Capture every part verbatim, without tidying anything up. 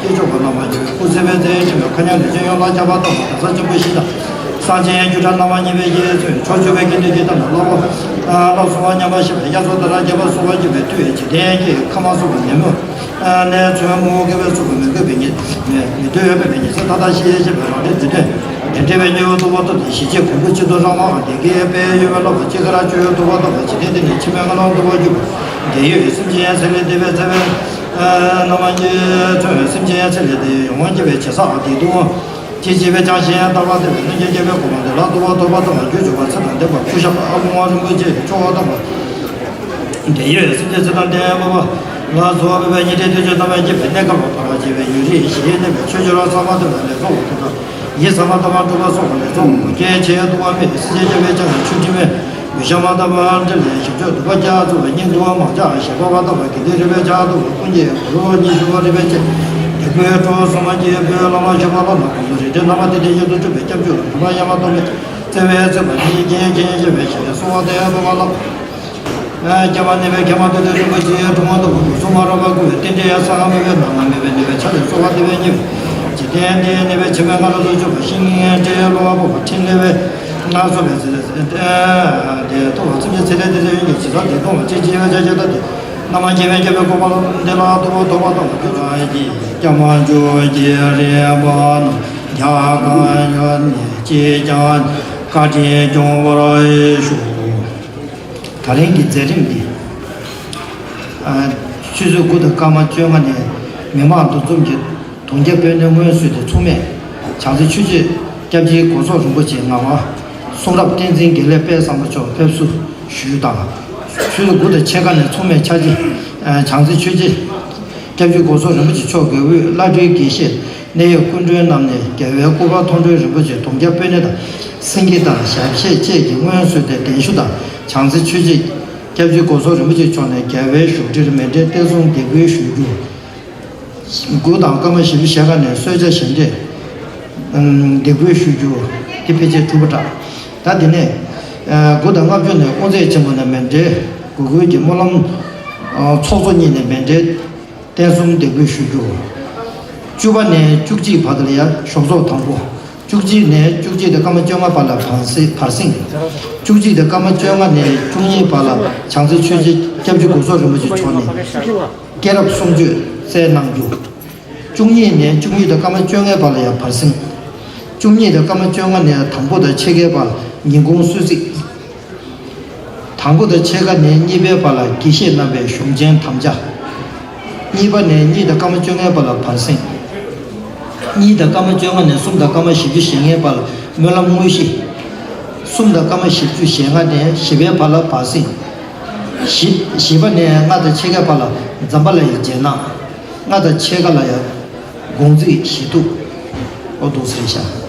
སྐྱེས་མཆོག་གི་བླ་མ་རྒྱལ་བའི་སྐུ་ཚེ་བའི་ཚེའི་ཁྲིམས་ལ་མཁའ་མཉམ་དུ་སྤྱན་ཡོངས་ལ་ཁྱབ་པ་དང་། གདན་ས་ཆེན་པོའི་གཞི་དང་། གསང་ཆེན་རྒྱུད་གྲྭ་བླ་མ་མཉེས་པའི་གཡས་ཚུལ་ཕྱོགས་བཅུ་པའི་དགེ་འདུན་གྱི་ཐབས་ལ་བསླབ་པ། བསླབ་གསུམ་པ་མཉམ་པར་བཞག་པའི་དབྱར་མཚོ་ལྟར་རྒྱས་པ་གསོལ་བ་འདེབས་པའི་མཐུ་ཡིས་འཇིག་རྟེན་གྱི་ཁམས་སྲུང་བའི་ཉོན་མོངས་ནད་མཚོན་མུ་གེ་བའི་གཙུག་གི་མི་འགོས་པའི་ཉེས་མེད་མི་འདོད་པའི་ཉེས་སེལ་མཐའ་དག་ཞི་བྱེད་པའི་རང་གྲོལ་འདི་དོན་དེ་འདྲ་བའི་མྱུ་གུ་ཐུབ་པ་ཐོབ་སྟེ་ཞི་བྱེད་མགོན་པོ་ཆེ་མཐོ་རང་དབང་བདེ་དགེ་དཔལ་ཡོན་པའི་བློ་ཁ་ཅི་ག་ར་བཅུད་ཐུབ་པ་ཐོབ་པ་འཇིག་རྟེན་འདི་ནས་ཕྱི་མའི་ངན་སློང་འདུལ་བ་གྱུར་པ། འདི་ཡོད་སེམས་ཅན་ཚེ་ལས་འདས་པའི་ཚེ་བའི་རྣམ་མང་གི་ཚོད་སེམས་ཅན་ཚེ་ལས་འདས་ཡོངས་སྐྱེ་བའི་བྱེ་བྲག་འདི་དུ་ཇི་སྐྱེ་བའི་ཅང་ཤེས་ཡང་དག་པ་དེ་བས་སྔོན་གྱི་སྐྱེ་བའི་གོ་འཕང་དེ་ལ་ཐུབ་པ་ཐོབ་པ་དང་རྒྱུ་འབྱོར་པ་ཚེ་དང་ལྡན་པ་སྐུ་ཞབས་ཨ་ལོང་བ་རིན་པོ་ཆེ་མཆོག་དང་། འདི་ཡོད་སེམས་ཅན་ཚེ་དང་ལྡན་པ་ལ་སོགས་པའི་ཉེ་འབྲེལ་དུས་ཆེན་ཐ་མལ་གྱི་བར་ནས་བསྐལ་པ་བར་བྱེད་པའི་ཡུན་རིང་ཞིང་གནས་པའི་ཆོས་སྤྱོད་རང་ཚང་མ་དེ་ལ་ལེགས་ཚོགས་དེ་དང་ཡིད་ཚང་མ་ཐ་མ་སྒྲུབ་པ་སོགས་ལེགས་ཚོགས་སྐྱེ་ཆེད་དུ་བ་མེད་སེམས་ཅན་སྐྱེ་བའི་ཆ་ནས་ཆོས་ཁྲིམས་མེད། ཡུལ་ཤ་མ་ཐ་མ་འདྲེ་ལས་ཞིང་གཅོད་དུ་བ་རྒྱ་མཚོ་བའི་སྙིང་དུ་མང་ཇག་ཞེས་པ་བ་ཐ་མ་དགེ་འདུན་རིག་པའི་ཆ་དུ་ཀུན་གྱི་གུ་རུ་ཉི་ཤུ་བ་རིག་པའི་ཆེ་དེ་ཀུན་གྲོགས་སོ་མ་སྐྱེས་བུ་བླ་མ་ཞུ་བ་ལ་ན་ཁོང་ཚོ་རིག་འདྲའི་རྣམ་པ་དེ་དེ་བཞིན་དུ་གྲུབ་པའི་སྐྱབས་བཅོལ་ལ་གྲུབ་པ་ཡ་མ་ཐོབ་མེད། བརྩེ་བའི་བརྩེ་བ་ཉིད་ཀྱིས་ཀྱིས་ཞེས་པའི་ཞལ་གསོལ་བ་དེ་ཕུལ་བ་ལགས། ཀྱེ་མ་ནི་བའི་ཀྱེ་མ་དེ་དུས་རིན་པོ་ཆེའི་དྲུང་དུ་སྐུ་གསུང་མ་རབ་པ་སྐུ་བའི་རྟེན་འབྲེལ་ཡང་ས་ལྔ་མེད་པའི་ནང་ན་མེད་པའི་ནི་བའི་ཆ་ལས་གསོལ་བ་དེ་བས་ཉེ་བའི་འཇིག་རྟེན་འདིའི་ནི་བའི་ཕྱི་མའི་ང་རོ་དུ་ཆུག་པ་ཤིང་ལྟེ་བློ་བ་པོ་བ་ཕྲིན་ལས་བའི་ང་སོ་བའི་ཚེ་ཚེ་དེ་ཐོག་ལ་ཚིམ་པའི་ཚེ་ལས་དེ་ཚེ་ཡོན་གྱི་ཇི་ལྟར་དེ་མཐོང་བ་ཅི་ཅི་བའི་ཆ་ཅི་ལྟར་དེ་རྣམ་མང་སྐྱེ་བའི་སྐྱེ་བའི་གོ་འཕང་འདི་ལ་ཐོབ་པ་ཐོབ་པ་དང་རྒྱུ་དང་ཡིད་ཀྱི་ཀྱེ་མ་འཇུག་གི་རིམ་པ་རྣམས་རྒྱ་གར་ཡོད་ནས་ཅི་ཀྱང་བཀའ་དྲིན་སྐྱོང་བར་ཞུ། ད་རིང་གི་མཛད་རིམ་འདི། ཨ། ཆུ་ཚོད་དགུ་དང་སྐར་མ་བཅོ་ལྔ་ནས་མི་མང་འདུ་འཛོམས་ཀྱི་དུང་རྒྱ་སྤོས་སྣེ་སྔོན་བསུས་ཏེ་མཚུངས་མེད་བྱང་རྩེ་ཆོས་རྗེ་སྐྱབས་རྗེ་གོང་ས་རིན་པོ་ཆེ་ངག་དབང་གསུང་རབ་བསྟན་འཛིན་དགེ་ལེགས་དཔལ་བཟང་པོ་མཆོག་ཕེབས་བསུ་ཞུས་དང་། ཆུ་ཚོད་དགུ་དང་ཕྱེད་ཀ་ནས་མཚུངས་མེད་ཕྱག་རྗེས་བྱང་རྩེ་ཆོས་རྗེ་སྐྱབས་རྗེ་གོང་ས་རིན་པོ་ཆེ་མཆོག་གི་དབུས་བླ་སྤྲུལ་དགེ་བཤེས། གནད་ཡོད་སྐུ་མགྲོན་རྣམས་ནས་རྒྱལ་བའི་སྐུ་པར་མཐོང་གྲོལ་རིན་པོ་ཆེ་དུང་རྒྱ་སྤོས་སྣེ་དང་སེང་གེ་དང་ཞབས་གཞས་བཅས་ཀྱི་སྔོན་བསུས་ཏེ་གདན་ཞུ་དང་། བྱང་རྩེ་ཆོས་རྗེ་སྐྱབས་རྗེ་གོང་ས་རིན་པོ་ཆེ་མཆོག་ནས་རྒྱལ་བའི་བཞུགས་ཁྲིར་མཎྜལ་གཏེར་སྲུང་འདེགས་འབུལ་ཞུ་རྒྱུ། དགུ་དང་སྐར་མ་བཞི་བཅུ་ཞེ་ལྔ་ནས་གསོལ་ཇ་ཞལ་འདེབས་འདེགས་འབུལ་ཞུ་རྒྱུ་དེ་ཕལ་ཆེར་གྲུབ་པ་འདྲ། ད་དེ་ནས་དགུ་དང་ལྔ་བཅུ་ནས་དབུ་མཛད་ཆེན་པོ་ནས་མཎྜལ་འགོད་སྐུལ་གྱི་སྨོན་ལམ་ཚོགས་གཙོ་གཉིས་ནས་མཎྜལ། རྟེན་གསུམ་འདེགས་འབུལ་ཞུ་རྒྱུ། བཅུ་པ་ནས་བཅུ་གཅིག་བར་དུ་ལ་ཡ་ཞོགས་ཚོགས་དང་པོ། བཅུ་གཅིག་ནས་བཅུ་གཅིག་དང་སྐར་མ་བཅོ་ལྔ་བར་ལ་བར་སེང་བར་སེང་། བཅུ་གཅིག་དང་སྐར་མ་བཅོ་ལྔ་ནས་བཅུ་གཉིས་བར་ལ་བྱང་རྩེ་ཆོས་རྗེ་སྐྱབས་རྗེ་གོང་ས་རིན་པོ་ཆེ་མཆོག་ནས་སྐྱེས་རབས་གསུང་ཆོས་སྩལ་གནང་རྒྱུ། བཅུ་གཉིས་ནས་བཅུ་གཉིས་དང་སྐར་མ་བཅོ་ལྔའི་བར་ལ་ཡ་བར་སེང་། བཅུ་གཉིས་དང་སྐར་མ་བཅོ་ལྔ་ནས་དང་པོ་དང་ཕྱེད་ཀའི་བར་ཉིན་གུང་གསོལ་ཚིགས། དང་པོ་དང་ཕྱེད་ཀ་ནས་གཉིས་པའི་བར་ལ་དགེ་བཤེས་རྣམ་པའི་གཞུང་ཆེན་དམ་བཅའ། གཉིས་པ་ནས་གཉིས་དང་སྐར་མ་བཅོ་ལྔའི་བར་ལ་བར་སེང་། གཉིས་དང་སྐར་མ་བཅོ་ལྔ་ནས་གསུམ་དང་སྐར་མ་བཞི་བཅུ་ཞེ་ལྔའི་བར་ལ་སྨོན་ལམ་དངོས་གཞི། གསུམ་དང་སྐར་མ་བཞི་བཅུ་ཞེ་ལྔ་ནས་བཞི་པའི་བར་ལ་བར་སེང་། བཞི་བཞི་པ་ནས་ལྔ་དང་ཕྱེད་ཀའི་བར་ལ་ཛམ་བྷ་ལ་ཡི་རྗེས་གནང་། ལྔ་དང་ཕྱེད་ཀ་ལ་ཡང་དགོངས་ཚིག་ཞུས་འདུག་ཨོ་འདུག་ཟེར་ཤག་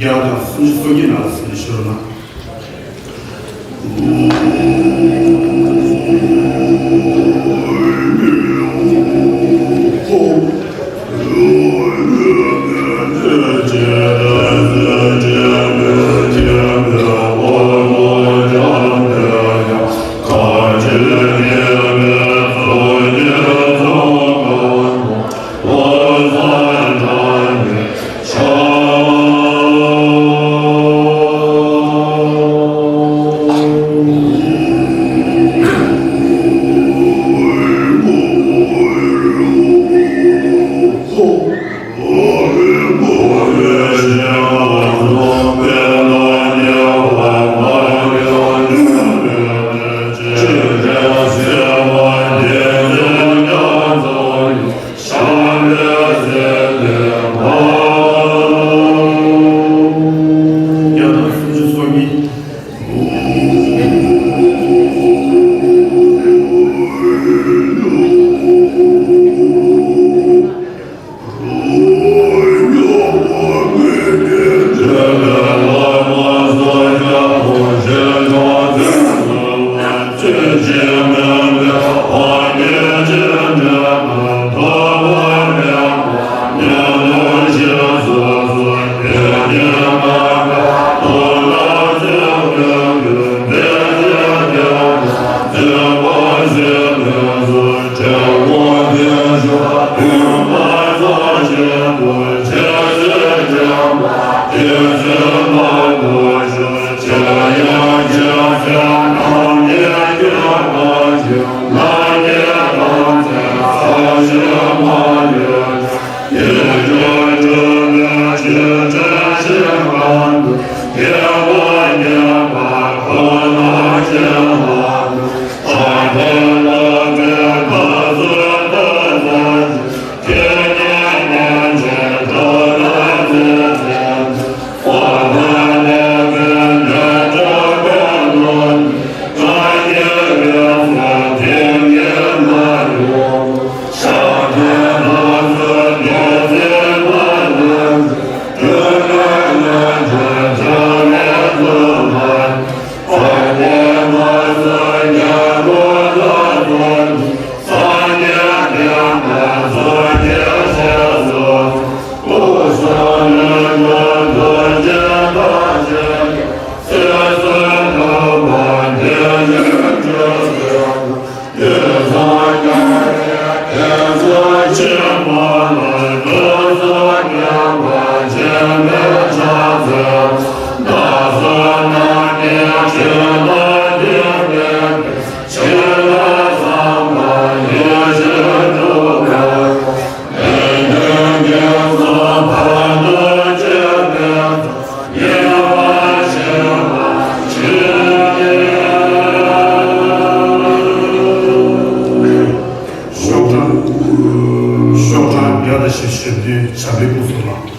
བརྒྱ་དང་སུམ་ཅུ་སོ་གཉིས་ནང་ལ་ཟིན་ཤོར་ན། ཤོག་གྲངས་ཤོག་གྲངས་བརྒྱ་དང་བཞི་བཅུ་ཞེ་བདུན་ཞབས་པད་སྐུ་གསུམ་ལ།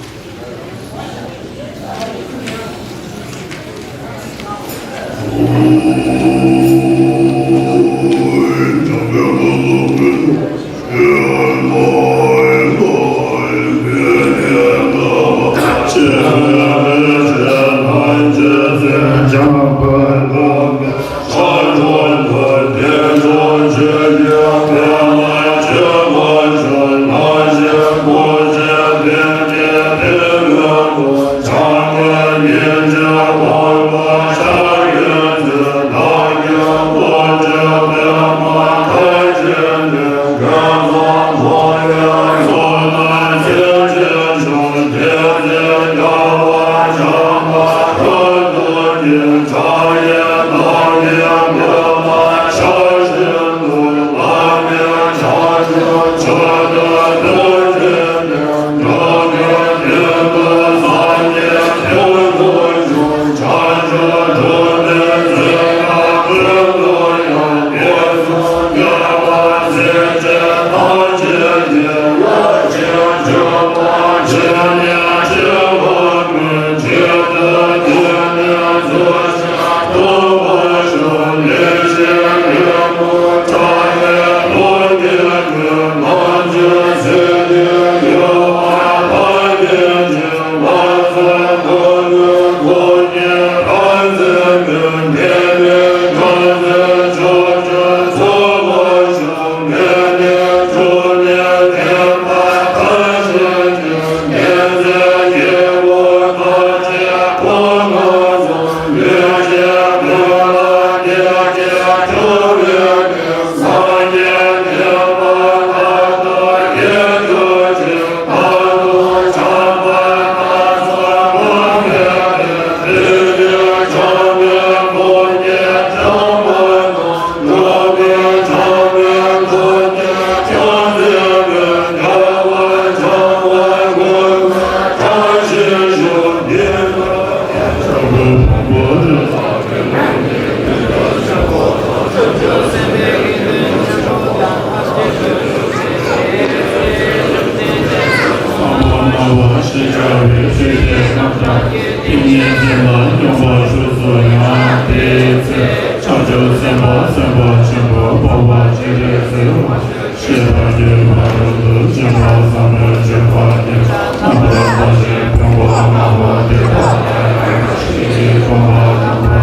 ཞེས་བྱ་བའི་ཆོས་ཀྱི་རྣམ་གྲངས་ཀྱིས་ཏིང་ངེ་འཛིན་ལ་སྙོམས་པར་ཞུགས་སོ། ཡང་དེའི་ཚེ་བྱང་ཆུབ་སེམས་དཔའ་སེམས་དཔའ་ཆེན་པོ་འཕགས་པ་སྤྱན་རས་གཟིགས་དབང་ཞེས་བྱ་བའི་ཕ་རོལ་ཏུ་ཕྱིན་པ་ཟབ་མོའི་སྤྱོད་པ་ཉིད་རྣམ་པར་ཐར་ཞིང་ཕུང་པོ་ལྔ་པོ་དེ་དག་ལ་ཡང་ཤེས་ཀྱི་སྒོམ་པ་རྣམ་པར་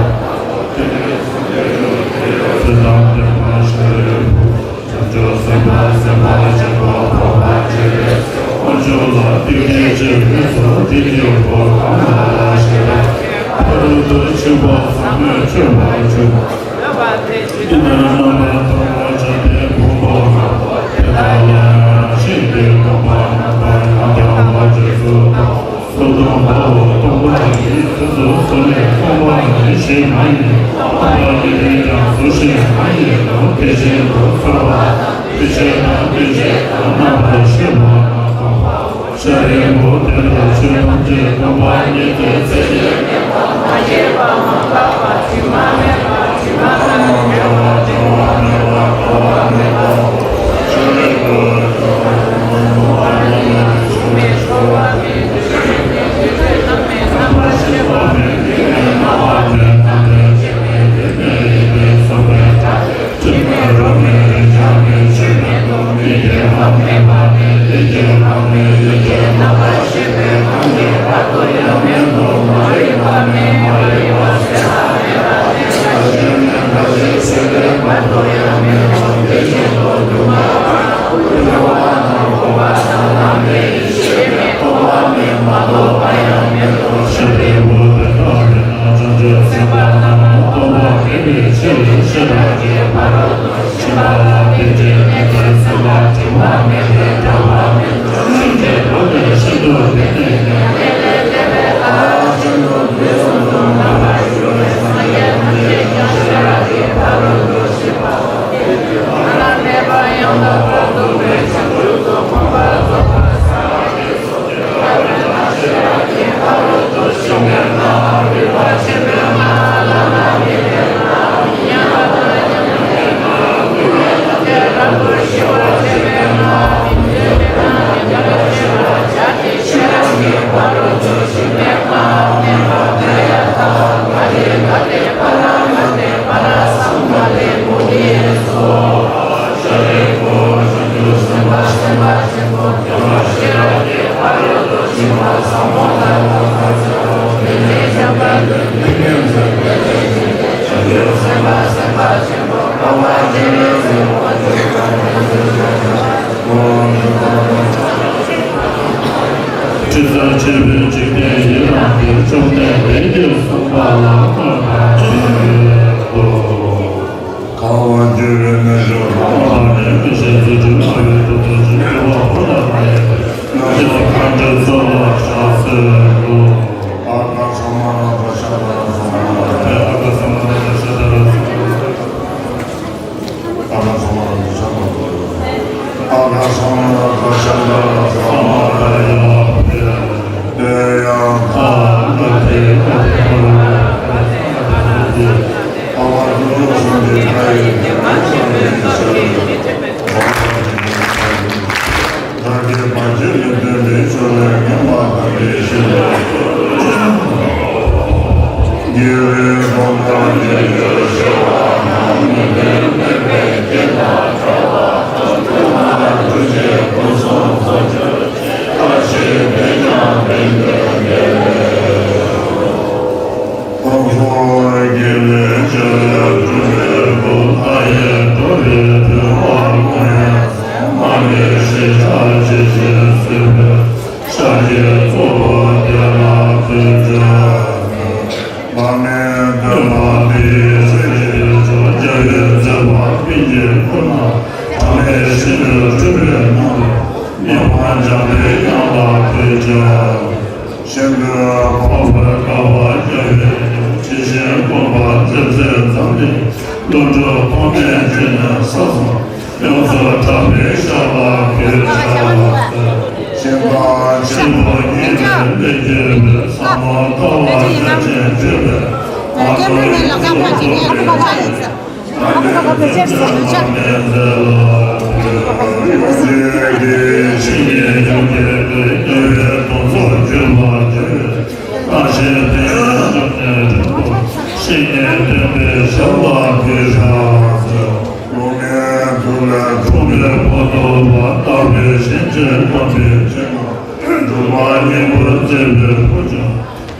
དག་པ་དེ་ནི་ཚེ་དང་ལྡན་པ་ཤཱ་རིའི་བུ། བྱང་ཆུབ་སེམས་དཔའ་སེམས་དཔའ་ཆེན་པོ་འཕགས་པ་སྤྱན་རས་གཟིགས་དབང་ཕྱོགས་ལ་ཏིང་ངེ་འཛིན་གྱི་ཚོགས་དེ་ཉིད་པོ་གང་ལ་ཞེས་པ། ཕ་རོལ་ཏུ་ཕྱིན་པ་ཟབ་མོས་མཆོད་པར་གྱུར། དེ་ལྟར་རྣམ་པར་དག་པར་བྱ་སྟེ་ཕུང་པོ་ལྔ་པོ་དེ་དག་ལ་ཡང་ཤེས་ཀྱི་སྒོམ་པ་རྣམ་པར་ཡང་དག་པ་རྗེས་སུ་དག་སོ། སྡོམ་པའོ། སྡོམ་པ་ཡི་ཚུལ་དུ་སོ་ལས་སྡོམ་པ་ནི་གཞན་མ་ཡིན། སྡོམ་པ་ཉིད་དེ་ཀྱང་སུ་གཞན་མ་ཡིན་ནོ། དེ་བཞིན་དུ་ཚོར་བ་དང་འདུ་ཤེས་དང་འདུ་བྱེད་དང་རྣམ་པར་ཤེས་པ་རྣམས་སྟོང་པའོ། ཤཱ་རིའི་བུ། དེ་ལྟར་ཆོས་ཐམས་ཅད་སྟོང་པ་ཉིད་དེ། ཚེ་ཕྱི་མ་མ་སྐྱེས་པ་མ་འགགས་པ་དྲི་མ་མེད་པ། དྲི་མ་མེད་པ། དྲི་མ་མེད་པ། དྲི་མ་མེད་པ། དྲི་ཟར་ཆེ་བའི་འཇིག་རྟེན་ཡི་རངས་ཏེ། བཅོམ་ལྡན་འདས་ཀྱིས་གསུངས་པ་ལ་བསྔགས་པ་འདི་ལྟ་སྟེ། གང་བ་འགྱུར་བའི་རྣལ་འབྱོར་པ། ལ་ནི་མི་ཤེས་ཚུལ་ཁྲིམས་སྨྲ་བའི་ཐུགས་རྗེ་ཆེན་པོ་ལ་མ་ཡེངས་པའི་རྣལ་འབྱོར་མཁའ་འགྲོའི་ཚོགས་ལ་ཕྱག་འཚལ་ལོ། ཨ་ག་ས་མ་ར་པ་ཤ་ད་ར་ས་མ་ར་པ། ཨ་ག་ས་མ་ར་པ་ཤ་ད་ར་ས་མ་ར་པ། ཨ་ག་ས་མ་ར་པ་ཤ་ད་ར་ས་མ་ར་ཡ་པ། དེ་ཡང་ཨ་ག་དེ་ག་དེ་ག་དེ་ག་དེ། ཨ་བ་དུ་ལོ་སུ་དེ་ག་ཡེ་དེ་ག་དེ་ག་དེ། བདག་གིས་བར་ཆད་ལས་འདོད་པའི་ཕྱོགས་ལས་ངན་པ་དག་པའི་ཕྱིར། དགེ་བའི་གོ་འཕང་རྒྱལ་གྱུར་ཞི་བ་དང་། མི་ལྡན་མེད་པའི་རྒྱན་དང་གྲགས་པ་དང་། ཐུབ་པ་ཐུགས་རྗེའི་སྐུ་གསུང་ཐུགས་ཀྱི་ལྟ་ཞིང་ཕན་ཀྱང་ཕན་འདོད་དེ། ཁོང་ཁྲོ་དགེ་ལེགས་བྱ་བའི་སྤྲུལ་པའི་སྐུ། མཐའ་ཡས་འགྲོ་བའི་དོན་དག་ཀུན་ཡང་མ་ལུས་ཞི་བྱ་ཇི་བཞིན་བཟོད་པའི་ཤཱཀྱའི་གཙོ་བོ་དེ་ལ་ཕུལ་བྱ། བག་མེད་འདོད་པ་འདི་ཡིས་ཆོས་ཀྱི་མཆོག་རྒྱལ་བའི་མཛད་པ་སྤྱན་གྱིས་ཀུན་ན་དྲངས་ནས་ཤིན་ཏུ་སྤྲུལ་པའི་སྣང་བ་ཉེ་བར་སྦྱངས་པའི་དབྱངས་ལ་ཕུལ་བྱ། ཤིན་ཏུ་འཕགས་པའི་དགའ་བ་རྒྱལ་བའི་ཡུམ། ཇི་བཞིན་དགོངས་པ་མཛད་མཛད་མཛད་དེ། ཀླུ་སྒྲུབ་དཔག་མེད་ཅན་ནས་ས་གསུམ་ཡོངས་སུ་གྲགས་པའི་ཞབས་ལ་གུས་ཕྱག་འཚལ། ཤིང་རྟ་ཆེན་པོ་ཉིད་ལས་སྣེ་བརྒྱུད་པའི་ཟབ་མོ་ལྟ་བ་རྒྱ་ཆེན་སྤྲུལ་པའི་མ་ཐོ་ཡི་ཚུལ་དུ་ཐུགས་རྗེ་ཆེན་པོ་ནས་མཛད་ལ།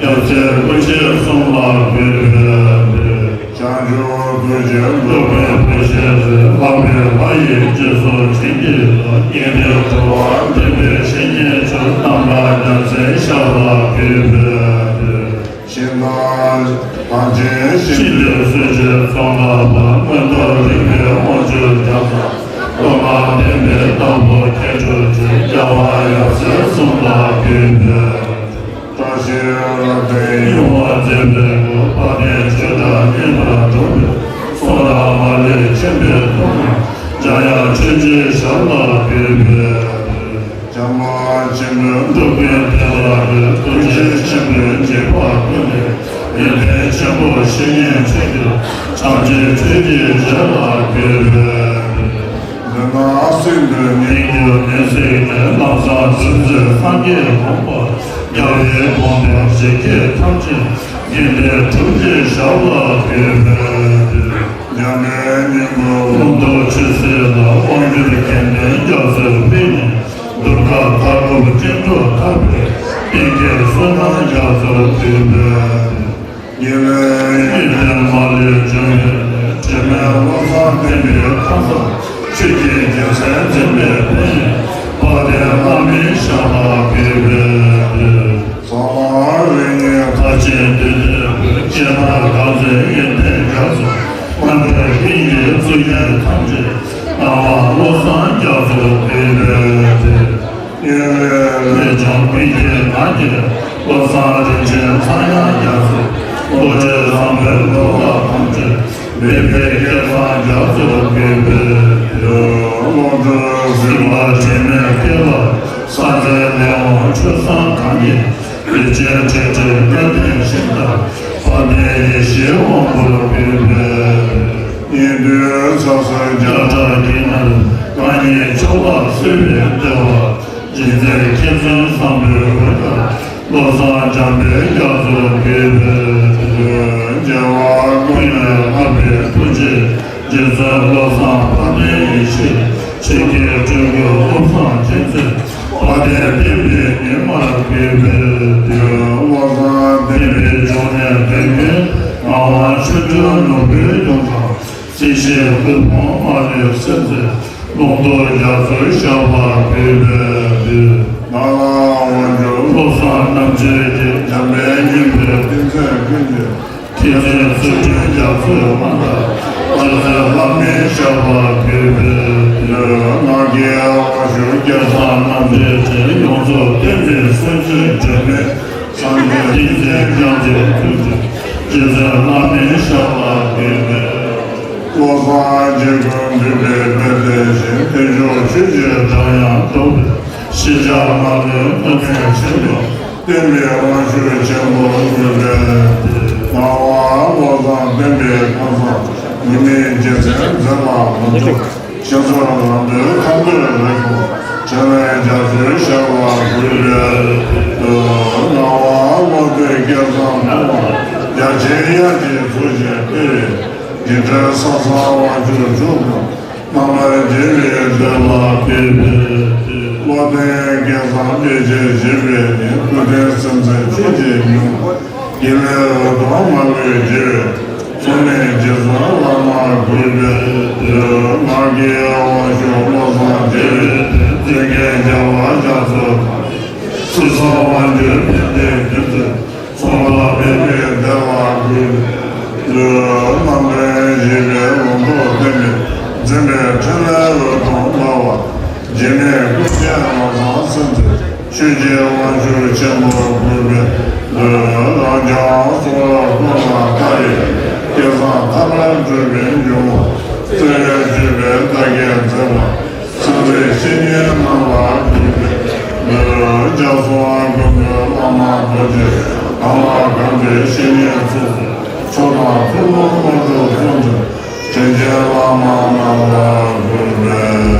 ཡབ་སྲས་སྐུ་མཆེད་གསུམ་ལ་གུས་པས་འདུད། བྱང་ཆུབ་ཏུ་སྤྱད་འགྲོ་བའི་བདེ་གཤེགས་ལྷ། ལྷ་ཡི་རྗེས་སུ་བྱིན་གྱིས་བརླབ། ཉན་ཐོས་གྲུབ་པ་འདྲེན་པའི་བཤེས་གཉེན་མཆོག་རྣམ་པར་རྒྱལ་མཚན་ཞབས་ལ་གུས་པས་འདུད། ཞིང་དང་བར་ཆེན་ཞིང་དུ་གསོད་བྱེད་ཙོང་ཁ་པ། མངོན་མཐོ་རིག་པའི་དབང་ཕྱུག་རྒྱ་མཚོ། མདོ་སྔགས་བསྟན་པའི་བདག་པོ་མཁས་གྲུབ་རྗེ། རྒྱལ་བ་ཡབ་སྲས་གསུམ་ལ་གུས་པས། བཀྲ་ཤིས་རབ་བརྟན་ཡིད་འོང་མཛེས་པའི་སྐུ། དཔལ་ལྡན་ཆོས་གྲགས་མཉེས་པར་སྒྲོག་པའི་གསུང་རབ་མ་ལུས་ཆེན་པོའི་ཐུགས་ཀར། འཇམ་དབྱངས་ཆོས་ཀྱི་ཞབས་ལ་གུས་པས། བྱམས་པ་ཆེན་པོས་འགྲོ་ཀུན་བདེ་བར་གྱུར། ཐུགས་རྗེ་ཆེན་པོས་འཇིགས་པ་ཀུན་ལས། ཡོན་ཏན་ཆེན་པོ་བཤེས་གཉེན་མཆོག་གྱུར། བྱམས་ཆེན་ཆོས་ཀྱི་རྗེ་ལ་གུས་པས། མདུན་ན་སྲིད་མཐའི་ནི། ཡིད་འགྱུར་མེས་བསྲེགས་ནས། ལམ་བཟང་ཚུན་ཚོད་སངས་རྒྱས་དགོངས་པ། རྒྱལ་བའི་དགོངས་པ་རྗེ་ཁྱེད་ཐམས་ཅད། དགེ་འདུན་གྲུབ་ཀྱི་ཞབས་ལ་གུས་པས་འདུད། འཇམ་དཔལ་སྙིང་པོའི་ལྷུན་པོ་ཆུ་སྲིན་ལ། དབང་སྒྱུར་དགེ་འདུན་རྒྱ་མཚོའི་དཔལ་ནི། གདུལ་དཀའ་མཐའ་འཁོབ་སྐྱེ་འགྲོ་ཐར་པའི། བསྟན་རྒྱལ་བསོད་ནམས་རྒྱ་མཚོར་གུས་པས་འདུད། ཉེ་བའི་ཡོན་ཏན་མ་ལུས་འབྱུང་བའི་གནས། དྲི་མེད་བློ་བཟང་བསྟན་པའི་ཁང་བཟང་། ཆོས་ཀྱི་རྒྱལ་མཚན་འཛིན་པའི་དཔལ་ནི། དཔལ་ལྡན་བླ་མའི་ཞབས་ལ་གུས་པས་འདུད། ཟ་མ་རིགས་ལྔའི་མཐར་ཕྱིན་འདུས་སྡེ་པའི། སྤྱན་རས་གཟིགས་ཡོན་ཏན་རྒྱ་མཚོ། རྣམ་པའི་ཀུན་གྱི་གཙུག་རྒྱན་ཐམས་ཅད། སྣང་བ་བློ་བཟང་རྒྱ་མཚོར་གུས་པས་འདུད། ཉེ་བའི་ལས་བྱང་ཀུན་གྱི་ངག་གི་བློ་བཟང་རིན་ཆེན་ཚངས་དབྱངས་རྒྱ་མཚོ། བློ་གྲོས་བཟང་པོའི་བློ་ལ་ཐམས་ཅད། འབད་པའི་སྐལ་བཟང་རྒྱ་མཚོར་གུས་པས་འདུད། བློ་གྲོས་གཟིགས་པ་དྲི་མེད་བསྐལ་པ། ས་འཛིན་ལས་འོངས་ཆོས་བཟང་གང་ཉིད། ཡིད་ཅན་དྲན་དྲན་བསྐལ་ལྡན་ཞིང་དང་། དཔལ་ལྡན་ཡེ་ཤེས་དབང་པོར་གུས་པས། ཉན་ཐོས་ཚོགས་བསགས་བརྒྱ་ཕྲག་བརྒྱའི་ནང་། རང་ཉིད་མཆོག་ལ་གསོལ་བའི་བདེ་བ། རྗེ་བཙུན་མཁས་བཙུན་བཟང་པོའི་འོད་ལྟར། བློ་བཟང་འཇམ་དཔལ་རྒྱ་མཚོར་གུས་པས་འདུད། རྒྱལ་བ་ཀུན་ལས་ལྷག་པའི་ཐུགས་རྗེ། རྗེ་བཙུན་བློ་བཟང་དཔལ་ལྡན་ཡེ་ཤེས། ཆོས་ཀྱི་སྤྲུལ་སྐུ་བློ་བཟང་མཁྱེན་བརྩེ། དཔལ་ལྡན་བསྟན་པའི་ཉི་མར་གུས་པས་འདུད། བློ་བཟང་བསྟན་པའི་འབྱུང་གནས་དོན་ཀུན། ངག་དབང་ཆོས་སྒྲོན་ནོར་བུའི་ཡུམ་དང་། སྲིད་ཞིའི་སྐུ་ཕུང་མ་ལུས་སེམས་ཅན། ལུང་རྟོགས་རྒྱ་མཚོའི་ཞབས་ལ་གུས་པས་འདུད། ནཱ་ལས་དབང་ཕྱུག་བློ་བཟང་རྣམ་དཔྱོད་ཀྱི། འཇམ་དཔལ་སྙིང་པོའི་ཏིང་འཛིན་ཀུན་གྱི། མཁས་བཙུན་ཚུལ་ཁྲིམས་རྒྱ་མཚོའི་དབང་ཐང་། རྗེ་བཙུན་བླ་མའི་ཞབས་ལ་གུས་པས་འདུད། ངག་གི་དབང་ཕྱུག་སྐལ་བཟང་རྣམ་དཔྱོད་ཀྱི། ཡོངས་རྫོགས་བསྟན་འཛིན་སྲོལ་འཛིན་སྒྲོན་མེ། སངས་རྒྱས་ཏིང་འཛིན་རྒྱ་མཚོའི་ཐུགས་རྗེ། རྗེ་བཙུན་བླ་མའི་ཞབས་ལ་གུས་པས། བློ་བཟང་རྗེ་ཀུན་འདུས་པའི་དཔལ་ལྡན་ཞིང་། བདེ་མཆོག་ཆོས་ཀྱི་སྒྲ་དབྱངས་སྒྲོགས་པའི། ཞི་འཇམ་ལ་ལུས་ཀུན་ནས་ཆེན་པོ། བསྟན་པའི་དབང་ཕྱུག་ཆེན་པོར་གུས་པས་འདུད། ངག་དབང་བློ་བཟང་བསྟན་པའི་ཁང་བཟང་། ཉི་མའི་རྗེ་བཙུན་མཛེས་ལ་མི་འཇིགས། ཞིང་སོགས་རང་གྲོལ་ཁམས་པའི་རིགས་པ། འཆི་མེད་རྒྱ་མཚོའི་ཞབས་ལ་གུས་པས་འདུད། ངག་དབང་བློ་གྲོས་སྐལ་བཟང་ཕོ་བྲང་། རྒྱ་ཆེན་དབྱར་གྱི་མཚོ་བཞིན་སྤེལ་བའི། འཇིགས་བྲལ་ས་གསང་དབང་ཕྱུག་མཆོག་གི། རྣམ་པར་རྒྱལ་བའི་མཛོད་ལ་གུས་པས་འདུད། བློ་ལྡན་སྐལ་བཟང་དཔེ་བྱད་བཞད་པའི་གདན། སྐུ་ལྡན་སེམས་ཅན་ཆོས་ཀྱི་ཡུམ། དགེ་ལེགས་འོད་སྟོང་མ་ལུས་རྒྱས་པའི། མཚུངས་མེད་རྗེ་བཙུན་བླ་མར་གུས་པས་འདུད། ངག་གི་དབང་ཕྱུག་བློ་བཟང་རྒྱལ་བའི་དཔལ། མཛེས་རྒྱན་རྒྱལ་བ་རྒྱ་མཚོ་དང་། སྲིད་གསུམ་དབང་སྒྱུར་ཕན་བདེའི་བདུད་རྩི། མཚུངས་པ་མེད་པའི་བདེ་བར་གུས་པས་འདུད། རྣམ་འདྲེན་བཞི་པའི་ལུང་རྟོགས་བསྟན་པའི། འཛིན་པའི་ཕྲིན་ལས་འོད་སྟོང་འབར་བ། འཇིགས་མེད་ཀུན་མཁྱེན་ལམ་བཟང་སེམས་མཛད། ཆོས་ཀྱི་དབང་ཕྱུག་ཆེན་པོར་གུས་པས་འདུད། རབ་འབྱམས་གསུང་རབ་ཀུན་ལ་ལྟ་བའི། སྐལ་བཟང་ཐར་པར་འགྲོ་བའི་འཇུག་ངོགས། བརྩེ་བས་བརྗོད་པའི་བདག་གིས་མཛད་པ། སེམས་ཅན་བཤེས་གཉེན་རྣམས་ལ་གུས་པས་འདུད། ལྕགས་ཟུང་མགོན་པོའི་བླ་མ་རྡོ་རྗེ། གང་ལ་གང་འདུལ་བཤེས་གཉེན་ཚོགས། མཆོག་དང་ཐུན་མོང་དམངས་ཁྲོད་ཚོགས་འདུའི། དྲིན་ཅན་བླ་མ་རྣམས་ལ་གུས་པས་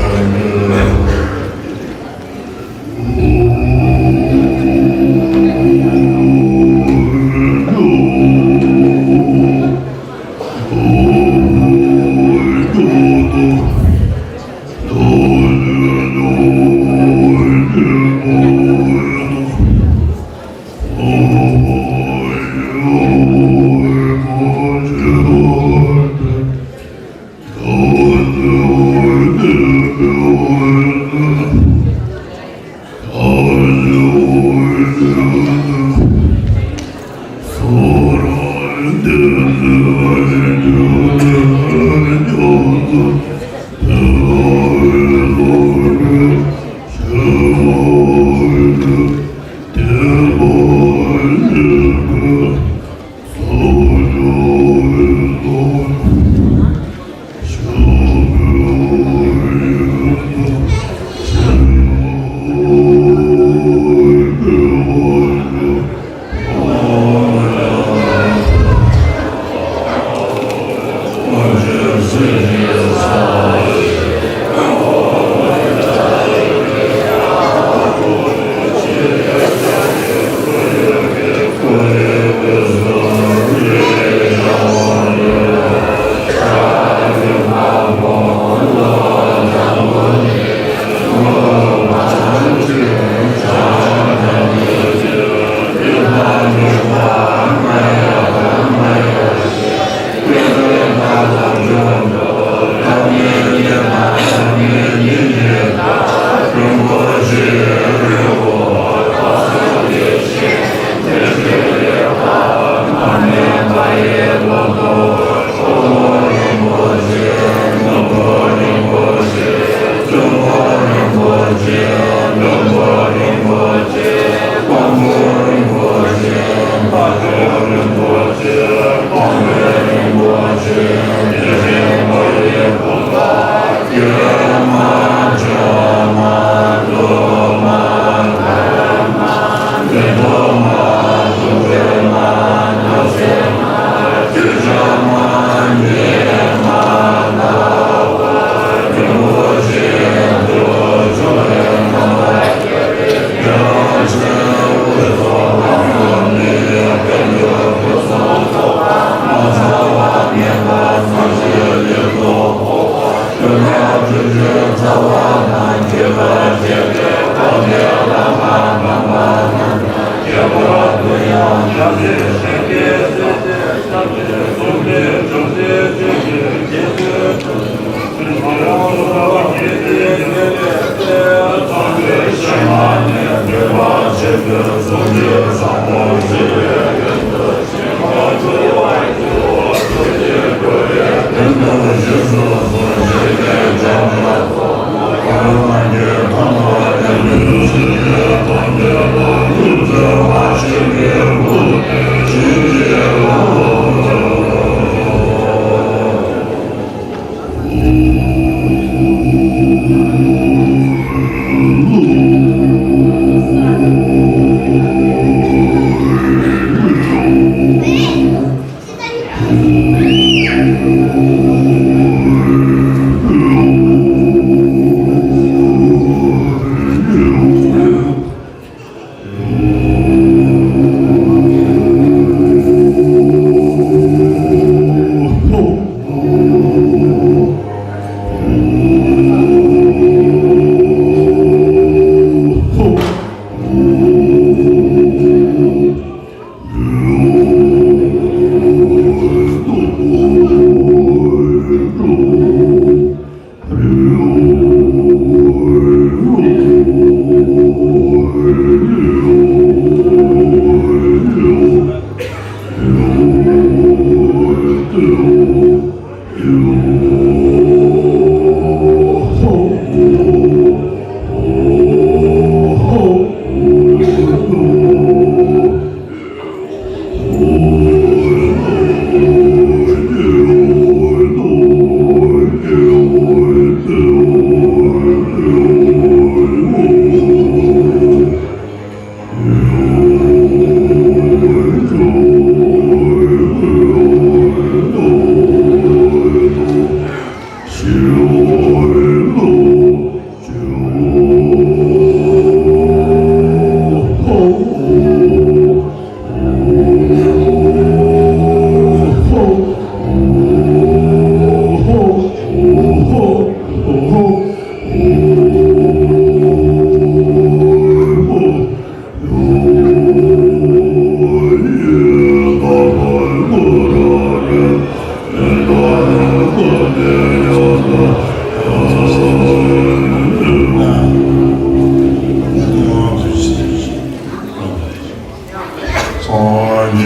ཨོ་ཡ།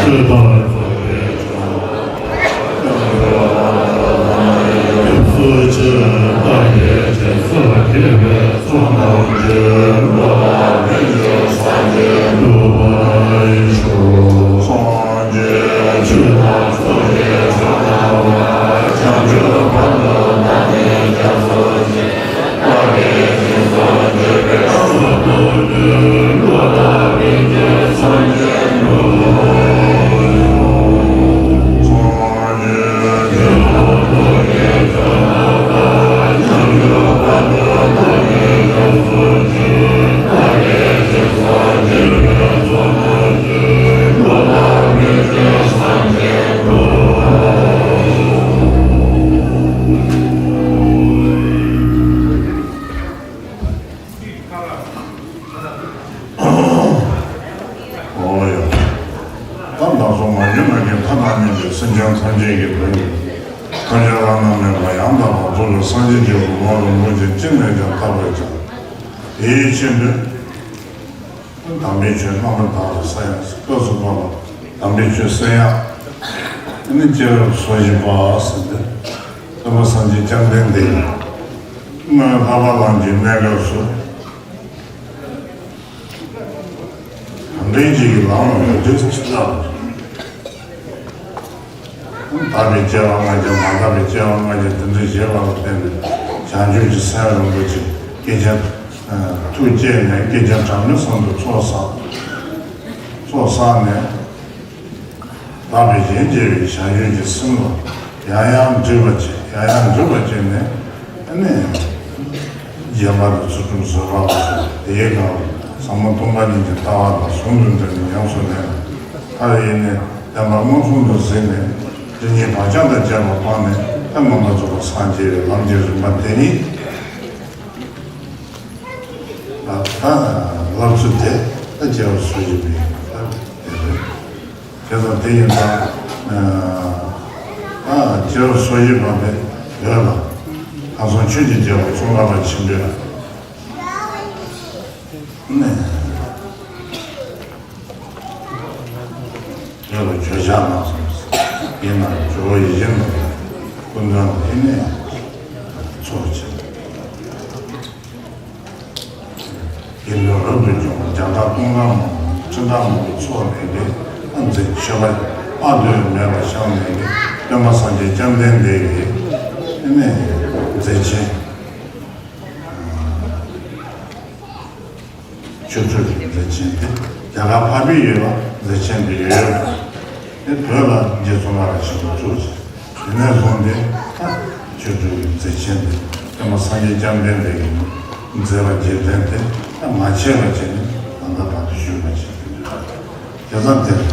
ད་བདག་སོགས་མ་གྱུར་ནམ་མཁའི་མཐའ་དང་མཉམ་པའི་སེམས་ཅན་ཐམས་ཅད་ཀྱི་དོན་དུ། ཐམས་ཅད་བླ་ན་མེད་པ་ཡང་དག་པར་རྫོགས་པའི་སངས་རྒྱས་ཀྱི་གོ་འཕང་རིན་པོ་ཆེ་ཅི་ནས་ཀྱང་ཐོབ་པར་བྱ། དེའི་ཕྱིར་དུ། དམ་པའི་ཆོས་རྣམ་པར་དག་པའི་ས་ཡང་སྐབས་སུ་བབ་པ། དམ་པའི་ཆོས་གསན་ཡག་ནི་སྐྱེ་བ་སོ་བཞི་པ་ཟེར་ཏེ། སྟོན་པ་སངས་རྒྱས་བཅོམ་ལྡན་འདས་སྔོན་ལྷ་བ་ལང་གི་གནས་སྐབས་སུ། གང་དྲན་ཅིག་གིས་ལམ་ལ་ངོས་འཛིན་ཆེ་ལ། དག་པའི་སྐྱེ་བ་ལྔ་བརྒྱ་མ་དག་པའི་སྐྱེ་བ་ལྔ་བརྒྱ་དེ་འདྲ་བཞེས་པ་ལ་བརྟེན་ནས་བྱང་ཆུབ་ཀྱི་སེམས་རིན་པོ་ཆེ་སྐད་ཅིག་ཐུགས་བསྐྱེད་ནས་སྐད་ཅིག་གྲངས་མེད་གསུམ་དུ་ཚོགས་བསགས། ཚོགས་བསགས་ནས། དག་པའི་གཞན་གཅེས་པའི་བྱང་ཆུབ་ཀྱི་སེམས་ལ་ཡང་ཡང་འདྲིས་པ་བྱས། ཡང་ཡང་འདྲིས་པ་བྱས་ནས་ཨ་ནི། བརྒྱན་པ་དང་ཚུལ་ཁྲིམས་བཟོད་པ་ལ་སོགས་དེའི་སྒང་ལ་ཟབ་མོ་སྟོང་པ་ཉིད་ཀྱི་ལྟ་བ་དང་ཟུང་དུ་འབྲེལ་ནས་ཉམས་སུ་ལེན། མཐར་ཡེ་ནས་བདེན་པ་མངོན་སུམ་དུ་གཟིགས་ནས་རིགས་ངེས་བག་ཆགས་དང་བཅས་པ་སྤངས་ནས་ད་མངོན་པར་རྫོགས་པར་སངས་རྒྱས་པའི་ལམ་གྱི་རིམ་པ་དེ་ཉིད། ད་ལྟ་བསླབ་ཚུལ་དེ་ད་སྐྱེ་བ་སོ་བཞི་པའི་ད་དེ་རེད། བྱས་ཙང་དེ་ཡིན་ཙང་། ཨ་སྐྱེ་བ་སོ་བཞི་པ་དེ་ཡོད་ལ། ཁ་སང་ཆོས་ཀྱི་རྒྱལ་པོ་ཙོང་ཁ་པ་ཆེན་པོས་ནས། ཡོད་ལ་བརྗོད་བྱ་གནང་སོང་། ཡིན་ནའང་ཇོ་བོ་ཡིད་བཞིན་ནོར་བུ་སྐུ་མདུན་ལ་ཡིན་ནས་ཚོགས་བྱས། དགེ་འདུན་རབ་ཏུ་བྱུང་བ་བརྒྱ་ཕྲག་སྟོང་ཕྲག་མང་པོ་ཁྲི་ཕྲག་མང་པོ་ཚོགས་ནས་ཀྱི་མཛད། མཆོད་པ་དཔག་ཏུ་མེད་པ་བཤམས་ནས་ཀྱི་སྟོན་པ་སངས་རྒྱས་བཅོམ་ལྡན་འདས་ཀྱི་ནས་མཛད་ཆེན། ཆོ་འཕྲུལ་གྱི་མཛད་ཆེན་དེ་རྒྱ་གར་འཕགས་པའི་ཡུལ་ལ་མཛད་ཆེན་དེ་ཡོད་ཡོད་པ། དེ་བོད་ལ་རྗེ་ཙོང་ཁ་པ་ཆེན་པོས་བཙུགས་ཤིང་། དེ་ནས་བཟུང་སྟེ་ད་ཆོ་འཕྲུལ་གྱི་མཛད་ཆེན་དེ་སྟོན་པ་སངས་རྒྱས་བཅོམ་ལྡན་འདས་ཀྱིས་མཛད་པ་རྗེས་དྲན་དེ་ད་མ་ཆད་པ་བྱས་ནས་ད་ལྟ་བར་དུ་བཞུགས་པ་བྱས་ཏེ། བྱས་ཙང་དེ་བྱས་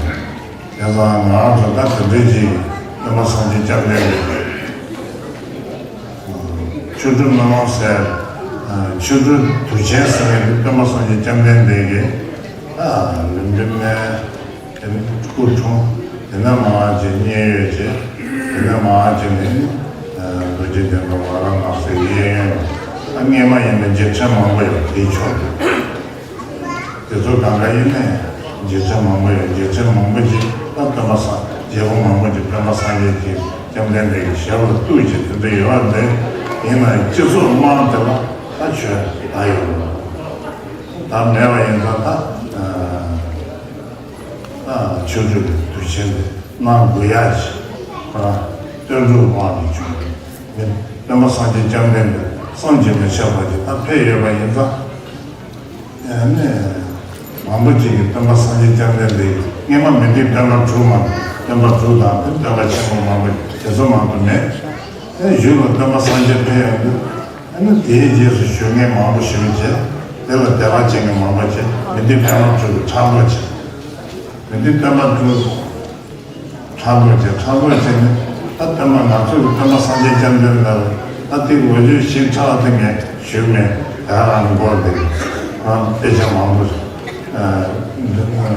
ཙང་ང་རང་ཚོ་ད་དེ་འདྲའི་ཅིག་སྟོན་པ་སངས་རྒྱས་བཅོམ་ལྡན་འདས་ཀྱི་ཆོ་འཕྲུལ་སྨོན་ལམ་ཟེར། ཆོ་འཕྲུལ་དུས་ཆེན་ཟེར་བའི་སྟོན་པ་སངས་རྒྱས་བཅོམ་ལྡན་འདས་ཀྱི་ད་ལུམ་བི་ནི་དེ་ནི་སྐུ་འཁྲུངས། དེ་ནས་མར་བྱས་མཉན་ཡོད་བྱས། དེ་ནས་མར་བྱས་ནས་ནི་རྡོ་རྗེ་གདན་དང་ཝཱ་ར་ཎཱ་སིའི་གཡས་གཡོན་ལ། ད་སྔས་མ་ཡིན་ན་རྗེ་ཁྲི་མང་པོ་ཡོད་དེའི་ཕྱོགས་དེ། དེ་ཚོ་གང་ག་ཡིན་ནའི་རྗེ་ཁྲི་མང་པོ་ཡོད། རྗེ་ཁྲི་མང་པོ་ཅིག་ད་སྟོན་པ་སངས་རྒྱས་པོ་མང་པོ་ཅིག་སྟོན་པ་སངས་རྒྱས་ཀྱིས་བཅོམ་ལྡན་འདས་ཀྱི་ཞབས་ལ་གཏུགས་བྱས་དེ་འདྲ་ཡོད་པ་འདི་ཡིན་ན་སྤྱི་ཚོགས་དམངས་དེ་ལ་ད་ཆོས་ད་ཡོད་རེད། ད་མེད་པ་ཡིན་ཙང་ད་ད་ཆོ་འཕྲུལ་གྱི་དུས་ཆེན་འདི་གནང་དགོས་ཡ་ཅིག་ཁོ་རང་སྟོན་གྲོགས་དབང་གིས་བྱུང་བའི་སྟོན་པ་སངས་རྒྱས་བཅོམ་ལྡན་འདས་བསམ་གྱིས་མི་ཁྱབ་པ་ཅིག་ད་ཕེབས་ཡོད་པ་ཡིན་ཙང་། ཨ་ནི། མང་པོ་ཅིག་གིས་སྟོན་པ་སངས་རྒྱས་བཅོམ་ལྡན་འདས་ཀྱི་སྔས་མ་མི་འདུས་སྟོན་པ་དྲུག་མ་གཏོགས་སྟོན་པ་དྲུག་དང་དེ་སྟོན་པ་ཆེན་པོ་མང་པོ་དེ་ཚོ་མང་པོ་མེད། ཨ་གཞུག་ལ་སྟོན་པ་སངས་རྒྱས་ཕེབས་ཡོང་དུས་ཨ་ནི་དེའི་རྗེས་སུ་ཞུ་མཁན་མང་པོ་ཞིག་བྱས། དེ་ལ་དད་པ་བྱེད་མཁན་མང་པོ་བྱས། མི་འདུས་སྟོན་པ་དྲུག་གིས་ཕྲག་དོག་བྱས། མི་འདུས་སྟོན་པ་དྲུག་ཕྲག་དོག་བྱས། ཕྲག་དོག་བྱས་ནས་ད་སྟོན་པ་ང་ཚོ་གི་སྟོན་པ་སངས་རྒྱས་བཅོམ་ལྡན་འདས་ལ་ད་དེ་ལོ་རྒྱུས་ཞིབ་ཕྲ་བ་དེ་ངས་ཞུས་མེད། ད་རང་མགོ་འདི་རང་དཔེ་ཆ་མང་པོ་ཨ་འདི་ཨ་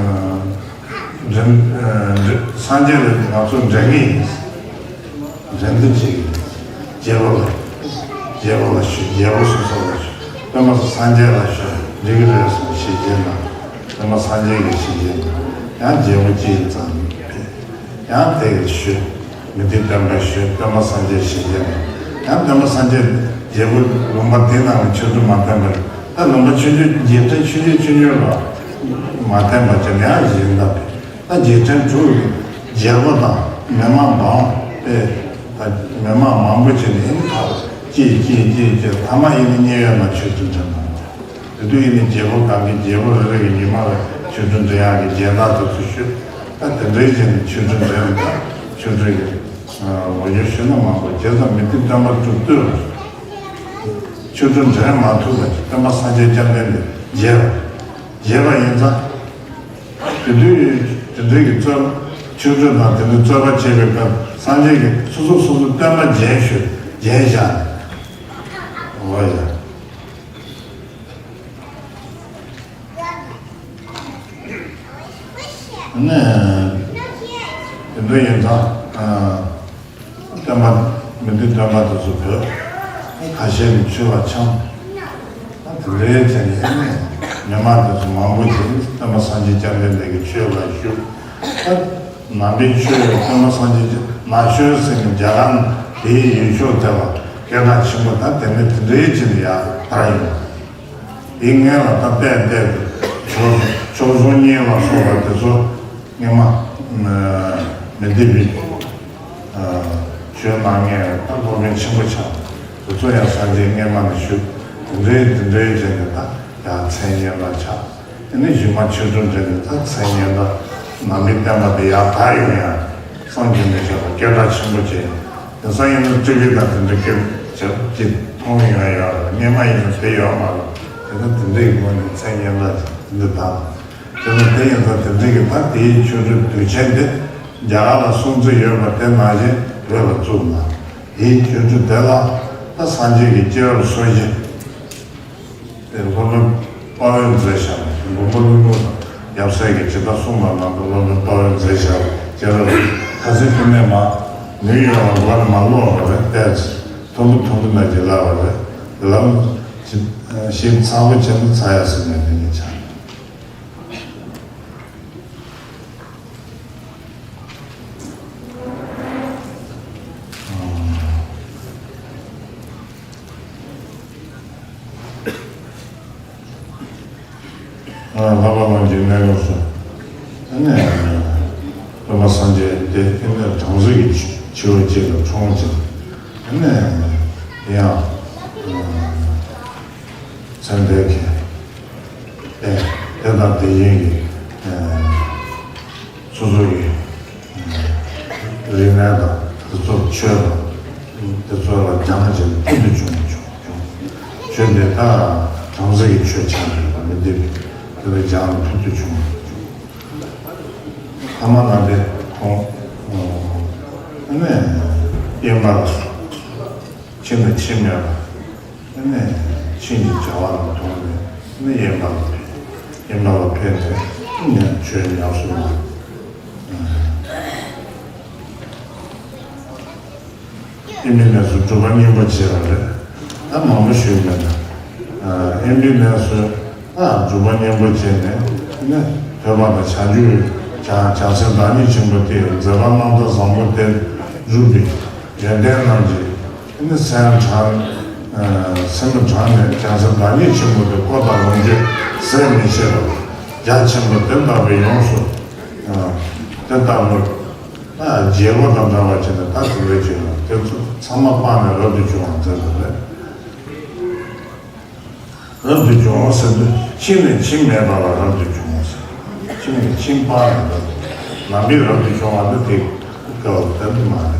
འདི་ཨ་འདི་སངས་རྒྱས་ལ་ང་ཚོ་འདྲེན་གི་ཡིན། འདྲེན་འདི་བྱེད་ཀྱི་ཡིན། རྒྱལ་པོ་ལ་རྒྱལ་པོ་ལ་ཞུ། རྒྱལ་པོ་སོ་སོ་ལ་ཞུ། སྟོན་པ་སངས་རྒྱས་ལ་ཞུ་འགྲིག་གི་རེད་གསུངས་ཞེས་བརྗོད་གནང་། སྟོན་པ་སངས་རྒྱས་ཀྱི་ཞལ་མཇལ་ནས་ཡང་རྒྱལ་པོ་ཅིའི་ཙམ་ཕེབས། ཡང་དེ་གི་ཞུས། མི་འདི་སྟོན་པ་ཞུས། སྟོན་པ་སངས་རྒྱས་ཞལ་མཇལ་ནས་ཡང་སྟོན་པ་སངས་རྒྱས་རྒྱལ་པོ་ལུང་པ་དེ་ནང་གི་ཆོ་འཕྲུལ་མ་བསྟན་པར། ད་ལུང་པ་ཆུང་ཆུང་རྗེས་དྲན་ཆུང་ཆུང་ཆུང་ཆུང་ལ་མ་བསྟན་པ་ཅིག་ཡང་གཞན་དག་ཕེབས། ད་རྗེས་དྲན་དྲུག་གི་རྒྱལ་པོ་དང་མི་མང་མང་པོས། ད་མི་མང་མང་པོ་ཅིག་ནི་ཨེ་ནི་ཁ་ལ་ཅིག་ཅིག་ཅིག་ཅིག་ཐ་མ་ཡིན་ནི་མཉན་ཡོད་ན་ཆོས་ཚུལ་འདྲ་མང་པོ། དེ་དུས་ཡིན་ནི་རྒྱལ་པོ་གང་གི་རྒྱལ་པོ་རེ་རེ་གི་ཉི་མ་ལ་ཆོས་ཚུལ་འདྲ་ཡག་གི་རྒྱན་དག་དེ་ཚོ་ཞུས། ད་དེ་འདྲའི་ཅིག་ནི་ཆོས་ཚུལ་འདྲ་ཡག་དང་ཆོས་ཚུལ་གྱི་ལོ་རྒྱུས་ཞུས་ན་མང་པོ། བྱས་ཙང་མི་འདི་སྟོན་པ་དྲུག་སྟོད་ལ་ཆོས་ཚུལ་འདྲ་མ་ཐུབ་པ་ཅིག་སྟོན་པ་སངས་རྒྱས་བཅོམ་ལྡན་འདས་མཇལ་བ། མཇལ་བ་ཡིན་ཙང་། དེ་དུས་དེ་འདྲའི་གི་རྩོད་ཆོས་ཚུལ་དང་དེ་འདྲའི་རྩོད་པ་བྱེད་པའི་སྐབས་སངས་རྒྱས་ཀྱིས་སོ་སོ་སོ་སོ་སྟོན་པ་མཇལ་ཞུ་མཇལ་བཞག་ནས། འོ་ཡ། ནས་དེ་འདྲ་ཡིན་ཙང་། སྟོན་པ་མི་འདི་སྟོན་པ་དེ་ཚོ་བོད་ཁ་ཤས་ནས་ཆོས་ལ་འཁྱམས། ད་དེ་འདྲའི་ཚེ་ནས་ཨེ་ནས་མི་མང་དེ་ཚོ་མང་པོ་ཞིག་སྟོན་པ་སངས་རྒྱས་བཅོམ་ལྡན་འདས་ཀྱི་ཆོས་ལ་ཞུགས། ད་ནང་པའི་ཆོས་སྟོན་པ་སངས་རྒྱས་ཀྱི་ན་གཞོན་ཟེར་ནས་རྒྱ་གར་ནས་དེའི་ཡུལ་ཕྱོགས་དེ་ལ་སྐད་གྲགས་ཆེན་པོ། ད་དེ་ནས་དེ་འདྲའི་ཚེ་ནས་ཡར་དར་ཡོང་བ། དེའི་སྔོན་ལ་ད་བལྟས་བལྟས་དུས་ཕྱོགས་ཕྱོགས་བཟང་གཉེན་ལ་སོགས་པ་དེ་ཚོ་སྔོན་མ་མི་འདི་པའི་ཆོས་གནང་མཁན་ད་སློབ་དཔོན་ཆེན་པོ་ཆགས། དེ་ཚོ་ཡང་སངས་རྒྱས་སྔོན་མ་ནས་བཞུགས། དེ་འདྲའི་དེ་འདྲའི་བྱས་ནས་ད་ཡང་མཚན་སྙན་གྲགས་ཆགས། དེ་ནས་གཞུག་མ་ཆོས་སྒྲུབ་འདྲ་ནས་ད་མཚན་སྙན་གྲགས་ནང་པའི་བསྟན་པ་དེ་ཡར་དར་ཡོང་ཡང་བསམ་གྱིས་མི་ཁྱབ་པ་སྐད་གྲགས་ཆེན་པོ་བྱས། དེང་སང་ཡིན་ན་ཊི་ཝི་དང་དེ་འདྲ་སྐད་ཆ་ཅིག་མཐོང་ཡོང་ཡོད་རེད། སྔོན་མ་ཡིན་ན་དེ་ཡོད་མ་རེད། དེ་ནས་དེ་འདྲའི་སྒོ་ནས་མཚན་སྙན་གྲགས་ཅིག་འདི་དང་། དེ་ནས་དེ་ཡིན་ཙང་དེ་འདྲའི་གི་ད་དེའི་ཆོས་སྒྲུབ་དུས་ཆེན་དེ་རྒྱ་གར་ལ་སྲུང་བརྩི་ཡོད་པ་དེ་ནང་བཞིན་བོད་ལ་བཙུགས་ན། དེའི་ཆོས་སྒྲུབ་དེ་ལ་ད་སངས་རྒྱས་ཀྱི་སྐྱེས་རབས་སོ་བཞི། དེ་སློབ་དཔོན་དཔའ་བོས་མཛད་བཞག་པ། མགོན་པོ་ཀླུ་སྒྲུབ་དང་ཡབ་སྲས་ཀྱིས་ཇི་ལྟར་གསུངས་པ་ནང་དུ་སློབ་དཔོན་དཔའ་བོས་མཛད་བཞག་པ་ཅེས་རབ་ཁ་སང་ཁྱོན་ནས་མ་ནུས་ཡོད་ལ་མགོ་ནས་མ་ཀློག་པ་རེད། ཏོག་ཙམ་མཐོན་པོ་མཐོན་པོ་ནས་ཀྱི་ལབ་པ་རེད། དེ་ལ་ཞིབ་ཚགས་པོ་བྱས་ན་ཚར་ཡག་ཟེར་ནས་དེ་ནས་ཆགས། ལྷག་པ་ལམ་གྱི་གནས་སྐབས་སུ། ཨ་ནི་སྟོན་པ་སངས་རྒྱས་དེ་ཨེ་ནི་བྲམ་ཟེ་གི་ཕྱི་པོ་གཅིག་ལ་འཁྲུངས་ཅིང་། ཨ་ནི་ཡང་ཚེ་འདས་ཀྱི་དེ་དེ་དང་དེ་བཞིན་གྱི་སོ་སོ་ཡི་རིག་གནས་དང་དེ་ཚོར་ཆོས་དང་དེ་ཚོ་ལ་སྦྱངས་བྱས་ནས་ཕུལ་དུ་བྱུང་བྱུང་བྱུང་། ཆོས་འདི་དག་བྲམ་ཟེ་གི་ཆོས་ཆགས་ཡོད་པ་མི་འདི་དེ་ལ་སྦྱངས་ནས་ཕུལ་དུ་བྱུང་བྱུང་། ཐ་མ་ལ་འདི་ཁོང་ཨ་ནི་དབེན་པ་ལ་ཕྱིན་ནས་ཕྱིན་མེད་པ། ཨ་ནི་ཕྱིན་གྱི་བྱ་བ་ལ་དོགས་ནས་ཨ་ནི་དབེན་པ་ལ་ཕེབས། དབེན་པ་ལ་ཕེབས་ནས་ཨ་ནི་ཆོས་ཉམས་སུ་བླངས། དབེན་པའི་གནས་སུ་སྒྲུབ་པ་སྙིང་པོ་བྱས་པ་རེད། ད་མང་པོ་ཞུས་མེད་ན། དབེན་པའི་གནས་སུ་ཨ་སྒྲུབ་པ་སྙིང་པོ་བྱས་ནས་ཨ་ནི་ཐོས་པ་དང་བྱང་ཆུབ་བྱང་བྱང་སེམས་བདག་ཉིད་ཆེན་པོ་དེ་མཛད་པ་རྣམ་དག་བཟང་པོ་དེ་སྒྲུབ་པའི་ཡོན་ཏན་རྣམས་ཀྱིས། ཨ་ནི་སེམས་དྲང་། ཨ་སེམས་དྲང་ནས་བྱང་སེམས་བདག་ཉིད་ཆེན་པོ་དེ་འཁོར་དང་ལོངས་སྤྱོད་ཟད་མི་ཤེས་པ་རྒྱ་ཆེན་པོ་དེ་ལྟ་བུའི་ཡོངས་སུ། ཨ་དེ་ལྟ་བུ། ཨ་རྒྱལ་པོ་དང་འདྲ་བ་བྱས་ནས་ད་དེ་འདྲ་བྱས་ན་དེ་ཚོ་ཚང་མ་སྤངས་ནས་རབ་ཏུ་བྱུང་བ་མཛད་པ་རེད། རབ་ཏུ་བྱུང་ཟེར་དུས་ཕྱིན་ནས་ཕྱིན་མེད་པ་ལ་རབ་ཏུ་བྱུང་ཟེར། ཕྱིན་ནས་ཕྱིན་སྤངས་ནས་རབ་ཏུ། ནང་པའི་རབ་ཏུ་བྱུང་བ་ནི་དེ་སྐབས་དེ་འདི་མ་རེད།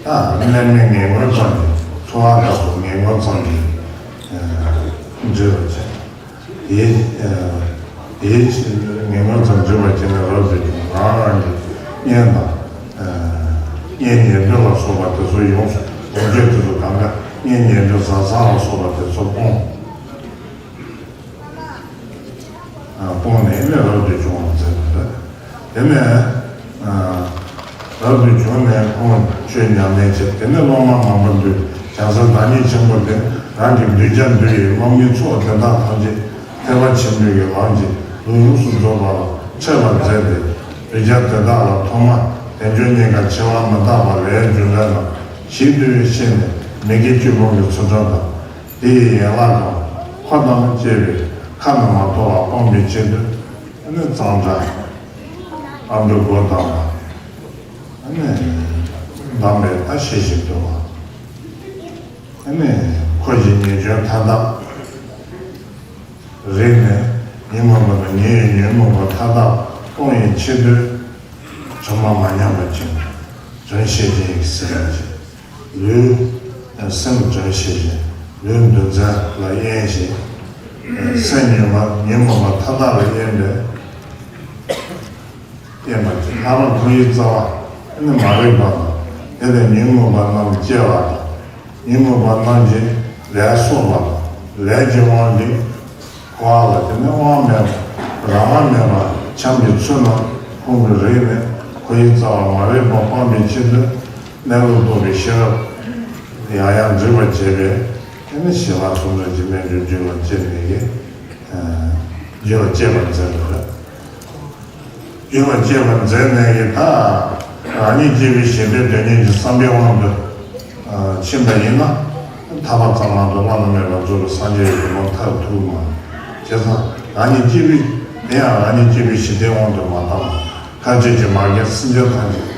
ད་གནས་མལ་ངན་ངོན་ཙམ་གྱིས་འཚོ་བ་དག་པའི་ངན་ངོན་ཙམ་གྱིས་འབྲེལ་བ་བྱས། དེའི་དེའི་ཕྱིར་ངན་ངོན་ཙམ་འབྲེལ་བ་བྱས་ནས་རབ་ཏུ་བྱུང་། རང་རང་གི་གཉེན་དང་། གཉེན་ཉེ་འབྲེལ་ལ་སོགས་པ་དེ་ཚོ་ཡོངས་སུ་ལོངས་སྤྱོད་དེ་ཚོ་གང་ག་གཉེན་ཉེ་འབྲེལ་བཟའ་ཚང་ལ་སོགས་པ་དེ་ཚོ་སྤོང་། སྤོང་ནས་ནི་རབ་ཏུ་བྱུང་བ་མཛད་པ་རེད། དེ་ནས་རབ་ཏུ་བྱུང་ནས་ཁོང་ཆོས་ཉམས་ལེན་བྱས། དེ་ནས་སློབ་མ་མང་པོ་འདུས། བྱང་སེམས་བདག་ཉིད་ཆེན་པོ་དེ་རང་གི་གདུལ་བྱ་འདུལ་བའི་སློབ་མའི་ཚོགས་དེ་དག་ཐམས་ཅད་ཐེག་པ་ཆེན་པོའི་གི་ལམ་གྱི་ ལུགས་ཡོངས་སུ་རྫོགས་པ་ལ་འཕྲད་པར་མཛད་དེ། གདུལ་བྱ་དེ་དག་ལ་ཐོག་མར་དལ་འབྱོར་རྙེད་དཀའ་འཆི་བ་མི་རྟག་པ་ལས་རྒྱུ་འབྲས་དང་ཞིང་དུ་ཡང་ཤེས་ནས་མི་དགེ་བཅུ་སྤོང་གི་ཚུལ་ཁྲིམས་དང་། དེ་ཡི་ཡན་ལག་དང་འཁོར་དང་བཅས་པའི་ཁ་ན་མ་ཐོ་བ་སྤོང་བའི་ཆེད་དུ། ཨ་ནི་གཙང་སྦྲ་ཨ་མདོའི་སྒོ་དང་། ཨ་ནི་གདམས་པའི་ད་ཤེས་བཞིན་དུ་བ། ཨ་ནི་འཁོར་གྱི་ཉེས་སྐྱོན་མཐའ་དག་རིག་ནས་ཉོན་མོངས་པ་དང་ཉེ་བའི་ཉོན་མོངས་པ་མཐའ་དག་སྤོང་བའི་ཆེད་དུ། དྲི་མ་མ་ཉམས་པ་ཅན། དྲིན་ཤེས་ཅན་ཡི་སེམས་ཅན། ལུས་སེམས་དྲིན་ཤེས་ཅན། ལུས་འདུ་འཛི་ལ་གཡེང་ཞིང་། སེམས་ཉོན་མ་ཉོན་མོངས་པ་མཐའ་དག་ལ་གཡེང་བས། གཡེང་བ་ཅན། ལྷག་པར་ཁོ་ཡི་རྩ་བ་ནི་མ་རིག་པ་དང་། དེ་ལས་ཉོན་མོངས་པ་རྣམས་སྐྱེ་བ་དང་། ཉོན་མོངས་པ་རྣམས་ཀྱི་ལས་གསོག་པ་དང་། ལས་ཀྱི་དབང་གིས་འཁོར་བ་ལ། དེ་ནི་དབང་མེད་པ་རང་དབང་མེད་པར་འཁྱམས་པའི་ཚུལ་རྣམས་ཁོང་གིས་རིག་ནས། ཁོ་ཡི་རྩ་བ་མ་རིག་པ་སྤང་བའི་ཆེད་དུ་གནས་ལུགས་རྟོགས་པའི་ཤེས་རབ་ཡང་ཡང་འདྲིས་པར་བྱས་པས། དེ་ནི་ཞི་བ་གསུམ་ལྡན་གྱི་རྣལ་འབྱོར་རྒྱུད་ལ་སྐྱེས་ནས་ཀྱི། རྒྱུད་ལ་སྐྱེས་པར་མཛད་པ་རེད། རྒྱུད་ལ་སྐྱེས་པར་མཛད་ནས་ཀྱི་ད། རང་ཉིད་སྐྱེ་བའི་ཞི་བདེ་དོན་གཉེར་གྱི་བསམ་པའི་དབང་དུ་ཕྱིན་པ་ཡིན་ན། ཐར་པ་ཙམ་མ་གཏོགས་བླ་ན་མེད་པར་རྫོགས་པའི་སངས་རྒྱས་ཀྱི་གོ་འཕང་ཐོབ་ཐུབ་མ། བྱས་ཙང་རང་ཉིད་སྐྱེ་བའི། དེ་ཡང་རང་ཉིད་སྐྱེ་བའི་ཞི་བདེའི་དབང་དུ་མ་བཏང་བར། ཐམས་ཅད་ཀྱི་མ་རྒན་སེམས་ཅན་ཐམས་ཅད་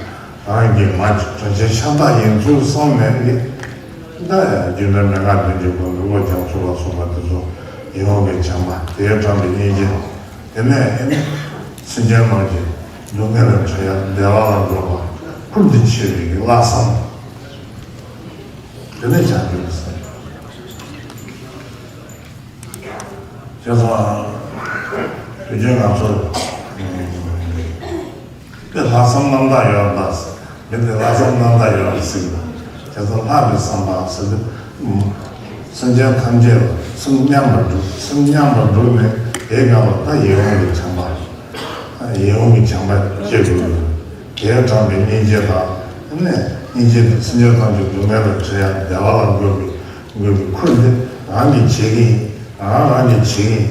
རང་གི་མ་དྲིན་ཆེན་ཤ་སྟག་ཡིན་ཚུལ་བསམ་ནས་ཀྱི། ད་རྒྱུ་འབྲས་མན་ངག་བདུན་གྱི་སྒོ་ནས་བློ་སྦྱང་ཚུལ་ལ་སོགས་པ་དེ་ཚོ་ཡིད་འོང་གི་བྱམས་པ། དེས་དྲངས་པའི་སྙིང་རྗེ། དེ་ནས་ཨེ་ནི་སེམས་ཅན་རྣམས་ཀྱི་སྡུག་བསྔལ་ལས་གྲོལ་ཡ་བདེ་བ་ལ་འགོད་པ་ཁུར་དུ་ཆེ་བའི་ལྷག་བསམ། དེ་ནས་བྱ་རྒྱུ་ཟེར། བྱས་ཙང་དུས་རྒྱུན་ང་ཚོ་དཔེ་ལྷག་བསམ་རྣམ་དག་ཡོད་པ། མི་དེ་ལྷག་བསམ་རྣམ་དག་ཡོད་པ་ཟེར་གྱི་འདུག་བྱས་ཙང་ལྷག་པའི་བསམ་པ་ཟེར་དུས། སེམས་ཅན་ཐམས་ཅད་ལ་སེམས་མཉམ་པར་བསྒྲུབ། སེམས་མཉམ་པར་བསྒྲུབས་ནས་དེའི་སྒང་ལ་ད་ཡིད་འོང་གི་བྱམས་པ། ཡིད་འོང་གི་བྱམས་པ་སྐྱེ་དགོས། དེས་དྲངས་པའི་སྙིང་རྗེ་དང་། ཨ་ནི་སྙིང་རྗེ་དེ་སེམས་ཅན་ཐམས་ཅད་སྡུག་བསྔལ་ལས་གྲོལ་ཡ་བདེ་བ་ལ་འགོད་པའི་འགོད་པའི་ཁུར་དེ་རང་གིས་བྱེད་ཀྱི་ཡིན། རང་རང་གིས་བྱེད་ཀྱི་ཡིན།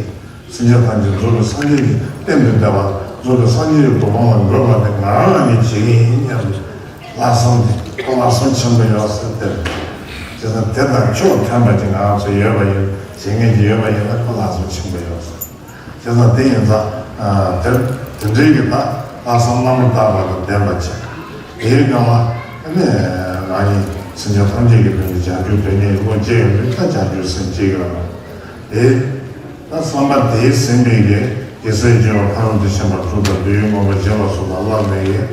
སེམས་ཅན་ཐམས་ཅད་རྫོགས་པའི་སངས་རྒྱས་ཀྱི་རྟེན་དུ་བསྡད་པ། རྫོགས་པའི་སངས་རྒྱས་ཀྱི་གོ་འཕང་ལ་འགོད་པ་དེ་ང་རང་གིས་བྱེད་ཀྱི་ཡིན་སྙམ་པའི་ལྷག་བསམ་དེ། ལྷག་བསམ་ཆེན་པོ་ཡོད་ཟེར་ཏེ། བྱས་ཙང་དེ་དང་ཕྱོགས་མཐུན་པ་ཅིག་ང་རང་ཚོ་ཡོད་པ་ཡིན། བྱེད་མཁན་ཅིག་ཡོད་པ་ཡིན་ན་ཁོ་ལྷག་བསམ་ཆེན་པོ་ཡོད་ཟེར། བྱས་ཙང་དེ་ཡིན་ཙང་། ཨ། དེར་དེ་འདྲའི་གི་ད་ལྷག་བསམ་རྣམ་པར་དག་པ་དང་ལྡན་པ་བྱས། དེའི་སྒང་ལ་ཨ་ནི་རང་ཉིད་སེམས་ཅན་ཐམས་ཅད་ཀྱི་དོན་དུ་བྱ་རྒྱུ་དོན་གཉེར་བློ་སྐྱེ་ཡོང་དུས། ད་བྱ་རྒྱུ་སེམས་སྐྱེ་ཡོང་བ་དེ། ད་བསམ་པ་དེས་ཟིན་པའི་གི་རྒྱལ་སྲས་བྱེ་བ་ཕ་རོལ་ཏུ་ཕྱིན་པ་དྲུག་དང་བདུད་ཡུལ་མངོན་པར་བརྗོད་པ་སོགས་དང་བསླབ་ནས་ཀྱི།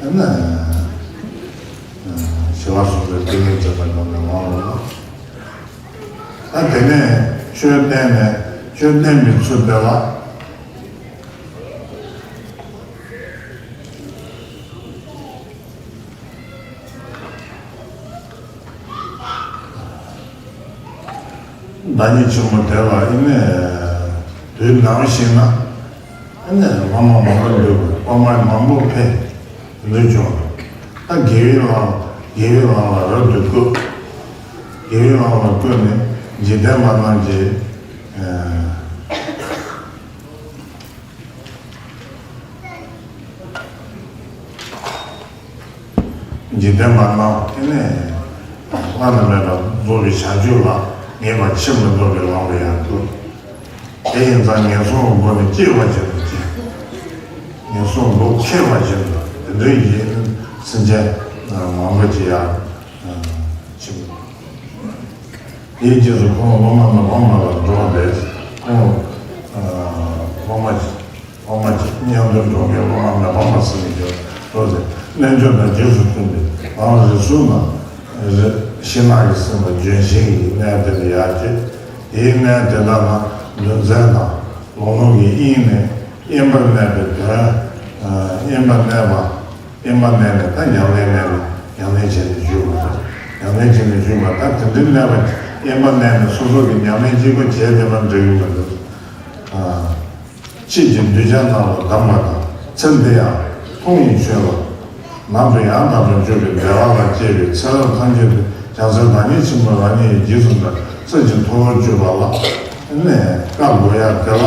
ཨ་ནི་ཞི་བ་གསུམ་ལྡན་ཏིང་ངེ་འཛིན་དང་ལྡན་པའི་ངང་ལ། ད་དེ་ནས་ཆོས་བསྟན་ནས། ཆོས་བསྟན་པའི་ཚུལ་དེ་ལ། བདག་ཉིད་ཆེན་པོ་དེ་ལ་ཨེ་ནས་དུས་ནམ་ཞིག་ན། ཨེ་ནས་སློབ་མ་མང་པོ་འདུས། སློབ་མ་མང་པོ་ཕེབས། འདུས་བྱུང་། ད་དགེ་བའི་ལམ། དགེ་བའི་ལམ་ལ་རབ་ཏུ་བཀོད། དགེ་བའི་ལམ་ལ་བཀོད་ནས་འཇིག་རྟེན་པ་རྣམས་ཀྱི། ཨ། འཇིག་རྟེན་པ་རྣམས་ཨེ་ནས་བླ་ན་མེད་པ་རྫོགས་པའི་བྱང་ཆུབ་ལ་ངེས་པ་ཕྱིར་མི་ལྡོག་པའི་ལམ་ལ་ཡར་བཀོད། དེ་ཡིན་ཙང་ངན་སོང་གི་སྒོ་ནས་སྐྱེ་བ་ཅན་དུ་སྐྱེ། ངན་སོང་སྒོ་ཁེགས་པ་ཅན་དུ། དེ་འདྲའི་ཡིན་སེམས་ཅན་མང་པོ་ཅིག་ཡར་ཕྱིན། དེའི་རྗེས་སུ་ཁོང་སློབ་མ་མི་ཕམ་པ་ལ་འགྲོ་བ་རེད། ཁོང་སློབ་མ། སློབ་མ་གཅིག་མཉམ་དུ་འགྲོ་མཁན་སློབ་མ་མི་ཕམ་པ་ཟེར་ནས་ཀྱང་འགྲོ་ཟེར། རྣལ་འབྱོར་དང་རྗེས་སུ་མཐུན་པའི་ལམ་རིམ་གསུམ་ལ། རི། ཤིང་ནགས་ཀྱིས་ཟིན་པ་ལྗོན་ཤིང་གི་གནས་དེ་ལ་ཡར་སྐྱེས། དེའི་གནས་དེ་དག་ན་འདུ་འཛི་དང་ལོག་ལམ་གྱི་དབྱིངས་ནས་དབེན་པར་གནས་པའི་དོན། དབེན་པར་གནས་པ། དབེན་པར་གནས་ནས་ད་ཉམས་ལེན་གནས་ལ་ཉམས་ལེན་བྱས་ནས་བཞུགས་པ་དང་། ཉམས་ལེན་བྱས་ནས་བཞུགས་པ། ད་དེ་འདྲའི་གནས་པ་དབེན་པར་གནས་ནས་སོ་སོ་གི་ཉམས་ལེན་གཅིག་པོ་བྱས་བསྡད་པ་འགྲིག་གི་མི་འདུག་ཨ། ཕྱིས་ཀྱི་གདུལ་བྱ་རྣམས་ལ་གདམས་པ་དང་། ཚེ་འདི་ཡང་མཐོང་བའི་ཆོས་ལ་ནམ་དུ་ཡང་དག་པར་འཇུག་པའི་བདེ་བ་ལ་སྐྱེས་པའི་ཚེ་རབས་ཐམས་ཅད་དུ་བྱང་སེམས་བདག་ཉིད་ཆེན་པོ་རང་ཉིད་ཀྱི་རྗེས་སུ་འབྲང་བའི་ཚུལ་གྱིས་མཐོ་རུ་གྱུར་པ་ལ་ནི་བཀའ་བསྒོ་ཡ་དེ་ལ།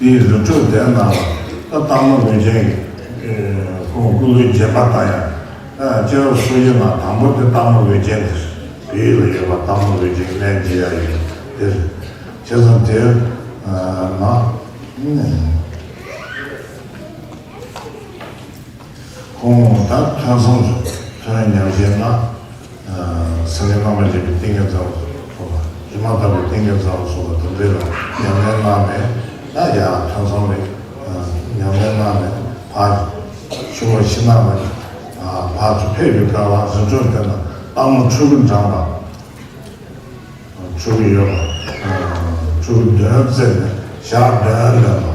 དེའི་རི་ཁྲོད་དེ་ནང་ལ་ད་སྟག་མོ་ལུས་ཅན་གྱི་ཁོང་སྐུ་ལུས་བརྒྱན་པ་ལྟ་ཡང་། ད་སྐྱེ་བ་སུ་ཡིན་ན་དང་པོ་དེ་སྟག་མོ་ལུས་ཅན་དེ་བོད་ཡུལ་ལ་ཡོད་པ་སྟག་མོ་ལུས་ཅན་གྱི་ལན་བྱེད་ཡ་ཡོད་དེ་རེད། བྱས་ཙང་དེ་ན། ཁོང་ད་ཐོས་བསམ་སོགས་ཐོས་ཉམས་བཞེས་ན། སེམས་ཅན་རྣམ་པར་འབྱེད་པའི་ཏིང་ངེ་འཛིན་སོགས་ལ་ཡི་མ་ལྟ་བུའི་ཏིང་ངེ་འཛིན་སོགས་ལ་དེ་འདྲའི་ལ་ཉམས་ལེན་གནང་ནས། ད་ཡང་ཐོས་བསམ་རེ་ཉམས་ལེན་གནང་ནས་ཕར་ཆུ་བོ་ཕྱི་ནང་ལ་ཕར་ཚུར་ཕེབས་པའི་སྐབས་ལ་རི་ཁྲོད་དེ་ན་སྟག་མོ་ཕྲུ་གུ་འགྲངས་པ། ཕྲུ་གུ་ཡོད་པ། ཕྲུ་གུ་གདོན་བཙལ་ནས་ཞག་གདོན་ལེན་པ།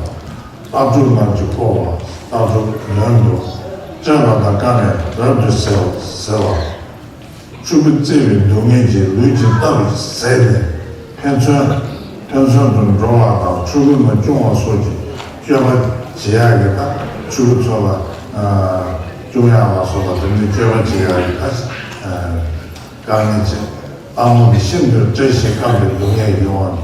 སྟག་ཕྲུག་རྣམས་ཀྱིས་བསྐོར་བ་སྟག་ཕྲུག་གདོན་འདུལ། བཅོམ་པ་དང་བཀའ་ནས་རབ་ཏུ་གཟིར་བ། ཕྲུ་གུ་བཙལ་བའི་སྡུག་བསྔལ་གྱིས་ལུས་ཀྱི་རྟ་རུ་ཟད་ནས་ཕན་ཚུན་ཕན་ཚུན་དུ་འགྲོ་བ་དང་ཕྲུ་གུ་རྣམས་སྐྱོང་བ་སོགས་ཀྱི་སྤྱོད་པ་བྱེད་ཡག་གི་ད་ཕྲུ་གུ་ཚོ་ལ་སྐྱོང་ཡག་ལ་སོགས་པ་དེ་འདྲའི་སྤྱོད་པ་བྱེད་ཡག་གི་ད། དཀའ་ངལ་ཆེ། སྟག་མོ་འདི་ཤིན་ཏུ་བཀྲེས་ཤིང་སྐམ་པའི་སྡུག་བསྔལ་ཡོང་བ་ནི།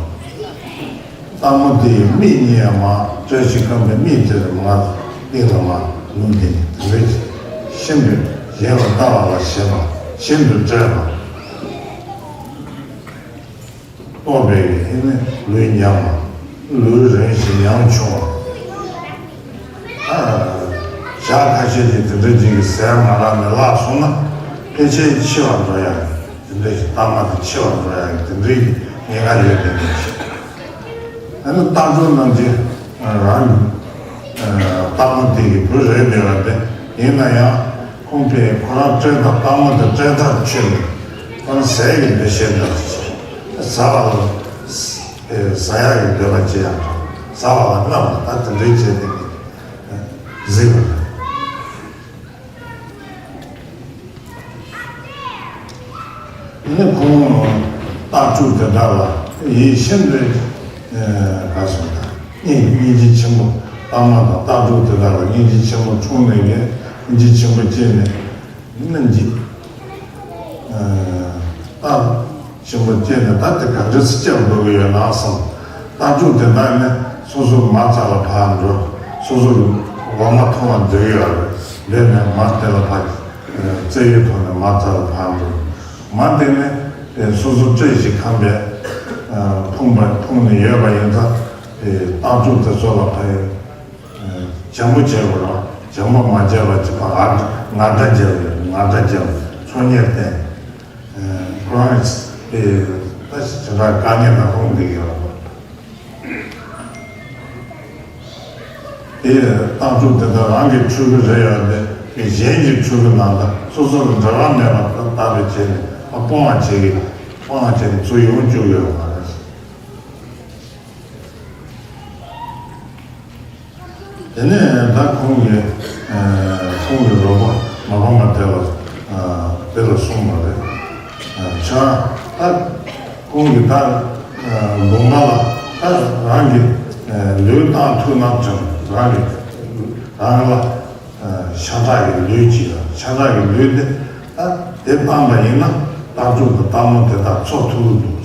སྟག་མོ་འདི་ཡི་མིག་གཉིས་ཡང་མ་བཀྲེས་ཤིང་སྐམ་པའི་མིག་དེ་ལ་མ་གཏིང་ལ་མ་ནུབ་སྟེ་དེ་འདྲའི་ཤིན་ཏུ་གཞན་ལ་ལྟ་བ་ལ་ཞེན་པ་ཤིན་ཏུ་བཀྲེས་པ། ལྟོགས་པའི་ཨེ་ནི་ལུས་ཉམས་པ། ལུས་རིང་ཞིང་ཉམ་ཆུང་བ། ཨ། ཞག་ཁ་ཤས་ཀྱི་དེ་འདྲ་ཅིག་གི་ཟས་མ་རག་ནས་བརླག་སོང་ན་ཕལ་ཆེར་འཆི་བར་འགྲོ་ཡ་རེད། དེ་འདྲ་ཞིག་སྟག་མོ་དེ་འཆི་བར་འགྲོ་ཡ་རེད། དེ་འདྲའི་ཉེན་ཁ་ཡོད་དེ་འདྲ་ཞིག་ཨ་ནི་སྟག་ཕྲུག་རྣམས་ཀྱིས་རང་གི་སྟག་མོ་དེ་གི་བུ་རེད་འདོད་པ་དེ་ཡིན་ན་ཡང་ཁོང་པས་ཁོ་རང་སྤྲེལ་ཐར་སྟག་མོ་དེ་སྤྲེལ་ཐར་ཆོད་ནས་ཁོ་རང་ཟས་ཀྱི་འདོད་ཆེན་འདྲ་ཞིག་བྱས་ཟ་བ་ལ། ཟ་ཡག་གི་འདོད་པ་ཅི་ཡང་། ཟ་བ་ལ་སྔ་བ་ད་དེ་འདྲའི་བྱས་ཏེ་གཟིགས་པ་རེད། ནི་ཁོང་སྟག་ཕྲུག་དེ་དག་ལ་ཡིད་ཤིན་ཏུ་དགའ་སོང་། ད་སྙིང་སྙིང་རྗེ་ཆེན་པོ་སྟག་མོ་དང་སྟག་ཕྲུག་དེ་དག་ལ་སྙིང་རྗེ་ཆེན་པོ་འཁྲུངས་ནས་ཀྱི་སྙིང་རྗེ་ཆེན་པོ་སྐྱེས་ནས། སྙིང་རྗེ། ཨ། སྟག་ཆེན་པོ་སྐྱེས་ནས་ད་དེ་ག་འདྲ་སེ་སྐྱེ་བ་འགྲོ་གི་ཡོད་ན་བསམ། སྟག་ཕྲུག་དེ་དག་ནི་སོ་སོ་མ་རྩ་ལ་ཕར་འགྲོ། སོ་སོ་འོ་མ་འཐུང་བར་འདོད་ཡོད་རེད། འདོད་ནས་མ་དེ་ལ་ཕར་རྩེ་ཡོད་ཐོག་ནས་མ་རྩ་ལ་ཕར་འགྲོ། མ་དེ་ནི་དེ་སོ་སོ་བཀྲེས་ཤིང་ཁམས་པས་ཕུང་པ་ཕུང་ནས་ཡོད་པ་ཡིན་ཙང་དེ་སྟག་ཕྲུག་དེ་ཚོ་ལ་ཕར། བྱམས་པོ་བྱེད་དགོས་ར། བྱམས་པོ་མ་བྱས་པ་ཅིག་ཕ་ང་ང་འདྲ་བྱས་པ་ང་འདྲ་བྱས་པ་ཚོ་ཉེར་བསྟན། ཁོ་རང་ཨེ་ད་ཞིག་དེ་འདྲ་དཀའ་ངལ་ལ་ལྷུང་བསྡད་ཡོད་ར། དེ་སྟག་ཕྲུག་དེ་དག་རང་གི་ཕྲུ་གུ་རེད་ཡོད་དེ་གཞན་གྱི་ཕྲུ་གུ་ནང་ད་སོ་སོ་ལ་འབྲེལ་བ་མེད་པ་ལྟ་བུ་བྱས་ནས་སྤོང་བ་བྱེད་ཀྱི་སྤོང་བ་བྱས་ནས་ཚུར་ཡོང་བཅུག་ཡོད་པ་མ་རེད། དེ་ནས་ད་ཁོང་གི་ཁོང་གི་རོགས་པ་མ་ཕམ་པ་དེ་ལ་དེ་ལ་གསུངས་པ་རེད། བྱས་ད་ཁོང་གི་ད་དགོངས་པ་ལ་ད་རང་གི་ལུས་བཏང་ཐུབ་ན་བྱུང་རང་གི་རང་ལ་ཤ་ཁྲག་གི་ལུས་ཀྱི་ཤ་ཁྲག་གི་ལུས་དེ་ད་དེ་བཏང་པ་ཡིན་ན་སྟག་ཕྲུག་དང་སྟག་མོ་དེ་དག་འཚོ་ཐུབ་ཀྱི་འདུག་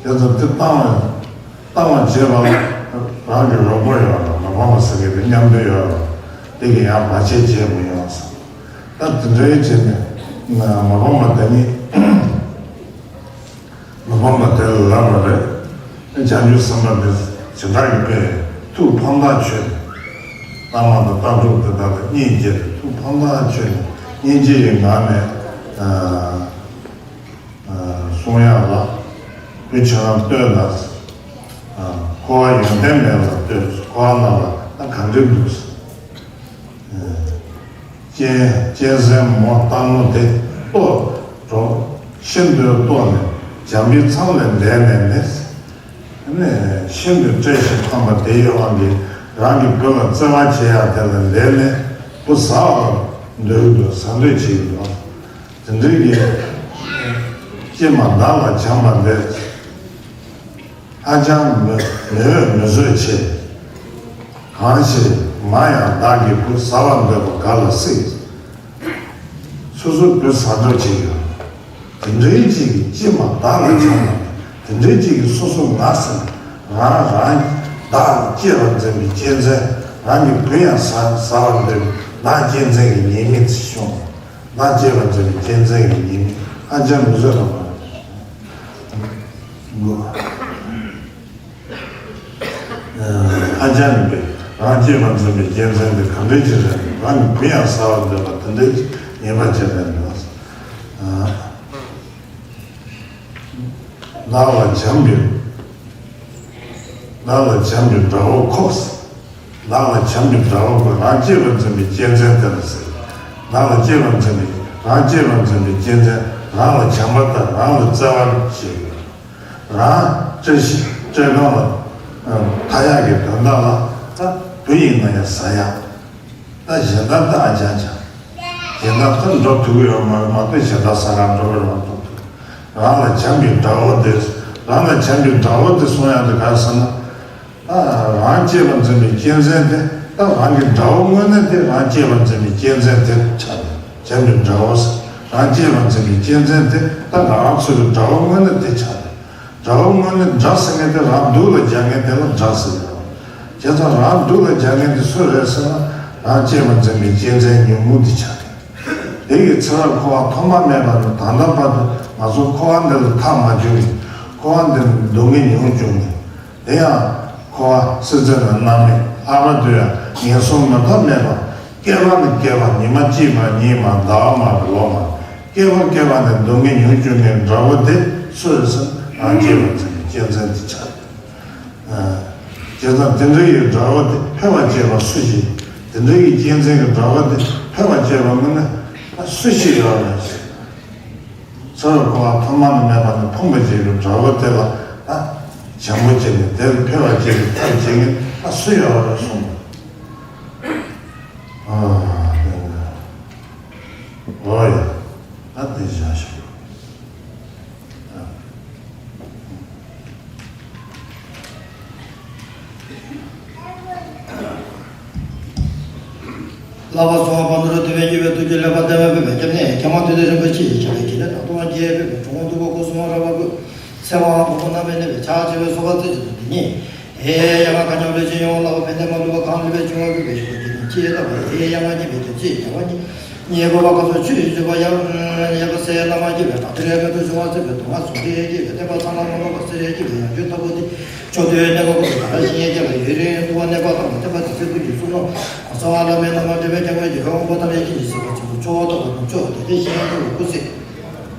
དེ་ཚོ་དེ་བཏང་བ་བཏང་བ་བྱེད་པ་ལ་རང་གི་རོགས་པ་ཡོད་ལ་མ་ཕམ་པ་ཟེར་མཁན་དེ་མཉམ་དུ་ཡོད་ལ་དེ་གི་ཡང་བར་ཆད་བྱེད་མི་ཡོང་ཟེར། ད་དེ་འདྲའི་བྱས་ནས་མ་ཕམ་པ་དེ་ནི་མ་ཕམ་པ་དེ་ལ་ལབ་པ་རེད། བྱང་ཆུབ་སེམས་དཔའ་དེ་བྱེ་བྲག་གི་དཔེ་ཐུགས་ཕམ་ཐག་ཆོད་ནས་སྟག་མོ་དང་སྟག་ཕྲུག་དེ་དག་ལ་སྙིང་རྗེ་ནས་ཐུགས་ཕམ་ཐག་ཆོད་ནས་སྙིང་རྗེ་ཡི་ངང་ནས། གསུང་ཡག་ལ་བུ་ཁྱེད་རང་ལྟོས་དང་། འཁོར་བ་ཡོན་ཏན་མེད་ལ་ལྟོས། འཁོར་བ་རྣམས་ལ་ད་ག་འདྲ་འདུག་གཅན་གཅན་གཟན་མོ་སྟག་མོ་དེ་ལྟོགས་འགྲོ། ཤིན་ཏུ་ལྟོགས་ནས་བྱམས་པའི་མཚམས་ལས་འདས་ནས་ནི། ཤིན་ཏུ་བཀྲེས་ཤིང་ཕམ་པ་དེའི་དབང་གིས་རང་གི་བུ་ལ་བརྩེ་བ་བྱེད་ཡག་དེ་ལ་འདས་ནས་བུ་ཟ་བར་འདོད་དུ་ཟ་འདོད་བྱེད་ཀྱི་འདུག་དེ་འདྲའི་གི་ཀྱེ་མ་བདག་ལ་བྱམས་པ་འདས། ཧ་ཅང་མི་མི་འོས་མི་བཟོད་ཆེ། གང་ཞིག་མ་ཡང་བདག་གི་བུ་ཟ་བར་འདོད་པ་ག་ལ་སྲིད། སོ་སོའི་བུ་ཟ་འདོད་བྱེད་ཀྱི་རེད། དེ་འདྲའི་ཅིག་གི་ཀྱེ་མ་བདག་ལ་བྱམས་པ་དེ་འདྲའི་ཅིག་གི་སོ་སོ་ང་ཟེར་ན་རང་རང་ བདག་གཅེས་པར་འཛིན་པའི་གཅེས་འཛིན། རང་གི་བུ་ཡང་ཟ་ཟ་བར་འདོད་པའི་བདག་གཅེས་འཛིན་གྱི་ཉེས་དམིགས་དེ་བྱུང་། བདག་གཅེས་པར་འཛིན་པའི་གཅེས་འཛིན་གྱི་ཉེས་དམིགས། ཨ་ཅག་མི་བཟོད་ལ་མ་རེད། ཨ་ཅག་ནི་པས་རང་གཅེས་པར་འཛིན་པའི་གཅེས་འཛིན་དེ་ག་འདྲ་ཅིག་རེད། རང་གི་བུ་ཡང་ཟ་བར་འདོད་པ་དེ་འདྲ་ཅིག་ཉེས་པ་ཅིག་རེད་འདུག། བདག་ལ་བྱམས་པའི། བདག་ལ་བྱམས་པའི་དགྲ་བོ་ཁོ། བདག་ལ་བྱམས་པའི་དགྲ་བོ་ཁོ། རང་གཅེས་པར་འཛིན་པའི་གཅེས་འཛིན་དེ་ལ་ཟེར། བདག་ལ་གཅེས་པར་འཛིན་པའི། རང་གཅེས་པར་འཛིན་པའི་གཅེས་འཛིན། རང་ལ་བྱམས་པ་དང་རང་ལ་བརྩེ་བ་བྱེད་དགོས། རང་བཀྲ་ཤིས་བཀྲ་གང་ལ་ཐ་ཡག་གི་དོན་དག་ལ་ད་བུ་ཡིན་ན་ཡང་ཟ་ཡག་ད་གཞན་དག་ད་ཨ་ཅག་ཅག་གཞན་དག་ད་འགྲོ་ཐུབ་ཀྱི་ཡོད་མ་མ་གཏོགས་གཞན་དག་ཟ་རང་འགྲོ་གི་རང་ཐུབ་ཐུབ། རང་ལ་བྱམས་པའི་དགྲ་བོ་དེ། རང་ལ་བྱམས་པའི་དགྲ་བོ་དེ་གསུང་ཡག་དེ་ག་རེ་ཟེར་ན། ད་རང་གཅེས་པར་འཛིན་པའི་གཅེས་འཛིན་དེ་ད་རང་གི་དགྲ་བོ་དངོས་གནས་དེ་རང་གཅེས་པར་འཛིན་པའི་གཅེས་འཛིན་དེ་ཆགས་ནས་བྱམས་པའི་དགྲ་བོ་ཟེར། རང་གཅེས་པར་འཛིན་པའི་གཅེས་འཛིན་དེ་ད་ང་རང་ཚོ་གི་དགྲ་བོ་དངོས་གནས་དེ་ཆགས་ནས། དགྲ་བོ་དངོས་གནས་དགྲ་ཟེར་མཁན་དེ་རང་སྡུག་ལ་སྦྱར་མཁན་དེ་ལ་དགྲ་ཟེར་ཡོད། བྱས་ཙང་རང་སྡུག་ལ་སྦྱར་མཁན་དེ་སུ་རེད་ཟེར་ན། རང་གཅེས་པར་འཛིན་པའི་གཅེས་འཛིན་ཉོན་མོངས་དེ་ཆགས་ནས། དེ་གི་ཚེ་བར་འཁོར་བ་ཐོག་མ་མེད་པ་ནས་ད་ལྟ་བར་དུ་ང་ཚོ་འཁོར་བ་འདི་ལ་ཐག་མ་ཆོད་ནས། འཁོར་བ་འདི་ལ་སྡུག་བསྔལ་མྱོང་བྱུང་ནས། དེ་ཡང་འཁོར་བ་སྲིད་རྩེ་ན་མནར་མེད། ལྷག་པར་དུ་ཡང་ངན་སོང་མི་ཐོབ་མེད་པ། བསྐལ་པ་ནས་བསྐལ་པ། ཉི་མ་གཅིག་མ་གཉིས་མ་ཟླ་བ་མ་ལོ་མ། བསྐལ་པ་བསྐལ་པ་ནས་སྡུག་བསྔལ་མྱོང་བཅུག་ནས་དགྲ་བོ་དེ་སུ་རེད་ཟེར་ན། རང་གཅེས་པར་འཛིན་པའི་གཅེས་འཛིན་དེ་ཆགས། བྱས་ཙང་དེ་འདྲ་ཡི་དགྲ་བོ་དེ་ཕལ་བ་གཅེས་པ་སུ་ཞིག་དེ་འདྲ་ཡི་གཅེས་འཛིན་གྱི་དགྲ་བོ་དེ་ཕལ་བ་གཅེས་པ་མིན་ན་སུ་ཞིག་ཡོད་རེད། ཚེ་བར་འཁོར་བ་ཐོག་མ་ནས་མེད་པ་ནས་ཕོངས་པ་བྱེད་པའི་དགྲ་བོ་དེ་ལ་ད་བྱམས་པོ་བྱས་ནས་དེ་ལ་ཕལ་བ་གཅེས་པའི་ཐབས་བྱེད་མཁན་ད་སུ་ཡོད་རེད་གསུངས། ཨ། ཨོ་ཡ། ད་དེ་བཞག་ཤོག་བསླབ་པ་སོགས་པ་ནོར་དུ་བས་ཉེས་པའི་དུག་གི་ལེགས་པར་བསྟེན་པ་སྤེལ་བའི་སྐྱབས་གནས་མཁས་དབང་དོན་ལྡན་རིན་པོ་ཆེ་ཡི་ཞབས་པད་ཀྱི་ལས་དང་ལྟུང་བ་རྒྱས་པའི་འགྲོ་མགོན་སྟུག་པོ་སྐུ་གསུམ་རབ་དབང་པོས། ཚེ་དབང་ཕུང་པོ་རྣམ་པའི་གནས་པའི་ཕྱག་བྱ་བའི་སོགས་པ་རྩེ་གཅིག་ཏུ་འདི་ཉིད། ཧེ་ཡ་ང་མཁའ་མཉམ་ལས་ཅི་ཡོང་ལ་བ་ཕན་བདེ་མ་ལུས་པ་གང་ལུས་པའི་འབྱུང་བ་གུས་པས་ཞུ་བ་ཀྱི་དོན་ཅི་ཡེ་ལ་བ་ཧེ་ཡ་ང་མཉེས་པའི་དོན་ཅི་ཡེ་བ་ཉེས་པ་བ་ཀ་ཚོ་ཆུ་ཡི་བཅུ་པ་ཡ་ཡ་ཀ་སའི་བླ་མ་མཉེས་པའི་བ་ཏི་རའི་མེ་ཏོག་བྱུང་བ་བརྩེགས་པའི་དུག་ལྔ་ཟུང་འབྲེལ་སྐྱེས་པའི་བསྟན་པ་ཚང་ལ་མ་ལོག་པ་སེ་རའི་སྐྱེས་པའི་ཡང་བཅུད་ལྟ་བུ་སྟེ། ཕྱོགས་དུས་གནས་སྐབས་ཀུན་ཏུ་ད་ལྟ་ཞིང་ཡེ་རྒྱས་པ་ཡུན་རིང་ལྟུང་བ་གནས་པ་དང་ལྟེ་བ་དེ་ཚེ་ཐུགས་ཀྱི་བསོད་ནམས་གོ་ས་བ་བླ་མའི་བླ་མ་འབྲེལ་བའི་སྐྱབས་མགོན་གྱི་ལྷ་དབང་པོ་ཏཱ་ལའི་ཞིང་གི་གཟིགས་པ་ཆེན་པོ་ཆོས་འཁོར་དང་བ་དང་ཆོས་དེ་ལྟའི་ཞིང་ཡང་ཐོབ་པའི་སྐུ་ཚེ།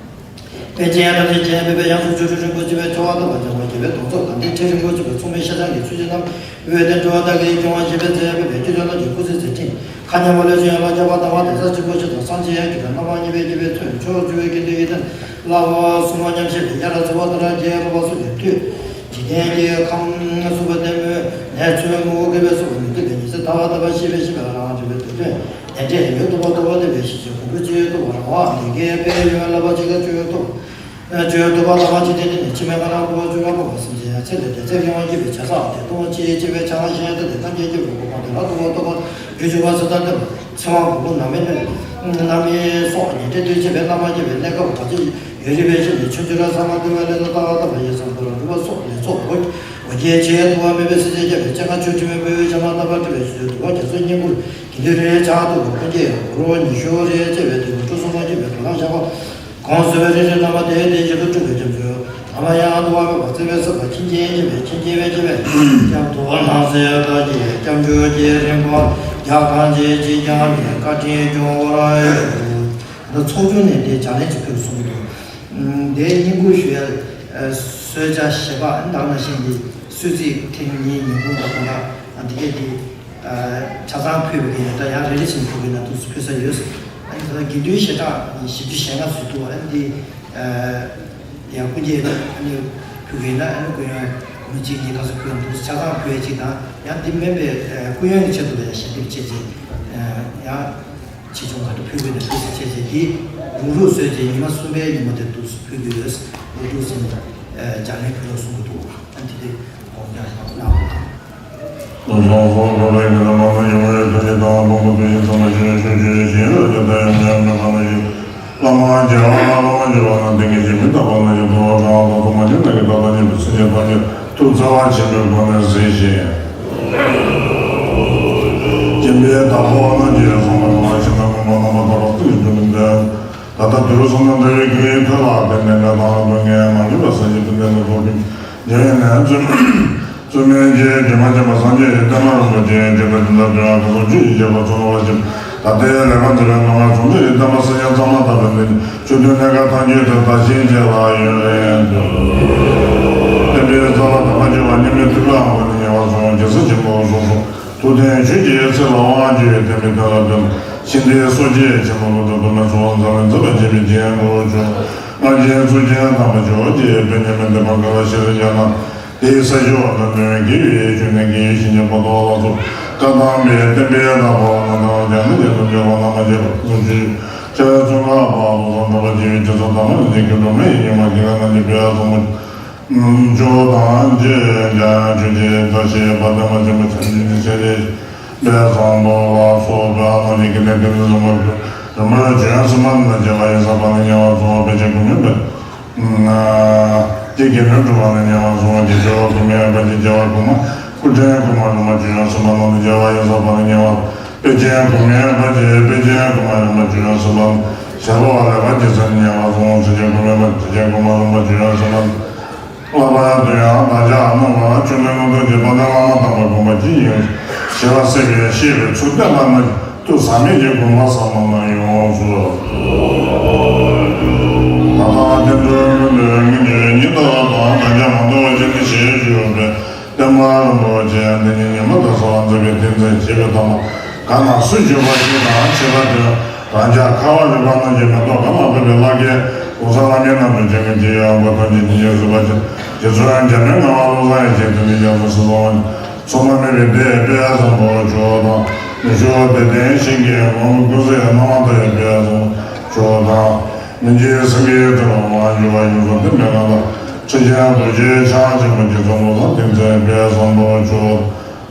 པཎ་ཆེན་ཐམས་ཅད་མཁྱེན་པའི་དབྱངས་སུ་ཆོ་འཕྲུལ་རིན་པོ་ཆེ་བའི་ཆོ་ག་ལྟ་བ་འཇམ་དབྱངས་རྒྱལ་བའི་གདུང་འཚོབ་དང་ལྡན་ཁྲི་རིན་པོ་ཆེ་བའི་མཚུངས་མེད་ཤ་ཆང་གི་ཆུ་སྐྱེས་རྣམས་འོད་ལྡན་འགྲོ་བ་དག་གི་སྐྱོང་བ་བཞེད་པའི་མཛད་པའི་བོད་ཀྱི་ལྷ་རྣམས་ཀྱི་སྐུ་ཚེ་མཛད་འཕྲིན་མཁའ་མཉམ་པ་ལས་བྱུང་ཡན་ལག་བརྒྱ་པ་དང་བ་དེ་ས་ཆེན་པོ་ཆེ་དང་སངས་རྒྱས་ཡང་རྒྱལ་བའི་བླ་མ་མཉེས་པའི་རྒྱལ་བའི་མཚོན་ཕྱོགས་བཅུ་པའི་དགེ་འདུན་ཡོན་ཏན་བསླབ་པ་སྲུང་བ་ཉམས་བཞེས་པའི་དབྱར་ར་ཚ་བ་དང་ར་རྒྱས་ར་བ་སོགས་ཀྱི་མཐུས། འཇིག་རྟེན་གྱི་ཁམས་གསུམ་པ་ལྟད་མོའི་ནད་མཚོན་མུ་གེ་བའི་སོགས་ཀྱི་མི་མཐུན་པའི་ཉི་ཚེ་ལྟ་བ་ལྟ་བ་ཤེས་པའི་ཤེས་པའི་རང་རིག་པའི་དོན་སྟོན། ལས་འབྲས་ཡོད་དོ་བ་དོ་བ་དེ་བས་ཤེས་བྱའི་གོང་བུ་ཅི་ཡོད་དོ་བ་རང་དབང་ལས་ཀའི་དཔལ་ཡོན་བསླབ་པ་ཅི་དགར་ཅི་ཡོད་དོ། ཅི་ཡོད་དོ་བ་དང་བ་ཅི་དེ་དེ་ནི་ཕྱི་མའི་ང་རང་དོ་བ་ཅི་ཡོད་པ་བ་སེམས་ཅན་ཚེ་འདི་དེ་ཚེ་ཡོང་བ་སྐྱིད་པའི་བྱ་བཟང་དེ་གཏོང་བ་ཅི་ཡི་སྐྱིད་པའི་བྱ་བ་གཞན་དེ་དེ་ཐམས་ཅད་སྐྱིད་པའི་གོ་འཕང་དེ་ལ་དོ་བ་དོ་བ་རྒྱུ་ཅི་བ་སུ་དང་ལྟ་བུ་ཚེ་དབང་གོང་བུ་ནམ་མེད་ནམ་མེད་སོགས་ཉིན་རེ་དུས་ཆེན་པའི་བླ་མ་སྐྱིད་པའི་གནས་སྐབས་བ་ཅི་ཡོད་རིག་པའི་ཞིང་ནས་ཆུང་ཆུང་ར་ས་མ་དུ་བའི་ལས་དང་ལྟ་བ་ལྟ་བ་ཡི་སང་དུ་ར་འགྲུབ་པ་སོགས་ལས་ཚོགས་བོད་ཀྱི་ཆེས་དུ་བ་མེད་པའི་སྲིད་ཞིའི་རྒྱལ་པོའི་སྤྱན་སྔ་ཆོས་ཁྲི་མེད་པའི་བྱ་མ་ལྟ་བ་སྤྲུལ་པའི་ཞུ་དུ་བ་རྒྱ་མཚོ་སྙིང་པོར་གྱི་འདུས་རེ་ཆགས་དུ་བ་ཀུན་གྱི་རོ་ཉི་ཤུ་རེ་བཅས་པའི་དུས་སུ་སྤྲུལ་གསུམ་དབང་སྐྱེས་པའི་དུ་ལ་བཞག་པ། གོང་གསལ་བའི་རིགས་རེ་རྣམ་པ་དེའི་དེ་བཞིན་དུ་སྤྲུལ་པའི་རྒྱ་མཚོའི་བླ་མ་ཡང་དུ་བ་མེད་པ་བརྩེ་བའི་སྲིད་པ་མཁྱེན་ཅན་གྱི་བས་མཁྱེན་ཅན་བས་ཀྱི་བས་སྐྱབས་དུ་བ་ནང་གསལ་བདག་གིས་སྐྱབས་འཇུག་གི་རིམ་པ་རྒྱ་གང་ཆེ་ཅིག་ཀྱང་མེད་བཀའ་དྲིན་སྐྱོང་བར་ཡོད། འདི་ཚོགས་ཆུང་ནས་འདི་ལྗགས་ལན་ཅིག་ཕུལ་གསུང་གི་འདུག་འདིའི་བསྙེན་བཀུར་ཞུ་ཡ་གསོལ་ཇ་བཞེས་པ་འདང་ན་ཤེས་ཀྱི་གསོལ་ཚིགས་ཐེངས་གཉིས་ཉིན་གུང་དང་དགོང་དག་འདི་གས་འདི་ཆ་ཚང་ཕུལ་བ་གི་ཡོད། ད་ཡང་རེ་རེ་བཞིན་ཕུལ་གི་ན་འདུག་ཕུལ་ས་ཡོད། ཨ་ནི་ད་དགེ་འདུན་ཞལ་གྲངས་བཞི་བཅུ་ཞེ་ལྔ་ཙམ་འདུག་ཨ་ནི་འདི་ཡང་སྐུ་འགྱེད་ཨ་ནི་ཕུལ་གི་ན་ཨ་ནི་སྐུ་ཡོན་མི་གཅིག་གཉིས་ག་ཚོད་ཕུལ་འདུག་ཆ་ཚང་ཕུལ་ཡ་གཅིག་དང་ཡང་འདི་མིན་པའི་སྐུ་ཡོན་གྱི་ཆེད་དུ་ལ་ཡང་ཞལ་འདེབས་བྱས་ཚེ་ཡང་། ཆེ་ཆུང་ག་འདྲ་ཕུལ་དགོས་ན་ཕུལ་ས་བྱས་རྗེས་ཀྱི་རུག་རུག་བཟོས་རྗེས་ཉི་མ་གསུམ་པའི་ཉིན་མོ་དེར་འདུག་སེ་ཕུལ་དགོས་ཡོད། འོ་འདུག་སེ་ལྗགས་ལན་ཕུལ་རོགས་གསུང་གི་འདུག་ཨ་ནི་དེ་དགོངས་འཇགས་ཡང་གནང་དགོས། ལོ་ཚོགས་སོགས་འགྲོ་བའི་དགེ་ལ་མ་ལ་ཡོང་བའི་དོན་གྱི་དང་ལོངས་སུ་སྤྱོད་ཡུལ་ཚང་མ་ཞིང་ཆོས་ཆོས་ཞིང་རོལ་གྱི་ད་ཡོང་ཉམས་མི་ཁ་ན་ཞིག་བླ་མ་རྒྱལ་བ་བླ་མ་རྒྱལ་བ་ན་དེང་གི་ཞིག་མི་རྟག་པ་ན་ཞིག་ཏུ་བ་གང་ལ་སོགས་མ་ཉམས་ན་གི་ད་ལྟ་ཉམས་པའི་སེམས་ཅན་ཐམས་ཅད། ཐུགས་རྩ་བ་ཆེན་པོའི་སྒོ་ནས་གཟིགས་ཤིག་སྐྱེ་འཕེལ་དང་འཁོར་བ་རྣམས་ཀྱི་བསམ་པ་གང་ལ་ཞེན་ན་མངོན་པར་རྣམ་པར་དག་པ་ཀུན་གྱི་རྒྱུ་ལ་འདོད། ད་ལྟ་དུས་གསུམ་དང་འབྲེལ་བའི་སྐུའི་མཐུ་ལ་བརྟེན་ནས་ལས་དང་ལྷ་དང་ངེས་མ་ལུས་པ་སངས་རྒྱས་བསྟན་པའི་ལོ་ཐོག་ཏུ་རྒྱལ་བའི་ནས་བཙུན་བཙུན་མའི་རྗེ་དྲི་མ་མེད་པ་སངས་རྒྱས་ཀྱི་བསྟན་པ་རིན་པོ་ཆེ་ཇི་ལྟར་ཇི་ལྟར་སྟོན་ཁ་སོགས་ཆོས་ཀྱི་རྒྱལ་པོ་གཙོ་བོ་བ་ཅིག་ད་ལྟའི་ལེགས་པར་མཛད་པའི་མན་ངག་ཟུང་འབྲེལ་གྱི་བསྟན་པ་སངས་རྒྱས་གཙང་མ་དག་པའི་ལས་ཆོས་སྟོན་གནས་སྐབས་ཐམས་ཅད་དུ་བདག་གཞན་བརྗེ་བ་ཡུན་རིང་དུ། བསྟན་པའི་རྩ་བ་དམ་པ་བརྗོད་པ་མཉམ་མེད་ཐུགས་ཀའི་དབང་པོ་ནས་ཉེ་བར་སོང་། རྒྱལ་སྲས་ཆེན་པོ་གསུང་གསུམ་ཐུགས་མཐུན་ཆོས་ཀྱི་ཚིག་ལ་དབང་བསྒྱུར་བའི་བསྟན་པའི་དོན་ལ་འདུན། ཤིང་རྟའི་སྲོག་བཅད་ཆེན་པོ་ཀླུ་སྒྲུབ་ཐོགས་མེད་ཚོགས་དཔག་མཛད་པའི་མཛད་པ་བརྒྱད་པའི་རྒྱན་གོ་ཆོད། སྔར་བཞིན་གཙུག་རྒྱན་དམ་པ་ཇོ་བོ་རྗེ་དཔལ་མཉམ་མེད་བདེ་བ་མགོན་ལ་ཞབས་རིམ་བརྒྱ་གནང་། དེའི་ས་ཞབས་ལ་འདོན་དགེ་བའི་ཆོས་ནི་དགེ་བའི་བཤེས་གཉེན་པོ་ཏོ་ལ་སོགས་བཀའ་གདམས་པའི་བསྟན་པའི་བདག་པོ་རྣམ་ཐར་རྒྱ་མི་རྒྱ་མཚོ་མགོན་པོ་བླ་མ་རྗེ་བཙུན་ཆོས་རྒྱལ་ཙོང་ཁ་པ་ལོ་ཙཱ་འབྲོག་པ་རྗེ་བའི་རྗེ་ཚོགས་དང་མ་ནི་རྒྱལ་ཁྱོད་འགྲོ་མེད་ཡིན་ཉི་མ་དགེ་ལ་ན་གྱི་དཔལ་བཟང་པོ། མཆོག་དང་རྗེ་འཇམ་དབྱངས་ཆོས་རྗེ་བཀྲ་ཤིས་དཔལ་ལྡན་མ་ཆེན་པོ་བྱང་ཆུབ་ཀྱི་སེམས་རྗེ་དཔལ་བཟང་པོ་ལ་སོགས་པའི་ཨ་ནང་གི་དགེ་འདུན་ཏིང་འཛིན་རིན་པོ་ཆེ་རིན་པོ་ཆེ་བྱོན་ཟིན་པ་ནི་རྒྱལ་བ་ཡིན་ས་པ་ནི་ཉེ་བར་སོང་བ་དཔེ་ཆ་གོ་མིན་པས། ཀྱེ་དགེ་འདུན་གྲུབ་པ་ནི་ཉེ་བར་སོང་བ་དགེ་སྦྱོར་བ་གོ་མིན་པ་ཀྱེ་རྒྱལ་བ་གོང་མ་སྐུ་ཕྲེང་གོང་མ་རིན་པོ་ཆེ་བྱོན་ཟིན་པ་ནི་རྒྱལ་བ་ཡིན་ས་པ་ནི་ཉེ་བར་དཔེ་ཆེན་གོ་མིན་པ་ཀྱེ་དཔེ་ཆེན་གོང་མ་རིན་པོ་ཆེ་བྱོན་ཟིན་པ་ནི་ཞལ་ལུང་བ་ལེགས་པ་རྒྱལ་མཚན་ནི་ཉེ་བར་སོང་བ་ཚིག་ཆེན་གོ་མིན་པ་ཚིག་ཆེན་གོང་མ་རིན་པོ་ཆེ་བྱོན་ཟིན་པ་ནི། བསླབ་པ་དོན་ཡང་བདག་ཅག་རྣམས་ལ་ཆོས་མེད་ལུང་དང་རྗེ་དཔལ་ལྡན་བླ་མ་དམ་པ་དགོངས་པ་ཅི་ཡིན་ཞེས་པ་སེམས་པས་ཤེས་པའི་ཚུལ་བསྟན་པ་ན་ཐུགས་ཟག་མེད་ཀྱི་དགོངས་པ་ཟབ་མོ་རྣམས་ཡོངས་སུ། ད་ལྟ་བསྟན་འགྲོའི་ཀུན་ཏུ་སྔོན་གྱི་སྙིང་སྟོབས་དང་གདངས་ཀྱང་མ་འདོར་བ་ཅན་ཞེས་ཞུ་བའི་བསྟན་པ་རིན་པོ་ཆེ་འདི་ཉིད་ཉི་མ་དང་གསོལ་བ་མཛད་པའི་ཏིང་འཛིན་བྱེད་པའི་ཐ་མ་གང་ན་སུ་བཞུགས་པ་ཞིག་དང་ཆེ་ལ་དོན། རང་ཅག་ཁ་བ་རི་པ་རྣམས་ཀྱི་མེ་ཏོག་གང་ལ་ཕོག་པའི་ལྷ་སྐལ་གོང་ས་ལྷ་སྐལ་རྣམས་ཀྱི་ཆེན་མོ་རྗེ་ཡི་དབང་པོ་ཐམས་ཅད་ཉིད་ཀྱིས་གཟིགས་པ་ཅན་རྗེ་བཙུན་འཇམ་དཔལ་ངག་དབང་བློ་བཟང་ཡེ་ཤེས་དོན་ནི་རྒྱ་མཚོ་སྲིད་གསུམ་མཚུངས་པ་མེད་པའི་བདེ་དཔལ་བཟང་པོ་མཆོག་དང་མི་བསྐྱོད་བདེ་ལྡན་ཞིང་གི་ངོ་བོ་ཀུན་གསལ་སྣང་བ་མཐའ་ཡས་དཔལ་བཟང་པོ་མཆོག་དང་། མི་མཇེད་སེང་གེའི་སྤྲུལ་པ་དབང་སྒྱུར་བ་ཡུམ་གསུམ་ལྡན་པའི་ངང་དང་ཁྲི་ཆེན་རྡོ་རྗེ་འཆང་ཆེན་པོ་རྗེ་བཙུན་བློ་བཟང་ཏིང་འཛིན་དཔལ་བཟང་པོ་མཆོག་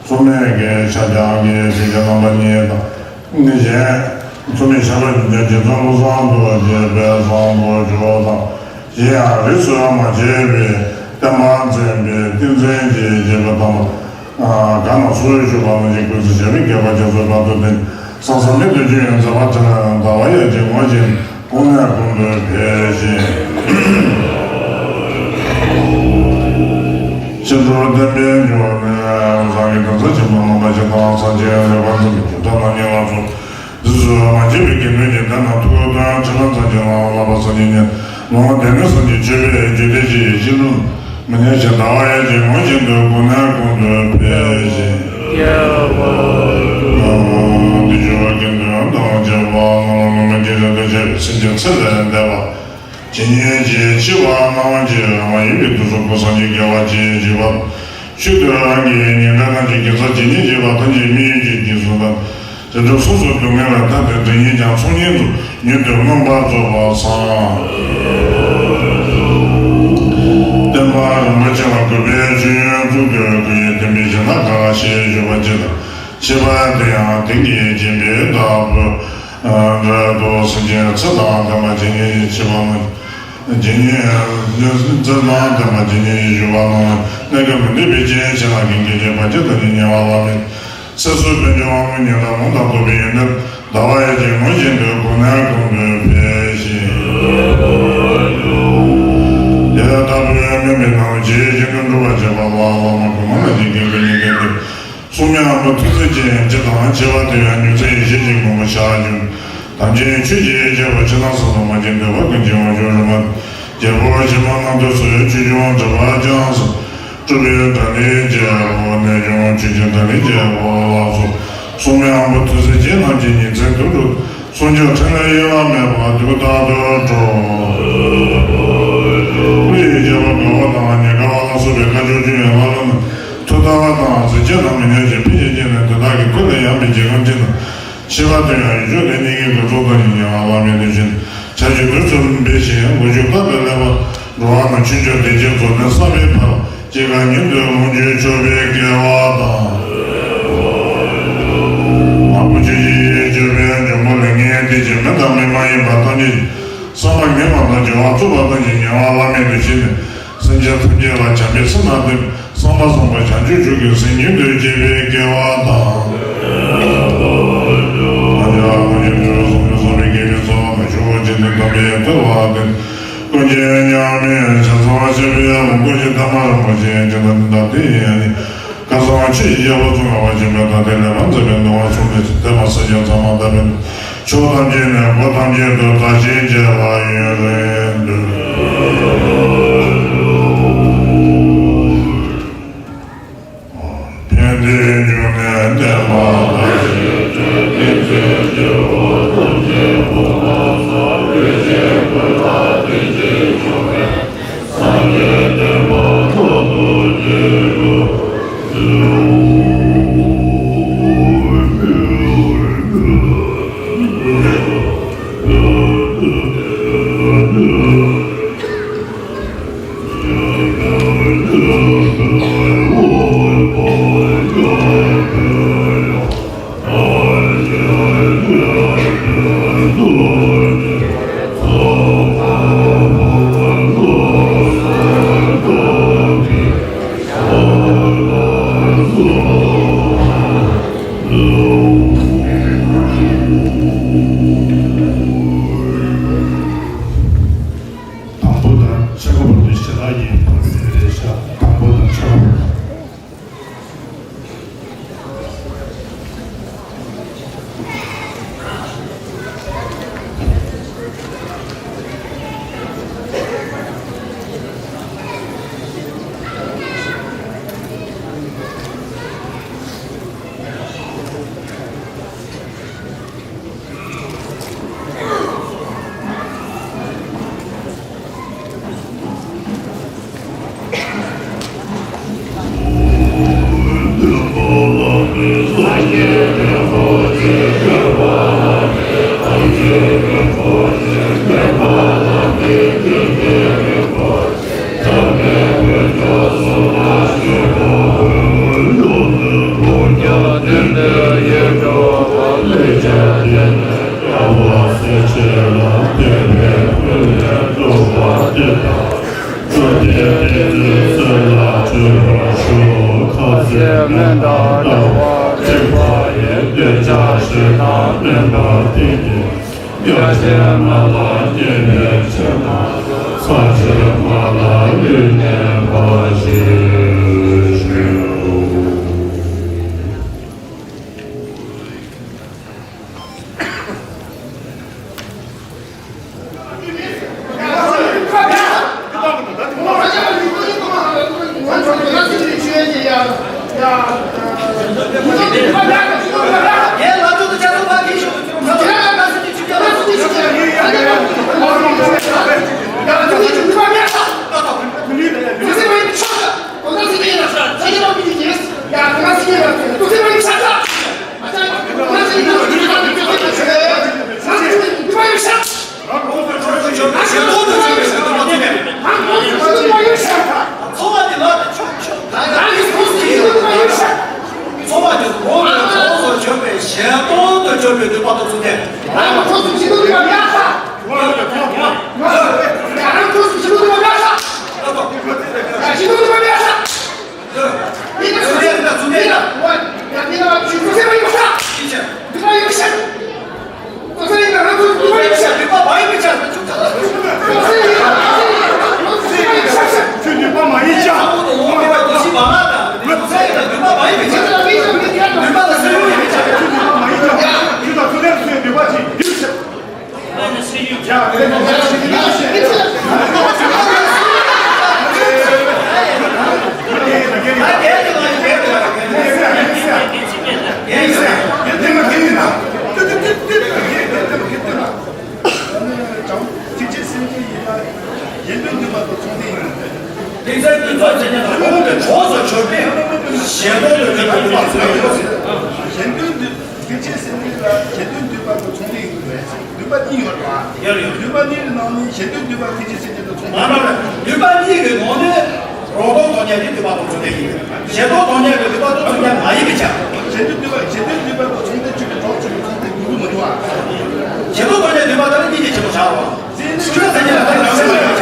མཚུངས་མེད་ཀྱི་ཕྱག་རྒྱའི་ཞབས་ཀྱི་རྣམ་པ་གཉིས་དང་། གཞན། མཚུངས་མེད་ཞབས་པད་འབྱུང་རྒྱལ་རྗེ་བཙུན་བློ་བཟང་རྡོ་རྗེ་དཔལ་བཟང་པོ་མཆོག་དང་། གཞན་ཡང་རིས་སུ་མ་ཆད་པའི་བསྟན་པ་འཛིན་པའི་ཏིང་འཛིན་གྱི་རྒྱལ་པོ་དམ་པ། གང་ན་སུ་བཞུགས་པ་རྣམས་ཀྱི་སྐུ་ཚེ་ཞབས་པད་བསྐལ་པ་རྒྱ་མཚོའི་བར་དུ་བརྟན། བསམ་བསམ་མེད་དུ་སྤྱོད་ཡོན་མཛད་པ་དེ་ལ་ཟླ་བ་ཡར་གྱི་ངོས་བཞིན། གོང་ནས་གོང་དུ་འཕེལ་ཞིང་། ཕྱི་དྲོ་བསྟན་པའི་འབྱུང་གནས་བཟང་གི་གདན་ས་ཆེན་པོ་རྣམ་པ་ཞིག་དང་སངས་རྒྱས་ལེགས་པར་མཛད་པའི་རྒྱུ་གྲྭ་རྣམས་ཉེ་བར་སོང་། རིས་སུ་མ་ཆད་པའི་དགེ་འདུན་གྱི་སྡེ་རྣམས་ཐུགས་དོན་ཁྲི་ལ་འཛིན་ཅིང་བླ་མ་བསླབ་པ་སངས་རྒྱས་ཉིད་ལུང་སྡེ་སྣོད་གསུམ་གྱི་མཆོད་པའི་རྒྱུད་སྡེ་བཞི་ཡི་སྤྱི་དོན། མི་ཉམས་ཤིང་ཟླ་བ་ཡར་གྱི་ངོས་བཞིན་དུ་གོང་ནས་གོང་དུ་འཕེལ་ཞིང་། འདི་ཞུ་བ་དགེ་འདུན་དང་བཅས་པ་ནང་ལ་ལུང་མའི་དགེ་སྦྱོང་དང་བཅས་པའི་སེམས་ཅན་ཚེ་ལས་འདས་པ། ཇི་སྙེད་ཅིག་མཆིས་པ་སྣང་བ་ཅན་མ་ཡིན་པའི་དུས་སུ་སྐུ་སངས་རྒྱས་རྒྱལ་བ་ཅན་བཞི་པ། ཤུལ་དུ་རང་གི་ཉེ་འབྲེལ་རྣམས་ཀྱི་དགེ་རྩ་ཇི་སྙེད་བགྱིས་པ་ཐམས་ཅད་དམིགས་ཡུལ་གྱི་དགེ་སོང་དང་། དེ་དུས་སོ་སོར་སྡུག་བསྔལ་ལ་ལྟ་སྟེ་འདི་ཉིད་ཀྱང་ཚོགས་གཉིས་སུ་མྱུར་དུ་མངོན་པར་རྫོགས་པར་བསམ། བསྟན་པ་རིན་པོ་ཆེ་ལ་གུས་པས་མཆོད་ཡོན་བཙུགས་ཏེ་སྐུ་ཡི་བསྟན་པའི་གཞན་དག་ག་ཞེས་ཞུ་བ་ཅི་ལགས། ཤེས་པ་དེ་ཡང་དེང་གི་སྦྱིན་པའི་བདག་པོ། འབྲས་བུ་སེམས་ཅན་ཚེ་དང་ལྡན་པ་ཇི་སྙེད་ཅིག་མཆིས་པ་ནང་། ཇི་སྙེད་ཚེ་དང་ལྡན་པ་ཇི་སྙེད་ཅིག་བཞུགས་པ་ནང་། གནས་སྐབས་མི་འདོད་པའི་རྐྱེན་ཕྱིར་ན་གིན་སྐྱེ་མཆེད་བར་ཆད་དང་ནི་ཉེ་བར་བླ་མེད། ཚེ་བསོད་དཔལ་འབྱོར་དབང་པོའི་ཉེན་ཁ་མང་དང་ལྡོག་པའི་ཡོན་ཏན་ཟླ་བ་ཡར་གྱི་ངོས་བཞིན་དུ་གོང་ནས་གོང་དུ་འཕེལ་ཞིང་། དེ་ལྟ་བུའི་སྨོན་པའི་རྣམ་འབྱེད་ཀྱི་དོན་སྒྲུབ་པར་བྱེད་པ་ལ་བླ་མ་གོང་མ་རྣམས་ཀྱི་དགེ་བའི་ཉེན་ཁའི་སྟེང་། གསུང་མྱང་པོ་ཐུགས་རྗེ་ཅན་སྤྱི་དང་བྱེ་བ་དེ་ཡང་མྱུར་མཛད་ཡེ་ཤེས་ཀྱི་མགོན་པོ་ཕྱག་རྒྱུན། དམ་ཅན་ཆོས་ཀྱི་རྒྱལ་པོ་ཕྱི་ནང་གསང་གསུམ་མ་སྐྱེས་འདོད་པ་ཀུན་བྱེད་དབང་ཕྱུག་རིན་པོ་ཆེ། རྒྱལ་པོ་ཆེན་པོ་རྣམ་ཐོས་སུ་ཆོས་སྐྱོང་དྲེགས་པ་རྐྱང་སོགས། སྤྲུལ་པའི་དགྲ་ལྷའི་རྒྱལ་པོ་རྣལ་འབྱོར་ཆོས་ཀྱི་དགྲ་ལྷའི་རྒྱལ་པོ་ལ་སོགས། གསུང་མྱང་པོ་ཐུགས་རྗེ་ཅན་རྣམས་ཀྱི་ཉིན་མཚན་དུ་འགྲོ། གསུང་མཆོག་ཕྲིན་ལས་གཡེང་བ་མེད་པར་དུས་རྟག་ཏུ་སྒྲོག། ཀླུ་ཡི་རྒྱལ་པོ་དགའ་བ་དང་ཉེ་དགའ་བ་ལ་སོགས་པའི་བཀའ་ཆོས་ཀྱི་ཡན་ལག་ལ་ཐུགས་ལྟ་བ་དང་གཟི་བརྗིད་རྣམས་མི་ཉམས་ཤིང་འཕེལ་ཞིང་རྒྱས་ནས་དེ་དག་གི་ཀུན་ལས་ཡངས་པའི་རྒྱལ་ཁམས་ཅན་དུ། ཤེས་པ་དོན་ཡང་ཡིད་འཇུག་ལས་ཉིད་ཀྱི་དགོས་ཚོགས་དང་ཉེ་བར་བླ་མེད་དུ་ཕྱིན། བྱ་རྒྱུད་དུས་གསུམ་འབད་ཞིང་ལོ་རྒྱུས་བཀག་པའི་ཀླད་པ། འགྲོ་བ་རྣམས་ཆོས་འབྱོར་བདེ་སྐྱིད་རྫོགས་ལྡན་བསགས་པའི་བར། སྐྱེ་རྒ་མྱུར་དུ་ལོངས་སྤྱོད་ཆོག་པའི་སྐལ་བ་དང་། མང་པོ་ཆོས་ཀྱི་སྤྱོད་པའི་འབྱུང་པོ་ལས་ངན་དེ་བཞིན་མི་དང་མི་མ་ཡིན་པ་ཐམས་ཅད་བསམ་པ་ངན་པ་དང་བྱ་བ་རྩུབ་པ་ཐམས་ཅད་ཉེ་བར་བླ་མེད་དུ་ཕྱིན་ནས། སེམས་ཅན་ཐམས་ཅད་ལ་བྱམས་པའི་སེམས་དང་ལྡན། བསམ་པ་བཟང་པོ་བྱང་ཆུབ་མཆོག་གི་སེམས་ཉིད་དུ་བསྐྱེད་པའི་དགེ་བ་དང་། ཨ་ནི་ཨ་ཁུ་ཉིད་དུ་བསམ་པའི་བསམ་པའི་དགེ་བའི་རྩ་བ་དང་ཆུ་བོ་གཅིག་ཏུ་བསྡམས་པའི་ཐོད་པ་དེ། ཀུན་མཁྱེན་མཉམ་མེད་ཕྱག་འཚལ་བ་ཞེས་པའི་ལུང་སྐོར་གྱི་ཐ་མ་རིན་པོ་ཆེ་ཇི་ལྟར་འདི་ལྟ་སྟེ། ཁ་སང་ཆོས་ཀྱི་རྒྱལ་པོ་ཙོང་ཁ་པ་ཆེན་པོས་ད་ལྟའི་ལས་པ་མཛད་པའི་གདུང་བ་ཚོགས་འདུ་དེ་མ་ཟད་ཀྱང་ཚང་མ་ད་ཕན་ཕྱོགས་ཐམས་ཅད་ནས་སྒོ་ཐམས་ཅད་དུ་དར་ཞིང་རྒྱས་པ་ཡུན་རིང་དུ། ཕན་བདེའི་འབྱུང་གནས་བརྟན་པ་དང་། དང་པོ་དང་ཕྱེད་ཀ་བར་དུ་ཞལ་ལག་གཉིས་ཕུལ་བའི་རེ་བཞག་དང་པོ་དང་ཕྱེད་ཀ་བར་དུ། གཞན་དོན་འདུན་པ་དང་ཚོགས་སྡེ་ཡིན་ན། དེང་སང་ཀུན་རྫོབ་བྱས་ན་གོང་དུ་གྲོགས་སུ་གྱུར་པས་གཞན་དོན་དུ་གྱུར་པ་འདུན་པ་ཚོགས་ཡོད། གཞན་དོན་འདུན་ཐེག་ཆེན་སེམས་འདུན་ལ་གཞན་དོན་འདུན་པ་དང་ཚོགས་སྡེ་ཡིན་དགོས་པས་འདུན་པ་གཉིས་ཡོད་རེད་བ། ཡོད་རེད། འདུན་པ་གཉིས་ཀྱི་ནང་ནས་གཞན་དོན་འདུན་པ་ཐེག་ཆེན་སེམས་འདུན་དང་ཚོགས་སྡེ། མ་རེད། འདུན་པ་གཉིས་ཀྱི་ནང་ནས་རོགས་ལྡོག་དོན་གཉེར་གྱི་འདུན་པ་དང་ཚོགས་སྡེ་ཡིན། གཞན་ལྡོག་དོན་གཉེར་གྱི་འདུན་པ་དང་ཚོགས་སྡེ་མ་ཡིན་པའི་ཆ། གཞན་དོན་འདུན་པ་གཞན་དོན་འདུན་པ་དང་ཚོགས་སྡེ་གཅིག་གི་གྲོགས་གཅིག་གི་ཚོགས་སྡེ་དགོས་ཀྱི་མི་འདུག་བ། གཞན་ལྡོག་དོན་གཉེར་འདུན་པ་དང་གཉིས་ཀྱི་ཆེན་པོ་བྱ་རོགས། ཆོས་ཟེར་མཁན་ལ་ད་རང་བཞིན་མེད་པའི་ཆ།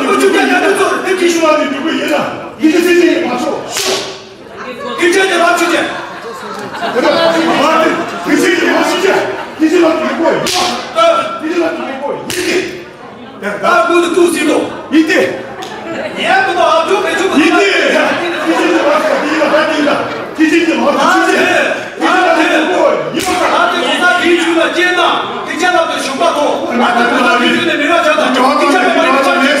ཚོ་ལ་ཁུ་བཅུ་བརྒྱ་ཉམས་ཚོ་དེ་ཁྱི་ཤུ་བ་དེ་འདུག་གི་ཡིན་ན། ཡིན་གྱི་སྲིད་ཀྱི་མ་ཤོག་ཤོག་ཁྱི་ཆ་དེ་ལབ་ཆུ་ཆ། དེ་ལ་ཁྱི་མ་དེ་དེ་སྲིད་ཀྱི་མ་ཤི་ཆ། ཁྱི་ཆ་ལ་དེ་གོ་ཡིན། ཁྱི་ཆ་ལ་དེ་གོ་ཡིན་གྱི། ད་ཀུན་ཏུ་ཏུ་སྲིད་དོ། ཡིན་ཏེ། ཡིན་ཏེ། ཁྱི་ཆ་དེ་ལ་དེ་ཡིན་ན་ད་དེ་ཡིན་ན། ཁྱི་ཆ་དེ་ལ་དེ་ཆུ་ཆ། ཁྱི་ཆ་ལ་དེ་གོ་ཡིན་པ། ད་དེ་ཁོ་ན་དེའི་ཆུ་ལ་སྐྱེས་ན་དེ་ཆ་ལ་དེ་ཞུགས་པ་དོ། ད་དེ་ཁོ་ན་དེའི་ཆུ་ནས་མི་ར་ཆ་ད་ཁྱི་ཆ་དེ་མ་ཡིན་ཆ་མེད།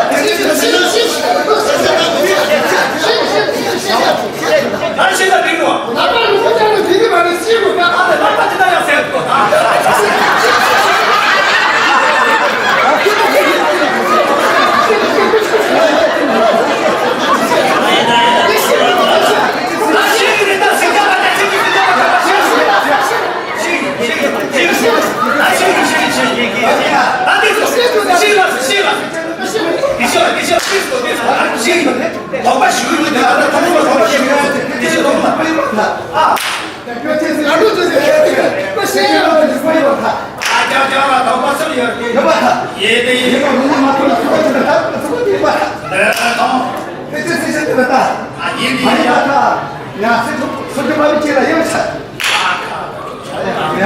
ཡ།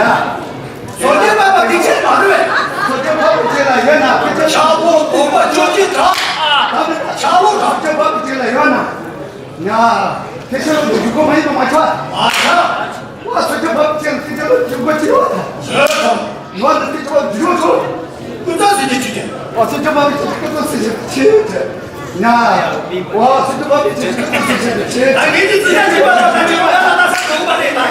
སོ་སྐྱེ་འཕགས་པའི་ཆོས་ལ་ཡོད་ན། སོ་སྐྱེ་འཕགས་པའི་ཆོས་ལ་ཡོད་ན། ཕྱག་འོག་དོག་པ་བཅོ་བརྒྱད་དག། ཕྱག་འོག་དང་། སོ་སྐྱེ་འཕགས་པའི་ཆོས་ལ་ཡོད་ན། ཡ། ཐེག་ཆེན་ལ་འཇུག་སྒོ་མ་ཡིན་པ་མ་ཆགས། མ་ཆགས། ཨ། སོ་སྐྱེ་འཕགས་པའི་ཆོས་ལ་ཐེག་ཆེན་ལ་འཇུག་སྒོ་ཅི་ཡོད་དམ། ཡོད་ན་ཐེག་ཆེན་ལ་འཇུག་སྒོ་ཆོག། ཀུན་རྫོབ་སེམས་བསྐྱེད་ཆོས་ཅན། ཨ། སོ་སྐྱེ་འཕགས་པའི་ཆོས་ཀུན་རྫོབ་སེམས་བསྐྱེད་ཆོས་ཅན། ཡ། ཨ། སོ་སྐྱེ་འཕགས་པའི་ཆོས་ཀུན་རྫོབ་སེམས་བསྐྱེད་ཆོས་ཅན། ད་ངེད་ཀྱི་རྩིས་ཆ་ཅིག་པ་ལ་ད་ཅི་གོ་ང་ལ་ད་ས་གོ་བ་རེད་ད།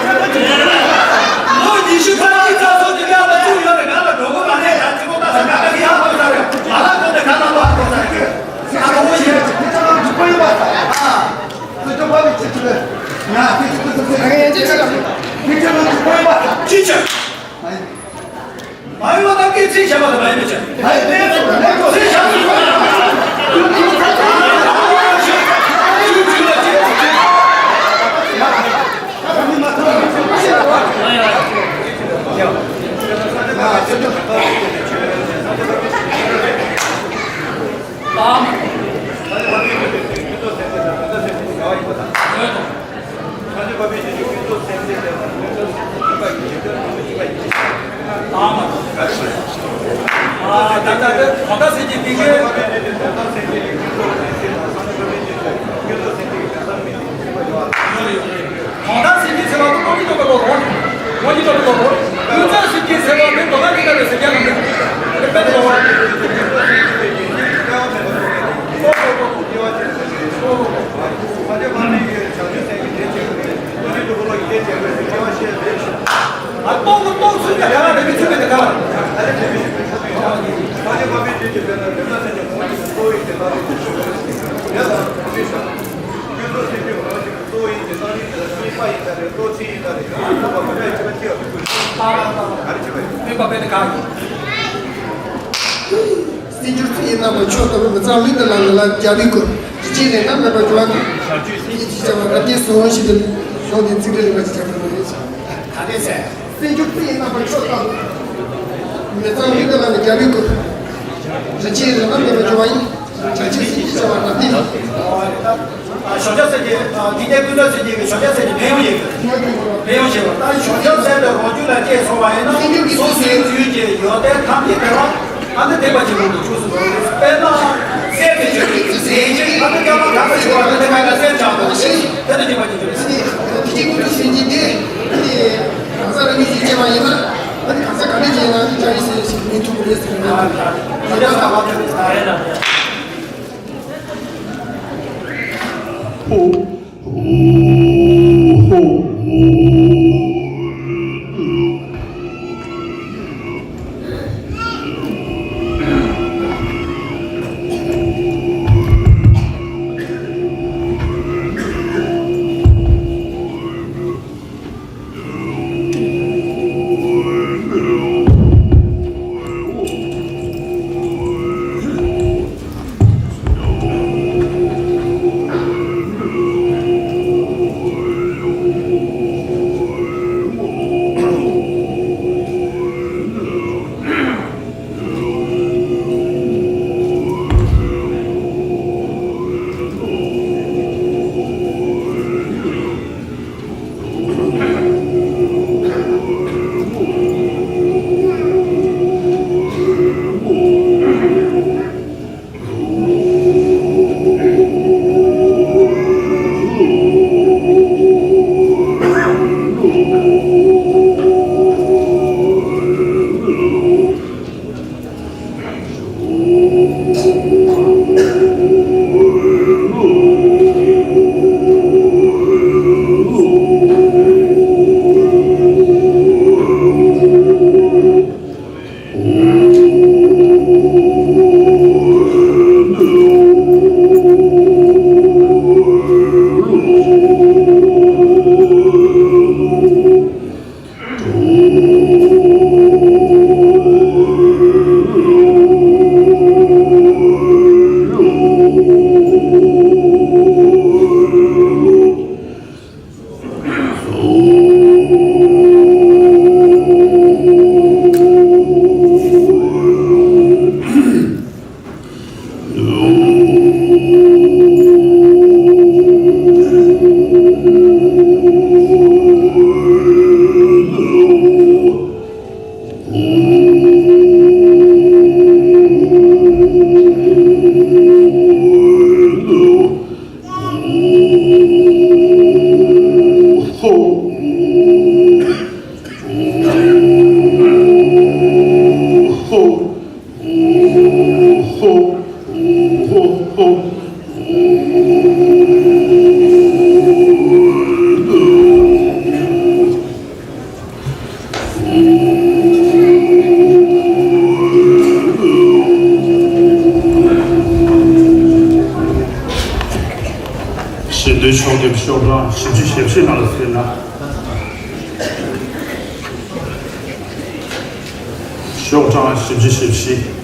ལོ་ཉི་ཤུ་ཕར་གྱི་རྩ་སོ་དེ་ང་ལ་ཚུར་ཡོད་རེད། ང་ལ་གྲོགས་པོ་མ་རེད་ད། ཅི་གོ་ད་ས་ག་ག་གི་ཡག་པོ་ས་རེད། ང་ལ་གོ་དེ་ག་ལ་ལོ་ཧ་གོ་ས་རེད། ཨ་ཁོ་བོ་ཡིན། ཁྱེད་ཚོ་ལ་འཇུག་པ་ཡོད་པ་ད། ཨ། སོ་སྐྱེ་འཕགས་པའི་ཆོས་ཅན། ང་ཁྱེད་ཚོ་ཚོ་ཚོ་ཁྱེད་ཚོ་ལ་འཇུག་པ་ཡོད་པ་ད། ཅི་ཅི། མ་ཡིན་པ་ད་སྐད་ཚིག་བྱ་བ་ད་མ་ཡིན་པ་བྱ། ད་ཡིན་པས་སོ་ལེགས་སོ། ཚིག་བྱ་བ། གང་ལྟར་སེམས་ཅན་ཚེ་དབང་དུ་ཀུན་གྱིས་རྟོགས་པའི་གོ་འཕང་། ཀུན་གྱིས་རྟོགས་པའི་གོ་འཕང་། ཀུན་རྫོབ་སེམས་ཅན་ཚེ་དབང་དུ་འགྲོ་བ་ཉིད་ལྟ་བུའི་སེམས་ཅན་རྣམས་ནི་དཔེ་འདི་ལོ། སེམས་སྒྱུར་ཚུལ་ཡིན་རྣམ་པར་ཕྱོགས་ལྟ་བུ་མི་གཙང་ལུས་དང་ལམ་ལ་རྒྱལ་བའི་སྐུ། རིག་བྱེད་ལས་རྣམ་མེད་པར་འགྱུར་བ་དང་། ཞབས་ཀྱིས་བྱ་བ་རབ་རྒྱས་སུ་འོང་ཞིང་དུ། གཞུང་འདིའི་ཚིག་འགྲེལ་རིམ་པ་ཅིག་བྱ་དགོས་པ་རེད། ད་དེ་ཟེར། སེམས་སྒྱུར་ཚུལ་ཡིན་རྣམ་པར་ཕྱོགས་ལྟ་བུ། མི་གཙང་ལུས་དང་ལམ་ལ་རྒྱལ་བའི་སྐུ། རིག་བྱེད་ལས་རྣམ་མེད་པར་འགྱུར་བ་ཡིན། བྱ་བྱེད་སེམས་ཀྱིས་བྱ་བ་རབ་བརྟན་ལ། ཞོགས་ཇ་ཟེར་གྱི་དེ་ནས་ཀུན་རྫོབ་ཟེར་གྱི་ཞོགས་ཇ་ཟེར་གྱི་ཕན་ཡོན་ཡོད། ཕན་ཡོན་ཆེ་བ་ད་ཞོགས་ཇ་ཟེར་དུས་རོ་བཅུད་ལ་སྐྱེས་སོང་བ་ཡིན་ན་གཟུགས་སུ་ཡོད་དེ་ཐམས་ཅད་དེ་བ་ཨ་ནི་ཐེག་པ་ཆེན་པོ་དུ་ཆུད་ཟོས་དོ། དཔེར་ན་གསེར་དེ་ཆུད་ཟོས་ཟེར་གྱི་ཨ་ནི་སྐྱ་མ་ག་ས་ཞིག་བ་ཨ་ནི་ཐེག་པ་ལ་གསེར་ཆགས་དོ་ཞེས་དེ་ནི་ཐེག་པ་ཆེན་པོ་རེད། དེ་ཅི་ཀུན་རྫོབ་ཟེར་གྱི་དེ་ཨ་ནི་གང་ཟག་རང་ཉིད་ཀྱིས་སྐྱེས་པ་ཡིན་ན་ཨ་ནི་གང་ཟག་ག་འདྲ་ཅིག་ཡིན་ན་ཨ་ནི་ཅང་ཡིན་ཟེར་ཞིག་མི་ཐུབ་པ་རེད་ཟེར་གྱི་རེད། ཞོགས་ཇ་ཟེར་བ་དེ་རེད། ཞི་བདེའི་ཕྱོགས་ཀྱི་ཤོག་གྲངས་བཞི་བཅུ་ཞེ་བཞི་ནང་ལ་ཟེར་ན། ཤོག་གྲངས་བཞི་བཅུ་ཞེ་བཞི།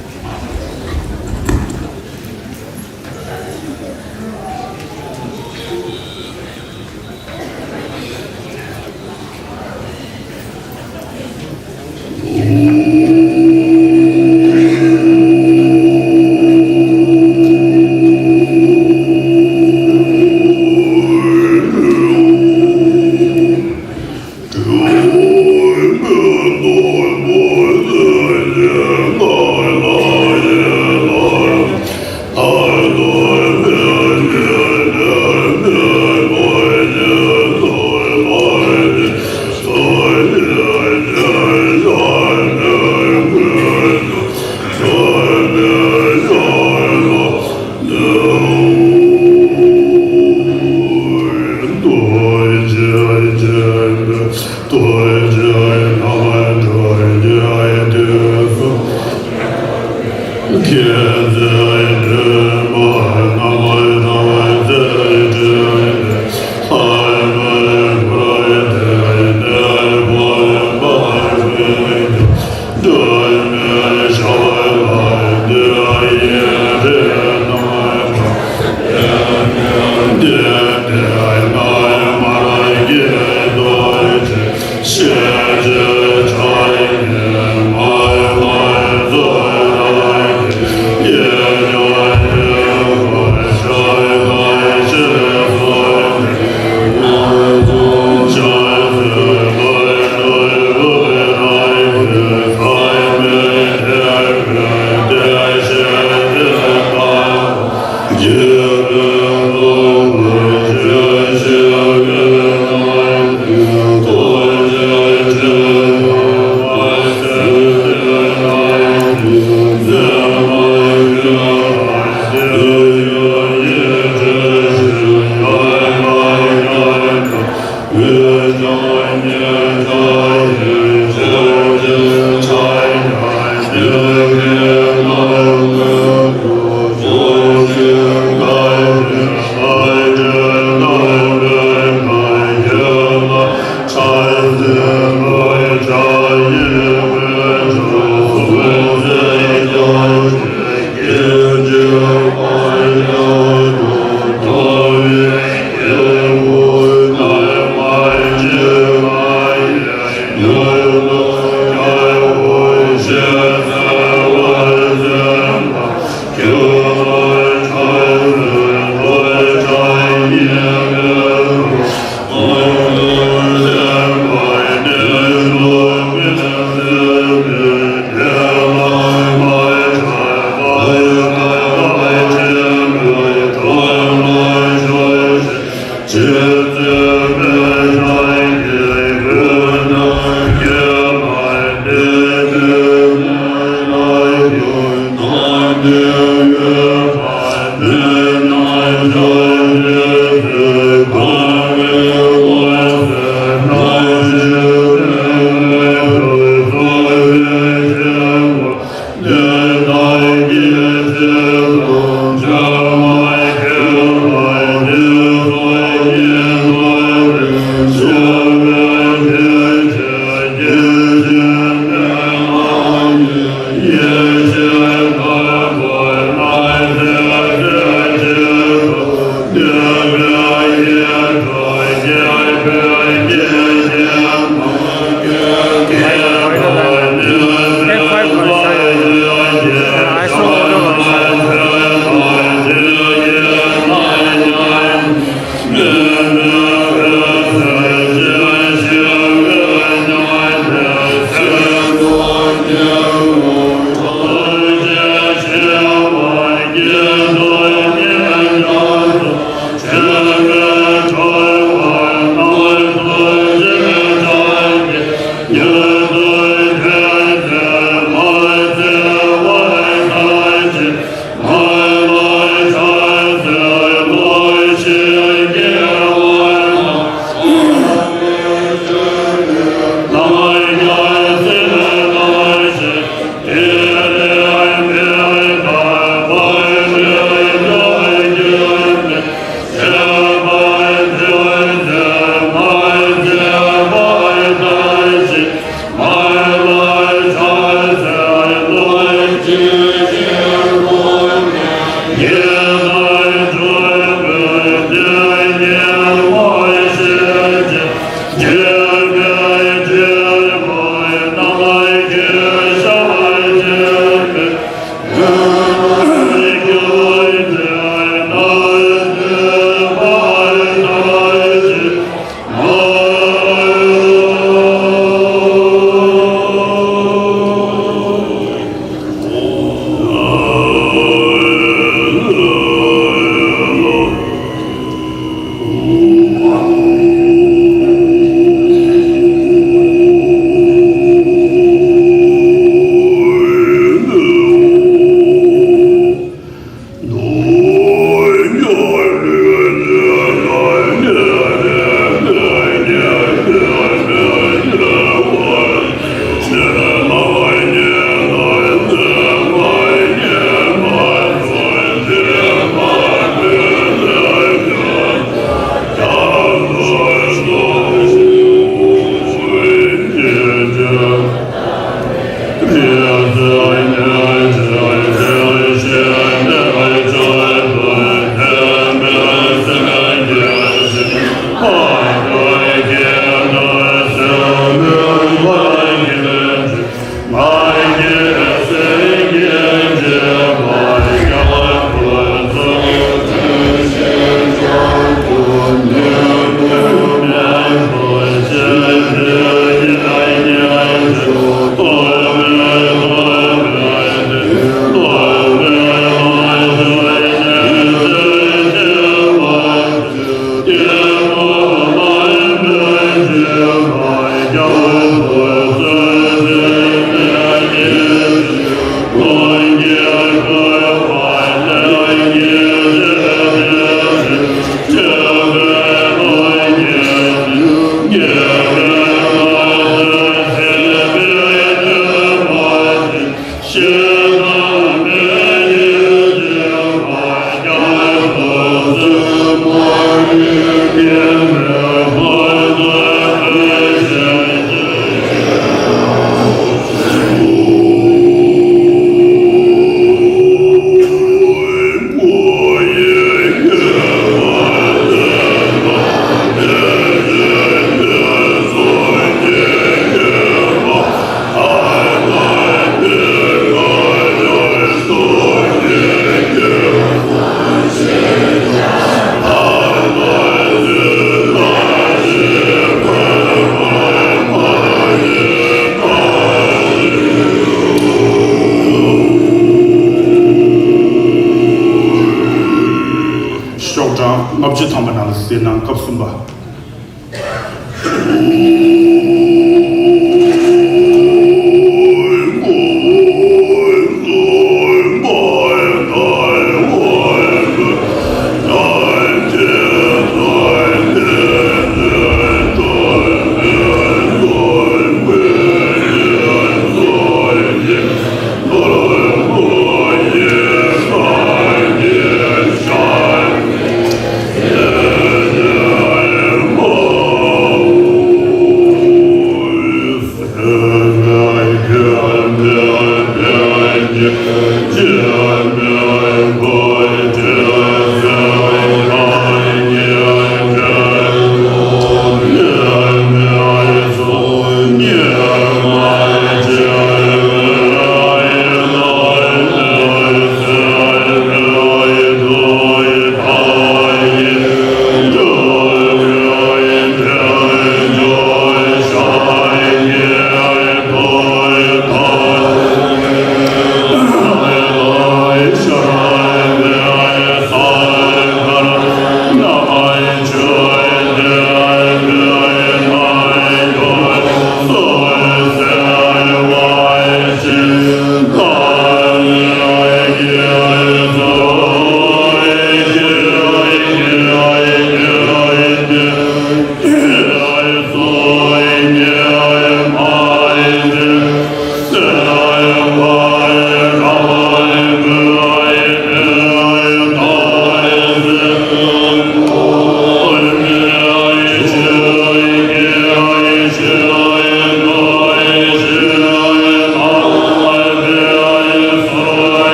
ཤོག་གྲངས་ལྔ་བཅུ་ཐམ་པ་ནང་ལ་གཟིགས་གནང་། སྐབས་གསུམ་པ།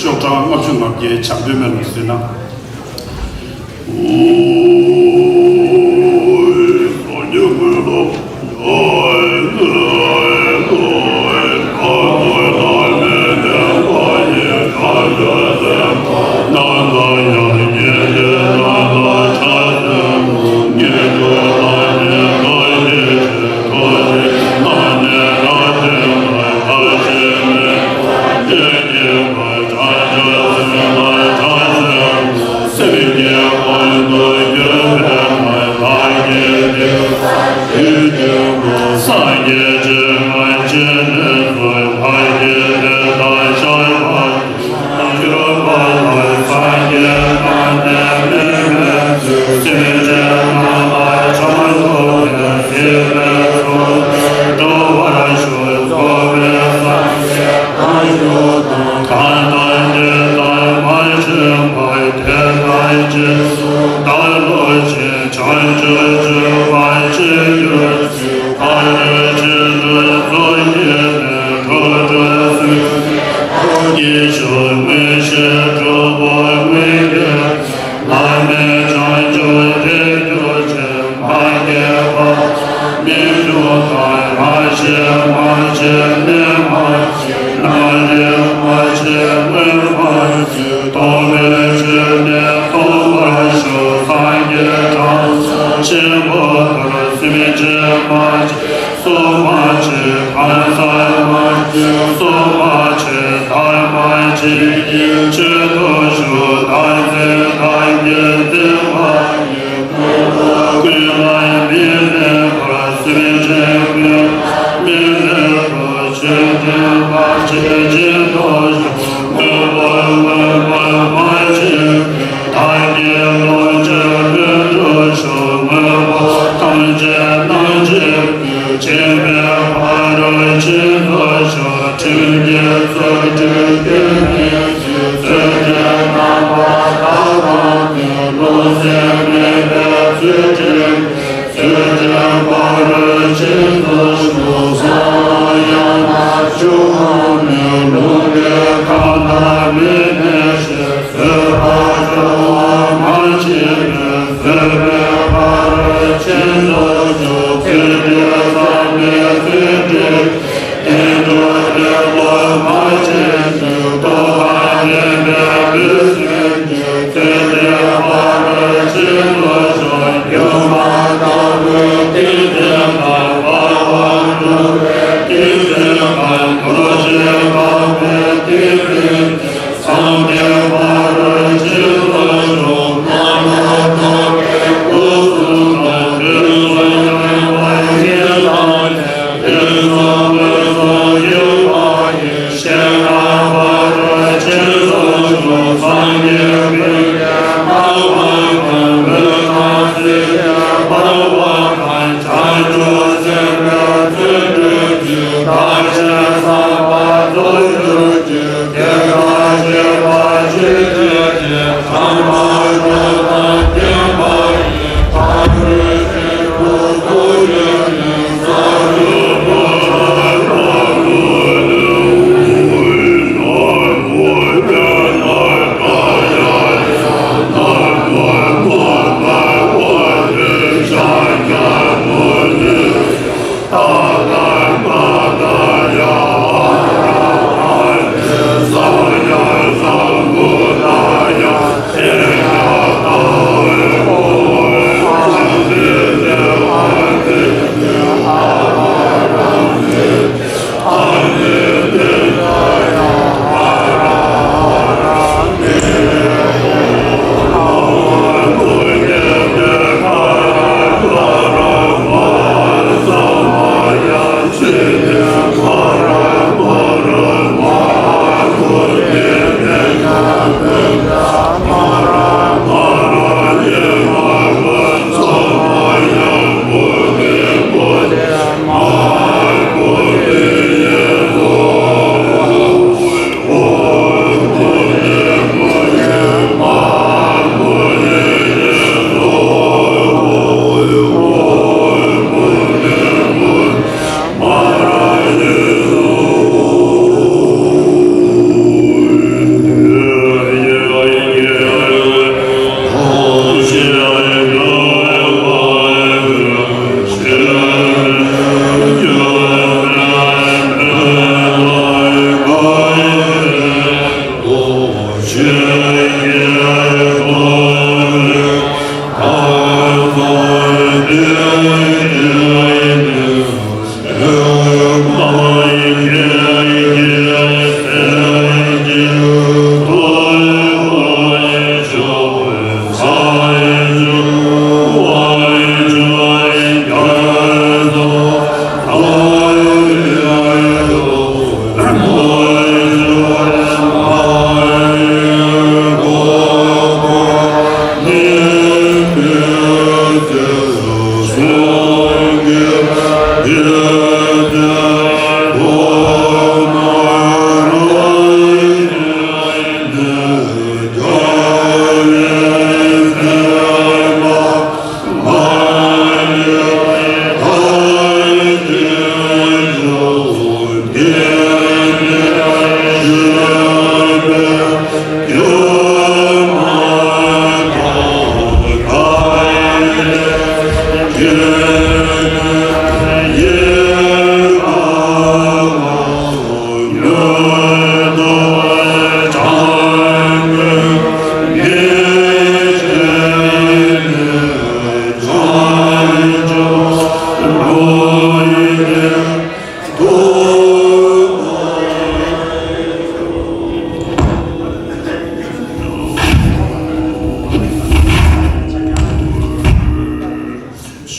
ཤོག་གྲངས་ལྔ་བཅུ་ང་བརྒྱད་བྱམས་པའི་སྨོན་ལམ་གསན་ན།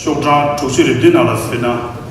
ཤོག་གྲངས་དྲུག་ཅུ་རེ་བདུན་ནང་ལ་གཟིགས་ན།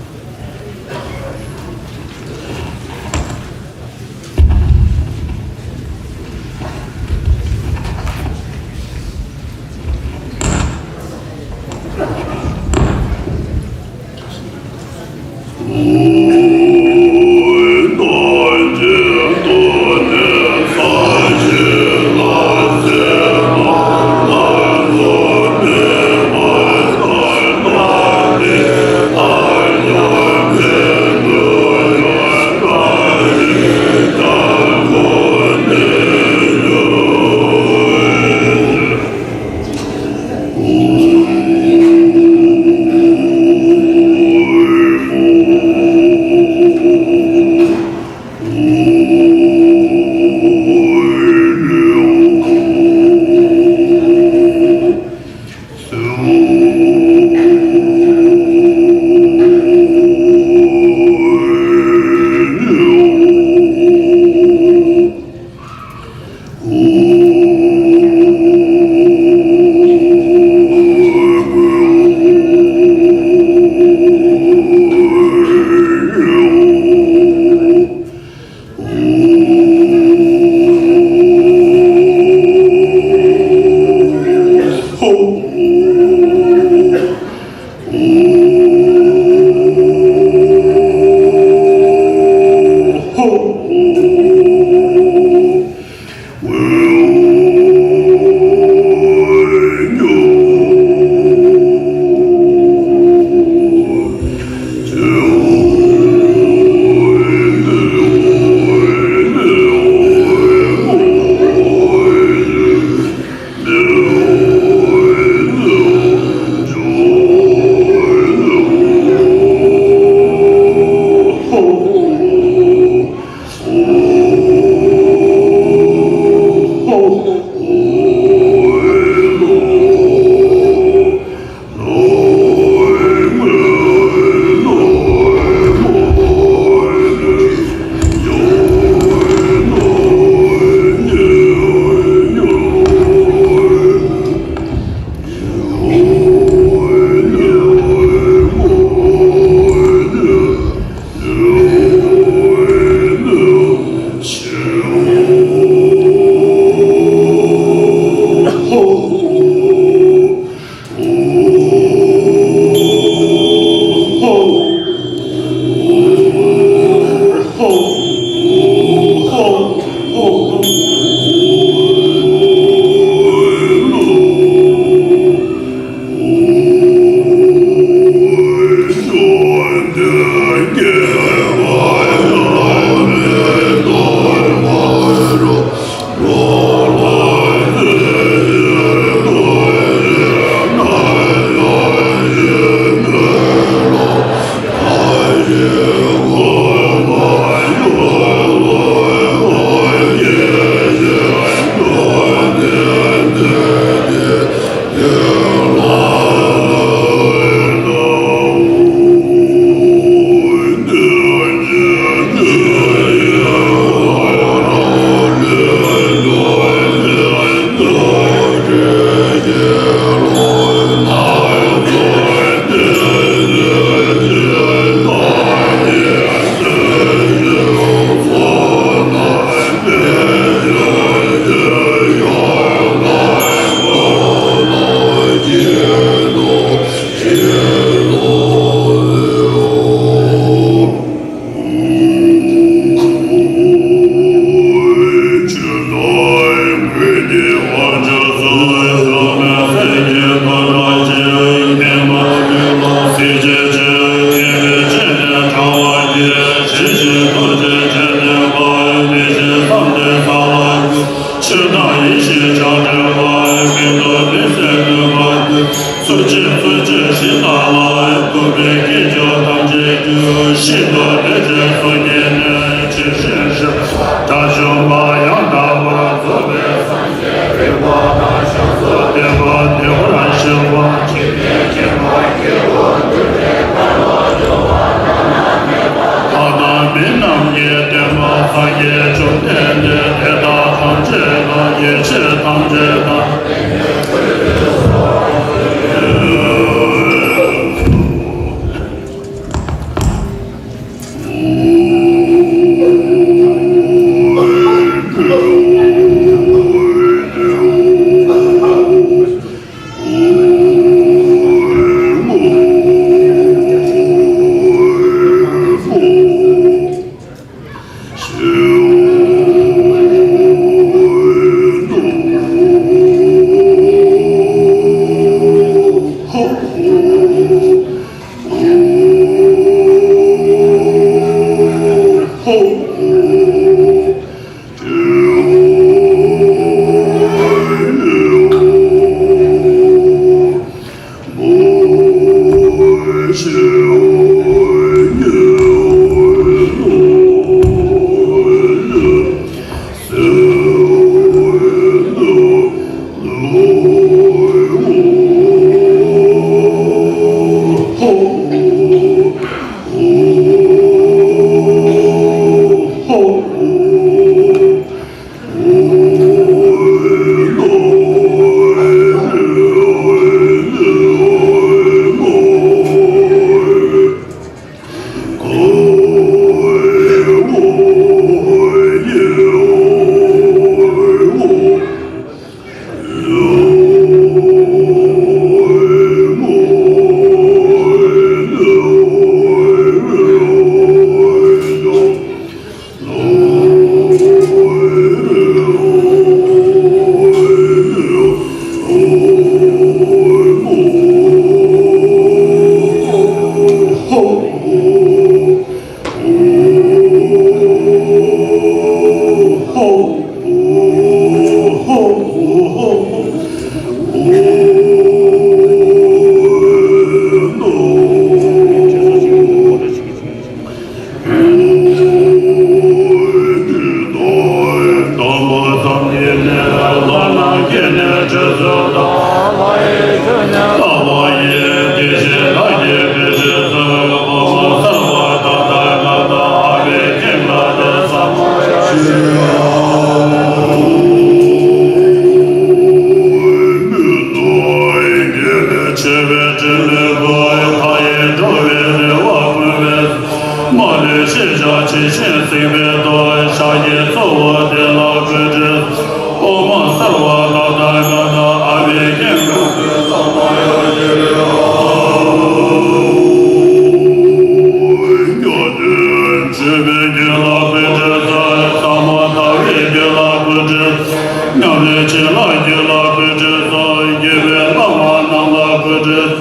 ཉམས་ལེན་བྱེད་ལ་རྒྱུད་ལ་བཀོད་དྲིན་སོགས། དགེ་བའི་བླ་མ་རྣམས་ལ་བཀོད་དྲིན།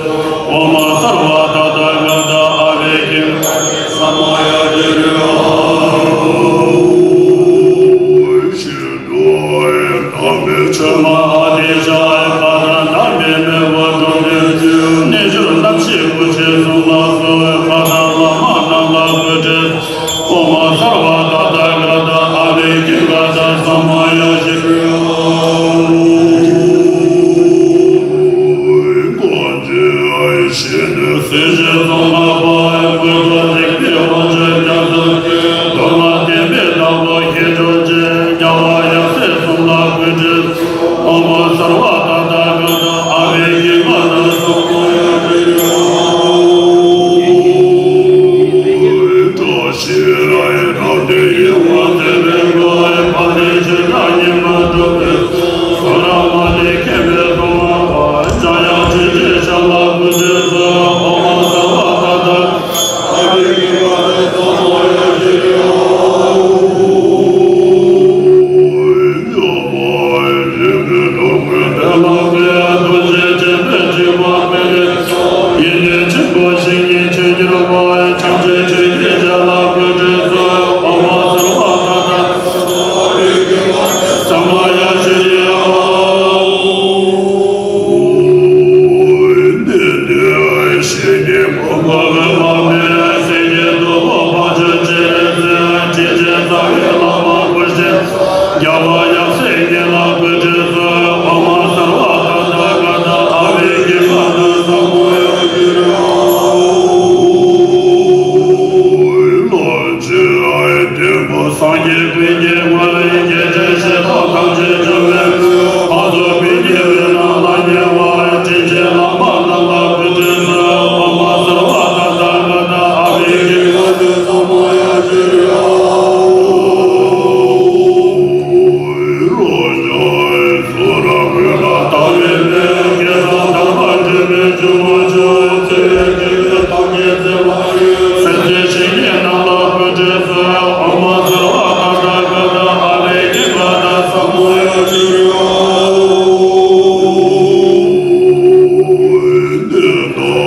ཨོཾ་སརྦ་ཏ་ཐཱ་ག་ཏ་ཨ་བྷི་ཀྲྀ་ཏ་ས་མ་ཡ་ཏི་རེ་ཧ། ཤིན་ཏུ་དམ་པའི་ཆོས་མ་ཨ་ཏི་ཤ་ཡ་པ་དང་། དམ་པའི་མེས་པོ་འགྲོ་དོན་ཅན། རྣལ་འབྱོར་རྣམ་ཤེས་སྐུ་མཆེད་གསུམ་ལ་སོགས། བཀའ་དང་བླ་མ་རྣམས་ལ་བཀོད་དྲིན། ཨོཾ་སརྦ་ཏ་ཐཱ་ག་ཏ་ཨ་བྷི་ཀྲྀ་ཏ་ས་མ་ཡ་ཏི་རེ་ཧ། ཀོ་ཅི་ཨའི་ཤེས་ནས་སྲིད་ཞིའི་གཙུག་ལག་པ། ཀུན་ཏུ་རིག་པའི་དབང་ཕྱུག་རྒྱ་མཚོ་སྐྱོང་། མདོར་ན་བསྟན་པའི་བདག་པོ་མཁས་གྲུབ་ཆེན། རྒྱལ་བ་ཡབ་སྲས་གསུམ་ལ་བཀོད་དྲིན། ཨོཾ་སརྦ་ཏ་ཐཱ་ག་ཏ་ཨ་བྷི་ཀྲྀ་ཏ་ས་མ་ཡ་ཏི་རེ་ཧ། བཀྲ་ཤིས་རབ་སྟེར་ཡིད་འོང་བརྩེ་བའི་སྒོ། དཔལ་ལྡན་ཆོས་སྐྱོང་ཉིད་མ་གྲུབ་པའི། བསོད་ནམས་མ་ལུས་མཁྱེན་པའི་སྲུང་མ་དང་། འཇམ་དབྱངས་ཆོས་ཀྱི་ཞབས་ལ་བཀོད་དྲིན་སོགས། ཨོཾ་སརྦ་ཏ་ཐཱ་ག་ཏ་ཨ་བྷི་ཀྲྀ་ཏ་ས་མ་ཡ་ཏི་རེ་ཧ། ཡོད་པ་ཡོད་པའི་ནོར་བུའི་བདེ་བླག་པས། ཐུགས་རྗེ་ཆེན་པོས་སྤྲིན་པ་སྤེལ་ཏེ། ཡེ་ནས་ཆེན་པོ་ཞིང་གི་ཆོས་གྱུར་པ། བྱང་ཆུབ་ཆོས་ཀྱི་རྒྱལ་ལ་བཀོད་དྲིན་སོགས། ཨོཾ་སརྦ་ཏ་ཐཱ་ག་ཏ་ས་མ་ཡ་ཏི་རེ་ཧ། འདི་ནི་ཞིང་གི་བུམ་པ་འོད་དཔག་མེད། གསེར་གྱི་ཏོག་པོ་དཔལ་འབྱོར་ཅན། དྲིན་ཅན་རྩ་བའི་བླ་མ་བུ་ཆེན། རྒྱལ་བ་ཡབ་སྲས་ཉིད་ལ་བཀོད་དྲིན་སོགས། ཨོཾ་སརྦ་ཏ་ཐཱ་ག་ཏ་ཨ་བྷི་ཀྲྀ་ཏ་ས་མ་ཡ་ཏི་རེ་ཧ། ལོངས་སྤྱོད་བདེན་པ་སངས་རྒྱས་ཀུན་གྱི་དངོས། རྒྱལ་ཆེན་ཞི་ཁྲོ་དམ་ཅན་འབྱུང་བའི་མགོན། འཕགས་ཚོགས་ཀུན་གྱི་དབུས་ན་ལྷང་ངེ་བ། དྲིན་ཅན་བླ་མ་རྣམས་ལ་བཀོད་དྲིན་སོགས། ཨོཾ་སརྦ་ཏ་ཐཱ་ག་ཏ་ཨ་བྷི་ཀྲྀ་ཏ་ས་མ་ཡ་ཏི་རེ་ཧ། ལོངས་སྤྱོད་ཚོགས་རབ་ཀུན་ལ་བལྟ་བའི་དཔལ། སྐལ་བཟང་ཐར་པ་སྒྲོན་མེ་འབྱུང་བ་མཆོག། བརྩེ་བས་སྤྲུལ་པའི་ཐབས་མཁས་བརྩེ་བ་ཡི། སེམས་ཅན་བྱིན་གྱིས་བརླབས་ལ་བཀོད་དྲིན་སོགས། ཨོཾ་སརྦ་ཏ་ཐཱ་ག་ཏ་ཨ་བྷི་ཀྲྀ་ཏ་ས་མ་ཡ་ཏི་རེ་ཧ། དེ་ལྟར་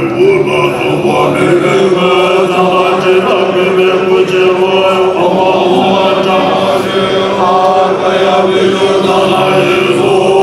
སྐུ་ལ་སོགས་པ་མེད་པའི་མགོན། མཚན་དང་བྲལ་བའི་མགོན་པོའི་སྐུ་ཆེན་པོ། ཨོཾ་ཨཱཿཧཱུྃ་ཕཊ་ཀ་ཡ་བི་ཏུ་ཏཱ་ལ་ཡེ་སྭཱ་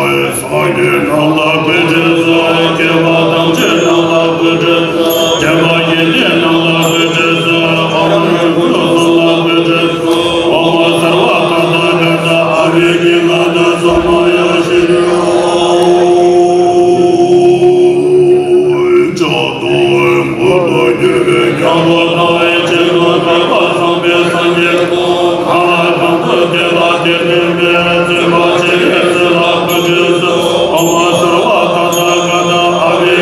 ཧཱ། སངས་རྒྱས་རྣམས་ལ་བཀོད་དྲིན་སྩལ། སྐྱེ་བ་ཐམས་ཅད་རྣམས་ལ་བཀོད་དྲིན་སྩལ། སྐྱེ་བ་ཡི་དྭགས་རྣམས་ལ་བཀོད་དྲིན་སྩལ། ཨོཾ་རིགས་དྲུག་གསུམ་ལ་བཀོད་དྲིན་སྩལ། ཨོཾ་སརྦ་ཏ་ཐཱ་ག་ཏ་ཨ་བྷི་ཀྲྀ་ཏ་ས་མ་ཡ་ཤྲཱི་ཧཱུྃ། ལྕགས་སྒྲོག་མགུལ་དུ་གྱུར་པའི་རྒྱལ་པོ་དང་། སྤྱན་དུ་བསྟོད་པ་བསམ་པའི་སངས་རྒྱས་དང་། གང་ལ་གང་འདུལ་དེ་ལ་དེ་བསྟན་པའི། བརྩོན་པ་བྱེད་པའི་ཚུལ་ལ་བཀོད་དྲིན་སྩལ། ཨོཾ་སརྦ་ཏ་ཐཱ་ག་ཏ་ཨ་བྷི་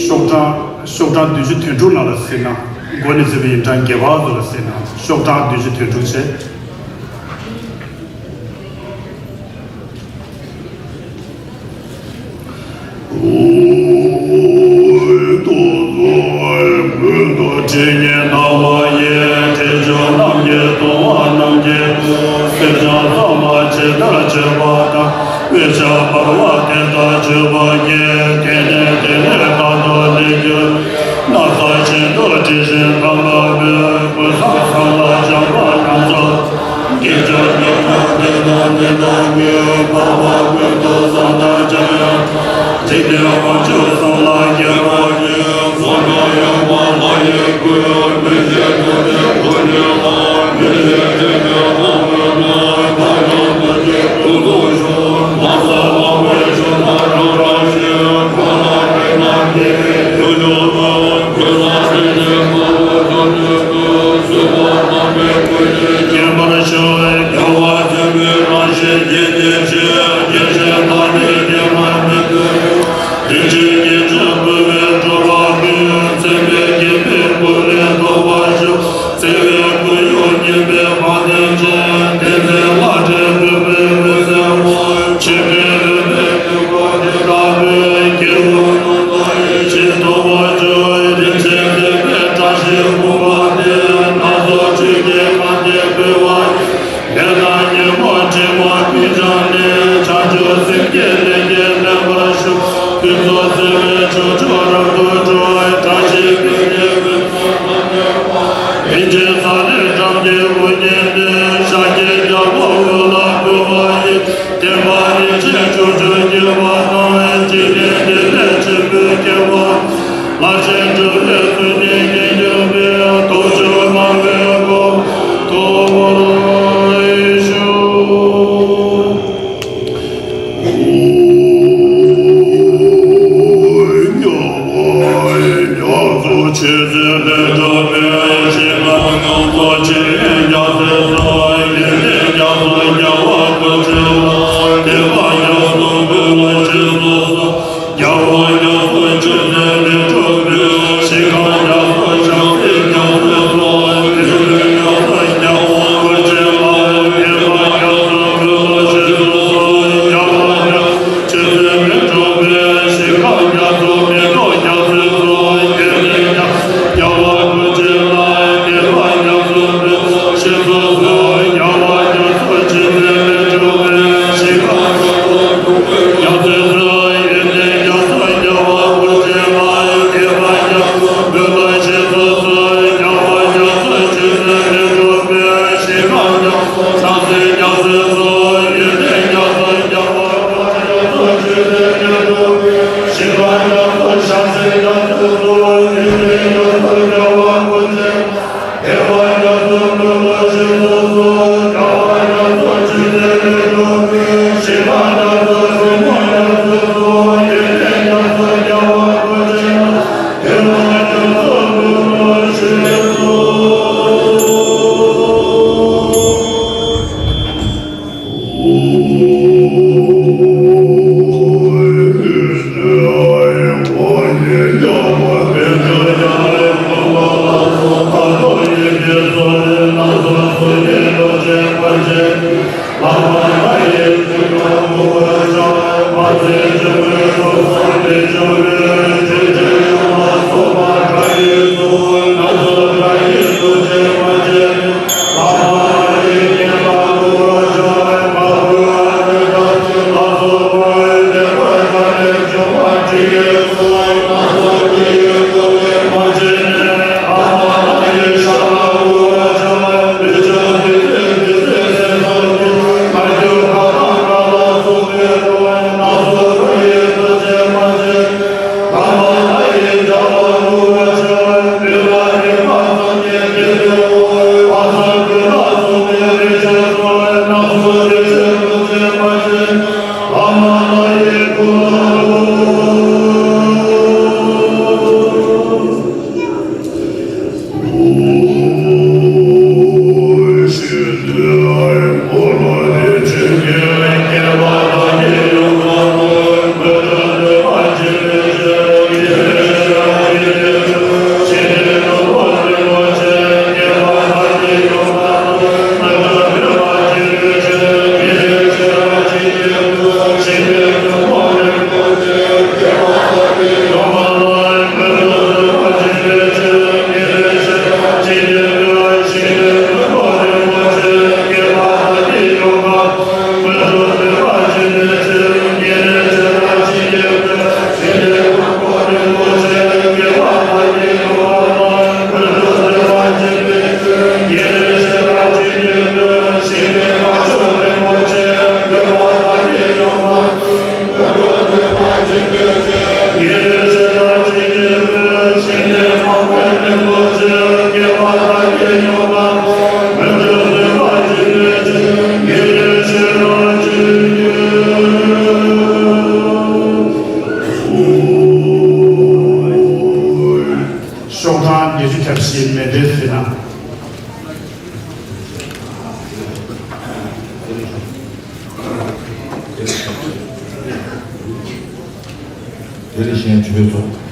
ཤོག་གྲངས་ཤོག་གྲངས་བདུན་ཅུ་དོན་དྲུག་ལ་ལ་ཟེར་ན། འགོ་ནས་ཟེར་བའི་ཡིན་གྲངས་བརྒྱད་པ་ཚོ་ལ་ཟེར་ན། ཤོག་གྲངས་བདུན་ཅུ་དོན་དྲུག་བྱས། ཤོག་གྲངས་ཉི་ཤུ་གྱ་བཞི་མེ་མདའི་ཟིན་ན། དེ་ལས་གཞན་ཆོས་ཚོགས།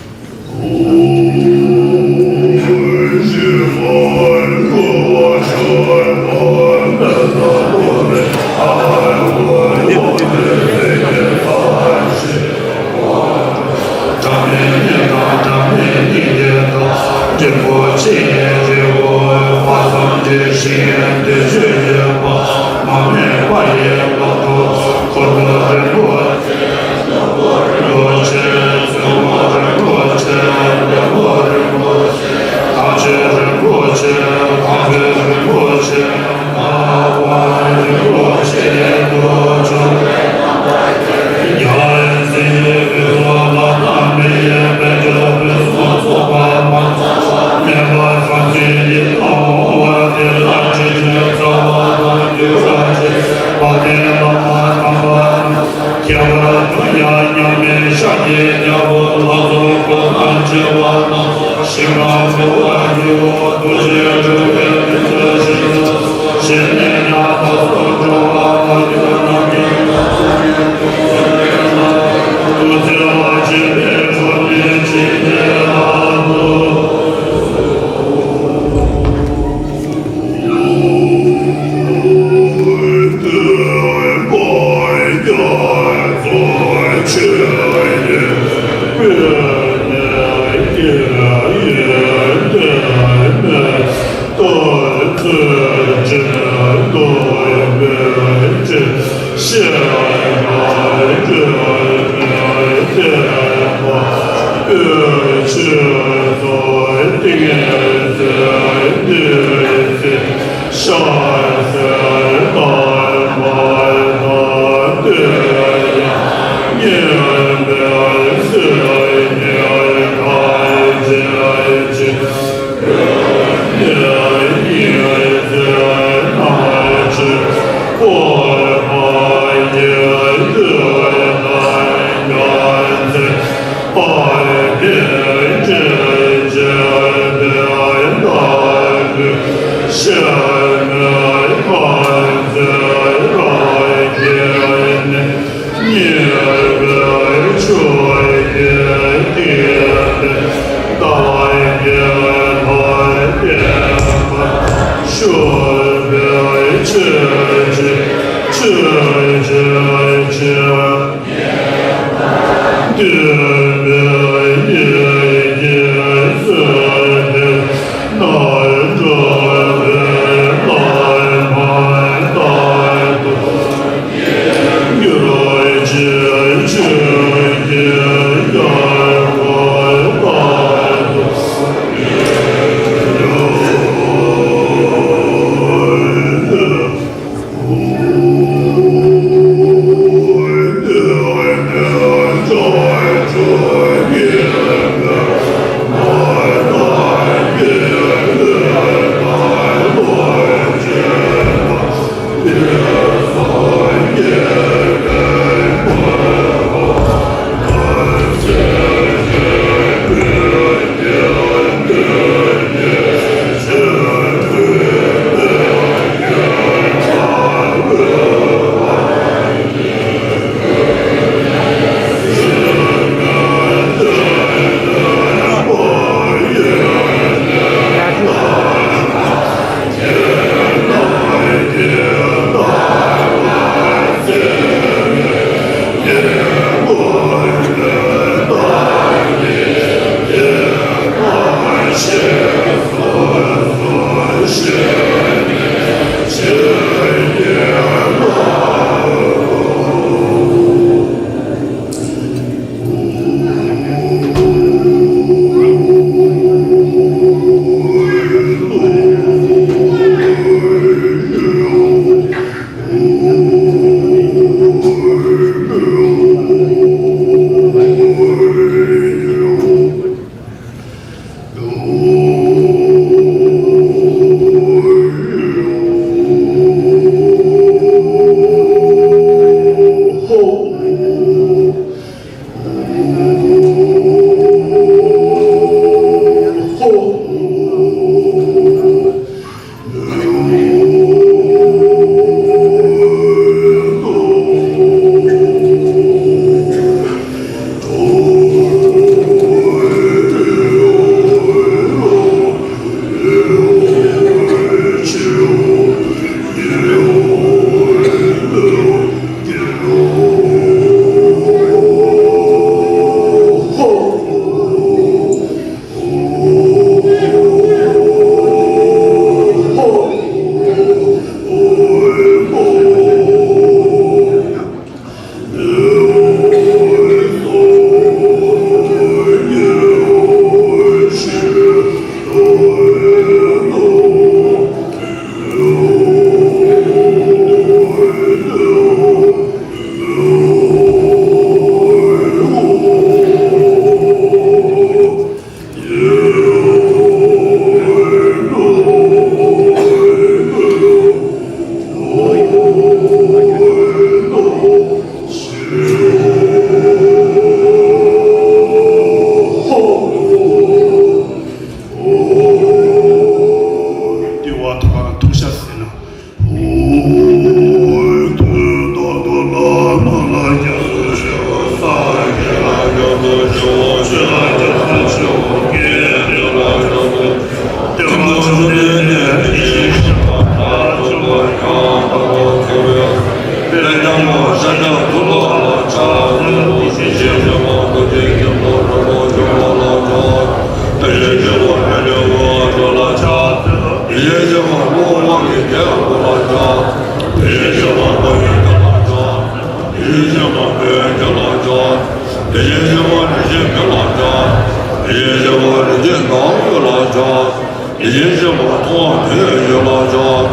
དེ་བཞིན་གཤེགས་པ་མཐོང་བ་མེད་ཡོད་ལ་སོགས།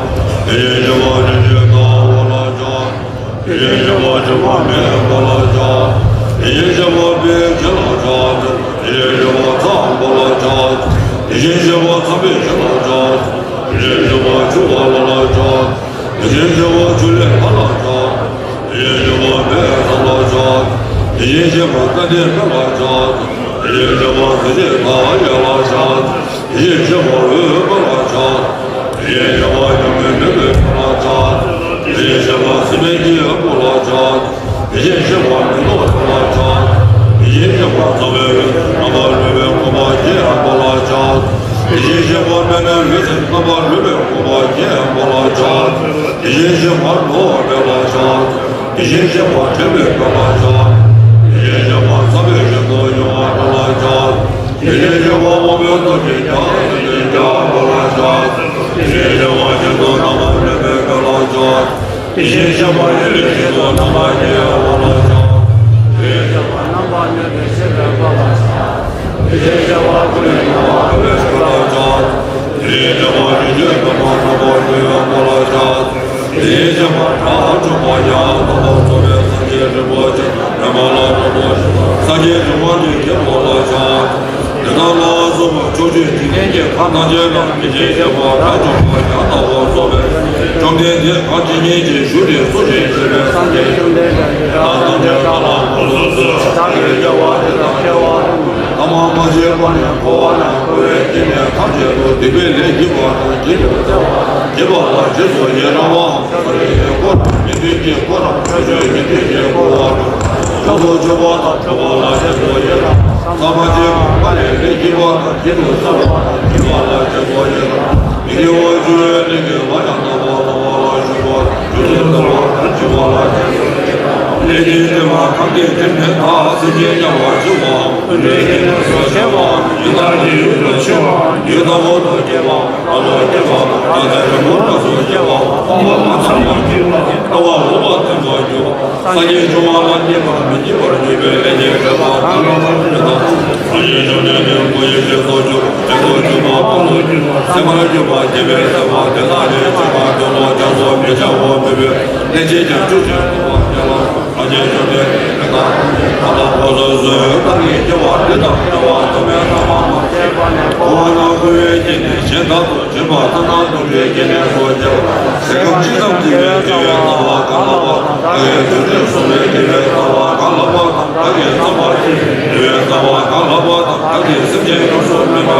དེ་བཞིན་གཤེགས་པ་རིན་ཆེན་དང་པོ་ལ་སོགས། དེ་བཞིན་གཤེགས་པ་དྲི་མ་མེད་པ་ལ་སོགས། དེ་བཞིན་གཤེགས་པ་དཔལ་གྱི་ལ་སོགས། དེ་བཞིན་གཤེགས་པ་ཚངས་པ་ལ་སོགས། དེ་བཞིན་གཤེགས་པ་ཚངས་པའི་གཞི་ལ་སོགས། དེ་བཞིན་གཤེགས་པ་ཆུ་འབར་བ་ལ་སོགས། དེ་བཞིན་གཤེགས་པ་ཆུ་ལས་ཕ་ལ་སོགས། དེ་བཞིན་གཤེགས་པ་མེ་ས་ལ་སོགས། དེ་བཞིན་གཤེགས་པ་ཀ་ནས་མེ་ལ་སོགས། དེ་བཞིན་གཤེགས་པ་ཟི་ཞིང་དག་ཡ་ལ་སོགས། དེ་བཞིན་གཤེགས་པ་འོད་དཔག་ལ་སོགས། དེ་བཞིན་གཤེགས་པ་མྱ་ངན་འདས་པའི་ལ་སོགས། དེ་བཞིན་གཤེགས་པ་སྲིད་པའི་སྐྱེ་བོ་ལ་སོགས། དེ་བཞིན་གཤེགས་པ་མི་སློབ་པ་ལ་སོགས། དེ་བཞིན་གཤེགས་པ་ཚངས་པའི་འོད་ཟེར་རྣམ་པར་རོལ་པའི་གོ་འཕང་མཆིས་པ་ལ་སོགས། དེ་བཞིན་གཤེགས་པ་པདྨའི་འོད་ཟེར་རྣམ་པར་རོལ་པའི་གོ་འཕང་མཆིས་པ་ལ་སོགས། དེ་བཞིན་གཤེགས་པ་འགྲོ་བ་མེད་ལ་སོགས། དེ་བཞིན་གཤེགས་པ་དྲན་མེད་པ་ལ་སོགས། དེ་བཞིན་གཤེགས་པ་ཚངས་པའི་ཞིང་དུ་ཡོང་བ་ལ་སོགས། དེ་བཞིན་གཤེགས་པ་དབང་པོའི་སྟོབས་ཀྱིས་ཀྱང་སེམས་ཅན་སྐྱོབ་པ་ལ་སོགས། དེ་བཞིན་གཤེགས་པ་ཞིང་དུ་རྣམ་པར་སྨིན་པའི་དཔལ་ལ་སོགས། དེ་བཞིན་གཤེགས་པ་ཡུལ་ལས་ཞིང་དུ་རྣམ་པར་རྒྱལ་བ་ལ་སོགས། དེ་བཞིན་གཤེགས་པ་རྣམ་པར་གནོན་པའི་སྲིད་པའི་དཔལ་ལ་སོགས། དེ་བཞིན་གཤེགས་པ་ཀུན་ལས་རྒྱལ་བ་ཀུན་ལས་ཆེ་བ་ལ་སོགས། དེ་བཞིན་གཤེགས་པ་རིན་ཆེན་པདྨ་རྣམ་པར་འཕྲུལ་བའི་དཔལ་ལ་སོགས། དེ་བཞིན་གཤེགས་པ་དགྲ་བཅོམ་པ་ཡང་དག་པར་རྫོགས་པའི་སངས་རྒྱས་རིན་པོ་ཆེ་པདྨ་ལ་སོགས་པ་སངས་རྒྱས་འབྱུང་བ་རིན་ཆེན་པོ་ལ་སོགས། དེ་དག་ལ་སོགས་པ་ཕྱོགས་བཅུའི་འཇིག་རྟེན་གྱི་ཁམས་ཐམས་ཅད་ལ་དེ་བཞིན་གཤེགས་པ་དགྲ་བཅོམ་པ་ཡང་དག་པར་རྫོགས་པའི་བཅོམ་ལྡན་འདས་གང་ཇི་སྙེད་ཅིག་བཞུགས་ཏེ་གསུང་ཞིང་གསོལ་བའི་སངས་རྒྱས་བཅོམ་ལྡན་འདས་ཐམས་ཅད་ལ་དགོངས་སུ་གསོལ། བདག་གིས་སྐྱེ་བ་འདི་དང་སྐྱེ་བ་ཀུན་ཏུ། ཐ་མ་མ་སྐྱེས་པ་ནས་འཁོར་བ་ན་འཁོར་བའི་སྐྱེ་གནས་ཐམས་ཅད་དུ་སྡིག་པའི་ལས་བགྱིས་པ་དང་བགྱིད་པའི་བགྱིས་པ་ལ་རྗེས་སུ་ཡི་རང་བའམ་བྱ་བའི་དགེ་བསྐུལ་དང་ཉན་ཐོས་ཀྱི་བསྐུལ་དང་ཕྱོགས་བཅུའི་ཉན་ཐོས་ཀྱི་བསྐུལ་བ་དང་མཆོག་ཏུ་གྱུར་པ་དང་གྲུབ་པ་ལ་རྗེས་སུ་ཡི་རང་བ་ཐ་མ་སྐྱེས་པ་ལས་ལས་བགྱིས་པ་དང་བགྱིད་དུ་སོང་བ་དང་བགྱིས་པ་ལ་རྗེས་སུ་ཡི་རང་། མི་དགེ་བ་བཅུའི་ལས་ཀྱི་ལྷ་ཡང་དག་པར་རྫོགས་པ་ལ་ཞུགས་པ་དང་རྗེས་སུ་འགྲོ་བ་དང་བགྱིས་པ་ལ་རྗེས་སུ་ཡི་རང་། ལས་ཀྱི་དྲི་མ་གང་གིས་ཀུན་ནས་དག་སེམས་ཅན་ཉམ་པར་བྱེད་པའམ། ཀུན་ནས་སྐྱེ་གནས་སུ་སྐྱེ་བའམ། ཡི་དྭགས་ཀྱི་ཡུལ་དུ་སྐྱེ་བའམ། ཡི་དྭགས་འོག་ཏུ་སྐྱེ་བའམ། ཀ་ལོག་སྐྱེ་བའམ། ཡང་ན་རི་མོ་འདྲ་སུ་སྐྱེ་བའམ། ཕུང་པོ་མ་ཚང་བར་གྱུར་པའམ། ལྟ་བ་འོག་མ་ཚིམ་པར་གྱུར་པའམ། སངས་རྒྱས་འབྱུང་བ་ལ་སྐྱེས་པ་མི་བགྱིད་པར་གྱུར་པའི་ལས་ཀྱི་དྲི་མ་གང་ལ་བ་དེ་དག་སངས་རྒྱས་བཅོམ་ལྡན་འདས་སྐུ་ཡི་ཞལ་དུ་གྱུར། རྗེས་སུ་འཇུག་པ་དཔང་དུ་གྱུར་པ་སེམས་པར་གྱུར་པ་སྐྱེས་པའི་སེམས་པ་དེ་དག་ལས་ཆོས་པ་དོན་ལ་རྒྱ་མཚོ་མི་འཆབ་པར་མོས་པའི་ལས་ཅི་བྱ་ཆོས་ཅི་སྟོན་པ་དེ་ལ། སངས་རྒྱས་བཅོམ་ལྡན་འདས་དེ་དག་ལ་དགོངས་སུ་གསོལ། བདག་གིས་སྐྱེ་བ་འདི་དང་སྐྱེ་བ་མཐའ་མའི་མཐའ་མ་མ་སྐྱེས་པ་ནས་འཁོར་བ་ན་འཁོར་བའི་སྐྱེ་གནས་གཞན་དག་ཏུ་སྦྱིན་པ་ལྟར་ན་སྡུག་བསྔལ་སྐྱེ་གནས་སུ་སྐྱེ་བ་ཟས་སྐོམ་ཅི་ཙམ་བྱིན་པའི་དགེ་བའི་རྩ་བ་གང་ལགས་པ་དང་། བདག་གིས་དུས་དུས་གསོལ་བའི་དགེ་བའི་རྩ་བ་གང་ལགས་པ་དང་། བདག་གིས་བསམ་པ་བྱིན་པའི་དགེ་བའི་རྩ་བ་གང་ལགས་པ་དང་། བདག་གིས་སེམས་ཅན་ཡོངས་སུ་སྨིན་པ་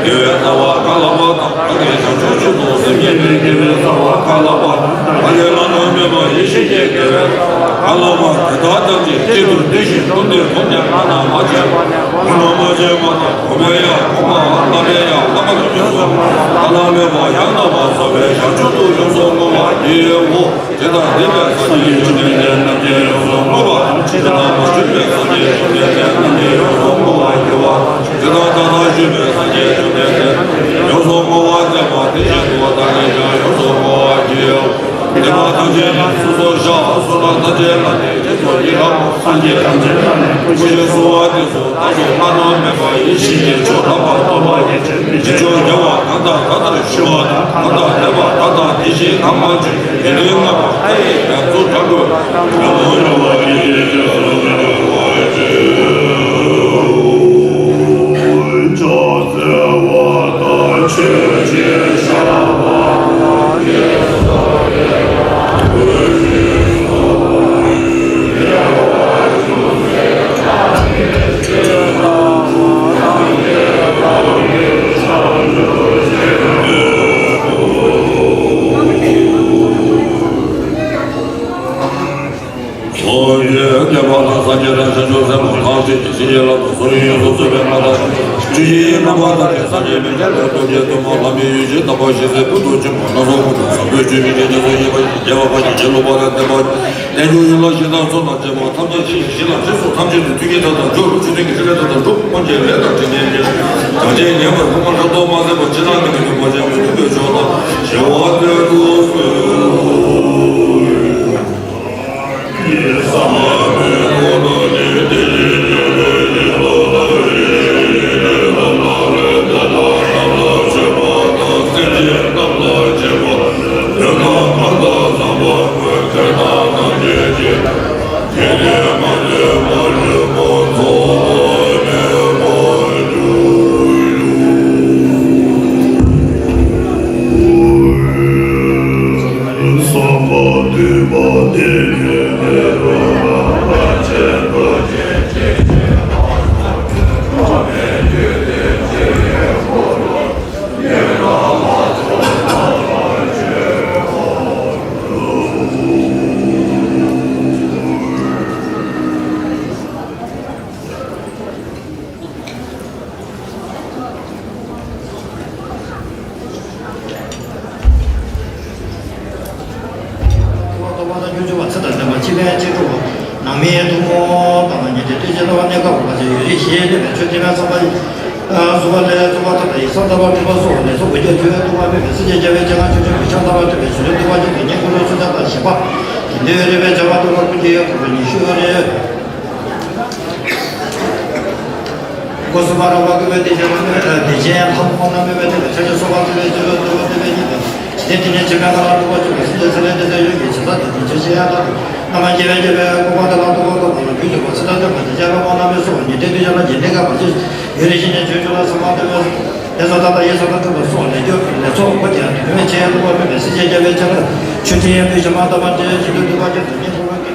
དགེ་བའི་རྩ་བ་གང་ལགས་པ་དང་། བདག་གིས་བྱང་ཆུབ་མཆོག་ཏུ་སེམས་བསྐྱེད་པའི་དགེ་བའི་རྩ་བ་གང་ལགས་པ་དང་། བདག་གིས་བླ་ན་མེད་པ་ཡེ་ཤེས་ཀྱི་དགེ་བའི་རྩ་བ་གང་ལགས་པ། དེ་དག་ཐམས་ཅད་གཅིག་ཏུ་བསྡུས་ཤིང་བཟླུམས་ཏེ་བསྡོམས་ནས་བླ་ན་མ་མཆིས་པ་ནས་བླ་ན་མ་མཆིས་པ་དང་། གོང་མའི་ཡང་གོང་མའམ་བླ་མའི་ཡང་བླ་མ་ལ་ཡོངས་སུ་བླ་ན་མེད་པ་ཡང་དག་པར་རྫོགས་པའི་བྱང་ཆུབ་ཏུ་ཡོངས་སུ་བསྔོ་བར་བགྱིའོ། ཇི་ལྟར་འདས་པའི་སངས་རྒྱས་བཅོམ་ལྡན་འདས་རྣམས་ཀྱིས་ཡོངས་སུ་བསྔོས་པ་དང་། ཇི་ལྟར་མ་བྱོན་པའི་སངས་རྒྱས་བཅོམ་ལྡན་འདས་རྣམས་ཀྱིས་ཡོངས་སུ་བསྔོ་བར་བགྱི་བ་དང་། ཇི་ལྟར་ད་ལྟ་བཞུགས་པའི་སངས་རྒྱས་བཅོམ་ལྡན་འདས་རྣམས་ཀྱིས་ཡོངས་སུ་བསྔོ་བར་མཛད་པ་དེ་བཞིན་དུ་བདག་གིས་ཀྱང་ཡོངས་སུ་བསྔོ་བར་བགྱིའོ། འདས་པ་ཐམས་ཅད་ནི་ཚོགས་སུ་བཞག་བསོད་ནམས་ཐམས་ཅད་ལ་ནི་རྗེས་སུ་ཡི་རང་ངོ་། སངས་རྒྱས་ཐམས་ཅད་ལ་ནི་སྐུ་ཞབས་སུ་བ་དེ་ཚོ་བདག་སོགས་བླ་ན་མེད་པ་ཡེ་ཤེས་ཀྱི་མཆོག་དམ་པ་ཐོབ་པར་བགྱི། ཕྱིར་མི་ལྕོགས་རྒྱལ་བ་གང་དག་ད་ལྟར་ཞི་བ་དང་། གང་དག་འདས་པ་ད་ལྟ་དེ་བཞིན་གང་མ་བྱོན་དགེ་འདུན་ལྔ་པ་མཐའ་ཡས་རྒྱ་མཚོ་དྲག་པོའི་ཉམས་སུ་མྱོང་བ་ཉིད་ཀྱི་རྗེས་སུ་འཇུག་པའི་ཕྱག་འཚལ་བ་དང་། ཆོས་ཀྱི་ཞིང་པ་ ལས་པ་དང་སངས་རྒྱས་དང་བྱང་ཆུབ་སེམས་དཔའ་ཐམས་ཅད་ཀྱི་བྱིན་གྱིས་བརླབ་ཏུ་གསུང་ཡུལ་སོ་སོ་བའི་མ་དང་ཆུ་ཡི་རྣམ་པ་དང་ནི་སངས་རྒྱས་མི་འབྲལ་བའི་སྟོབས་ཀྱིས་སྟོན་པ་ལྷ་མིའི་ཡུལ་གྱི་དམ་པ་ཞིག་སའི་ཕུལ་དུ་ཕྱིན་པ་སྣ་ཚོགས་ཀུན་ཏུ་བཟང་པོའི་ཆོས་ཀྱི་རྒྱལ་སྲས་སུ་ཡོད་པ་ཡི་རྒྱལ་བ་དཔལ་གྱི་ཞིང་ལུས་པ་དང་ལྡན་པ། རྣལ་འབྱོར་ཡན་ལག་བཞི་དང་ཚོགས་དང་བཅས་པ་ཐམས་ཅད་ཞི་ཞི་ལ་རྗེས་སུ་ཐམས་ཅད་དུ་ཐུགས་ཀྱི་མཐའ་དང་མཆོག་ཏུ་ཆོས་དབྱིངས་ཀྱི་ཕྲིན་ལས་མཐའ་དང་སྒྲུབ་ཀུན་གྱི་ལས་དང་དྲིན་ཅན་གྱི་བྱང་ཆེན་ཉན་པར་མངོན་པར་རབ་ཏུ་མ་ཟད་པ་ཕྱི་ནང་གི་ནི་བར་ཆད་མི་མཐུན་པའི་ཕྱོགས་དང་ཞི་བ་སྩོལ་དུ་གསོལ། སྟོང་པ་དང་བཅུ་བཅུ་པ་ཚེ་དང་ལྡན་པ་སྤྱི་ཕན་གཅེས་ཕྲུག་ནང་མིའི་ཐུན་མོང་དང་ཉི་ཟླའི་སྟོན་ཆེན་ལྟ་བ་གནས་སྐབས་ཀྱི་བར་ཆད་ཡུན་རིང་ཞི་སླེབས་པའི་ཆོས་ཐེག་པའི་བསམ་པ་ཡིས། གསུམ་པ་ལས་གཙུག་ལག་ཐབས་དང་ཡེ་སངས་ལྟ་བ་སྤྲུལ་པ་སོགས་ལས་ཚོགས་བུ་རྒྱལ་ཐུན་ལྟ་བ་མེད་པའི་སྲིད་ཞིའི་རྒྱལ་བའི་སྤྱན་སྔར་ཆོས་ཀྱི་གུས་ཕྱག་ལྟ་བ་སྤྲུལ་པའི་ཞི་ལུས་འདུས་པ་ཅན་དུ་བསྙེན་བཀུར་ལ་སུ་ཐབས་དང་བཞེད་པ། དེ་འདུལ་རིག་པའི་བྱ་བ་སྟོན་པ་ཀུན་གྱི་དབྱངས་དགུ་པ་ཉི་ཤུ་རེ། སྒོ་གསུམ་པ་རང་དབང་བསྐུལ་བའི་བདེ་ཆེན་ལྷ་མོ་དང་། བདེ་ཆེན་ལྷ་མོ་དང་སྨོན་པའི་བདེ་བའི་ཆ་ཆེན་སོགས་པ་བརྩེ་བའི་སྤྱི་བོས་བསྟོད་པ་བསྟོད་པའི་སྙིང་ནས། འཇིག་རྟེན་འདི་ཉིད་འཆི་མེད་ལྔ་ལ་སྒྲོལ་བར་གྱུར་པའི་སྲིད་ཞིའི་ཚེ་ལས་འདས་པའི་ཡུལ་གྱི་ཇི་ལྟར་དེ་དུས་ཆེ་ཞི་ཡང་དག་རྣམ་པར་རྒྱལ་བའི་རྒྱལ་པོའི་གོ་འཕང་དེ་ལ་གཏོང་བར་འདོད་པ་ལ་གུས་ཀྱི་བར་སྲིད་དང་ལྡན་པ་དེ་ཅག་ལ་དབང་རྣམ་པའི་གསོལ་བ་ཉི་ཟླའི་གདུལ་བྱ་ལ་འཇིག་རྟེན་ཁམས་པ་ཅི་ཡུན་རིང་ཞིག་ནས་བྱོན་ཆོག་ལ་སོགས་པ་འདོད་པའི་ལས་ཚོགས་དང་ཡེ་ས་དང་སྤྲུལ་པ་སོགས་ལས་སྐྱོབ་ལས་ཚོགས་དགུ་ཀྱང་དུས་མེད་ཕྱིར་ལོག་པར་མེད་པའི་སྲིད་ཞིའི་རྒྱལ་པོའི་ཆ་ལ་ཆོས་ཀྱི་དབྱངས་ཕུལ་ཞིང་མ་དག་པར་དེ་ཞིག་ཏུ་འདུས་པ་ཅན་དུ་བསྙེན་བཀུར་བ།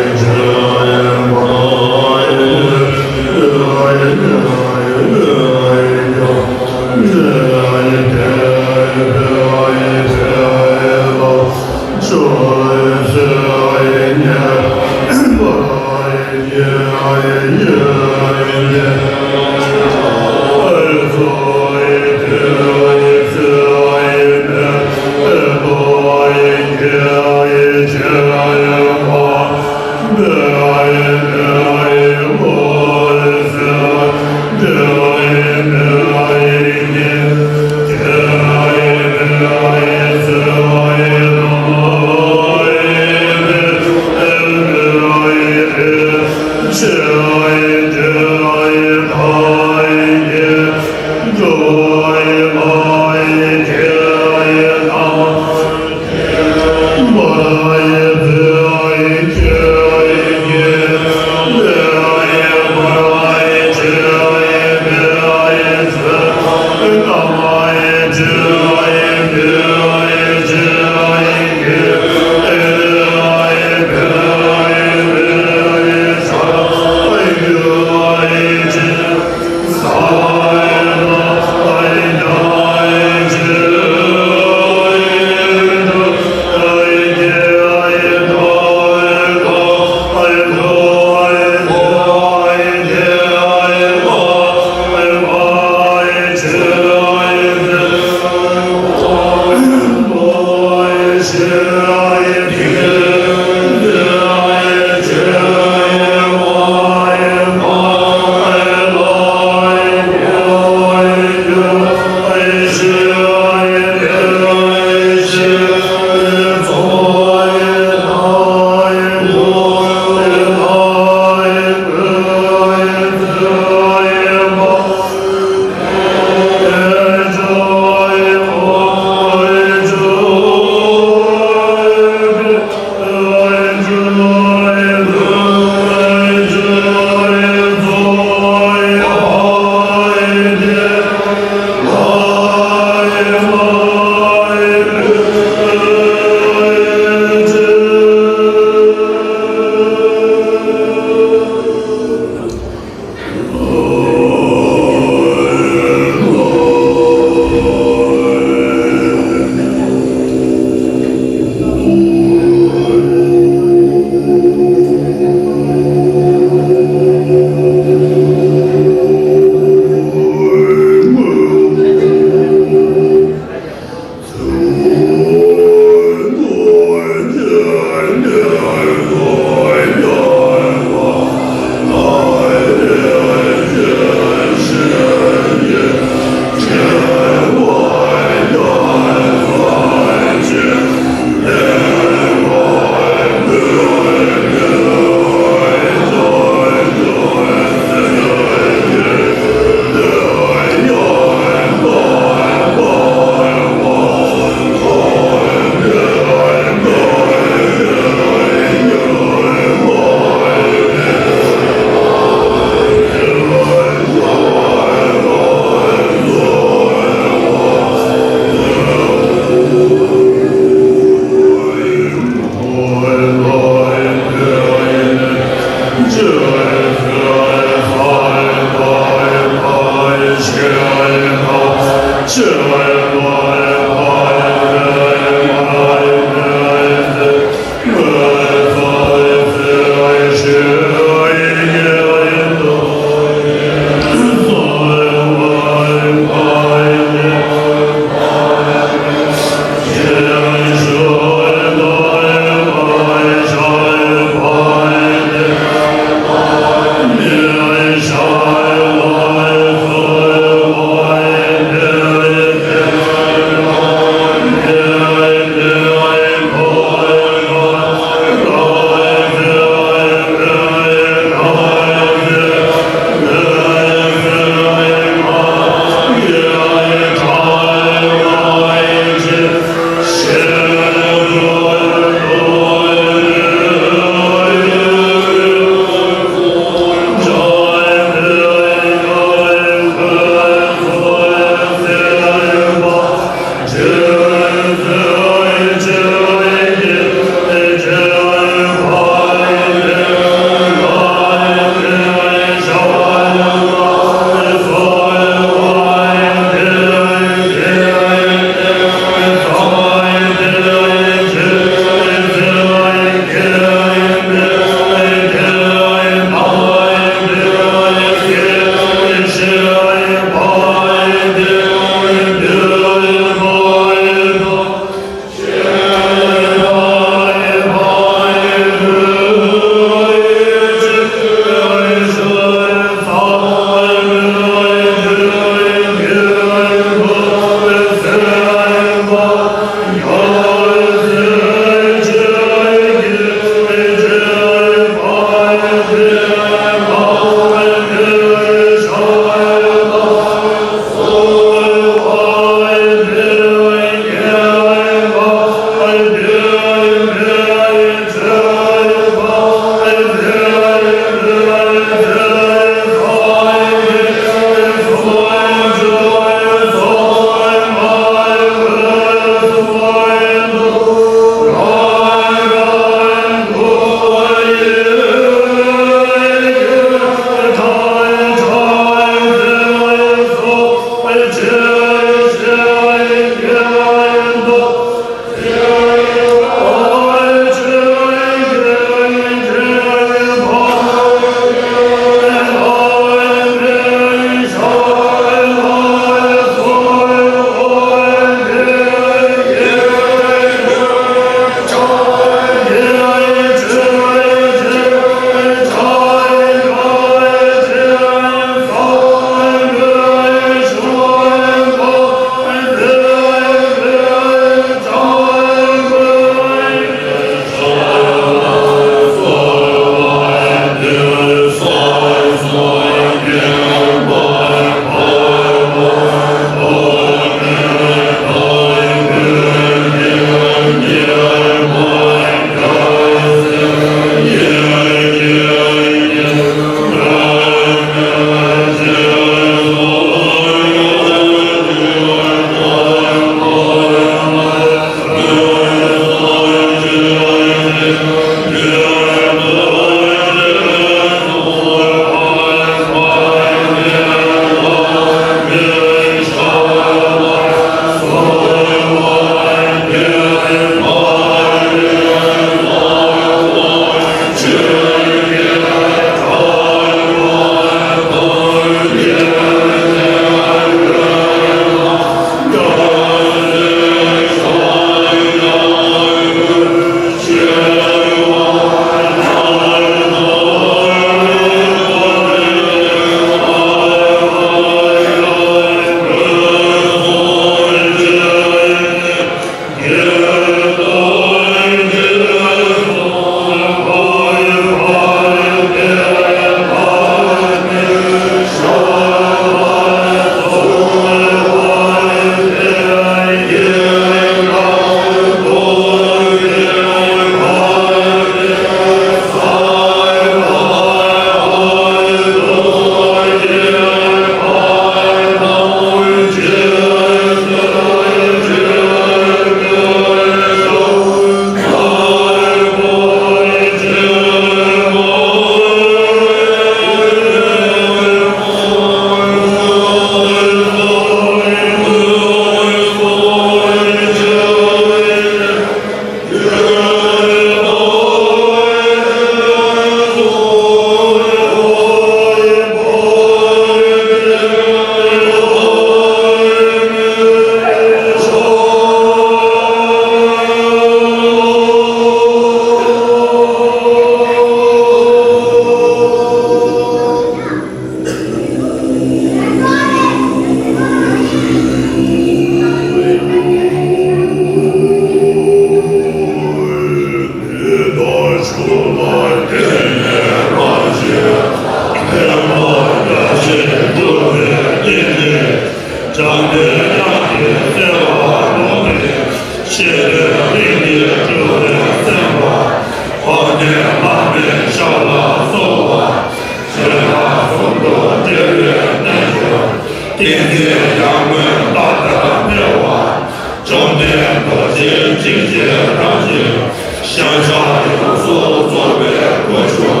ཤར་ཕྱོགས་ཡོངས་སུ་རྫོགས་པའི་སྐུ་མཆོག་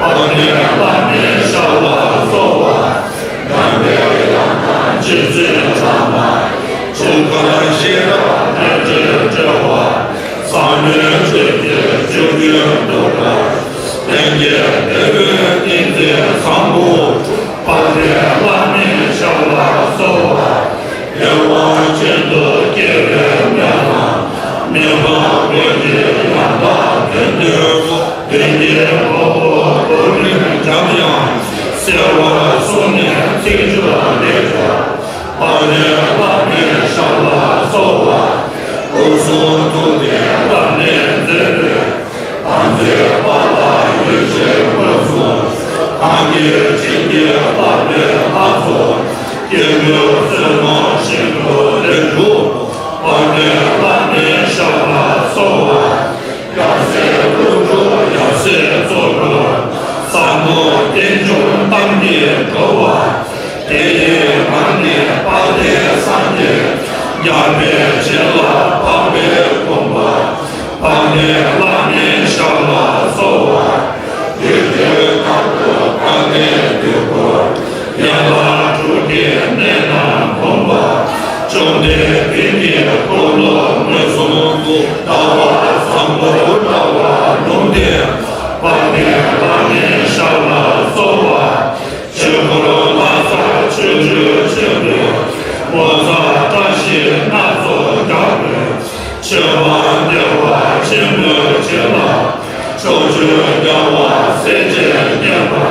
དཔལ་ལྡན་བླ་མའི་ཞབས་ལ་གསོལ་བ། ཡང་དག་ཡང་དག་རྗེ་བཙུན་བླ་མ་འཁྲུངས་སྐར་ཤེས་རབ་བརྙེས་སྒྲའི་སྤྲོ་བ། བསམ་ཡས་སྤྱོད་ཀྱི་སྤྱོད་ཡུལ་འདུ་འབྲལ། ལྷན་སྐྱེས་བདེ་བའི་ཏིང་འཛིན་བཟང་པོ། དཔལ་ལྡན་བླ་མའི་ཞབས་ལ་གསོལ་བ། ཡེ་ཤེས་ཅན་དུ་སྐྱེ་བའི་སྨོན་ལམ། མི་ཕམ་ལུས་ཀྱི་ཡང་དག་དོན་དུ། མདུན་གྱི་ནོར་བུ་རྡོ་རིང་འཇམ་དབྱངས། གསལ་བར་གསུངས་ནས་ཚིག་བརྗོད་ལེགས་སྦྱར། དཔལ་ལྡན་བླ་མའི་ཞབས་ལ་གསོལ་བ། སྐུ་གསུང་ཐུགས་ལྡན་བླ་མའི་མཛད་པའི། དམ་ཚིག་པ་ལ་ཡིད་ཆེས་མངོན་སུམ། གང་གིས་བྱིན་གྱིས་བརླབས་པའི་ལྷ་ཚོགས། སྐྱེ་དགུའི་བསོད་ནམས་ཞིང་དུ་ལེགས་གྲུབ། དཔལ་ལྡན་བླ་མའི་ཞབས་ལ་གསོལ་བ། ཡབ་སྲས་ཀླུ་སྒྲུབ་ཡབ་སྲས་གཙོ་བོས། ཟབ་མོ་རྟེན་འབྱུང་གཏམ་གྱིས་འགྲོ་བ། དེ་ཡི་ངང་ནས་དཔལ་ལྡན་སངས་རྒྱས། རྒྱལ་བའི་བྱིན་རླབས་འཕགས་པའི་དགོངས་པ། དཔལ་ལྡན་བླ་མའི་ཞབས་ལ་གསོལ་བ། ཡིད་དཔྱོད་ལྟར་དུ་དཀའ་ངལ་འདས་དགོས། ཡན་ལག་དྲུག་གི་གནད་རྣམས་སྒོམ་པ། བཅོམ་ལྡན་འདས་ཀྱི་འཁོར་ལོ་མངོན་སུམ་དུ། ལྟ་བ་བཟང་པོ་ལྟ་བ་ལུང་བསྟན། དཔལ་ལྡན་བླ་མའི་ཞབས་ལ་གསོལ་བ། ཆོས་འཁོར་ལྷ་ས་ཆོས་སྤྱོད་ཆེན་པོའི། ངོ་མཚར་བཀྲ་ཤིས་སྣ་ཚོགས་རྒྱལ་པོའི། མཆོད་པ་བདེ་བ་ཆེན་པོའི་བྱིན་རླབས། ཕྱོགས་བཅུའི་རྒྱལ་བ་སྲས་བཅས་བརྒྱན་པ།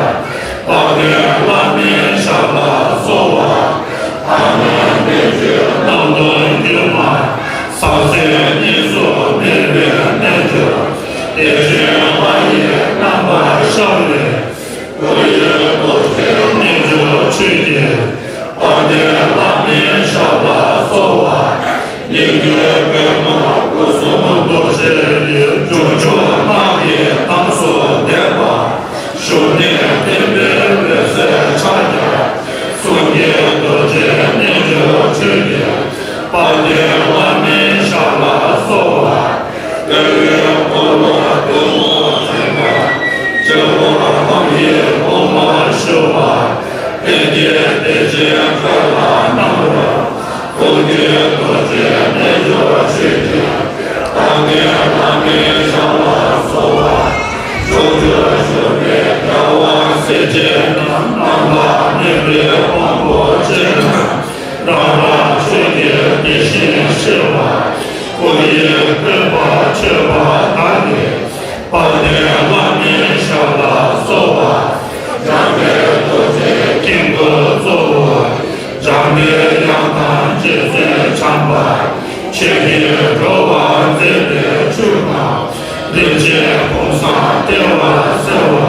དཔལ་ལྡན་བླ་མའི་ཞབས་ལ་གསོལ་བ། ཐ་མལ་པའི་ཆོས་རྣམས་དང་བསྒྱུར་མ། ཟང་ཟིང་གཉིས་སུ་མེད་པའི་རྣལ་འབྱོར། བདེ་ཆེན་ལྷ་ཡི་རྣམ་པར་ཤར་བའི། སྐུ་ཡི་རྡོ་རྗེ་རྣལ་འབྱོར་ཆོས་ཀྱི། དཔལ་ལྡན་བླ་མའི་ཞབས་ལ་གསོལ་བ། སྙན་བརྒྱུད་པདྨོ་སྐུ་གསུང་རྡོ་རྗེ་ཡི། སྒྱུ་འཕྲུལ་སྣང་གི་གདངས་སུ་བསྡེབས་པ། བཞུགས་གནས་བསྟན་པའི་འོད་ཟེར་ཕྱག་རྒྱ། གསུང་གི་རྡོ་རྗེ་རྣལ་འབྱོར་ཆོས་ཀྱི། དཔལ་ལྡན་བླ་མའི་ཞབས་ལ་གསོལ་བ། དགའ་བའི་འཁོར་ལོ་སྟོན་མོ་འཛིན་པ། སྤྱི་བོར་ལྷ་ཡི་དབུ་མ་ཞུ་བ། ལྷན་སྐྱེས་བདེ་ཆེན་ཁྲོད་ལ་སྣང་བ། ཁུ་བྱུག་རྡོ་རྗེ་རྣལ་འབྱོར་ཆོས་ཀྱི། དཔལ་ལྡན་བླ་མའི་ཞབས་ལ་གསོལ་བ། ཕྱོགས་བཅུར་བཞུགས་པའི་རྒྱལ་བ་སྲས་བཅས་རྣམས། རྣམ་པར་གནོན་པའི་དབང་པོ་ཅན་རྣམས། རང་རང་ཆོས་ཀྱི་དེ་བཞིན་གཤེགས་པ། སྐུ་ཡི་བཀོད་པ་མཆོད་པ་དག་གིས། དཔལ་ལྡན་བླ་མའི་ཞབས་ལ་གསོལ་བ། འཇམ་དཔལ་རྡོ་རྗེ་དཀྱིལ་འཁོར་གཙོ་བོ། འཇམ་པའི་དབྱངས་དང་རྗེ་བཙུན་བྱམས་པ། ཆོས་ཀྱི་འགྲོ་བ་མཛད་པའི་མཆོག་དང་། རིན་ཆེན་གུང་སེང་ལྟེ་བར་གསལ་བ།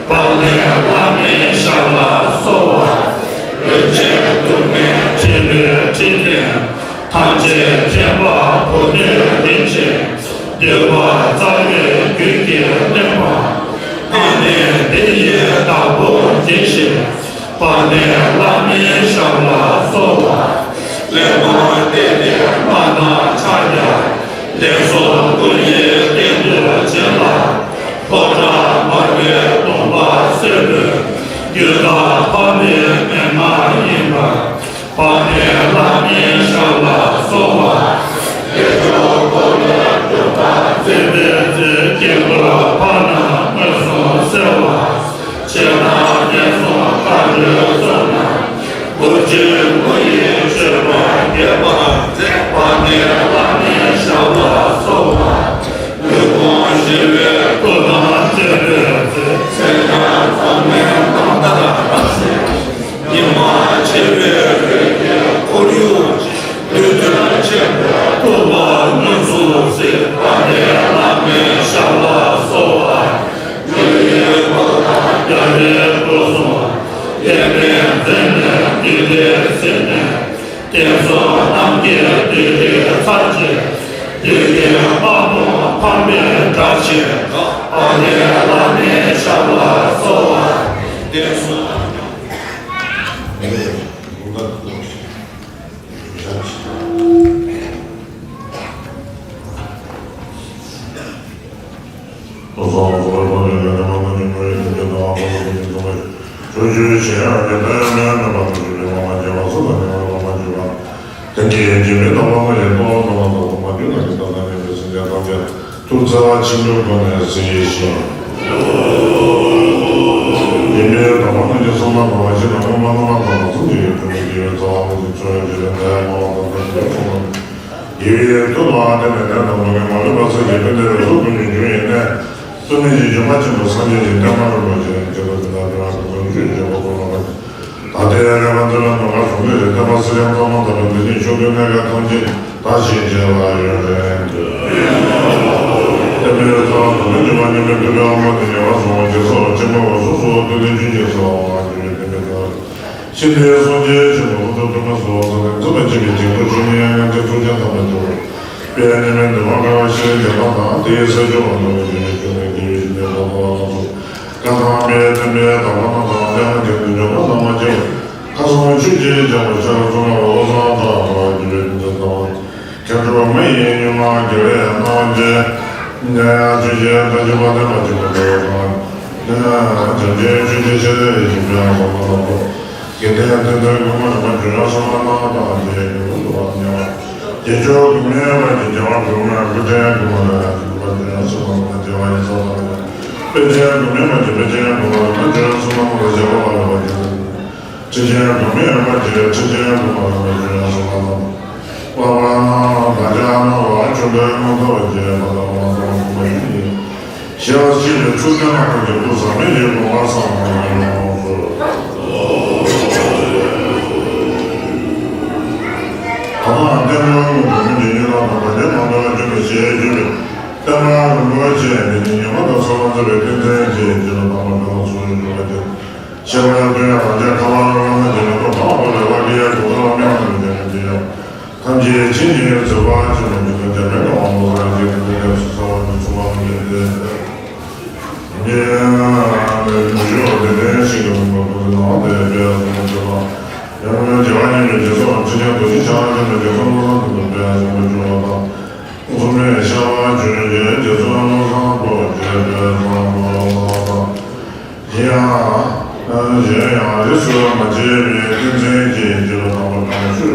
དཔལ་ལྡན་བླ་མའི་ཞབས་ལ་གསོལ་བ། རིན་ཆེན་གདུང་བས་བྲིས་པའི་ཁྲི་སྟེང་། ཐམས་ཅད་མཁྱེན་པ་གོ་ནུས་རིན་ཆེན། འདུས་པ་རྩ་བའི་རྒྱུད་ཀྱིས་བརླན་པ། རྟེན་འབྲེལ་འདི་ཡི་བདག་པོ་དེ་བཞིན། དཔལ་ལྡན་བླ་མའི་ཞབས་ལ་གསོལ་བ། གླེགས་བམ་སྟེང་ནས་པར་སྣང་ཕྱག་རྒྱ། ལེགས་གསུངས་སྐུ་ཡི་སྟེང་དུ་བྱིན་རླབས། ལྷོ་བྲག་མར་པའི་སྟོན་པ་སྲས་པོའི། རྒྱུད་དང་འཕགས་པའི་མན་ངག་ཡིན་པ། དཔལ་ལྡན་བླ་མའི་ཞབས་ལ་གསོལ་བ། བདེ་མཆོག་འཁོར་ལོའི་སྒྲུབ་པ་མཛད་པའི་ཚེ། དཀྱིལ་འཁོར་ཕར་ནང་མངོན་སུམ་གསལ་བ། ཕྱི་ནང་ངན་སོང་མཁའ་འགྲོའི་ཚོགས་རྣམས། དགུག་བཅུད་མུ་ཡི་མཆོད་པ་རྒྱས་པར་མཛད། དཔལ་ལྡན་བླ་མའི་ཞབས་ལ་གསོལ་བ། ལུས་ཕུང་ཞི་བའི་སྐུ་དང་བཅས་པའི་ཚེ། མཚན་བྱང་མཚམས་མེད་རྣམ་ཐར་རབ་གསལ། ཉི་མ་ཕྱེད་པའི་འོད་ཀྱིས་ཁོར་ཡུག་ཅན། བདུད་འདུལ་ཆེན་པོའི་ཐུབ་པ་མངོན་སུམ་གསལ། དཔལ་ལྡན་བླ་མའི་ཞབས་ལ་གསོལ་བ། འགྲོ་བའི་སྐུ་དང་རྒྱལ་བའི་སྐུ་གསུམ། བསྟན་པའི་མཛོད་ནས་འདུས་ཏེ་གཟིགས་ནས། བསྟན་སྲུང་རྣམས་ཀྱི་བདུད་སྡེ་ཚར་བཅད། བདུད་ཀྱི་དམག་དཔུང་ཕམ་པའི་སྒྲ་ཆེན། དཔལ་ལྡན་བླ་མའི་ཞབས་ལ་གསོལ་བ། བསྟན་སྲུང་རྣམས་ཀྱི། ཐུགས་བརྩེ་བ་ཆེན་པོའི་སྒོ་ནས་གཟིགས་ཤིང་། ཡིད་མི་བདག་པ་རྣམས་ཀྱི་བསམ་པ་ནང་བཞིན་ནམ་མཁའ་ལྟར་སངས་རྒྱས་པའི་ཐུགས་ཀྱི་ཡོན་ཏན་དང་ལྡན་པའི་སངས་རྒྱས་དང་ཐུགས་རྗེ་ཆེན་པོ་ཡི་ཐུགས་ལ་བརྟེན་ནས་ལས་དང་ལུས་ཀྱི་མ་ལུས་པ་ཚུལ་གྱིས་ཕན་བདེ་རེ་ཟུང་ཐོབ་པའི་རྒྱུ་ཡིན་ནས། བརྩོན་འགྲུས་ཀྱི་ལྗོན་པ་ཆེན་པོ་སངས་རྒྱས་ཀྱི་བསྟན་པ་རིན་པོ་ཆེ་ཇི་ལྟར་ཇི་ལྟར་འགྲོ་བ་ཀུན་ཏུ་བརྗོད་པ་ཀུན་ལ། ད་ལྟའི་རེ་བ་འདི་ལ་ནམ་མཁའ་གཟུགས་འདི་རེ་བསྟན་པ་སྲིད་ཞིའི་མཚོ་མང་དང་འདྲ་འདི་ཉིད་ཕྱོགས་དུས་གནས་སྐབས་ཐམས་ཅད་བདག་གཞན་བརྗེ་བ་ཡོད་རེད། བསྟན་པའི་རྩ་བ་དང་ནི་འཇུག་པ་མཉམ་པའི་ཐུབ་པའི་དབང་པོ་དེ་ཉེ་བར་བཟུང་བ་རྗེས་སུ་ཆེན་པོ་འོད་སྲུང་སོགས་ཐུབ་བསྟན་ཆོས་ཀྱི་སྲིད་པ་དབང་བསྒྱུར་བའི་བསྟན་པའི་རྩ་བ། ཤིན་ཏུ་སངས་རྒྱས་ཆེན་པོ་ཀུན་ཏུ་ཐོགས་མེད་གསོལ་བ་འཛིན་པའི་མཛད་པ་ཆེན་པོའི་ཞིང་དུ་བྱོན་ནས་ཡང་སྙིང་རྗེ་ཐུགས་རྗེ་ཐམས་ཅད་མཐོང་བའི་དཔལ་ཉི་མའི་འདུན་མ་དགའ་བ་ཤེས་རབ་ཀྱི་ལམ་དང་དེའི་ས་བཅུ་པ་ནོར་བུ་ཆེན་པོའི་ཆོས་ནི་དགེ་བའི་བཤེས་གཉེན་དགོངས་པ་ལ་སོགས་བཀའ་གདམས་པའི་བསྟན་པའི་བདག་པོ་རྣམས་དང་། འཇམ་དབྱངས་རྒྱལ་པོའི་འཇམ་དབྱངས་བླ་མ་མཁྱེན་པ། ཁ་སང་ཆོས་ཀྱི་རྒྱལ་པོ་ཤར་གཙང་པ་བློ་བཟང་གྲགས་པ་དགེ་བའི་བསྟན་འཛིན་དང་། མཁས་གྲུབ་མ་ཡིན་མྱུར་མ་དགེ་བའི་སྣང་བ་ཅན། ཆོས་ཀྱི་བདག་ཆོས་པ་དེ་མ་ཆེན་པོ་འདྲ་བ་དང་། བྱང་ཆུབ་ཆོས་ཀྱི་ཆེ་ལས་ཞིག་པའི་དབང་པོ་ལ་སོགས། དགེ་ལྡན་བསྟན་འཛིན་གོང་མ་རིམ་པ་བྱོན་ཡང་སོང་བ་རྣམས་དང་དེའི་རྒྱུན་དུ་བ་ཉེ་བ། དགེ་སྦྱོར་དགུ་མའི་བར་གྱི་རྒྱལ་བ་གོང་མའི་སྐུ་ཕྲེང་དགུ་མ་ར་ཡང་དགུ་པ་བྱོན་ཡང་སོང་བ་རྣམས་དགེ་བ་ཡིན་ས་དང་། དཔེ་ཆེན་དགུ་མའི་བར་གྱི་དཔེ་ཆེན་དགུ་མ་ར་ཡང་བྱོན་ཡང་སོང་བ་རྣམས་ལ་བཞག་པ་ལ་བ་ཉེ་བ། ཁྲིད་ཆེན་དགུ་མའི་བར་གྱི་ཁྲིད་ཆེན་དགུ་མ་ར་ཡང་བྱོན་ཡང་སོང་བ་རྣམས། བསླབ་པ་རྣམས་བདག་ཅག་རྣམས་ལ་ཆོས་འབྲེལ་མངོན་མཐོ་བའི་རྗེས་དཔལ་ལྡན་དབང་ཐང་གོང་མ་ཡིན། ཞེས་པ་ཅིག་ལས་ཚུལ་ཁྲིམས་ལ་ཐུགས་ཀྱི་ཐུགས་ཟབ་མོ་ཡི་དགོངས་པ་བསམ་པ་ཡོངས་སུ། ད་ལྟའང་བསྟན་འགྲོའི་དངོས་གྲུབ་མི་འདི་ཉིད་ལ་དམ་པ་དེ་མ་འདྲ་བ་བྱོན་པའི་ཞལ་བརྒྱུད་པའི་བསྟན་པ་རིན་པོ་ཆེ་འདི་ཉིད་ཉི་མ་དང་གསོལ་བ་མཛད་པའི་ཏིང་འཛིན་གྱི་རྒྱུད་ལ་དམ་པ་དེ་ལ་སོགས་ཡོད་པ་དེ། ཤེས་པ་ཡང་དོན་ཡང་རང་རྒྱལ་ཁ་བ་རང་རང་གི་མེ་ཏོག་དང་པོ་ལས་བ་གི་ཡ་གོ་ད་ལ་མེ་མ་ནུ་དེ་ནི་དེ་ཡང་། ཐམས་ཅད་མཁྱེན་ཅིང་མཛད་པ་ཆེན་པོ་འདི་ནི་འཇམ་དཔལ་དབང་པོ་རང་རྒྱལ་གྱི་ཏིང་འཛིན་སོ་སོ་བ་ནི་ཚུལ་ཁྲིམས་ལ་ཐུགས་ཀྱི་ཡོན་ཏན་ཞིག་ཡོད་པ་དེ་ནི་ཞིང་གི་ལུང་པ་ཀུན་ཏུ་སྣང་བ་དེ་དཔལ་བཟང་པོ་ཆེ་ལ། ཡང་ན་རྒྱལ་བ་ཉིད་ཀྱི་རྗེས་སུ་ཁྲི་ཆེན་རྡོ་རྗེ་འཆང་རྣམས་ཀྱི་རྗེས་སུ་བློ་བཟང་དོན་གྲུབ་དཔལ་བཟང་པོ་འབྱུང་བ་དང་། མཚུངས་མེད་ཤར་བ་ཆོས་རྗེ་རྗེ་བཙུན་བློ་བཟང་རྡོ་རྗེ་དཔལ་བཟང་པོ་དང་། གཞན་ཡང་། གཞན་ཡང་རིས་སུ་མ་ཆད་པའི་ཏིང་འཛིན་གྱི་རྒྱུད་ལ་དམ་པ་གང་ཞུ་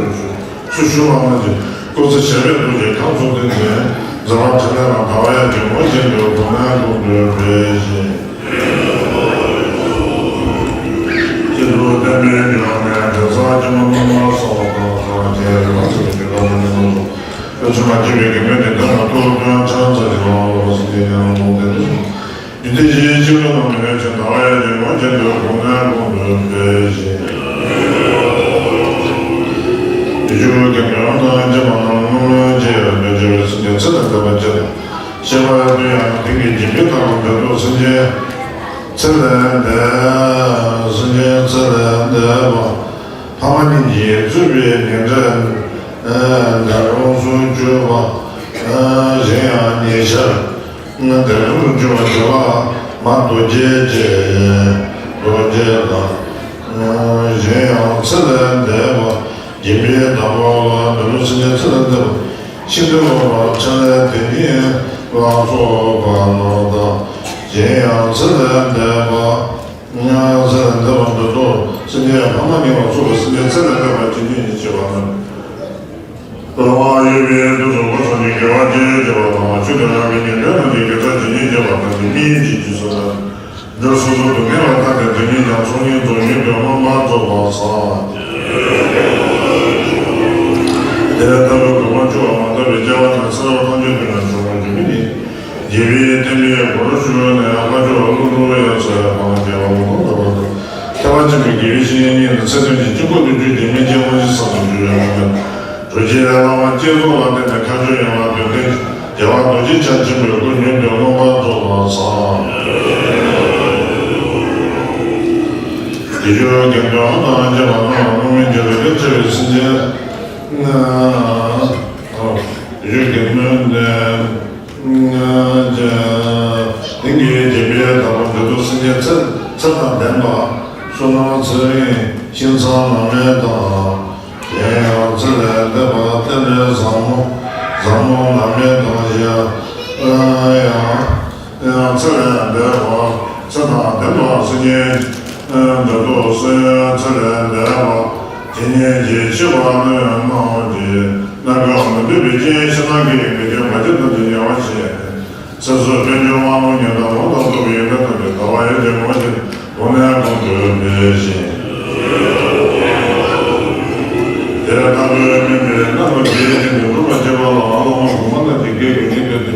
སུ་ཞུ་བ་རྣམས་ཀྱི་སྐུ་ཚེ་ཞབས་པད་རྡོ་རྗེ་ཁམས་གསུམ་ཏིང་འཛིན་མཛད་པ་འཕྲིན་ལས་རྣམས་དལ་བ་ཡལ་གྱི་ངོར་གྱེན་དུ་དགུང་ནས་དགུང་དུ་འཕེལ་ཞིང་། སྐྱེ་འགྲོ་བསྟན་པའི་རྒྱུ་ནས་དེང་སང་སྐྱེ་བ་སྣ་ཚོགས་སོགས་དང་སོགས་ཀྱི་རིམ་པ་ཚུལ་གྱི་རྒྱུད་ལ་མི་འདུག་སོགས། ཕུན་སུམ་མ་ཆད་པའི་དགེ་འདུན་གྱི་དོན་ལ་ཐུགས་དོན་ཕྲན་ཚེགས་ཀྱི་དབང་ལ་སྲིད་པའི་ཡང་ལུང་བསྟན་ཏེ། ཡོན་ཏན་གཞི་གཅིག་ལ་རྣམ་སྨིན་ཅིང་དལ་བ་ཡལ་གྱི་ངོར་གྱེན་དུ་དགུང་ནས་དགུང་དུ་འཕེལ་ཞིང་། དེ་ཆོས་དགེ་འདུན་དང་བཅས་པ་རྣམས་སྔོན་ལ་སྐྱེས་པའི་མི་འབྱེར་བའི་སེམས་ཅན་ཚེ་ལས་འདས་པ་བཅས་དང་། ཤེས་པ་ཡང་དོན་ཡང་དེང་གི་འཇིགས་པའི་མཐའ་ལ་འདས་རྡོ་སེམས་ཅན་ཚེ་ལས་འདས། སེམས་ཅན་ཚེ་ལས་འདས་པ། ཕ་མ་གཉིས་ཀྱིས་གཙོས་པའི་ཉེ་འབྲེལ་འདས་གྲོངས་སུ་གྱུར་པ། གཞན་ཡང་ཉེ་ཆར་འདས་གྲོངས་སུ་གྱུར་པ་དེ་ལ་མ་རྡོ་རྗེ་ཅེས་རྡོ་རྗེ་དང་། གཞན་ཡང་ཚེ་ལས་འདས་པ་སྦྱིན་པའི་བདག་པོ་ལ་འདས་གྲོངས་སེམས་ཅན་ཚེ་ལས་འདས་པ་ཤིན་ཏུ་འོད་འཕྲོ་བའི་ཕྲིན་ལས་དེ་ཉིད་ལ་སོགས་པ་རྣམས་དང་། གཞན་ཡང་ཚེ་ལས་འདས་པ། ཚེ་ལས་འདས་པ་འདི་དག་སེམས་ཅན་ཕ་མ་གཉིས་ལ་སོགས་པའི་སེམས་ཅན་ཚེ་ལས་འདས་པ་ཇི་སྙེད་ཅིག་སྐྱེས་པ་རྣམས། རང་དབང་ཡོད་པའི་དུས་སུ་སྐུ་གསུམ་གྱི་དགེ་བ་ཅི་བྱེད་པ་དང་། ཆོས་དང་རང་གི་ཉེ་འབྲེལ་རྣམས་ཀྱི་དགེ་རྩ་ཇི་སྙེད་བྱེད་པ་དང་། དེ་སྙེད་ཅིག་རྗེས་སུ་བདག་འབྲེལ་སོ་སོའི་སྡུག་བསྔལ་ལ་ལྟ་སྟེ་དེ་ཉིད་ཀྱང་ཚོགས་གཉིས་རྫོགས་ཉིད་དུ་མངོན་པར་རྫོགས་པར་བྱ། དེ་ལྟ་བུའི་གོ་འཕང་བཅུ་པ་མ་དག་པའི་སྐྱེ་བ་དང་ཚེ་རབས་ཐམས་ཅད་དུ་ཡང་འབྱུང་བར་འགྱུར་མི་ནི། རྒྱལ་བའི་བསྟན་པའི་སྒོར་ཞུགས་ནས་ལྷ་མཆོག་ཀླུ་སྒྲུབ་ཡབ་སྲས་འཕགས་མ་རྒྱལ་བ་ཀླུ་སྒྲུབ་ལྟ་བུ་དང་། ཐེག་པ་ཆེན་པོའི་དགེ་བའི་བཤེས་གཉེན་གཉིས་ནི་ཚེ་ཐུན་གྱི་དཀྱིལ་འཁོར་དུ་གྱུར་ཅིང་མི་མཇེད་དབང་བཞི་ས་དང་བཅུ་ཡོད་པ་ལ། རྡོ་རྗེ་ལས་ལྷག་པ་བསྐྱེད་རྫོགས་ལ་བརྟེན་ནས་མཁའ་སྤྱོད་ཡན་ལག་བདུན་ལྡན་རྒྱལ་བ་རྡོ་རྗེ་འཆང་ཆེན་པོའི་སྐུ་མྱུར་དུ་མངོན་པར་རྫོགས་པར་བྱ། དེ་ཆོས་དགེ་འདུན་དང་བཅས་པ་རྣམས་ལ་སྔོན་མེད་ཀྱི་རིགས་ཀྱི་ཆེ་བའི་སེམས་ཅན། དེ་ཆོས་དགེ་འདུན་དང་། དེང་གི་འཇིགས་པའི་མཐའ་ལ་འདས་རྡོ་སེམས་ཅན་ཚེ་ཚེ་དང་ལྡན་པ། བསོད་ནམས་ཚེ་རིང་ཤིང་ཚང་ནམ་མེད་དང་། གཞན་ཡང་ཚེ་ལས་འདས་པ་བསྟན་པའི་བཟང་མོ་བཟང་མོ་ནམ་མེད་དང་། གཞན་ཡང་ ཚེ་ལས་འདས་པ། ཚེ་དང་ལྡན་པ་སེམས་ཅན། འདོད་དོ་སེམས་ཚེ་ལས་འདས་པ། དེ་ཉིད་ཀྱི་འཆི་བ་གནོད་གནང་གི། གནས་སྐབས་མི་འདོད་པའི་རྐྱེན་ཕྱི་ནང་གི་ཡི་གེ་མ་སྐྱེས་དང་དེ་ཉེ་བར་བྱས། ཚེ་བསོད་དཔལ་འབྱོར་དབང་པོ་ཉིད་དང་ལོངས་སྤྱོད་ཀྱི་ཡོན་ཏན་ཐམས་ཅད་ཟླ་བ་ཡོད་ཀྱང་ངོ་ཅན་གོང་ནས་གོང་དུ་འཕེལ་ཞིང་། དེ་ལྟ་བུའི་སྨིན་པའི་རྣམ་པར་རྒྱལ་ཞིང་དུ་འགྲུབ་པར་བྱེད་པ་ལ་སློབ་མ་གོང་མ་རྣམས་ཀྱི་དགེ་བའི་ཉིན་ཐོན་ཏེ།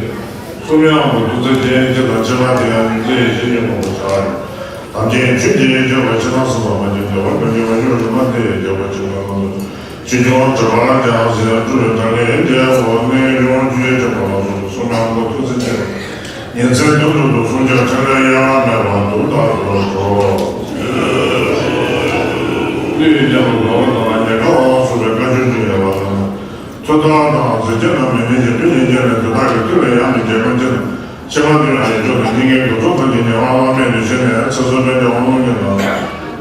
གསུམ་ཡང་མོས་གུས་ཚིག་ཅན་ཁྱེད་དང་བཅས་པ་དེ་ཡང་ཉིན་མཚན་ཡེ་ཤེས་ཉོན་མོངས་པ་ཆགས་ཡོད། ཐམས་ཅད་ཆོས་ཀྱི་དབྱིངས་ཆོས་པ་ཕྱི་ནང་གསུམ་ལ་མ་བརྗེད་བདེ་བར་གང་ཞིག་མ་བྱུང་རིག་མ་འདི་ཡི་རྒྱལ་པོ་ཆེན་པོའི་ངང་དུ། ཆོས་སྐྱོང་དྲི་མ་རྒྱ་ཟེར་སྤྲུལ་པའི་དར་གྱི་རྒྱལ་པོ་གནས་ལྗོངས་ཆུ་ཡི་ཆེན་པོ་ལ་སོགས་པའི་གསུམ་ཡང་མོས་གུས་ཚིག་ཅན། ཉིན་མཚན་དུས་དྲུག་ཏུ་གསུང་ཆོས་ཕྲིན་ལས་གཡེང་བ་མེད་པར་དུ་བདག་ཏུ་གསོལ། བདུད་ཀྱི་རྒྱལ་པོ་དགྲ་བོ་དང་ཉེ་དགའ་བ་སོགས་པའི་བཀའ་ཆོས་ཀྱི་ཡལ་བ་དང་། མཐུ་སྟོབས་དང་གཟི་བརྗིད་རྣམས་མི་ཉམས་ཤིང་དཔེ་ཉིད་ཀྱི་ནི་དེ་དག་གི་མཐུ་ལས་ཡང་དུ་རྒྱལ་ཁམས་ཅན། ཕྱི་མ་དུ་ཡང་ཡིད་འཇོག་ནས་སྙིང་གའི་དགོས་ཚོགས་ཐམས་ཅད་ཉེ་བར་བླ་མེད་དུ་ཞི་ནས་ཚེ་བསོད་དཔལ་འབྱོར་དབང་ལུང་གཉིས་དང་།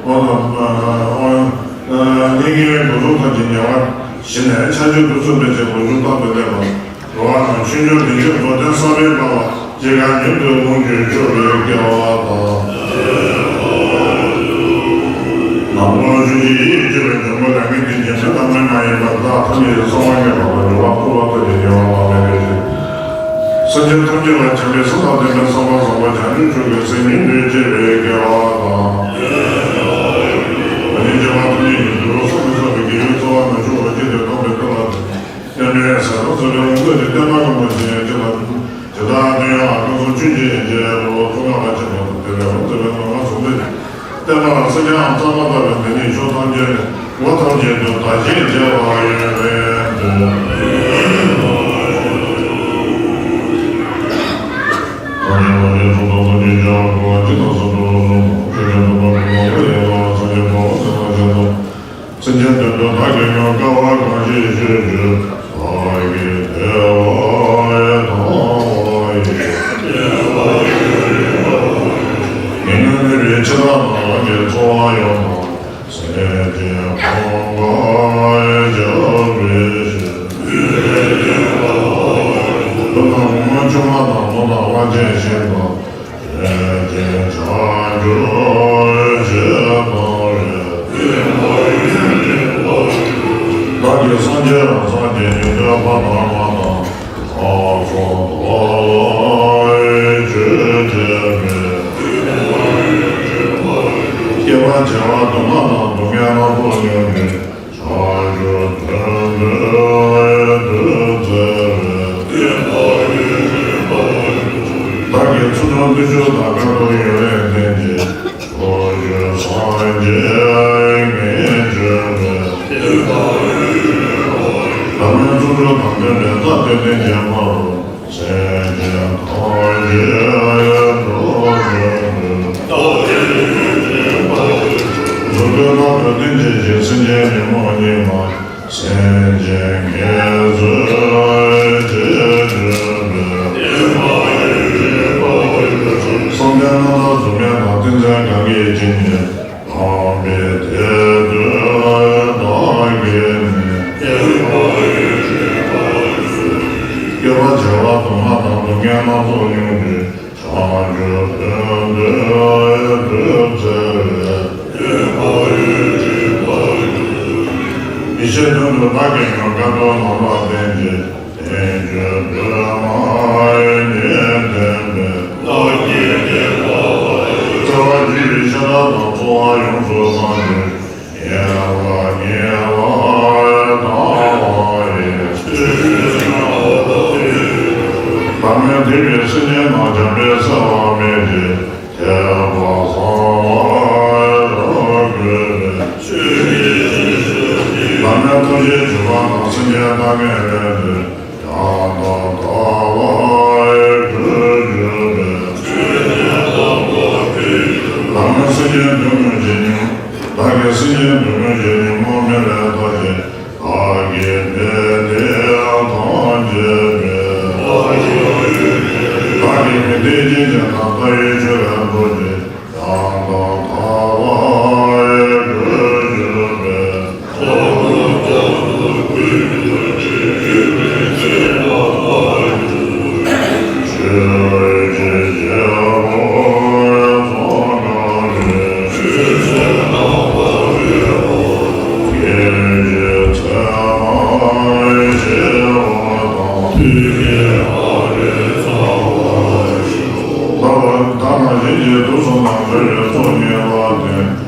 དབང་དང་། སྙིང་གའི་དགོས་ཚོགས་ཐམས་ཅད་ཉེ་བར་ཞི་ནས་ཕྱག་མཆོད་དུ་གསོལ་བའི་ཕྱིར་ལོ་མཇུག་རྟག་ཏུ་བསྟན་པ། འགྲོ་བ་རྣམས་ཆོས་འབྱོར་བདེ་སྐྱིད་རྫོགས་ལྡན་བསམ་པའི་དཔལ་ལ་སྐྱེ་རྒ་མྱུར་དུ་ལོངས་སྤྱོད་སྤྱོད་པའི་སྐལ་བ་དང་། ནམ་མཁའ་ལ་སྤྱོད་ཅིང་ཡིད་ཀྱིས་སྤྱོད་པའི་འཇམ་མགོན་ལས་མི་བསྐྱོད་ཅིང་མི་རྟག་མི་མ་ཡིན་པ་བདག་ཐམས་ཅད་ཀྱི་གསང་བ་ངེས་པ་དང་འགྲོ་བ་འཁོར་བ་ཐམས་ཅད་ཉེ་བར་བླ་མེད་དུ་ཞི། སེམས་ཅན་ཐམས་ཅད་ལ་བྱམས་པའི་སེམས་དང་ལྡན་པའི་བསམ་པ་བཟང་པོ་བྱང་ཆུབ་མཆོག་གི་སེམས་ཉིད་དུ་སྐྱེ་བའི་སྐལ་བ་དང་། ང་ནི་སྐྱེ་བ་ཐམས་ཅད་ཀྱི་དུས་སུ་སྲོག་མི་གསོག་པའི་དགེ་བའི་འཚོ་བ་མི་འཆུག་པར་བསྐྱེད་དེ་སྡོམ་པའི་ཐབས་ལ། མཉམ་པའི་ཟས་དང་ཟས་པའི་ལོངས་སྤྱོད་ཀྱི་བསྟན་པ་རིན་པོ་ཆེ་སྤྱི་ལ། ཇི་ལྟར་དུ་ཡང་ཀུན་རྫོབ་ཆོས་ཀྱི་རྗེ་བོ་ཚོགས་ལྔ་པ་ཆེན་པོ་དང་དེ་ལས་རང་དུ་བའི་ལམ་ལྔ་ཚོགས་འདུས། བསྟན་པ་ལ་སྲིད་ཀྱང་གཙང་མ་ལྟ་བུ་འདི་ནི་ཕྱོགས་ཐམས་ཅད་ལ་ཐམས་ཅད་དུ་དར་ཞིང་རྒྱས་པ་ཡོད་པའི་མཐུས། སངས་རྒྱས་དང་ཆོས་དང་ཐམས་ཅད་མཁྱེན་པ་ཀུན་ལ་ཇི་ལྟར་གསུངས་པ་དང་། ཆོས་ཀྱང་དུ་མ་ཀུན་ལ་ཡོད་ལ་སངས་རྒྱས་འགྲོ་བ་སེམས་ལ་ཆགས་སོ། སེམས་ཅན་དོན་དུ་བདག་གིས་ཀྱང་དཀའ་བ་གང་ཞིག་སྤྱད་ཀྱང་བདག་གིས་བདེ་བ་དང་བ་ཡི། ཉེ་ཉོན་མེད་པའི་འཆི་བདག་དང་ལམ་གྱི་འཚོ་བ་ཡོངས་དང་། སེམས་ཅན་ཕམ་ཁ་བྱ་བའི་ཕྱིར། ལྷ་དང་མི་མ་ཆུང་མ་དང་མོ་དང་གླང་ཆེན་ཞིང་དང་། བདེ་སྐྱིད་བྱང་ཆུབ་ཅི་སྣང་རེ། བདག་གིས་སངས་རྒྱས་རང་སངས་རྒྱས་ཉིད་དུ་ཕ་དང་མ་དང་། ལྷ་ཚོགས་ཐོབ་ལ་ཆོས་བསྟན་པའི། སྐྱེ་བ་བྱེ་བ་དུ་མ་དང་སྡུག་བསྔལ་སྣ་ཚོགས་མྱོང་གི། བྱང་ཆུབ་དོན་དུ་བདུད་རྩི་བའི། བདག་གིས་ཚུལ་ཁྲིམས་བརྟུལ་ཞུགས་དང་དཀའ་ཐུབ་ཡོན་ཏན་ལྡན་གྱི། ཕྱོགས་བཅུའི་སངས་རྒྱས་ངེས་འབྱུང་བའི། ལམ་ཡང་ཚོགས་བཅུ་དང་ལྡན་པའི་རྩ་བདུན་ལྡན་གྱི་དམར་པོ། སེམས་ཅན་ཐམས་ཅད་འགྲོ་དོན་དུ། མཛུབ་སྟོན་ལྷ་བུ་སྟོན་བྱེད་ཅིང་སེམས་ཅན་ཉོན་མོངས་གཉིས་མ། སེམས་ཅན་ངལ་འཚོའི་རྗེས་འཇུག་པའི། བསམ་གཏན་རྣམ་དག་གཟུགས་མེད་དང་ཏིང་འཛིན་གང་གིས་བཅིངས་ནས། དམ་པའི་དེད་དཔོན་བདག་གིས་ནི། སྐྱེ་བ་བྱེ་བ་དུ་མ་དང་སྡུག་བསྔལ་སྣ་ཚོགས་མྱོང་གི། བྱང་ཆུབ་དོན་དུ་བདུད་རྩི་བའི། ཡེ་ཤེས་དོན་དུ་བདག་གིས་ཀྱང་དཀའ་ཐུབ་ལམ་ལ་བརྟེན་ཅིང་། བསྟན་བཅོས་པདྨ་འོད་ཀྱིས་བརྒྱན་པའི། བརྩེ་བ་བརྗིད་པའི་ཤ་ཁྲག་དང་ཚོར་བ་ཡོངས་སུ་བསྲངས་ཏེ། ཉེ་བར་ཉེ་བར་དང་བ་ཡི། བདག་མེད་འདུས་པའི་སེམས་ཅན་རྣམས་འཇམ་དཔལ་གསལ་བར་སྨྲས་ཏེ། ཐེག་པ་གསང་བ་རབ་བཀོད་པའི། བདག་མེད་ཐུགས་རྗེའི་ཇི་ལྟ་ན་སེམས་ཅན་ཐ་མལ་ལས་འདས། ཡང་དག་ལྟ་བ་ཡི་གོས་གྱུར་པའི། བདག་ནི་སེམས་ཅན་སྡུག་བསྔལ་ཞི་ཉོན། བདག་གིས་སེམས་ཅན་སྡུག་བསྔལ་ཞི་ཉོན་མོངས་མེད་ལས་ཐར་ཅིང་། བདག་གི་ཕན་བདེ་ཐམས་ཅད་སྤེལ། བདག་གི་ཕན་བདེའི་རྐྱེན་ཅན་རྣམས་བདག་ཡི་མཆོད་པས་བསྟོད་ཅིང་། ཡང་དག་ལྟ་བ་ཡི་གོས་གྱུར་པའི། ཆོས་ཀྱི་རྒྱལ་པོ་ཆེན་པོ་ལ་སོགས་པའི་ཆོས་ཀྱི་རྒྱལ་པོ་ཆེན་པོ་ལ་སོགས་པའི་ཆོས་ཀྱི་རྒྱལ་ རིགས་ཀྱི་དུག་གསུམ་དང་འདྲེ་ཡི་ཚོགས་གཉིས་ལ་བརྟེན།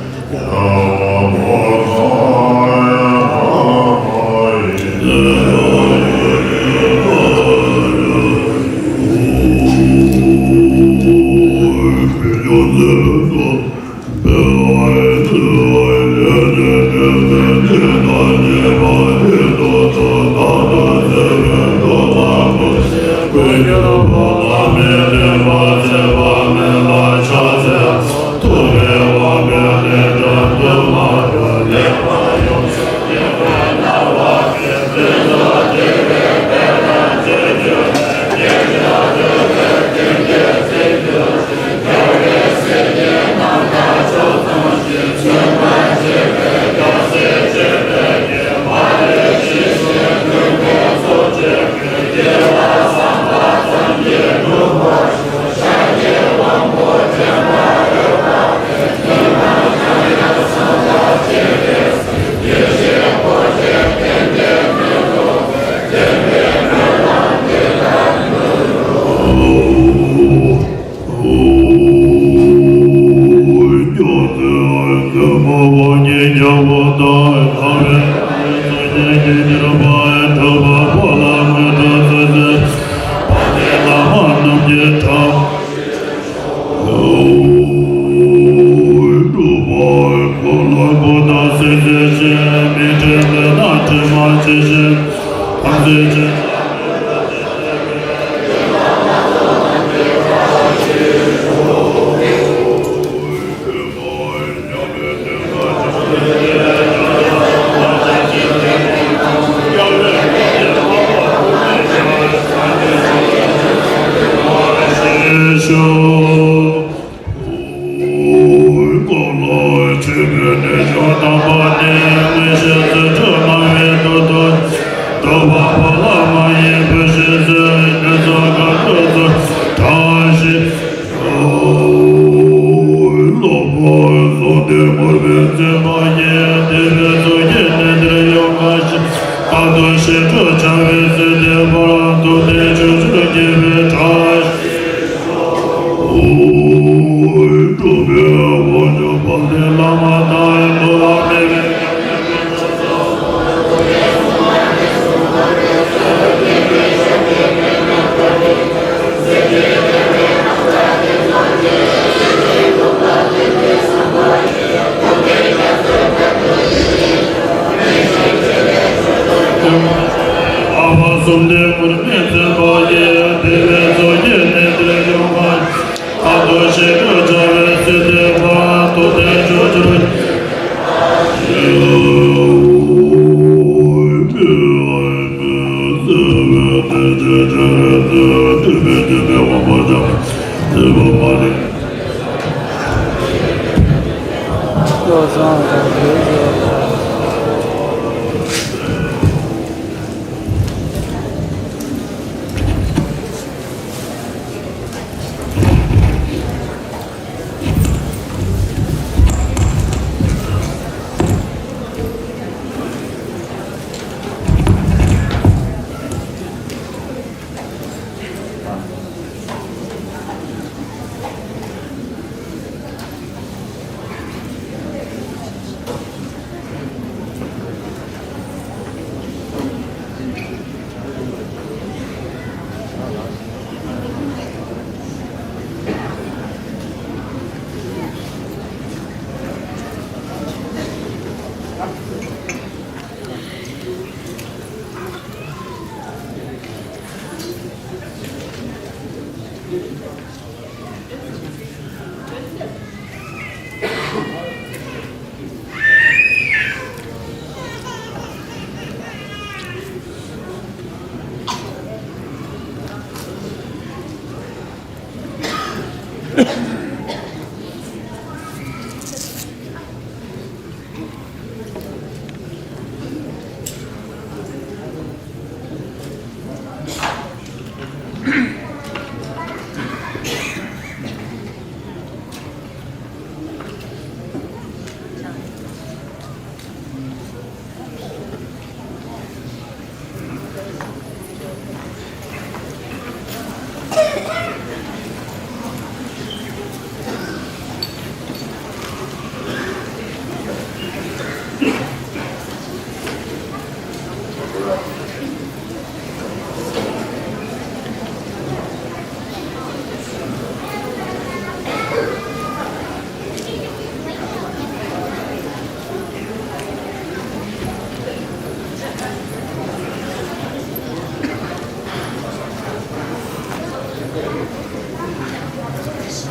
ད་ངས་སྒྲུབ་བྱ་བྱེད། ངས་སྒྲུབ་བྱ་བྱེད། སྒྲོལ་མ་སྒྲོལ་མ་བསགས་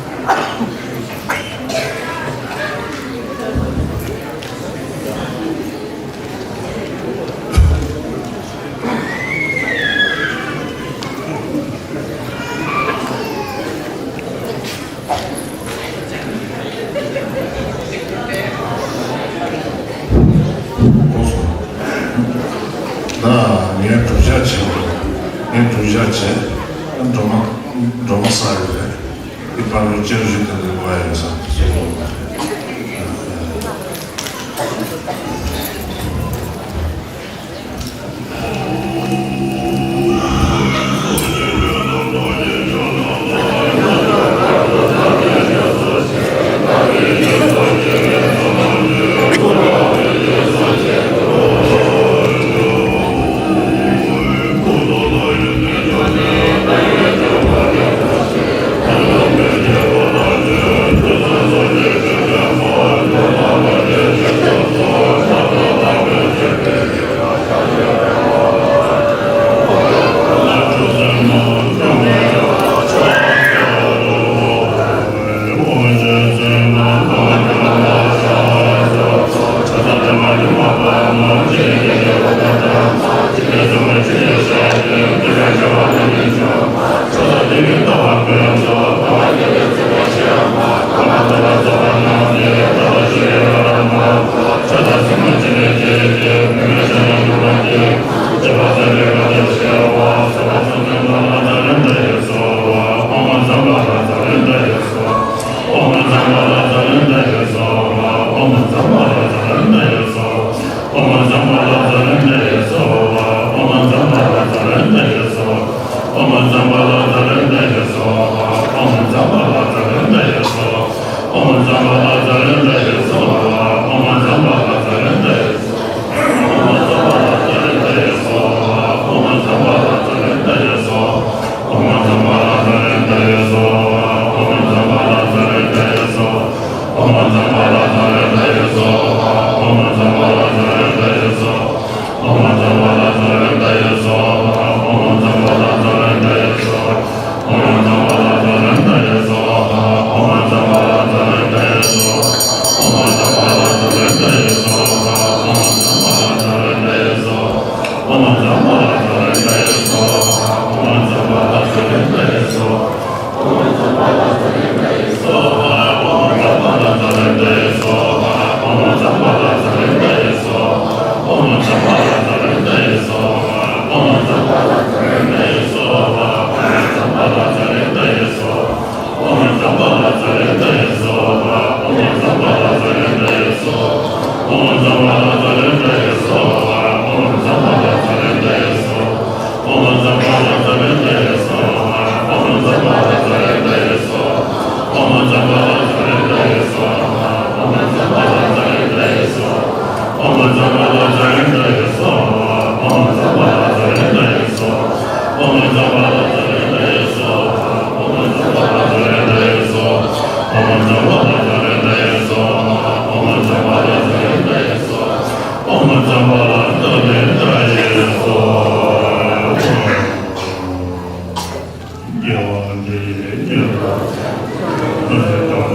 ཡོད་རེད། འདི་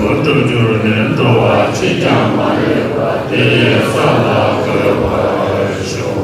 བར་དུ་སྤྱན་རས་གཟིགས་དང་འདི་གོ་ཡ་ཡོད་ས་དེ་ཚོ།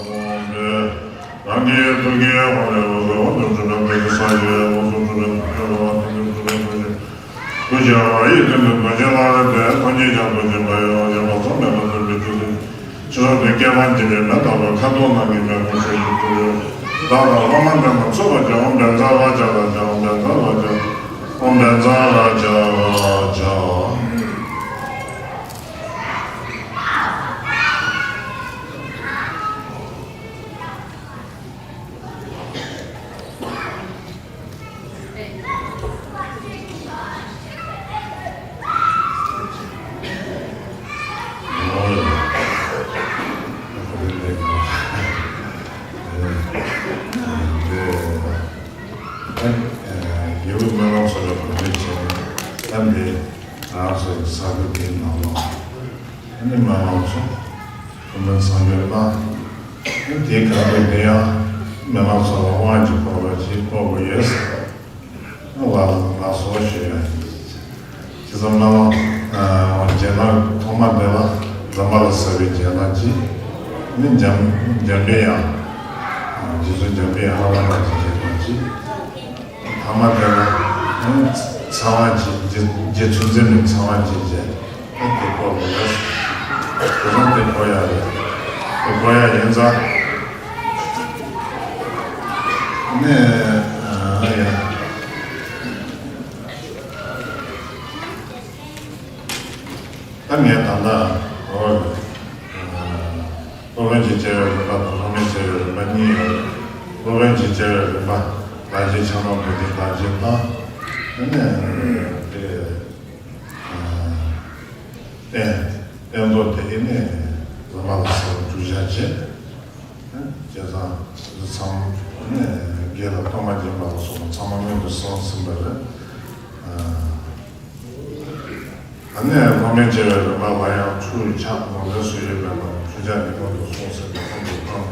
ལ་སོགས་པས། རང་གི་ཐུགས་ཀའི་དབང་ལས་འོད་ཟེར་འོ་དོ་འཕྲོས་ནས་བོད་ཀྱི་ས་གཞི་འོ་ཟེར་འཕྲོས་ནས་བོད་ཀྱི་ལ་དོ་འཕྲོས་ནས་བོད་ཀྱི། ཐུགས་རྗེ་ཡི་དོན་དུ་རྡོ་རྗེ་ལ་རས་པས། ཐོག་གཉིས་ཀྱང་རྡོ་རྗེ་འབར་བའི་འོད་ཀྱི་ལ་སོགས་མེ་ལ་སོགས་པའི་ཆུ་ལས། ཕྱི་རོལ་དུ་སྐྱེ་བ་འཇིག་པའི་མེ་ལྟ་བུ་ཁ་དོག་ནག་གི་མེ་དཔུང་ཤོག་གི་ཏུ་རེ། བདག་དང་སློབ་མ་འདྲེན་པ་ཚུགས་པར་བྱ། ཨོཾ་བཛྲ་བྷ་ཛ་ར་ཛ། ཨོཾ་བཛྲ་བྷ་ཛ། ཨོཾ་བཛྲ་བྷ་ཛ་བྷ་ཛ། རྒྱལ་བའི་སྨོན་ལམ་སོགས་ལ་གོམས་འདྲིས་བྱས་ནས་གཏན་དེ་ང་ཚོ་ས་ཁུལ་དེའི་ནང་ལ་ཨ་ནི་སྨོན་ལམ་སོགས་ཐུན་མིན་སངས་རྒྱས་ལ་དེའི་ཁ་ཐུག་དེ་ཡང་སྨོན་ལམ་སོགས་ལ་དབང་གིས་བསྐུར་བ་ཅིག་དགོས་ཀྱི་ཡོད་ཟེར། ལ་ལ་སོགས་ཞུ་ཡ་ཡིན། ཇི་ཙམ་སྨོན་ལམ་རྗེས་གནང་ཐོག་མ་དེ་ལ་འཛམ་བུ་གླིང་གསལ་བའི་རྗེས་གནང་གཅིག་ནི་འཇམ་འཇམ་པའི་དབྱངས། རྗེ་བཙུན་འཇམ་པའི་དབྱངས་ལ་དབང་གིས་རྗེས་གནང་གཅིག་ཐ་ ཨ་མ་དེ་ལ་ཚ་བ་ཅིག་རྗེ་ཚུལ་འཛིན་མའི་ཚ་བ་ཅིག་བྱས། ཨ་དེ་སྐོར་ལ་ཡ་དེ་རང་དེ་གོ་ཡ་རེད། དེ་གོ་ཡ་ཡིན་ཙང་ནས་ཨ་ཡ། ད་ངས་ད་ལྟ་འོ་སློབ་དཔོན་གྱི་སྐྱེ་བའི་རིམ་པ་དང་སློབ་མའི་སྐྱེ་བའི་རིམ་པ་གཉིས་ཡོད་རེད། སློབ་དཔོན་གྱི་སྐྱེ་བའི་རིམ་པ་བདག་གཞན་ཆགས་སྡང་འདོད་ཆེན་བདག་གཞན་དང་། དེ་ནས་དེ་བསྟན་བསྟན་ཐོག་དེ་ནས་ལམ་ལ་སོགས་བསྒྲུབ་བྱ་བྱེད། བྱས་ཙང་འདི་ཚང་མ་ནས་དགེ་ལ་གཏོར་མ་སྦྱིན་པ་ལ་སོགས་པ་ཚང་མ་སྔོན་དུ་སོང་ཟིན་པ་རེད། ཨ་ནས་སློབ་མའི་སྐྱེ་བའི་རིམ་པ་ལ་ཡང་ཁྲུས་ཕྱག་ནོར་འཛིན་སུ་ཡོད་པའི་ལམ་ཁྲུས་ཕྱག་ནི་སྔོན་དུ་སོང་ཟིན་པའི་ཁོང་དུ་བཏང་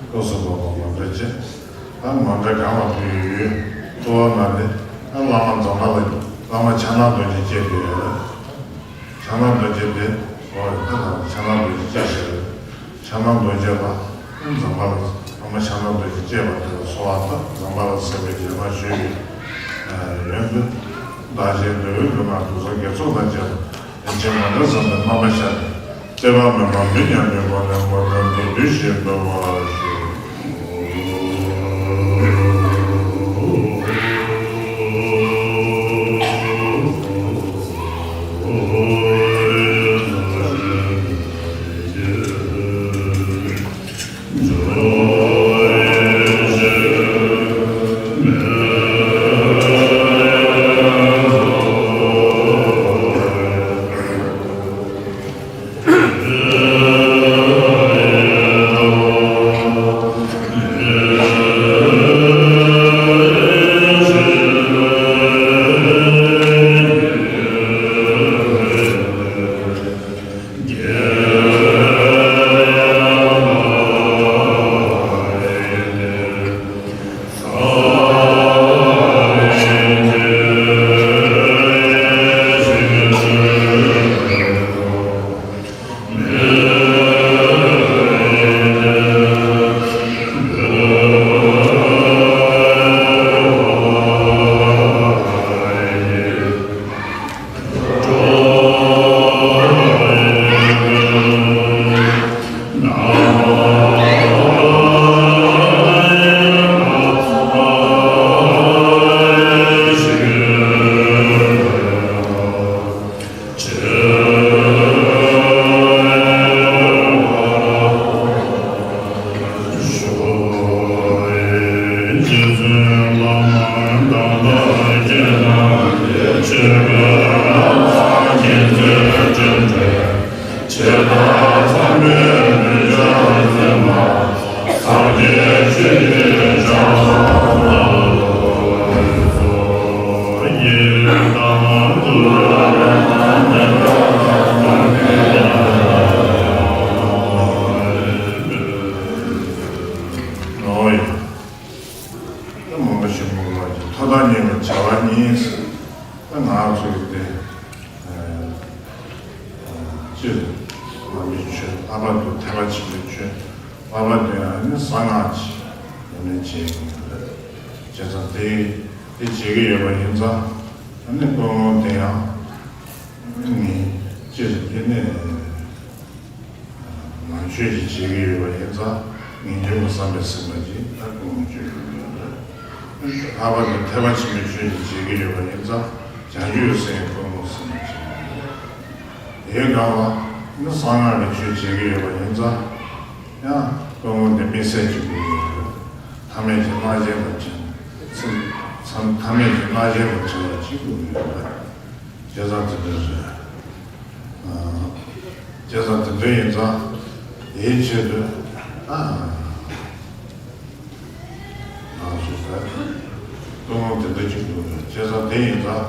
ནས་སྐབས་སུ་བབ་པ་ནོར་འཛིན་བྱེད། ད་ནོར་འཛིན་གང་ལ་ཕུལ་ཡོད་ཡོད་གཙོ་བོ་ན་ནི་ཨ་བླ་མ་འཛམ་བྷ་ལ་བླ་མ་ཕྱག་ན་རྡོ་རྗེ་བསྐྱེད་དེ་ཡོད་རེད། ཕྱག་ན་རྡོ་རྗེ་དེ་འོ་ད་ལ་ཕྱག་ན་རྡོ་རྗེ་བསྐྱེད་ཟེར། ཕྱག་ན་རྡོ་རྗེ་ལ་འཛམ་བྷ་ལ་ཨ་མ་ཕྱག་ན་རྡོ་རྗེ་བསྐྱེད་པ་དེ་ལ་གསོལ་བ་དང་འཛམ་བྷ་ལ་ཟེར་བའི་རྗེས་མ་ཞུས་པའི་ཡོན་ཏན་བདག་གཞན་འདུལ་བའི་ལུས་ངག་དུག་གསོག་དགེ་ཚོགས་དང་བཅས་པ་རིན་ཆེན་མ་འདྲ་བསམ་པའི་རྣམ་པ་ཤར་ནས་བསྟོད་པ་མོས་པ་འབུལ་ཉམས་ལེན་སྒོ་ནས་ངོ་སྤྲོད་མདོར་བསྡུས་ཤིག་འབུལ་བར་ཞུ། ཨོ་ཡ། ད་མང་པོ་ཞིག་མོ་ལ་ཀྱི་ཐོབ་དང་ཉེ་བའི་བྱ་བ་གཉིས། ད་ང་ཚོ་གི་དེ་སྤྱིར་བླ་མའི་ཆོས་ལྷག་པར་དུ་ཐེག་པ་ཆེན་པོའི་ཆོས་ལྷག་པར་དུ་ཡང་ནི་གསང་སྔགས་ཀྱི་ཡོན་ཏན་བྱེད་ཀྱི་ཡོད་རེད། བྱས་ཙང་དེ་དེ་བྱེད་ཀྱི་ཡོད་པ་ཡིན་ཙང་ཨ་ནི་ཀུན་སློང་དེ་ཡང་ནི་སྤྱིར་དེ་ནི། ནང་ཆོས་ཀྱི་བྱེད་ཀྱི་ཡོད་པ་ཡིན་ཙང་ངེས་འབྱུང་གི་བསམ་པས་ཟིན་པ་ཅིག་ད་ཀུན་སློང་བཅོས་ཀྱི་ཡོད་རེད། ལྷག་པར་དུ་ཐེག་པ་ཆེན་པོའི་ཆོས་ཀྱི་བྱེད་ཀྱི་ཡོད་པ་ཡིན་ཙང་བྱང་ཆུབ་སེམས་ཀུན་སློང་ཟིན་པ་ཅིག་ཡོད་རེད། དེའི་སྒང་ལ་ནི་གསང་སྔགས་ཀྱི་ཆོས་བྱེད་ཀྱི་ཡོད་པ་ཡིན་ཙང་ཡང་ཀུན་སློང་དེ་དམིགས་བསལ་གྱི་དགོས་ཀྱི་ཡོད་རེད། ཐ་མལ་གྱི་སྣང་ཞེན་དང་བྲལ་ནས་ཚིམ་ཚིམ་ཐ་མལ་གྱི་སྣང་ཞེན་དང་བྲལ་བ་ཅིག་དགོས་ཀྱི་ཡོད་རེད། བྱས་ཙང་དེ་འདྲ་རེད། ཨ། བྱས་ཙང་དེ་འདྲ་ཡིན་ཙང་དེའི་ཆེད་དུ་ཨ། ང་ཚོ་ད་ཀུན་སློང་དེ་འདྲ་ཅིག་འདུག་རེད། བྱས་ཙང་དེ་ཡིན་ཙང་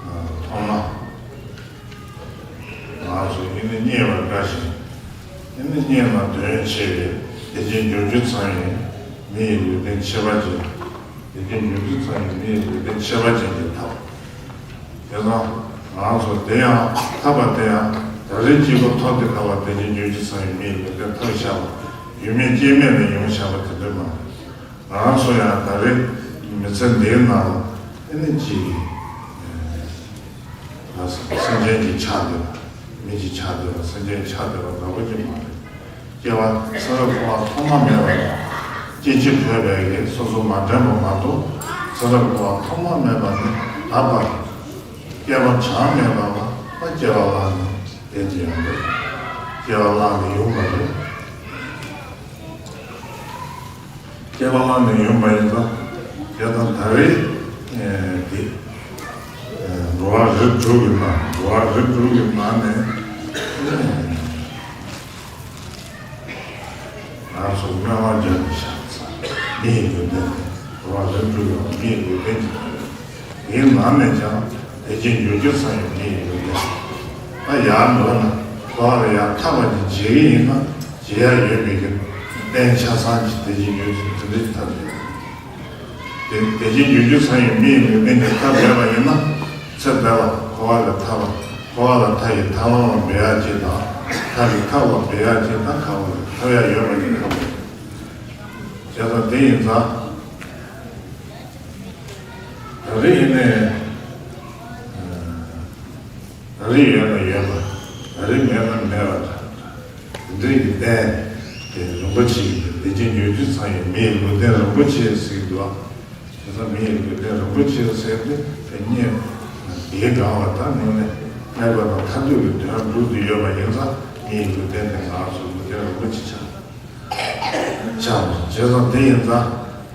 ཨ། ཐོག་མ་ང་ཚོ་ཨེ་ནི་རྙེད་པར་དཀའ་ཞིང་། ཨེ་ནི་རྙེད་ན་དོན་ཆེ་བའི་བདེ་སྐྱིད་འབྱུང་རྒྱུ་ཚང་བའི་མི་ཡི་ལུས་རྟེན་ཁྱད་པར་ཅན། བདེ་སྐྱིད་འབྱུང་རྒྱུ་ཚང་བའི་མི་ཡི་ལུས་རྟེན་ཁྱད་པར་ཅན་གྱི་ཐབས། དེ་ཙང་ང་ཚོ་དེ་ཡང་ཐབས་པ་དེ་ཡང་ད་རེས་སྐྱེས་བུ་ཐོབ་དེ་ཁ་བ་དེ་ཉིད་འཇུག་རྒྱུ་ཚང་བའི་མི་ཡི་ལུས་རྟེན་ཐབས་ཤ་བ་ཡོད་མེད་སྐྱེས་མེད་ལ་ཡོང་བཞག་པ་དེ་འདྲ་མ་རེད། ང་ཚོ་ཡང་ད་རེས་ མི་ཚེ་འདིའི་ནང་ལ་ཨེ་ནི་ཅིག་ཨེ་སེམས་ཅན་གྱི་ཆགས་བསྡད་པ། མི་གྱི་ཆགས་བསྡད་པ། སེམས་ཅན་ཆགས་བསྡད་པ་འདྲ་པོ་ཅིག་མ་རེད། སྐྱེ་བ་ཚེ་རབས་འཁོར་བ་ཐོག་མ་མེད་པ་ནས་སྐྱེ་འཆི་འཕོས་པའི་གི་སོ་སོ་མ་དྲན་པ་མ་གཏོགས། ཚེ་རབས་འཁོར་བ་ཐོག་མ་མེད་པ་ནས་ད་བར་སྐྱེ་བ་གྲངས་མེད་པ་ལ་ད་སྐྱེ་བ་བླངས་ནས་བསྡད་ཀྱི་ཡོད་རེད། སྐྱེ་བ་བླངས་ནས་ཡོང་བ་རེད། སྐྱེ་བ་བླངས་ནས་ཡོང་བ་ཡིན་ཙང་། དེ་དང་ད་རེས་ཨེ་འདི་ཨེ་འགྲོ་བ་རིགས་དྲུག་གི་ནང་། འགྲོ་བ་རིགས་དྲུག་གི་ནང་ནས་ཨེ་ང་ཚོ་སྨོན་ལམ་རྒྱབ་ནས་བཞག་ཙང་། མི་ཡི་ལུས་རྟེན་དེ། འགྲོ་བ་རིགས་དྲུག་ཡོད་པ་མི་ཡི་ལུས་རྟེན་གྱི་དེའི་ནང་ནས་ཀྱང་བདེ་སྐྱིད་འབྱུང་རྒྱུ་ཚང་ཡོད་མི་ཡི་ལུས་རྟེན། ད་ཡར་འགྲོ་ན་འཁོར་བ་ལ་ཡང་ཐར་པ་ཅིག་བྱེད་ཀྱི་ཡིན་ན། བྱེད་ཡ་ཡོད་མེད་ཀྱི་རྟེན་ཆ་ཚང་གི་བདེ་སྐྱིད་འབྱུང་ཚུལ་དེ་འདྲའི་ཐབས་ཡོད། དེ་བདེ་སྐྱིད་འབྱུང་རྒྱུ་ཚང་ཡོད་མི་ཡི་ལུས་རྟེན་གྱི་ཐབས་མེད་པ་ཡིན་ན། ཚེ་འདི་ལ་འཁོར་བ་ལས་ཐར་བ། འཁོར་བ་ལས་ཐར་ཡི་ཐར་ལམ་ལ་འབད་ཡ་ཅིག་དང་། ཐར་གྱི་ཐབས་ལ་འབད་ཡ་ཅིག་དང་། འཁོར་བ་ལས་ཐར་ཡ་ཡོད་པ་ཡིན་ཐབས་མེད། བྱས་ཙང་དེ་ཡིན་ཙང་། ད་རེས་ཡིན་ནའི། ད་རེས་ཡོད་ན་ཡོད་པ། ད་རེས་མེད་ན་མེད་པ་འདྲ། དེ་འདྲའི་གི་རྟེན་དེ་རིན་པོ་ཆེ་ཡིན་པས། བདེ་སྐྱིད་འབྱུང་རྒྱུ་ཚང་ཡོད་མི་ཡི་ལུས་རྟེན་རིན་པོ་ཆེ་ཟེར་གྱི་འདུག་ཨ། བྱས་ཙང་མི་ཡི་ལུས་རྟེན་རིན་པོ་ཆེ་ཟེར་ཏེ་དེ་སྙེད་དེའི་སྒང་ལ་ད་དངོས་གནས་གནས་པ་དང་མཐར་ཐུག་གི་དོན་སྒྲུབ་ཏུ་ཡོད་པ་ཡིན་ཙང་། མི་ཡི་ལུས་རྟེན་དེ་ང་ཚོ་ལུས་རྟེན་རིན་པོ་ཆེ་ཆགས། ཆགས་པ། བྱས་ཙང་དེ་ཡིན་ཙང་།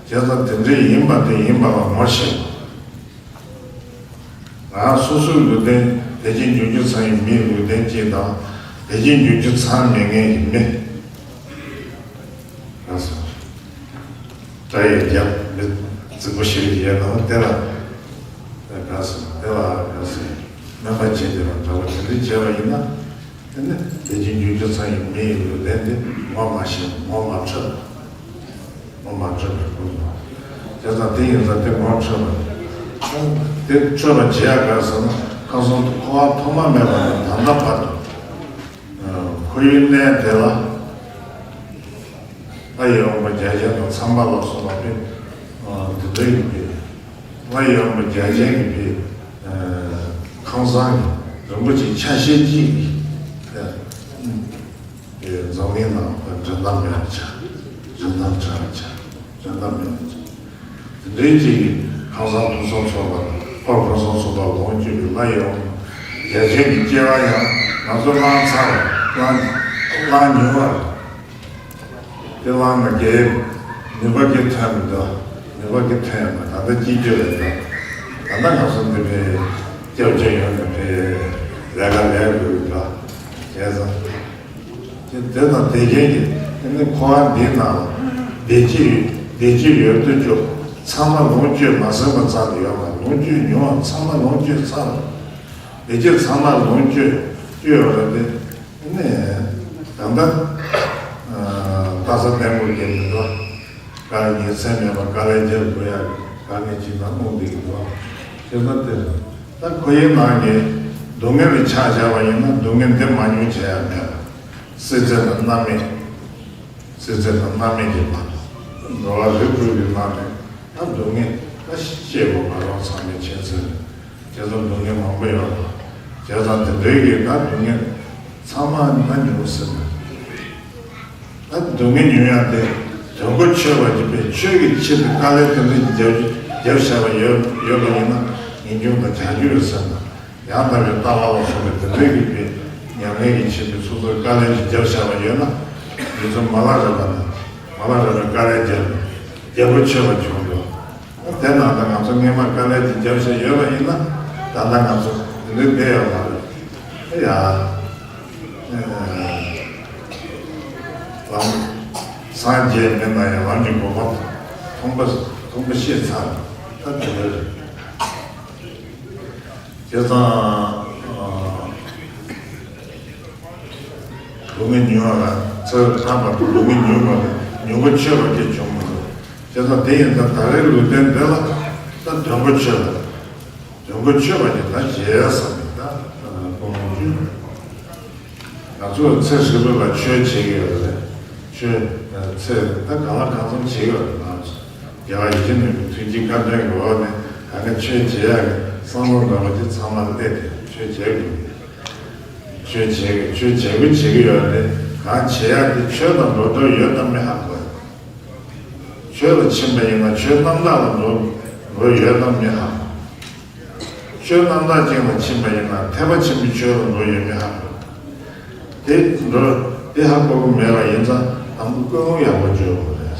བྱས་ཙང་དེ་འདྲའི་ཡིན་པ་དེ་ཡིན་པ་ལ་ངོ་ཤེས་པ། ང་སོ་སོའི་ལུས་རྟེན་བདེ་སྐྱིད་འབྱུང་རྒྱུ་ཚང་ཡི་མིའི་ལུས་རྟེན་གཅིག་དང་། བདེ་སྐྱིད་འབྱུང་རྒྱུ་ཚང་མེད་མཁན་གྱི་མི། ང་སོ། སྐྲ་ཡི་རྒྱབ་མི་རྫིག་པོ་ཞིག་ཡོད་ན། དེ་ལ་ང་སོ། དེ་ལ་ང་སོ། སྨན་པ་བྱེད་བསྡད་པ་འདྲ་བོ་དེ་འདྲ་བྱས་པ་ཡིན་ན། དེ་ནི་བདེ་སྐྱིད་འབྱུང་རྒྱུ་ཚང་ཡི་མིའི་ལུས་རྟེན་དེ་ངོ་མ་ཤེས། ངོ་མ་འཕྲོད། ངོ་མ་འཕྲོད་པའི་ཁུལ་དུ། བྱས་ཙང་དེ་ཡིན་ཙང་དེ་ངོ་འཕྲོད་པ་རེད། དེ་འཕྲོད་པ་བྱེད་ཡག་ག་རེ་ཟེར་ན། ཁམས་གསུམ་དུ་འཁོར་བ་ཐོག་མ་མེད་པ་ནས་ད་ལྟ་བར་དུ། ཁོར་ཡུག་གནས་དེ་ལ། ལྷ་ཡི་དབང་པོ་བརྒྱ་བྱིན་དང་ཚངས་པ་ལ་སོགས་པ་དཔེ་འདི་འདྲ་ཡིན་པས། ལྷ་ཡི་དབང་པོ་བརྒྱ་བྱིན་གྱིས་དཔེ་ཁང་བཟང་གི་རིན་པོ་ཆེ་ཆ་ཤས་གཅིག་གིས་འཛམ་གླིང་ནང་འགྲན་ཟླ་མེད་པ་ཆགས། འགྲན་ཟླ་བྲལ་བ་ཆགས། འགྲན་ཟླ་མེད་པ་ཆགས། དེ་འདྲའི་ཅིག་གིས་ཁང་བཟང་ཕུན་སུམ་ཚོགས་པ། འཁོར་ཕུན་སུམ་ཚོགས་པ་ལོངས་སྤྱོད་པའི་ལྷ་ཡི་དབང་པོ་བརྒྱ་བྱིན་གྱི་སྐྱེ་བ་ཡང་ང་ཚོ་བླངས་ཚར་བ། བླངས་བླངས་མྱོང་བ་རེད། དེ་བླངས་ན་རྒྱལ་ནུས་པ་གི་ཐོན་མི་འདུག་ནུས་པ་གི་ཐོན་ཡོད་མ། ད་ལྟ་སྐྱིད་སྐྱོ་རེད་འདུག་ད་ལྟ་ང་ཚོ་འདི་ནས་སྐྱབས་བཅོལ་ཡོང་ནས་ཕེ་ལས་ཀ་ལས་དགོས་འདུག་བྱས་ཙང་། དེ་དེ་དང་དེ་རྐྱེན་གྱིས་དེ་ནི་འཁོར་བ་འདིའི་ནང་ལ་བདེ་སྐྱིད་བདེ་སྐྱིད་ཡོད་དུ་བཅུག་ཚང་མ་ལོངས་སྤྱོད་མ་ཟིན་པ་རྩ་ནས་ཡོད་མ་རེད། ལོངས་སྤྱོད་མྱོང་བ་ཚང་མ་ལོངས་སྤྱོད་ཚར་བ། བདེ་སྐྱིད་ཚང་མ་ལོངས་སྤྱོད་སྤྱོད་ཡོད་རེད་དེ། ནས་ད་ལྟ་ཨ་སྟག་ཚང་བསྟན་པོ་རྒྱལ་མི་འདུག་དཀའ་ལས་ཉིན་མཚན་མེད་པར་དཀའ་ལས་རྒྱབ་དགོས་ཡག་དཀའ་ངལ་ཅིག་ལ་རྨོངས་བསྡད་ཀྱི་འདུག་བྱས་ཙང་དེ་ད་ཁོར་ཡུག་ནང་གི་སྡུག་བསྔལ་ལ་ཆ་བཞག་པ་ཡིན་ན། སྡུག་བསྔལ་འདི་མ་མྱོང་བྱེད་ཡག་མེད་པ། བསིལ་ཚལ་དང་སྣ་མིན། བསིལ་ཚལ་དང་སྣ་མིན་གྱི་བར་དུ། འགྲོ་བ་རིགས་དྲུག་གི་ནང་ནས་ད་སྡུག་བསྔལ་ད་ཤེས་དགོས་པ་རང་ཚང་མས་མཁྱེན་གསལ་རེད། བྱས་ཙང་སྡུག་བསྔལ་མང་པོ་ཡོད་རེད། བྱས་ཙང་དེ་འདྲའི་གི་ད་སྡུག་བསྔལ་ཚང་མ་ད་མྱོང་ཟིན་པ། ད་སྡུག་བསྔལ་མྱོང་ཡག་དེ་དོན་གོ་ཆོད་པ་ཅིག་དཔེ་ཆོས་ཀྱི་ཆེད་དུ་དཀའ་ལས་དེ་འདྲ་རྒྱབ་རྒྱབ་བཞག་པ་ཡོད་ཡོད་པ་ཡིན་ན་ངེས་འབྱུང་དང་བྱང་ཆུབ་ཡོད་ཟེར་ན། ཡང་དག་པའི་ལྟ་བ་ལ་སོགས་པའི་དེ་འདྲའི་རིགས་པའི་ཉམས་ལེན་གྱི་ཆེད་དུ་སོ་སོར་དཀའ་ལས་ཤིག་བརྒྱབ་བཞག་པ་ཡོད་ན། དེ་ཚོ་མ་ལག་རག་པ་ན་མ་ལག་རག་པའི་དཀའ་ལས་བརྒྱབ་ནས་རྒྱལ་པོ་ཆོད་པ་བྱུང་འགྲོ། དེ་ནང་ད་ང་ཚོ་སྔས་མ་དཀའ་ལས་ཅིག་བརྒྱབ་བཞག་ཡོད་པ་ཡིན་ན། ད་ལྟ་ང་ཚོ་དེ་འདྲའི་བསྡད་ཡོད་མ་རེད། ཨེ་ཡ། ལམ་སངས་རྒྱས་མིན་ན་ཡང་ལམ་གྱི་གོ་འཕང་མཐོན་པོ་མཐོན་པོ་བཤད་ཚར། ད་དེ་འདྲ་རེད། བྱས་ཙང་། སྡུག་བསྔལ་མྱོང་བ་ལ་ཚེ་ཐར་བར་དུ་སྡུག་བསྔལ་མྱོང་བ་ལ་མྱོང་གོ་ཆོད་པ་སྐྱེ་བྱུང་མི་འདུག་བྱས་ཙང་དེ་ཡིན་ཙང་ད་རེས་ལུས་རྟེན་འདི་ལ་ད་དོན་གོ་ཆོད་པ། དོན་གོ་ཆོད་པ་ཅིག་ད་བྱས་བསམ་ནས་ད་སྤོང་རྒྱུ། ང་ཚོ་ཚེ་ཧྲིལ་པོ་ལ་ཆོས་བྱེད་ཀྱི་ཡོད་རེད། ཆོས་ཚེ་ད་གང་ལ་གང་འཚམ་བྱེད་ཀྱི་ཡོད་རེད་ང་ཚོ། རྒྱལ་བ་ཡིད་བཞིན་ནོར་བུའི་ཐུགས་བསྐྱེད་བཀའ་དྲིན་གྱི་འོག་ནས་ད་ནི་ཆོས་བྱེད་ཡག་གི་བསམ་བློ་འདྲ་བོ་ཅིག་ཚང་མར་སླེབས་ཏེ་ཆོས་བྱེད་དགོས། ཆོས་བྱེད་དགོས། ཆོས་བྱེད་དགོས་བྱེད་ཀྱི་ཡོད་རེད། གང་བྱེད་ཡག་དེ་ཆོས་དང་འགྲོ་འགྲོ་ཡོད་དམ་མེད་ཧ་གོ། ཆོས་ལ་ཕྱིན་པ་ཡིན་ན་ཆོས་རྣམ་དག་ལ་འགྲོ་འགྲོ་ཡོད་དམ་མེད་ཧ་གོ། ཆོས་རྣམ་དག་ཅན་ལ་ཕྱིན་པ་ཡིན་ན་ཐེག་པ་ཆེན་པོའི་ཆོས་ལ་འགྲོ་ཡོད་མེད་ཧ་གོ། དེ་འགྲོ་དེ་ཧ་གོ་གི་མེད་པ་ཡིན་ཙང་དང་པོ་ཀུན་སློང་ཡག་པོ་བཅོས་དགོས་རེད།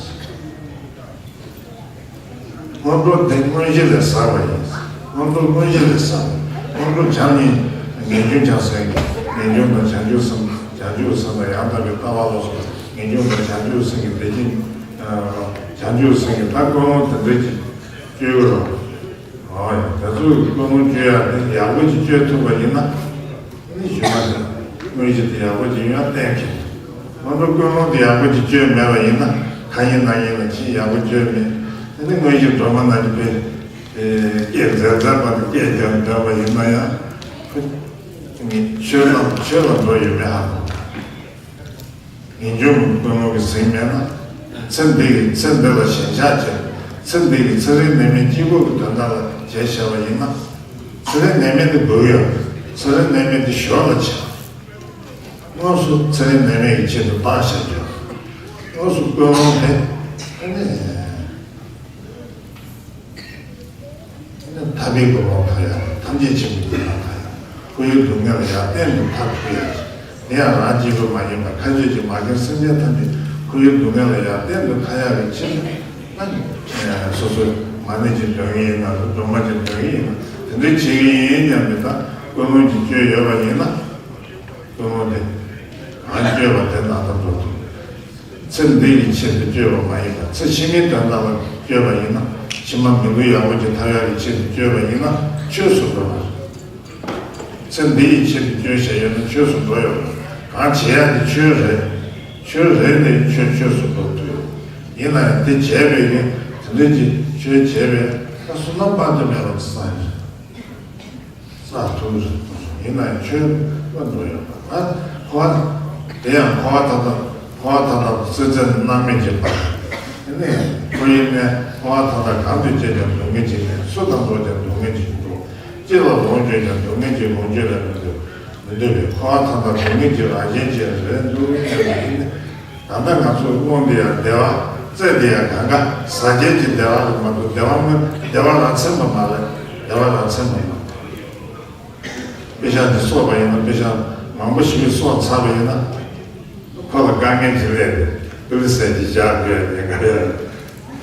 སྔོན་འགྲོ་དེ་དངོས་གཞི་ལས་ཟབ་པ་ཡིན། སྔོན་འགྲོ་དངོས་གཞི་ལས་ཟབ། སྔོན་འགྲོ་བྱམས་སྙིང་ངེས་འབྱུང་བྱང་སེམས་ཀྱི་ངེས་འབྱུང་དང་བྱང་ཆུབ་སེམས་བྱང་ཆུབ་སེམས་དང་ཡང་དག་པའི་ལྟ་བ་ལ་སོགས་ངེས་འབྱུང་དང་བྱང་ཆུབ་སེམས་ཀྱི་བདེ་སྐྱིད། བྱང་ཆུབ་སེམས་ཀྱི་ད་ཀུན་སློང་དེ་འདྲ་ཅིག་བཅོས་ཀྱི་རེད། ཨོ་ཡ། དེ་ཚོ་ཀུན་སློང་བཅོས་ཡག་དེ་ཡག་པོ་ཅིག་བཅོས་ཐུབ་པ་ཡིན་ན། ནི་ཞུ་མ་ཟད། དངོས་གཞི་དེ་ཡག་པོ་ཅིག་ཡོང་བ་གཏན་འཁེལ། ང་ཚོ་ཀུན་སློང་དེ་ཡག་པོ་ཅིག་བཅོས་མེད་པ་ཡིན་ན་ཁ་ཡིན་ན་ཡིན་ལ་ཅི་ཡག་པོ་བཅོས་མེད། དེ་ནི་དངོས་གཞི་སྒྲོལ་མ་ན་གི་པའི་སྐད་མཛེས་མཛེས་པ་དང་སྐད་རྒྱག་འདོད་པ་ཡིན་ན་ཡང་ཆོས་ལ་ཆོས་ལ་འགྲོ་ཡོད་མེད་ཧ་གོ། ངེས་འབྱུང་ཀུན་སློང་གིས་ཟིན་མེད་ན། ཚེ་འདི་གི་ཚེ་འདི་ལ་ཞེན་ཆགས་བྱས། ཚེ་འདི་གི་ཚེ་རིང་ནད་མེད་སྐྱིད་པོ་གི་དོན་དག་ལ་བྱས་བཞག་པ་ཡིན་ན། ཚེ་རིང་ནད་མེད་དེ་སྡུག་ཡོད། ཚེ་རིང་ནད་མེད་དེ་ཞོར་ལ་ཆགས། དངོས་སུ་ཚེ་རིང་ནད་མེད་ཀྱི་ཆེད་དུ་བཏགས་བཞག་རྒྱུ། དངོས་སུ་ཀུན་སློང་དེ་ཨ་ནི། ཐར་པའི་གོ་འཕང་ཐོབ་ཡག་ཐམས་ཅད་མཁྱེན་པའི་གོ་འཕང་ཐོབ་ཡག་ཁོར་ཡུག་སྡུག་བསྔལ་ལ་ཡར་གཏན་དུ་ཐར་ཐུབ་ཡག་དེ་ཡང་རང་གཅིག་པུ་མ་ཡིན་པར་མཁའ་སྤྱོད་ཀྱི་མ་རྒན་སེམས་ཅན་ཐམས་ཅད་ཁོར་ཡུག་སྡུག་བསྔལ་ལ་ཡར་གཏན་དུ་ཐར་ཡག་གི་ཆེད་དུ་ན། སོ་སོས་མ་ཎི་ཅིག་འདོན་གྱི་ཡིན་ན་རེད། སྒྲོལ་མ་ཅིག་འདོན་གྱི་ཡིན་ན་དེ་འདྲའི་བྱེད་ཀྱི་ཡིན་སྙམ་པའི་ད་ཀུན་སློང་ཅིག་བཅོས་ཡོད་པ་ཡིན་ན། ཀུན་སློང་དེ་གང་བཅོས་པ་དེ་ནང་དུ་འགྲོ་ཐུབ། ཚེ་འདི་ཡི་ཆེད་དུ་བཅོས་པ་མ་ཡིན་པར་ཚེ་ཕྱི་མའི་དོན་དག་ལ་བཅོས་པ་ཡིན་ན། ཕྱི་མ་མི་ལུས་ཡག་པོ་ཅིག་ཐོབ་ཡག་གི་ཆེད་དུ་བཅོས་པ་ཡིན་ན་ཆོས་སུ་འགྲོ་བ་རེད། ཚེ་འདི་ཡི་ཆེད་དུ་བཅོས་བྱས་ཡོད་ན་ཆོས་སུ་འགྲོ་ཡོང་བ་རེད། གང་བྱེད་ཡག་དེ་ཆོས་རེད། ཆོས་རེད་དེ་ཆོས་ཆོས་སུ་འགྲོ་ཐུབ་ཡོད། ཡིན་ན་ཡང་དེ་བྱས་པའི་གི་དེ་འདྲ་ཅིག་ཆོས་བྱས་པའི་ད་བསོད་ནམས་དཔག་ཏུ་མེད་པ་བསགས་ཡོད། བསགས་ཐུབ་རེད། ཡིན་ན་ཡང་ཆོས་པ་འགྲོ་ཡོད་པ་ད་འཁོར་བ། དེ་ཡང་འཁོར་བ་མཐའ་དག་འཁོར་བ་མཐའ་དག་སྲིད་རྩེ་ནི་སྣང་མེད་ཀྱི་བར། དེ་ནས་ཁོ་ཡི་གནས་འཁོར་བ་མཐའ་དག་གང་དུ་སྐྱེས་ཀྱང་སྡུག་བསྔལ་གྱི་གནས། སུ་དང་འགྲོགས་ཀྱང་སྡུག་བསྔལ་གྱི་འགྲོགས། ཅི་ལ་ལོངས་སྤྱོད་ཀྱང་སྡུག་བསྔལ་གྱི་ལོངས་སྤྱོད་ལས་མི་འདོད། མི་འདོད་པས་འཁོར་བ་མཐའ་དག་སྡུག་བསྔལ་གྱི་རང་བཞིན་ཅན་རེད་འདུག་སྙམ་པ་ཡིན། ད་ལྟ་ང་ཚོའི་དབང་དེ་ཡང་བདེ་བ་རྩེ་དེ་ཡང་གང་ག་ཟག་བཅས་ཀྱི་བདེ་བ་རེད་མ་གཏོགས་བདེ་བ་མི་བདེ་བ་རང་མཚན་པ་མ་རེད། བདེ་བ་རང་མཚན་པ་མ་རེད། དཔེ་ཆ་འདི་སོགས་པ་ཡིན་ན་དཔེ་ཆ་མང་པོ་ཞིག་སོགས་ཚར་བ་ཡིན་ན། ཁོ་ལ་དཀའ་ངལ་ཅིག་སླེབས་ཏེ་ཏུ་ལི་སེ་ཅིག་བཞག་དགོས་ཡ་ཉེན་ཁ་ཡོད་རེད་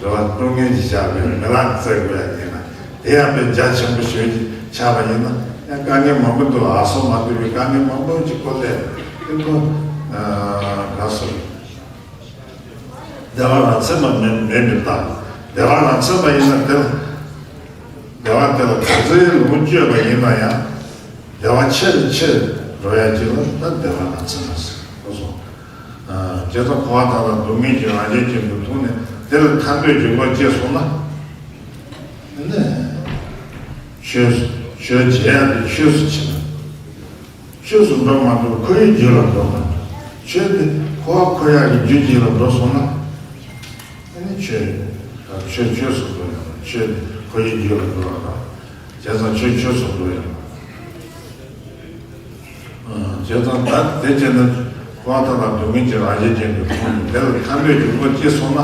བ། སྡུག་བསྔལ་ཅིག་བཞག་དགོས་ཡ་མི་ལག་བཙལ་དགོས་ཡ་ཉེན་ན་དེ་ཡང་དཔེ་རྒྱ་ཆེན་པོ་ཞིག་ཆགས་པ་ཡིན་ན་ཡང་དཀའ་ངལ་མང་པོ་འདུག་ཨ་སོ་མ་འདུག་པའི་དཀའ་ངལ་མང་པོ་ཅིག་ཁོ་སླེབས་ཏེ་ཁོ་ག་སོ་བདེ་བ་རང་མཚན་པ་མེད་མེད་པའི་རྟགས། བདེ་བ་རང་མཚན་པ་ཡིན་ན་དེ་ལ་བདེ་བ་དེ་ལ་ག་ཚོད་ལོངས་སྤྱོད་པ་ཡིན་ན་ཡང་བདེ་བ་ཆེ་རུ་ཆེ་རུ་འགྲོ་ཡ་ཅིག་ལ་ད་བདེ་བ་རང་མཚན་པ་ཟེར་གོ་སོང་། བྱས་ཙང་འཁོར་བ་དག་དང་སྡུག་བསྔལ་གྱི་རང་བཞིན་ཅན་དུ་མཐོང་ནས་དེ་ལ་ཐར་འདོད་ཀྱི་བློ་སྐྱེས་སོང་ན། དེ་ནས་ཆོས་སུ་ཆོས་བྱེད་ཡ་དེ་ཆོས་སུ་ཕྱིན་ན། ཆོས་སུ་འགྲོ་མ་འགྲོ་ཁོ་ཡི་རྒྱུད་ལ་འགྲོ་མ་འགྲོ། ཆོས་དེ་ཁོ་བ་ཁོ་ཡ་གི་རྒྱུད་ཀྱི་ལ་འགྲོ་སོང་ན། ཨ་ནི་ཆོས་ཆོས་ཆོས་སུ་འགྲོ་ཡོང་། ཆོས་དེ་ཁོ་ཡི་རྒྱུད་ལ་འགྲོ་བ་དང་། བྱས་ཙང་ཆོས་ཆོས་སུ་འགྲོ་ཡོང་། བྱས་ཙང་ད་དེ་བྱས་ན་ཁོ་བ་ཐ་དང་སྡུག་བསྔལ་གྱི་རང་བཞིན་ཅན་དུ་མཐོང་ནས་དེ་ལ་ཐར་འདོད་ཀྱི་བློ་སྐྱེས་སོང་ན་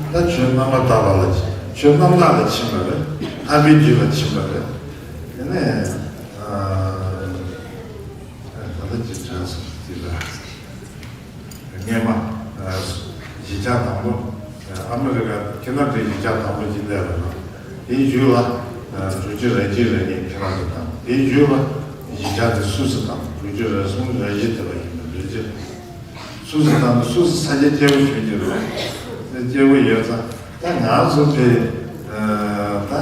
ད་ཆོས་རྣམ་པར་དག་པ་ལ་ཆོས་རྣམ་དག་ལ་ཕྱིན་པ་རེད། ཐར་པའི་རྒྱུད་ལ་ཕྱིན་པ་རེད། དེ་ནས། ད་ལྟ་ཅི་དྲན་སོང་དེ་ལ། སྔས་མ། གཞིས་ཆགས་དང་པོ། ཨ་མི་རི་ཀ་ཁེ་ན་ཌའི་གཞིས་ཆགས་དང་པོ་ཅིག་སླེབས་པ་དང་། དེའི་རྒྱུད་ལ། འབྲུག་ཆུ་རལ་གཅིག་རེད་ངས་ཁྱེད་རང་ཚོ་དང་དེའི་རྒྱུད་ལ། གཞིས་ཆགས་དེ་སུད་སི་དང་འབྲུག་ཆུ་རལ་གསུམ་རལ་བཞི་དེ་ལ་ཡིན་པ་རེད་ཅེ། སུད་སི་དང་སུད་སི་ས་ཆ་སྐྱིད་པོ་ཞིག་ཅིག་རེད། དེ་སྐྱིད་པོ་ཡོད་ཙང་། ད་ང་ཚོ་དེ་ད་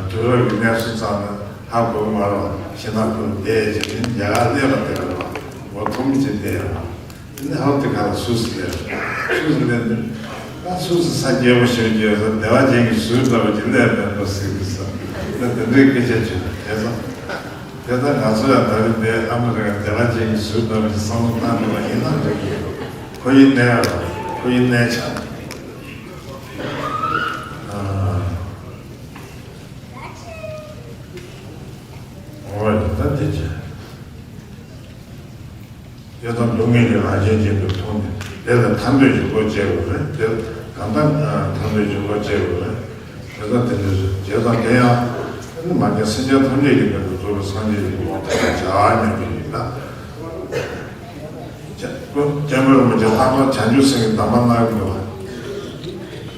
དུས་རབས་ཀྱི་གནས་ཚུལ་ཙམ་ནི་ཧ་གོ་མ་རེད་བ། ཤིང་ནགས་ཁུལ་བསྡད་ཅིག་ནི་རྒྱ་གར་གནས་པ་དེ་རེད་བ། མགོ་འཐོམ་ཅིག་བསྡད་རེད་བ། དེ་ནས་ཧོབ་དེ་ག་ལ་སུད་སི་སླེབས། སུད་སི་སླེབས་ནས་ད་སུད་སི་ས་སྐྱིད་པོ་ཞིག་ཡོད་ས་བདེ་བ་ཅན་གྱི་ཟུར་འདྲ་བ་ཅིག་སླེབས་མེད་པ་ཟེར་གི་ས། ད་དེ་འདྲའི་སྐད་ཆ་བྱོས་དེ་ཚོ། དེ་ལྟར་ང་ཚོ་ཡང་ད་རེས་འདིར་ཨ་མི་རི་ཀ་བདེ་བ་ཅན་གྱི་ཟུར་འདྲ་བ་ཞིག་བསམ་བློ་བཏང་ཐུབ་པ་ཡིན་ན་འགྲིག་གི་ཡོད། ཁོ་ཡི་གནས་ཡ་རོགས། ཁོ་ཡི་གནས་ཆགས། ད་དེ་བྱས། དེ་ཙམ་སྡུག་བསྔལ་གྱི་རང་བཞིན་ཅན་དུ་མཐོང་ནས་དེ་ལ་ཐར་འདོད་ཀྱི་བློ་སྐྱེ་དགོས་རེད། དེ་ལ་གང་ལྟར་ཐར་འདོད་ཀྱི་བློ་སྐྱེ་དགོས་རེད། དེ་ལ་དེ་འདྲ་རེད། བྱས་ཙང་དེ་ཡང་མ་ངེས་སེམས་ཅན་ཐམས་ཅད་ཀྱི་དོན་དུ་རྫོགས་པའི་སངས་རྒྱས་ཀྱི་གོ་འཕང་ཐོབ་པར་བྱ་སྙམ་པའི་ཡིན་ན། སྐྱབས་མགོན་རིན་པོ་ཆེ་ལྷག་པར་བྱང་ཆུབ་སེམས་ཀྱི་གདམས་པ་གནང་གི་འདུག་བ།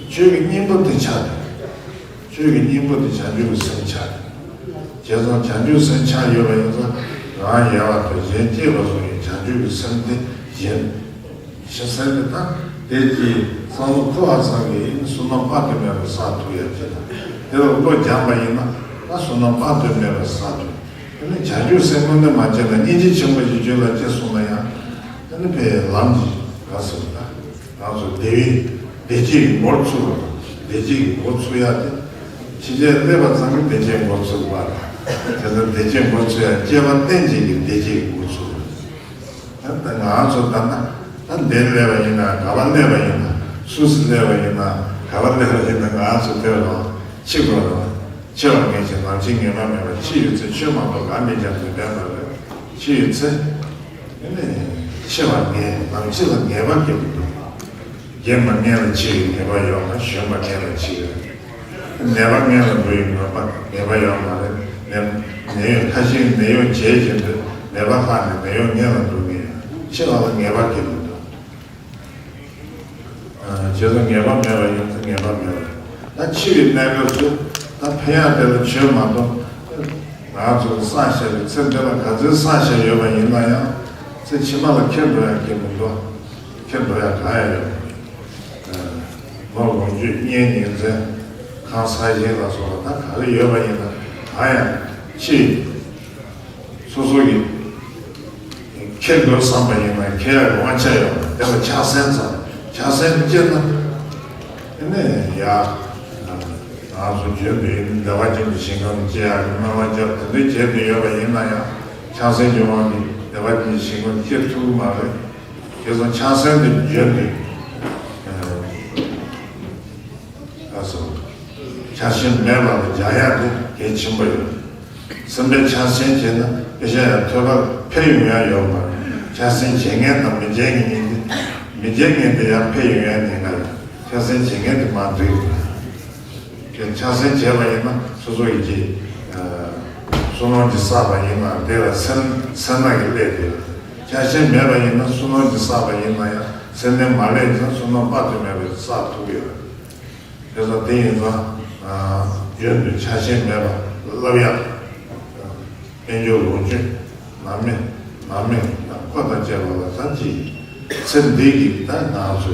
ཆོས་ཀྱི་སྙིང་པོ་དེ་ཆགས་ཏེ། ཆོས་ཀྱི་སྙིང་པོ་དེ་བྱང་ཆུབ་ཀྱི་སེམས་ཆགས་ཏེ། བྱས་ཙང་བྱང་ཆུབ་སེམས་ཆགས་ཡོད་པ་ཡིན་ཙང་རང་ཡལ་བ་དང་གཞན་སྐྱེས་པ་སོགས་ཀྱི་བྱང་ཆུབ་ཀྱི་སེམས་དེ་གཞན་ཤེས་གསལ་དེ་དག་དེ་ཀྱི་བསམ་བློ་འཁོར་བ་ཙམ་གྱིས་བསོད་ནམས་དཔག་ཏུ་མེད་པ་བསགས་ཐུབ་ཡ་ཅེས་དང་། དེ་ལ་བློ་སྦྱངས་པ་ཡིན་ན་ད་བསོད་ནམས་དཔག་ཏུ་མེད་པ་བསགས་ཐུབ། དེ་ནི་བྱང་ཆུབ་སེམས་ཀུན་ནས་མ་སྐྱེས་ན་སྙིང་རྗེ་ཆེན་པོ་ཞིག་བརྗོད་ལ་སྐྱེས་སོང་ན་ཡང་དེ་ནི་ཕའི་ལམ་གྱི་ག་ཟེར་ད། ང་ཚོ་བདེ་བའི་བདེ་སྐྱིད་ཀྱི་མགོར་ཚུགས་པ་དང་། བདེ་སྐྱིད་ཀྱི་མགོ་ཚུགས་ཡ་དེ་ཕྱི་རྒྱལ་སླེབས་པ་ཙམ་གྱིས་བདེ་སྐྱིད་མགོ་ཚུགས་པ་དང་། དེ་ཚོ་བདེ་སྐྱིད་མགོ་ཚུགས་ཡ་སྐྱེ་བ་རྟེན་ཅན་གྱི་བདེ་སྐྱིད་ཀྱི་མགོ་ཚུགས་པ་དང་། ད་ང་ཚོ་ད་ན་ད་འདིར་སླེབས་པ་ཡིན་ན་ག་པར་སླེབས་པ་ཡིན་ན་སུད་སི་སླེབས་པ་ཡིན་ན་ག་པར་སླེབས་པ་ཡིན་ན་ང་ཚོ་དེར་རོགས་འཆི་དགོས་རོགས་འཆི་བ་ངེས་ཤིང་ནམ་འཆི་ངེས་པ་མེད་པ། འཆི་ཡོད་ཚེ་ཆོས་མ་གཏོགས་གང་མི་སྦྱང་ཟེར་བསྟན་པ་རེད། འཆི་ཡོད་ཚེ། དེ་ནས་འཆི་བ་ངེས། ནམ་འཆི་ལ་ངེས་པ་སྐྱེ་མི་འདུག་རྒན་པ་སྔོན་ལ་འཆི་བའི་ངེས་པ་ཡོད་ན་གཞོན་པ་སྔོན་ལ་འཆི་བའི། ནད་པ་སྔོན་ལ་འགྲོ་བའི་ངེས་པ་ངེས་པ་ཡོད་མ་རེད། ནད་ནད་ཡོད་ཁ་ཤས་ནད་གཡོག་བྱེད་བཞིན་དུ་ནད་པ་ལྷག་ནས་ནད་གཡོག་སྔོན་ལ་འགྲོ་ངེས། འཆི་བ་ལ་ངེས་པ་སྐྱེ་མི་འདུག་བྱས་ཙང་ངེས་པ་མེད་པ་ཡིན་ཙང་ངེས་པ་མེད་པ། ད་འཆི་བའི་གནས་སྐབས་སུ་ད་ཕན་ཡག་དེ་ལ་བྱོས་མ་གཏོགས། ང་ཚོ་བསགས་བཞག་པའི་ཚེ་འདི་ལ་ག་ཚོད་བསགས་བཞག་ཡོད་པ་ཡིན་ན་ཡང་ཚེ་ཕྱི་མ་ལ་ཁྱེར་འགྲོ་ཡག་གི་མི་འདུག་ཁྱེར་འགྲོ་ཡག་གང་ཡང་ཡོད་མ་རེད། ལོ་ལོངས་སྤྱོད་གཉེན་ཉེ་ཚན་ཁང་ས་གཞན་ལ་སོགས་པ་ད་ག་རེ་ཡོད་པ་ཡིན་ན་གང་ཡང་འཆི། སོ་སོ་ཡིས་ཁེ་དགོས་བསམ་པ་ཡིན་ན་ཁེ་ཡག་གི་དབང་ཆ་ཡོད་པ་དེ་ལ་ཆགས་སེམས་ཙམ་ཆགས་སེམས་སྐྱེས་ན། དེ་ནས་ཡ། ང་ཚོ་བརྗོད་པའི་བདེ་བ་ཅན་གྱི་ཞིང་ཁམས་སྐྱེ་ཡག་གི་སྨོན་ལམ་རྒྱབ་དེ་འདྲའི་བྱས་ཏེ་ཡོད་པ་ཡིན་ན་ཡང་ཆགས་སེམས་ཀྱི་དབང་གིས་བདེ་བ་ཅན་གྱི་ཞིང་ཁམས་སྐྱེ་ཐུབ་ཀྱི་མ་རེད། དེ་ཚོ་ཆགས་སེམས་དེ་བརྗོད་དེ། ཨ་སོ། ཆགས་ཞེན་མེད་པ་ལ་སྦྱང་ཡག་དེ་གལ་ཆེན་པོ་ཡོད། སེམས་པས་ཆགས་ཞེན་བྱས་ན་དཔེ་ཆ་ཡང་ཐོས་པར་ཕན་ཡོང་ཡག་ཡོད་མ་རེད། ཆགས་ཞེན་བྱེད་མཁན་དང་མི་བྱེད་མཁན་གཉིས་དེ། མི་བྱེད་མཁན་དེ་ཡང་ཕན་ཡོང་ཡག་ཉེན་ཁ་ཡོད། ཆགས་ཞེན་བྱེད་མཁན་དེ་མ་འགྲིག་རེད། ཆགས་ཞེན་བྱས་པ་ཡིན་ན་སོ་སོ་ཡིས་ཀྱི། བསོད་ནམས་ཀྱི་བསགས་པ་ཡིན་ན་དེ་ལ་སེམས་སེར་སྣ་གིས་བསླད་དེ། ཆགས་ཞེན་མེད་པ་ཡིན་ན་བསོད་ནམས་ཀྱི་བསགས་པ་ཡིན་ན་ཡང་སེར་སྣས་མ་བསླད་ཙང་བསོད་ནམས་དཔག་ཏུ་མེད་པ་བསགས་ཐུབ་ཀྱི་ཡོད། དེ་ཙང་དེ་ཡིན་ཙང་། རྒྱུན་དུ་ཆགས་ཞེན་མེད་པ་བསླབ་ཡག་དཔལ་འབྱོར་ལོངས་སྤྱོད་ནང་མི་ནང་མི་དང་བཀའ་དང་བཅས་པ་ལ་ད་ཅི་ཚེ་འདི་གི་ད་ང་ཚོ་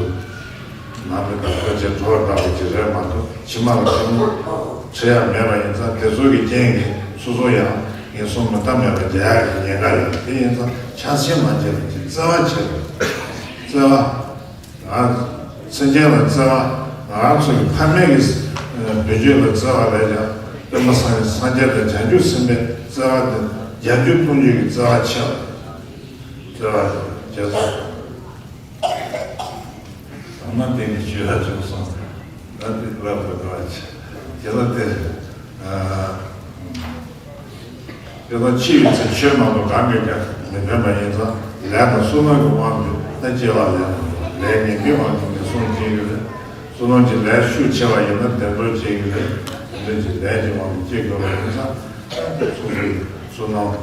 ནང་མི་དང་བཀའ་བཅས་གྲོགས་འདྲ་བོ་ཅིག་རེད་མ་གཏོགས་ཕྱི་མ་ལ་ཕན་ཐོགས་ཡག་མེད་པ་ཡིན་ཙང་དེ་ཚོ་གི་རྐྱེན་གྱིས་སོ་སོ་ཡང་ངན་སོང་མི་རྟག་མེད་པ་རྒྱག་ཡག་གི་ཉེན་ཁ་ཡོད། དེ་ཡིན་ཙང་ཆགས་ཞེན་མ་བྱེད་པ་ཅིག་བརྩེ་བ་བྱེད་དགོས། བརྩེ་བ། ང་སེམས་ཅན་ལ་བརྩེ་བ། ང་རང་ཚོ་གི་ཕ་མེས་ཀྱི་བུ་རྒྱུད་ལ་བརྩེ་བ་རེད་ཀྱང་སྟོན་པ་སངས་རྒྱས་སངས་རྒྱས་དང་བྱང་ཆུབ་སེམས་དཔའི་བརྩེ་བ་དེ་བརྒྱ་འགྱུར་སྟོང་འགྱུར་གྱི་བརྩེ་བ་ཆེ་བ། བརྩེ་བ་བྱས་ཙང་། ད་ནི་དེ་ནི་ཞུ་ཡག་བྱུང་སོང་། ད་དེ་ལབ་དགོས་དོན་ཆེ། དེ་ལ་དེ། དེ་ལ་འཆི་བའི་ཚེ་ཆོས་མ་གཏོགས་གང་གིས་ཀྱང་མི་ཕན་པ་ཡིན་ཙང་ལས་དང་བསོད་ནམས་ཀྱི་དབང་གིས་ད་སྐྱེ་བ་ལེན་དགོས། ལས་ངན་པའི་དབང་གིས་ངན་སོང་སྐྱེ་གི་རེད། བསོད་ནམས་ཀྱི་ལས་ཤུགས་ཆེ་བ་ཡིན་ན་བདེ་འགྲོར་སྐྱེ་གི་རེད། དེ་འདྲ་གྱི་ལས་ཀྱི་དབང་གིས་སྐྱེ་དགོས་པ་ཡིན་ཙང་ད་ཚོགས་ཀྱི་བསོད་ནམས་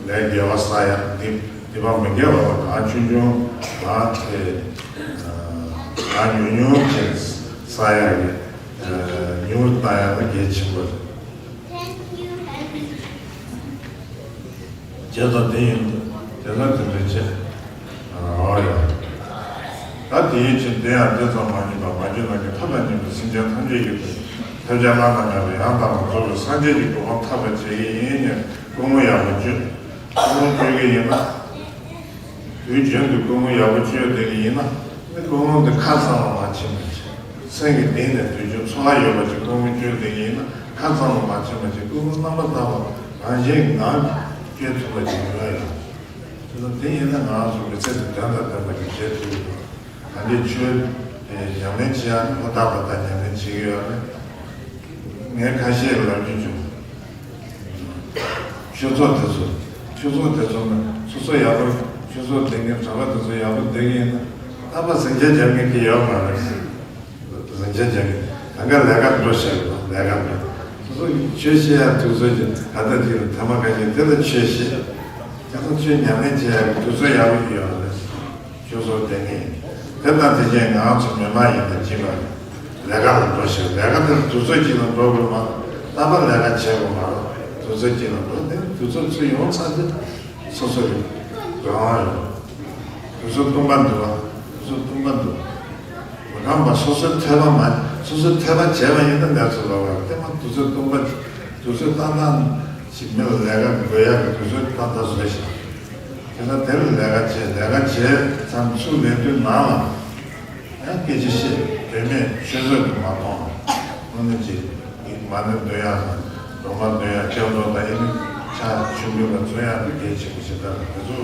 ལས་དགེ་བ་བསགས་ཡག་འདི་འདི་བ་མི་དགེ་བ་ལ་གང་ཆུང་ཆུང་གང་དེ་གང་ཉུང་ཉུང་ཅིག་བསགས་ཡག་གི་ཉུང་བཏང་ཡག་ལ་གལ་ཆེན་པོ་རེད། བྱས་ཙང་དེ་ཡིན་དེ་ན་དེ་འདྲ་བྱས། ཨོ་ཡ། ད་དེའི་ཕྱིར་དེ་ཡང་དེ་ཙམ་མ་ཡིན་པར་མ་གྱུར་ནམ་མཁའི་མཐའ་དང་མཉམ་པའི་སེམས་ཅན་ཐམས་ཅད་ཀྱི་དོན་ཐོས་བྱ་བླ་ན་མེད་པ་ཡང་དག་པར་རྫོགས་པའི་སངས་རྒྱས་ཀྱི་གོ་འཕང་ཐོབ་པར་བྱེད་ཀྱི་ཡིན་ནས་ཀུན་སློང་ཡག་པོ་བཅོས། ཀུན་སློང་བཅོས་ཀྱི་ཡིན་ན། དུས་རྒྱུན་དུ་ཀུན་སློང་ཡག་པོ་བཅོས་བསྡད་ཀྱི་ཡིན་ན་ནི་ཀུན་སློང་འདི་ཁ་ཙམ་ལ་མ་ཕྱིན་པ་བྱས། སེམས་ཀྱི་གཏིང་ནས་དུས་རྒྱུན་ཚོར་བ་ཡོད་པ་ཅིག་ཀུན་སློང་བཅོས་བསྡད་ཀྱི་ཡིན་ན་ཁ་ཙམ་ལ་མ་ཕྱིན་པ་ཅིག་ཀུན་སློང་རྣམ་པར་དག་པ་རང་གཞན་ངང་གིས་བཅོས་ཐུབ་པ་ཅིག་ཡོང་ཡ་ཡོད། དེ་ལ་དེ་ཡིན་ན་ང་ཚོ་མི་ཚེ་འདི་དོན་དང་ལྡན་པ་ཅིག་བྱེད་ཐུབ་ཀྱི་འདུག་གང་ཅིའི་ཆོས་ཉམས་ལེན་བྱེད་ཡ་ནི་ཧུར་ཐག་པ་དང་ཉམས་ལེན་བྱེད་ཀྱི་ཡོད་རེད། ངས་ཁ་ཤས་ལབ་རྒྱུ་བྱུང་། ཆོས་ཚོགས་དེ་ཚོ། ཆོས་ཚོགས་དེ་ཚོ་ནི་སོ་སོ་ཡག་པོ། ཆོས་ཚོགས་དེ་ངའི་གྲྭ་པ་དེ་ཚོ་ཡག་པོ་བསྡད་ཀྱི་ཡིན་ན། རྟག་པར་ཟིང་ཆ་རྒྱག་མཁན་གྱི་ཡོད་མ་རེད། ཟིང་ཆ་རྒྱག་མཁན་གང་ག་ལས་ཀ་འགྲོ་བྱེད་དགོས། ལས་ཀ་འགྲོ། སོ་སོ་ཆོས་བཤད་ཡག་དུས་ཚོད་ཀྱི་ག་ད་དེ་ལ་ཐ་མ་ཁ་ཤས་དེ་ལ་ཆོས་བཤད། ཁྱེད་ཚོ་ཆོས་ཉམས་ལེན་བྱེད་ཡག་གི་དུས་ཚོད་ཡག་པོ་ཡོད་རེད། ཆོས་ཚོགས་དེ་ནི། དེ་དང་དེ་བཞིན་ང་ཚོ་མི་མང་ཡིན་ན་གཅིག་པ་ལས་ཀ་ལ་འགྲོ་ཞིང་། ལས་ཀ་དེར་དུས་ཚོད་གཅིག་ལ་འགྲོ་དགོས་མ་གཏོགས། རྟག་པར་ལས་ཀ་བྱེད་དགོས་མ་གཏོགས། དུས་ཚོད་གཅིག་ལ་འགྲོ་དེ་དུས་ཚོད་ཚུར་ཡོང་ཚར་དུས་སོ་སོ་རེད། རང་དབང་རེད། དུས་ཚོད་སྟོང་པ་འདུག་བ། དུས་ཚོད་སྟོང་པ་འདུག་མི་ཁོམ་པ། སོ་སོའི་འཐད་པ་མ། སོ་སོའི་འཐད་པ་བྱས་པ་ཡིན་ན་ནས་ཚུར་ལོག་པ་རེད། དེ་མ་དུས་ཚོད་སྟོང་པ། དུས་ཚོད་ཏག་ཏག་ཞིག་མི་ལ་ལས་ཀ་དགོས་ཡག་གི་དུས་ཚོད་ཏག་ཏག་བཟོས་ཤིང་། དེ་ལ་དེ་ལ་ལས་ཀ་བྱེད། ལས་ཀ་བྱས་ཙམ་ཚུར་ལེན་དུས་ནང་ལ་ཡང་སྐད་ཆ་བཤད། དོན་མེད་ཆུད་ཟོས་དུ་མ་གཏོང་། དངོས་གནས་ཀྱི་མ་ཎི་འདོན་ཡག་དང་སྒྲོལ་མ་འདོན་ཡག་སྐྱབས་འགྲོ་དང་ཨེ་ནི་ཕྱག་མཆོད་འབུལ་ལ་བརྩོན་ཡག་དེ་གལ་ཆེན་པོ་ཞིག་ལྟར། དེ་ཚོ་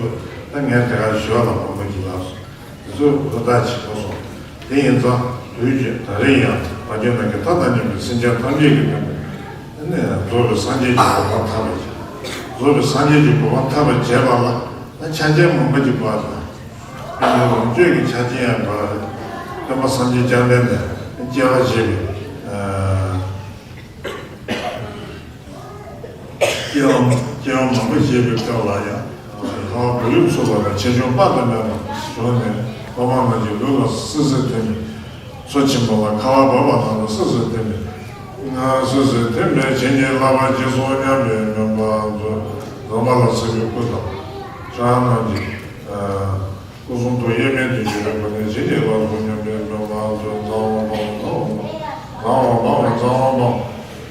ད་ངས་དེ་ག་ཞུ་བ་ལ་དགོངས་པ་ཞིག་ལགས་སོ། དེ་ཚོ་ཧུར་ཐག་བྱེད་དགོས་སོ། དེ་ཡིན་ཙང་དུས་ཀྱི་ད་རེས་ཡང་བ་ཀུན་ནང་གི་མཐའ་དང་མཉམ་པའི་སེམས་ཅན་ཐམས་ཅད་ཀྱི་དོན་དུ། ཨ་ནི་རྫོགས་པའི་སངས་རྒྱས་ཀྱི་གོ་འཕང་ཐོབ་པར་བྱ། རྫོགས་པའི་སངས་རྒྱས་ཀྱི་གོ་འཕང་ཐོབ་པར་བྱེད་པ་ལ་ད་ཆ་རྐྱེན་མང་པོ་ཅིག་དགོས་པ་དང་། ཨ་ནི་ལོངས་སྤྱོད་ཀྱི་ཆ་རྐྱེན་ཡང་དགོས་པ་རེད། སྟོན་པ་སངས་རྒྱས་བཅོམ་ལྡན་འདས་སྐྱེ་བ་བཞེས་པའི། ཨ། སྐྱེ་བ། སྐྱེ་བ་མང་པོ་བཞེས་པའི་སྐབས་ལ་ཡང་། ལྷ་བུ་ཡུག་འཚུབ་པ་དང་ཆེ་ཆུང་དཔག་ཏུ་མེད་པ་བྱུང་ནས། སློབ་མ་རྣམས་ཀྱི་ལུས་ལ་སིལ་སིལ་ཐིམ་པས། མཚོ་ཆེན་པོ་ལ་ཁ་བ་བབས་པ་དང་དུ་སིལ་སིལ་ཐིམ་པས། སིལ་སིལ་ཐིམ་པས་བྱིན་གྱིས་བརླབས་པར་བགྱིས་སོ་སྙམ་པའི་སྨོན་པ་མཛོད། ཛམ་བྷ་ལ་སེམས་དཔའི་སྐུ་དང་། ཁྱེད་རང་རྣམས་ཀྱི། ཨ། སྐུ་གསུང་ཐུགས་དབྱེར་མེད་དུ་བརྗོད་པའི་སྒོ་ནས་བྱིན་གྱིས་བརླབས་སོ་སྙམ་པའི་སྨོན་ལམ་མཛོད། ཛམ་བྷ་བྷ་ཛམ་བྷ་བྷ་ཛམ་བྷ་བྷ་ཛམ་བྷ་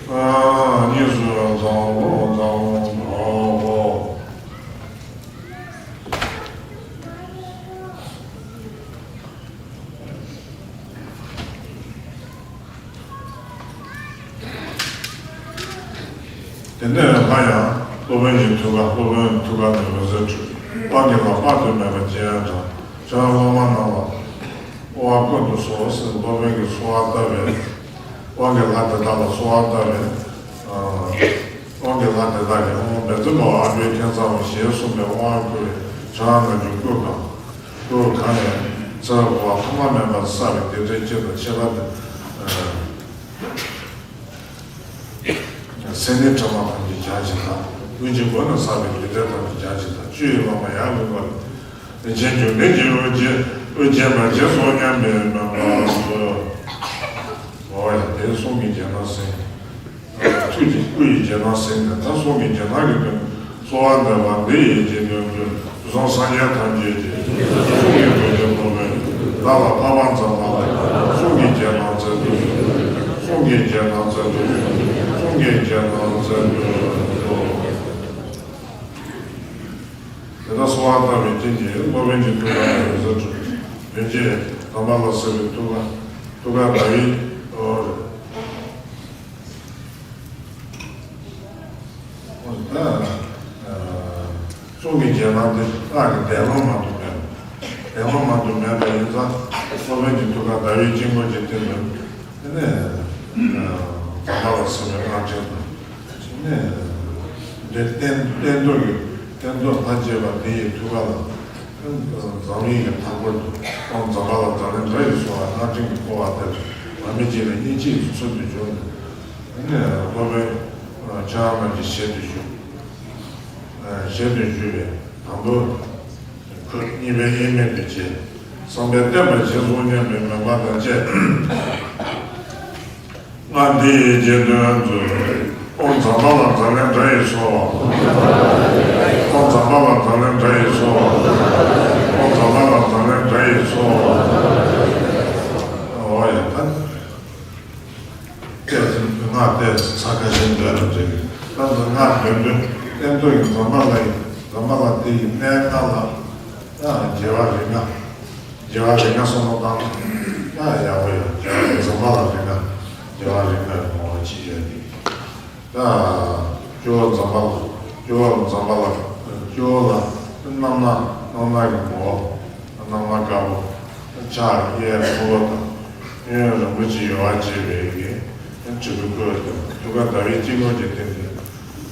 བྷ། གཉིས་སུ་ཛམ་བྷ་བྷ་ཛམ་བྷ་བྷ་ཛམ་བྷ་བྷ། དེ་ནས་སླར་ཡང་སློབ་དཔོན་གྱི་ཐུགས་ཀ། སློབ་དཔོན་ཐུགས་ཀ་ནས་འོད་ཟེར་འཕྲོས། དབང་གི་ལྷ་དཔག་ཏུ་མེད་པ་སྤྱན་དྲངས། ཁྱེད་རང་སློབ་མ་རྣམས་ལ་དབང་བསྐུར་དུ་གསོལ་ཟེར། སློབ་དཔོན་གྱིས་གསོལ་བ་བཏབ་པས། དབང་གི་ལྷ་དེ་དག་ལ་གསོལ་བ་བཏབ་པས། དབང་གི་ལྷ་དེ་དག་གིས་ཨོཾ་བཛྲ་བྷཱ་ཨ་བྷྱུ་ཏ་ཛྙཱ་ན་ཞེས་གསུངས་པའི་དབང་བསྐུར་བས། ཁྱེད་རང་རྣམས་ཀྱི་སྐུ་གང་། སྐུ་གང་ནས་ཚེ་རབས་འཁོར་བ་ཐོག་མ་མེད་པར་བསགས་པའི་སྡིག་སྒྲིབ་ཅི་དང་ཁྱད་པར་དུ། སེམས་ནི་ཕྲ་མ་ཐམས་ཅད་སྦྱང་ཕྱིར་དང་། ཀུན་གྱི་སྒོ་ནས་བསགས་པའི་སྡིག་སྒྲིབ་ཐམས་ཅད་སྦྱང་ཕྱིར་དང་། བཅུ་ཡི་སློབ་མ་ཡར་ལུས་པ་ལ། རིན་ཆེན་འབྱུང་ལྡན་གྱི་དབུ་རྒྱན། དབུ་རྒྱན་པར་བགྱིས་སོ་སྙམ་པའི་སྨོན་ལམ་མཛོད། འོ་ཡ། དེ་གསུང་གི་རྒྱན་དང་གསན། ཐུགས་ཀྱི་སྐུ་ཡི་རྒྱན་དང་གསན་ནས། ད་གསུང་གི་རྒྱན་དང་གི་དོན། གསོལ་བ་འདེབས་པ་འདི་ཡི་རྗེས་ཟློས་མཛོད། དུས་གསུམ་སངས་རྒྱས་ཐམས་ཅད་ཀྱི། གསུང་གི་རྡོ་རྗེ་སློབ་དཔོན། བདག་ལ་ཕ་བ་ཛམ་བྷ་ལ། གསུང་གི་རྒྱན་དང་བརྩེ་དུང་། གསུང་གི་རྒྱན་དང་བརྩེ་དུང་། གསུང་གི་རྒྱན་དང་བརྩེ་དུང་། དེ་ལྟར་གསོལ་བ་བཏབ་པའི་རྐྱེན་གྱིས་སློབ་དཔོན་གྱི་ཐུགས་ཀ་ནས་འོད་ཟེར་འཕྲོས། རིན་ཆེན་ཛམ་བྷ་ལ་སེར་པོའི་ཐུགས་ཀ། ཐུགས་ཀ་ཟླ་བའི། འོ་རེད། འོ་ད། ཨ། གསུང་གི་རྒྱན་དང་དེ་སྔགས་ཀྱི་བཟླས་ལུང་མང་དུ་མེད། བཟླས་ལུང་མང་དུ་མེད་པ་ཡིན་ཙང་། སློབ་དཔོན་གྱི་ཐུགས་ཀ་ཟླ་བའི་དཀྱིལ་འཁོར་གྱི་སྟེང་དུ། དེ་ནས། ཨ། ཛམ་བྷ་ལ་སེར་པོའི་སྔགས་ཕྲེང་དང་། དེ་ནས། འདིར་བསྟན། བསྟན་རྡོར་གྱི། བསྟན་རྡོར་ལྷ་བཅས་པ་འདི་ཡི་ཐུགས་ཀ་ལ། འཛམ་གླིང་གི་མཐའ་སྐོར་དུ། ཁོང་ཛམ་བྷ་ལ་ཛཱ་ལན་དྲ་ཡིས་གསོལ་བ་སྔགས་ཕྲེང་གིས་བསྐོར་བ་དེར། མ་མི་གཅིག་ལས་གཉིས་གཅིག་ཚུལ་དུ་བྱུང་ནས། དེ་ནས་སློབ་དཔོན་ཁྱེད་རང་རྣམས་ཀྱི་ཞལ་དུ་ཞུགས། ཞལ་དུ་ཞུགས་པས་དང་པོ། ཁོ་གཉིས་པའི་དབྱེར་མེད་དུ་བྱས། བསམ་པས་བརྟན་པར་བྱས་སོ་སྙམ་པའི་མོས་པ་དང་བཅས། སྔགས་འདི་ཡི་རྗེས་ཟློས་མཛོད། ཨོཾ་ཛམ་བྷ་ལ་ཛཱ་ལན་དྲ་ཡིས་གསོལ་བ། ཨོཾ་ཛམ་བྷ་ལ་ཛཱ་ལན་དྲ་ཡིས་གསོལ་བ། ཨོཾ་ཛམ་བྷ་ལ་ཛཱ་ལན་དྲ་ཡིས་གསོལ་བ། འོ་ཡ་ད། ཏོག་ཙམ་སྔགས་ཏོག་ཙམ་ཚར་ཁ་ཤས་འདོན་ན་འགྲིག་གི། ད་ལྟ་སྔགས་འདོན་དུས་བསྟན་རྡོར་གྱིས་ཛམ་བྷ་ལ་ཡི། ཛམ་བྷ་ལ་དེ་ཡི་སྨན་སྔགས་ལ། ཡང་རྒྱལ་བ་རིགས་ལྔ། རྒྱལ་བ་རིགས་ལྔ་གསུང་རབ་བཏང་། ཡང་ཡག་པོ་ཡོད། རྒྱལ་བ་ཛམ་བྷ་ལ་རིགས་ལྔ། རྒྱལ་བ་རིགས་ལྔ་ཡི་ངོ་བོ་ཅི་ཡོད་དེ། ད་སྤྱི་བོ་ཛམ་བྷ་ལ། སྤྱི་བོ་ཛམ་བྷ་ལ། སྤྱི་བོ་ལ་རྣམ་སྣང་། རྣམ་སྣང་གི་ངོ་བོ། རྣམ་སྣང་དཀར་པོ། ཕྱག་གཡས་ཁུ་བོ་དང་། གཡོན་རིན་པོ་ཆེ་ཡོལ་བ་བྱས་པའི་གི་དྲིལ་བུ་བཀོད་དེ། ཐུགས་ཀ་ཟླ་བའི་དཀྱིལ་འཁོར་གྱི་སྟེང་དུ།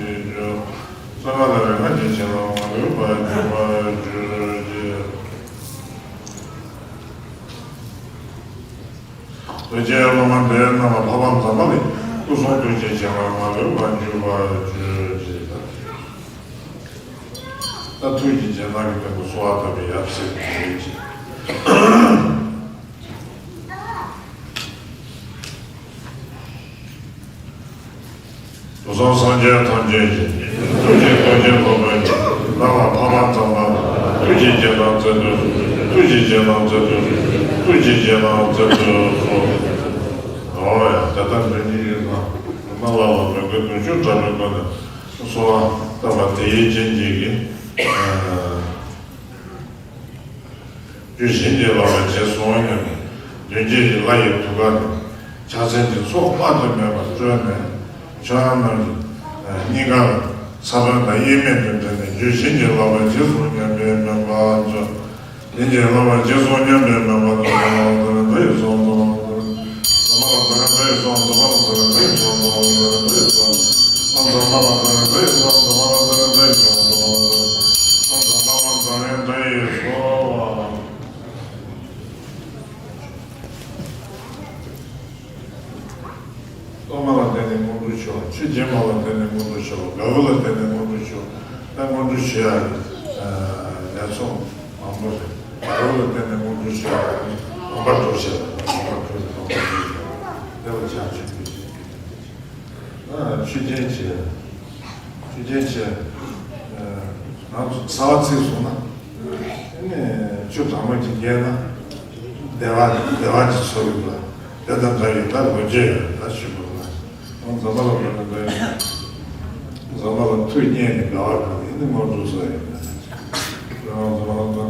ཞེས་བརྗོད། གསང་སྔགས་བླ་མའི་སྔགས་ཀྱི་བྱིན་རླབས་མ་ལུས་པར་འཇུག་པར་གྱུར་ཅིག། རྡོ་རྗེ་སློབ་མ་འདིའི་རྣམ་པར་ཐར་པ་འཛོམས་པ་ལས་སྐུ་གསུང་ཐུགས་ཀྱི་བྱིན་རླབས་མ་ལུས་པར་འཇུག་པར་གྱུར་ཅིག། ད་ཐུགས་ཀྱི་བྱིན་རླབས་ཀྱི་སྟེང་དུ་གསོལ་བ་བཏབ་པའི་ཡབ་སྲས་ཀྱི་རིགས་ཀྱི། དུས་གསུམ་སངས་རྒྱས་ཐམས་ཅད་ཀྱི། ཐུགས་རྗེ་རྡོ་རྗེ་སློབ་དཔོན་གྱི། རྣམ་པར་ཐར་པ་འཛོམས་པ། ཐུགས་ཀྱི་བྱིན་རླབས་སྩལ་དུ། ཐུགས་ཀྱི་བྱིན་རླབས་སྩལ་དུ། ཐུགས་ཀྱི་བྱིན་རླབས་སྩལ་དུ་གསོལ། ཨོ་ཡ། ད་ལྟ་འདོན་གྱི་ཡོད་ན། རྣམ་པ་ལ་ལ་མོས་གུས་དུང་ཕྱུར་བཀྲ་བའི་སྒོ་ནས་གསོལ་བ་བཏབ་པ་དེའི་རྐྱེན་གྱིས། རྒྱུད་བྱིན་གྱིས་བརླབས་པའི་རྗེས་སུ་འོང་སྙམ་ནས། མདུན་བསྐྱེད་ཀྱི་ལྷ་ཡི་ཐུགས་ཀ་དང་། ཕྱག་མཚན་གྱི་ཚོགས་དཔག་ཏུ་མེད་པ་སྤྲོས་ནས། ཁྱེད་རྣམས་ཀྱི་ སྙིང་གར་ས་བོན་དང་དབྱེར་མེད་དུ་འདྲེས་ནས་རྒྱུད་བྱིན་གྱིས་བརླབས་པ་རྗེས་སུ་སྙམ་པའི་སྨོན་པ་མཛོད། བྱིན་གྱིས་བརླབས་པ་རྗེས་སུ་སྙམ་པའི་སྨོན་པ་མཛོད། གཏོར་མ་ལ་བརྟེན་ནས་དངོས་གྲུབ་མཆོག། ཆོས་སྦྱིན་པ་ལ་བརྟེན་ནས་དངོས་གྲུབ་མཆོག། དགའ་བོ་ལ་བརྟེན་ནས་དངོས་གྲུབ་མཆོག། ད་དངོས་གྲུབ་ཞུ་ཡག་གི་ལས་ཚོགས་མང་པོ་རེད། དགའ་བོ་ལ་བརྟེན་ནས་དངོས་གྲུབ་མཆོག། དགོངས་པ་སྒྲུབ་བྱས་པ་དང་། དགོངས་པ་སྒྲུབ་པའི་དགོངས་པ་སྒྲུབ་པ་དེ་ལ་བྱང་ཆུབ་ཀྱི་ཆོས་ཅན། ཆོས་ཅན་བྱས། ཆོས་ཅན་བྱས། ང་ཚོ་གསལ་བ་ཚིག་སོང་ན། ཨ་ནི་ཆུ་གྲང་མོ་ཅིག་བརྒྱབ་ན་བདེ་བ་བདེ་བ་ཅིག་ཚོར་ཡོང་བ། དེ་དང་འདྲ་བའི་ད་ལོ་རྒྱུས་ཡོད། ད་ཞུ་དགོས་ན། འཛམ་བུ་གླིང་འདི་ནང་འཛམ་བུ་གླིང་ཐུགས་མཉེས་ནས་དགའ་བ་གང་ཡིན་ནི་དངོས་གྲུབ་སོགས་ཡོད། འཛམ་བུ་གླིང་འཛམ་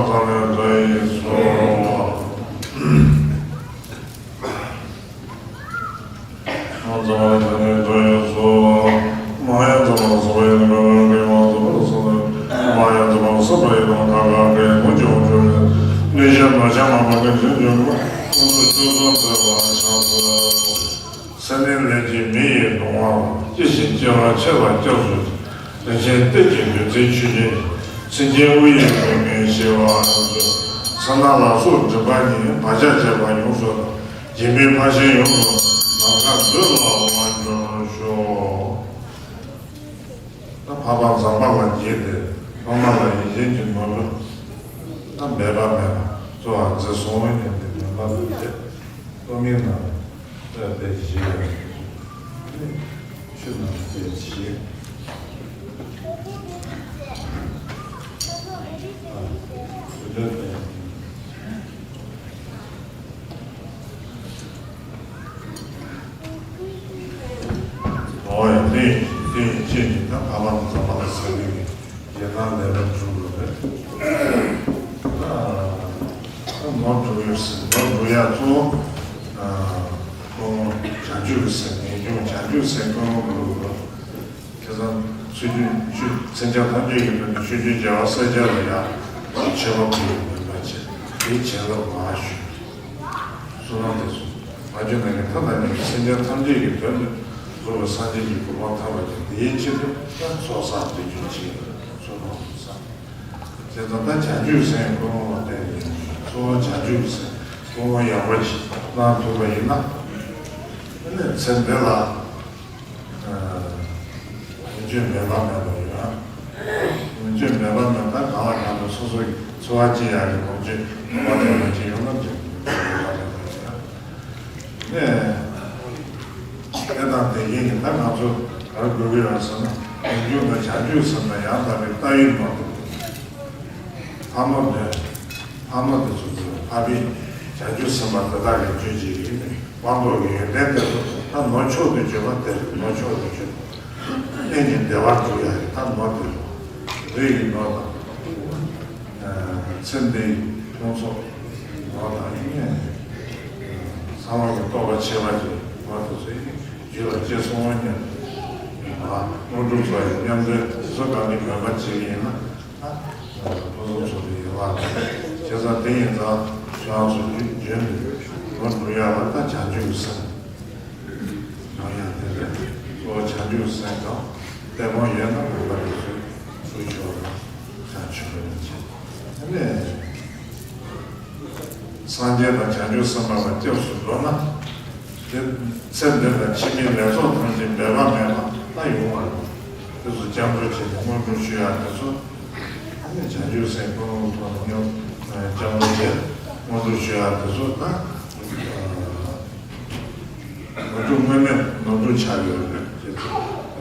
གླིང་འདྲ་ཡིན་སོ། འཛམ་བུ་གླིང་འཛམ་གླིང་འདྲ་ཡིན་སོ། མ་ཡ་འཛམ་བུ་གླིང་སོགས་པ་ཡིན་ན་མ་ཡ་འཛམ་བུ་གླིང་སོགས་པ་ཡིན་ན་མ་ཡ་འཛམ་བུ་གླིང་སོགས་པ་ཡིན་ན་ག་ག་གི་མུ་ཅོ་ཅོ་ནི་ཤ་མ་ཆ་མ་མ་གི་ཅི་ཅོ་མ་ཁོང་ཚོ་ཅོ་ཚོ་འདྲ་བ་ཆགས་སོ། སེམས་ནི་ལས་ཀྱི་མི་ཡི་གདུང་བ། སྐྱེ་ཞིང་སྐྱེ་བར་ཆེ་བ་སྐྱབས་སུ་མཆི། རིན་ཆེན་གཏེར་གྱི་བདུད་རྩིའི་ཆུ་རྒྱུན། སེམས་ཅན་དབུ་ཡི་གདུང་བས་གཤེགས་པ་མཛོད། ས་ན་ལ་སོགས་སྒྲིབ་པ་ཉིད། བག་ཆགས་བཅས་པ་ཡོངས་སུ་དག། འཇིགས་མེད་ཕར་ཕྱིན་ཡོངས་སུ་ནམ་མཁའ་མཛོད་ལ་འོང་བར་གྱུར་ཤོག། ད་འཕགས་པ་ཛམ་བྷ་ལ་རྒྱལ་ཏེ་ཐོག་མ་ལ་ཡིད་བཞིན་གྱི་ནོར་བུ་ད་འབད་པ་མེད་པ་གཙོ་བོ་མཛེས་སོང་བའི་ཉམས་ཏེ་མེད་པ་ལ་བྱེད། སྟོད་སྨད་ནང་ལ་དཔེ་བཞི་ཡོད། ཆུ་ནང་ལ་དཔེ་བཞི། ཨ། ཆུ་འདྲ་དཔེ། འོ་ཡ། དེ་དེ་ཡིན་ཅེས་ནི་ད་ཕ་བ་ནི་ཛམ་བྷ་ལ་ཟེར་བའི་རྒྱལ་ཐང་ལས་རབ་བྱུང་བ་རེད། ད་ནོར་འགྲོ་ཡོད་ཟེར། ནོར་འགྲོ་ཡ་གཙོ་བོ་བྱང་ཆུབ་ཀྱི་སེམས། ངེས་འབྱུང་བྱང་ཆུབ་སེམས་ཀུན་སློང་དགོས་པ། ཁ་སང་ཆོས་རྒྱུན་ཆོས་མཚན་བྱང་ཐམས་ཅད་ཀྱི་དོན་དུ་ཆོས་རྒྱུན་རྒྱལ་བ་སྲས་བཅས་ལ་ཡང་མཆོད་པ་ཕུལ་བའི་མོས་པ་བྱས། དེའི་བྱིན་རླབས་མར་ཞུ། བསོད་ནམས་དེ་ཚོ་མ་བྱུང་ན་ནི་ཐ་ན་ནི་སེམས་ཅན་ཐམས་ཅད་ཀྱི་དོན་དུ་རྫོགས་པའི་སངས་རྒྱས་ཀྱི་གོ་འཕང་ཐོབ་པར་བྱེད། དེའི་ཆེད་དུ་ད་ཚོགས་བསགས་དེ་རྒྱུན་བྱེད། བསོད་ནམས་བསགས། དེ་ལྟར་ད་བྱང་ཆུབ་སེམས་ཀུན་སློང་ལ་བརྟེན་ནས་གཙོ་བོ་བྱང་ཆུབ་སེམས་ཀུན་སློང་ཡག་པོ་ཞིག་གནང་ཐུབ་པ་ཡིན་ན། དེ་ནས་ཚེ་འདི་ལ་ལོངས་སྤྱོད་མེད་པ་མེད་པ་ཡོད། ལོངས་སྤྱོད་མེད་པ་མེད་པ་གང་ལ་གང་འཚམ་སོ་སོ་ཡི་འཚོ་བ་སྐྱེལ་ཡག་གི་ལོངས་སྤྱོད་མ་ཐོབ་པ་ཅིག་ཡོང་ན་འགྲིག་གི་མེད་པ་མེད་པ་ཡོད། ནས་དེ་དང་དེ་བཞིན་གྱི་ད་ང་ཚོ་ག་རེ་དགོས་ཀྱི་ཡོད་ཟེར་ན། ལོངས་སྤྱོད་དང་བྱང་ཆུབ་སེམས་དང་ཡང་དག་པའི་ལྟ་བའི་ནོར་དེ། ལྷ་མོ་དེ། ལྷ་མོ་དེ་ཚོ་ཚོས་འཕགས་པའི་བྱང་ཆུབ་སེམས་དཔའ་དེ་དག་གི་རྒྱུད་ཀྱི་ཡིན་ནི་དབང་ཐོབ་ཀྱི་ཡོན་ཏན་དེ་ཚོ་ད་ནོར་མཆོག་ཏུ་གྱུར་པ་དེ་རེད། ནོར་མཆོག་ཏུ་གྱུར་པ། གཏན་གྱི་བདེ་བར་གྱུར་ཡ་རེད། ད་ནོར་དེ་རེད། རིགས་ཀྱི་ནོར་དང་། ཚེ་འདིའི་ཕུན་ཚོགས་ནོར་དང་ཡིན་ནི། གསང་བ་གི་རྟོགས་པ་ཆེ་བ་གྱི་ནོར་དེ་ཚོ་ཡིན་ནི་རྒྱུད་ལ་སྐྱེས་སོང་བ་ཉིད་ནས་དངོས་གྲུབ་ཚོགས་ཡི་མཉམ་འདོད་བཟོ་གང་གི་མོས་པ་བྱེད་ཀྱི་ཡིན་ན། ཨ། ཕུན་སུམ་ཚོགས་པའི་ཡན་ལག་རེད། བྱས་ཙང་དེ་ཡིན་ཙང་ཁྱེད་རང་ཚོ་རྒྱུན་དུ་ ལོ་འགྲོ་ཡག་ལ་ད་བྱང་ཆུབ་སེམས། ཡང་ཡང་དེ་ལས་གཙོ་བོ་བྱང་ཆུབ་སེམས་དང་ལྟད་མོ་ཡོད་ན་རིམ་པ་དེ་ཚོས་ཚུར་ཤོག་ལ་བྱང་ཆུབ་ཡོད་ཅེས། དེ་ནས་སངས་རྒྱས་དང་བྱང་ཆུབ་སེམས་དཔའ་ལ་སྐྱབས་སུ་འགྲོ་ན། དེ་ཚེ་འདི་ལ་ཕྱི་མའི་ལས་ཚོགས་ཐམས་ཅད་འབད་པ་མེད་པ་ལྟ་ཡོང་བ་རེད། དེ་ཚོ་སྐྱབས་འགྲོ་བྱས་ནས་སྔོན་འགྲོ་ཞུ་ཡག་དེ་ཚོ། ཨ་ནི་བྱང་ཆུབ་སེམས་ཀུན་སློང་ཐོག་ནས་སྐྱབས་འགྲོ་བྱས་སྔོན་འགྲོ་ཞུ་ཡག་དེ་ཚོ་ད། ནོར་འཁྲུལ་དངོས་མེད་ནོར་འཁྲུལ་ཆགས་ཡོད་རེད་ཅེས་དེ་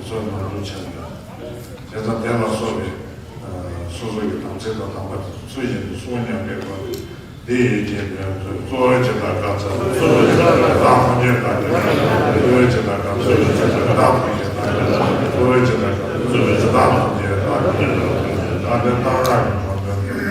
ཚོ་ནོར་འཁྲུལ་ཆགས་ཡོད། བྱས་ཙང་དེ་ལ་སོགས་པའི་སོ་སོ་ཡི་དམ་ཚིག་དང་དམ་པ་དེ་ཚོ་ཚུལ་བཞིན་དུ་སྲུང་སྙམ་པའི་དབང་གིས། འདི་ཡི་རྗེས་ཟློས་མཛོད། གཙོ་བོའི་བྱེ་བྲག་དཀར་ཚ། གཙོ་བོའི་བྱེ་བྲག་དཀར་ཚ། བདག་ཐམས་ཅད་དཀར་གྱུར། གཙོ་བོའི་བྱེ་བྲག་དཀར་ཚ། བདག་ཐམས་ཅད་དཀར་གྱུར། གཙོ་བོའི་བྱེ་བྲག་དཀར་གྱུར། གཙོ་བོའི་བྱེ་བྲག་དཀར་གྱུར། བདག་ཐམས་ཅད་དཀར་གྱུར། བདག་ཐམས་ཅད་དཀར་གྱུར།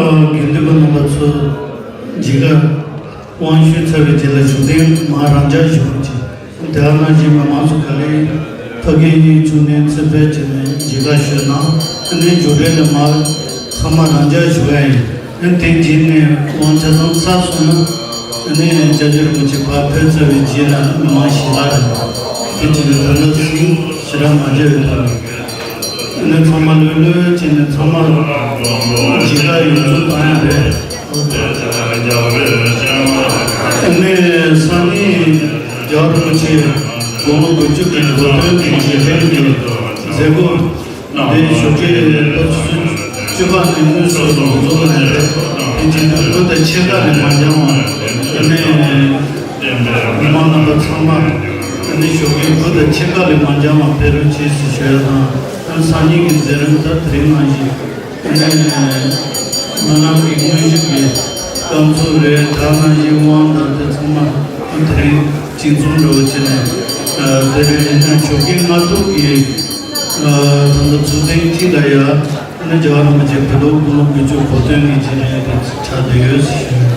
དགེ་འདུན་པ་རྣམ་པ་ཚོ། མཇལ་ཁ་དབང་ཞུས་ཚར་བའི་རྗེས་ལ་བཞུགས་གདན་མར་རང་འཇགས་བཞུགས་པ་བྱས། དེ་ག་ནང་བཞིན་མི་མང་ཚོ་ག་ལེར་ཕ་གིའི་བཅུ་གནས་ཚེ་འཕེལ་བྱས་ནས་མཇལ་ཁ་ཞུས་གནང་། ཨ་ནི་མཇུག་རེ་ལ་མར་ཚང་མ་རང་འཇགས་བཞུགས་ཡ་ཡིན། ཨ་ནི་དེའི་རྗེས་ནས་དབང་ཆ་ཚང་ཚར་སོང་ན། ཨ་ནི་ལྕམ་སྐྱོར་རིན་པོ་ཆེ་ཕར་ཕེབས་ཚར་བའི་རྗེས་ལ་མི་མང་ཞལ་ལག་རེད། དེ་བྱས་ནས་ད་ལྟ་ཟིང་ཞེ་དྲག་མ་བརྒྱབ་པའི་ཐོག་ནས། ཨ་ནི་ཚང་མ་ལྷོད་ལྷོད་བྱས་ནས་ཚང་མ་མཇལ་ཁ་ཡོངས་རྫོགས་གཏོང་ཡ་རེད། ཨ་ནི་སང་ཉིན་རྒྱལ་བ་རིན་པོ་ཆེ་དགུང་ལོ་དགུ་བཅུ་གི་གོ་སྟོན་གྱི་རྗེས་དྲན་གྱི་མཛད་སྒོ་འདི་ཞོགས་ཀའི་ལོ་བཅུ་པ་ནས་དངོས་སུ་འགོ་འཛུགས་གནང་སྟེ། དེ་རྗེས་སུ་བུ་དང་ཕྱེད་ཀ་ལས་མ་འགྱངས་བར་ཨ་ནི་མི་མང་རྣམ་པ་ཚང་མ་ཨ་ནི་ཞོགས་ཀའི་བུ་དང་ཕྱེད་ཀ་ལས་མ་འགྱངས་བར་ཕེབས་རོགས་གྱིས་ཞེས་ཞུ་ཡ་དང་། ཨ་ནི་སང་ཉིན་གྱི་མཛད་རིམ་ད་དེ་རིང་ནང་བཞིན། ཨ་ནི་སྨོན་ལམ་གྱི་དངོས་གཞི་གི་སྐབས་འཚོལ་རེད། ད་ནང་བཞིན་དབང་དང་དེ་ཚང་མ་དེ་རིང་གཅིག་མཚུངས་འདྲ་བོ་བྱས་ནས། ཨ་དེ་རིང་ནས་ཞོགས་ཀའི་སྔ་དྲོ་གི་ཨ་ད་ལྟ་ཚུལ་ཁྲིམས་ཐིག་ལ་ཡ། ཨ་ནི་རྒྱལ་བ་རིན་པོ་ཆེ་བོད་ལུགས་དགུང་ལོ་དགུ་བཅུ་གོ་སྟོན་གྱི་རྗེས་དྲན་དེ་ཆགས་བསྡད་ཡོད་ཞུ།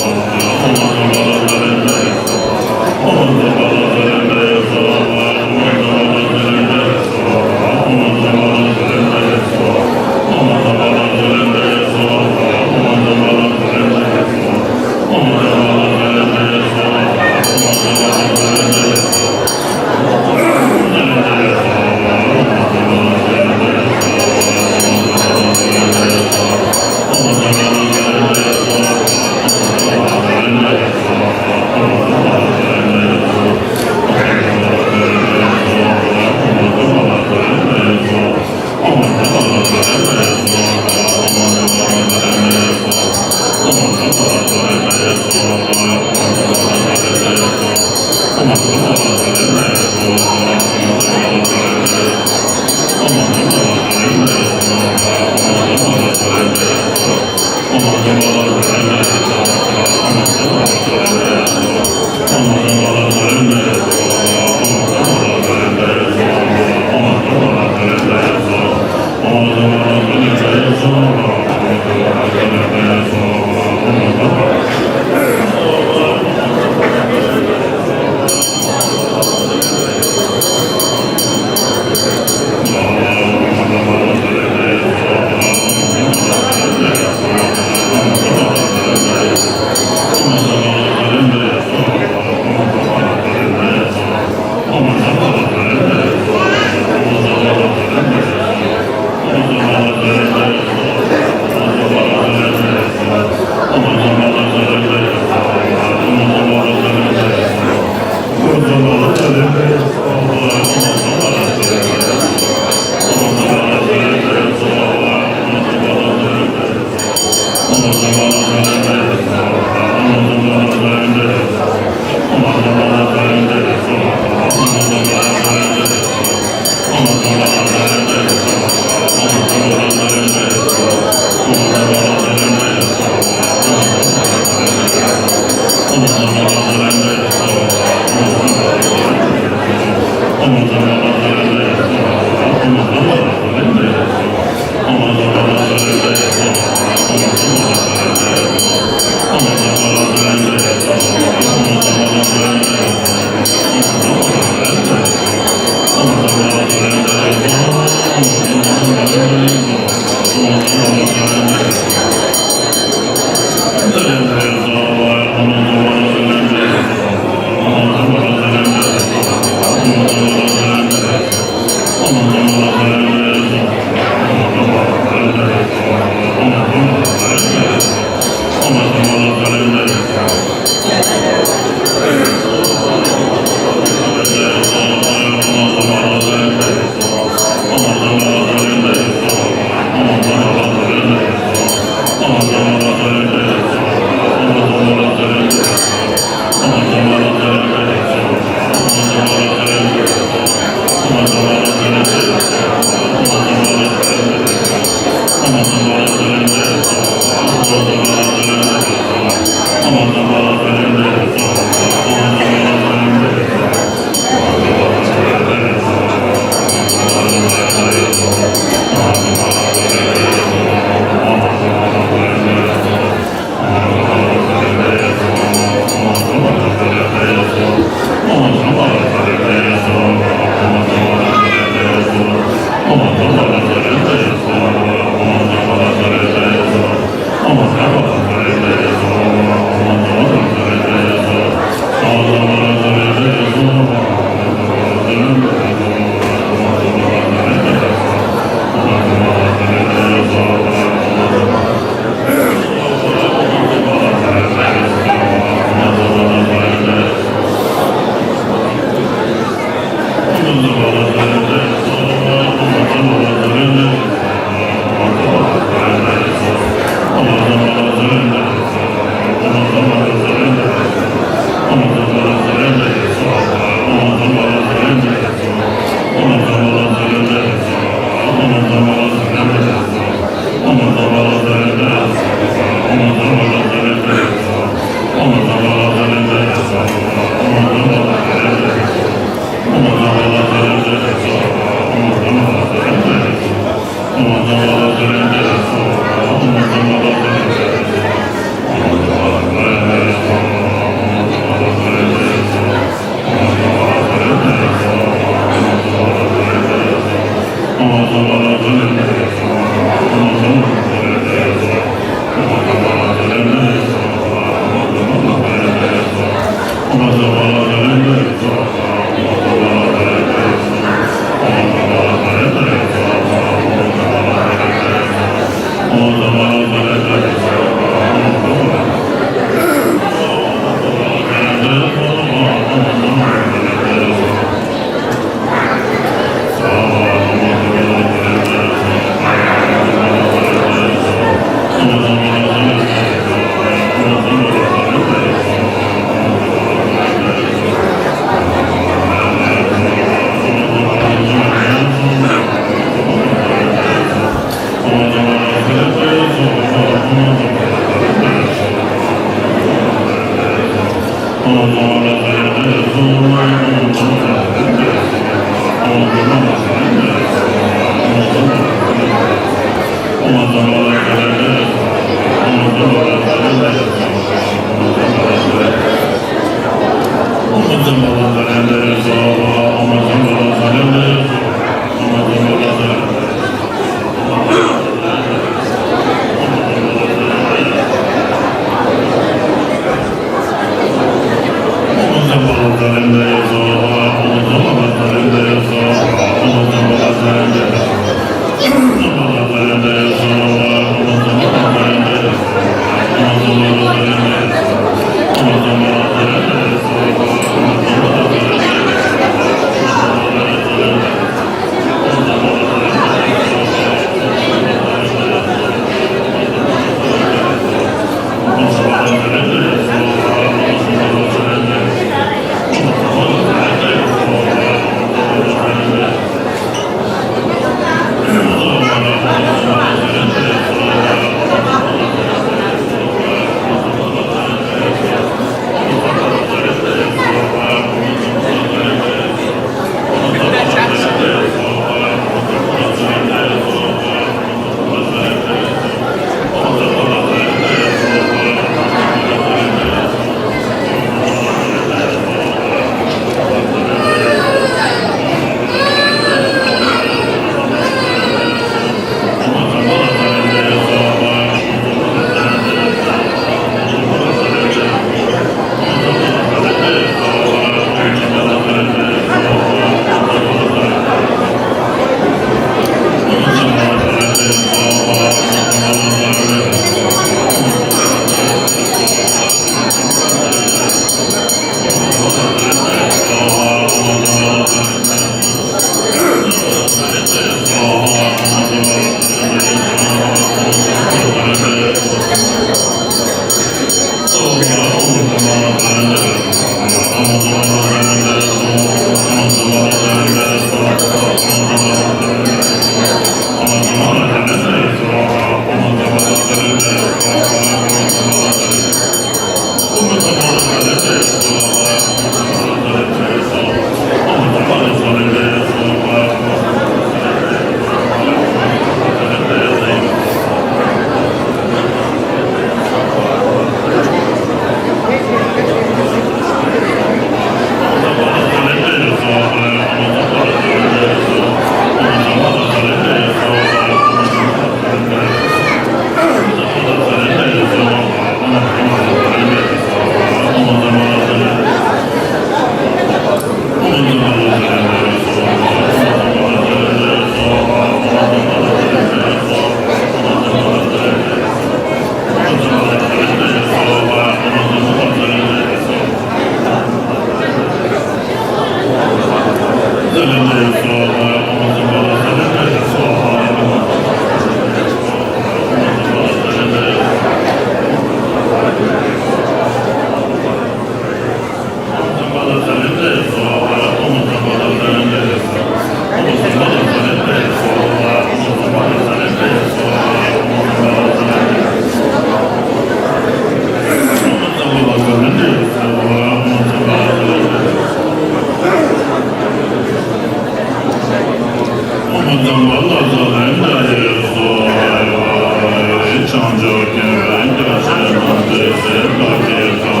བྱང་ཆུབ་མཁྱེན་པའི་རྒྱལ་སྲས་རྣམས་ཀྱི་སྲས་པ་ཁྱེད་དང་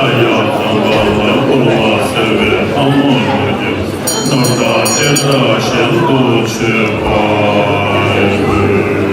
ཨཱརྱ་ཚང་པ་ལ་འཁོར་བ་སེལ་བའི་ལྷ་མོ་ཉིད་ཀྱི་ནོར་བདག་གཏེར་བདག་ཞལ་དུ་མཆོད་པར་འབུལ།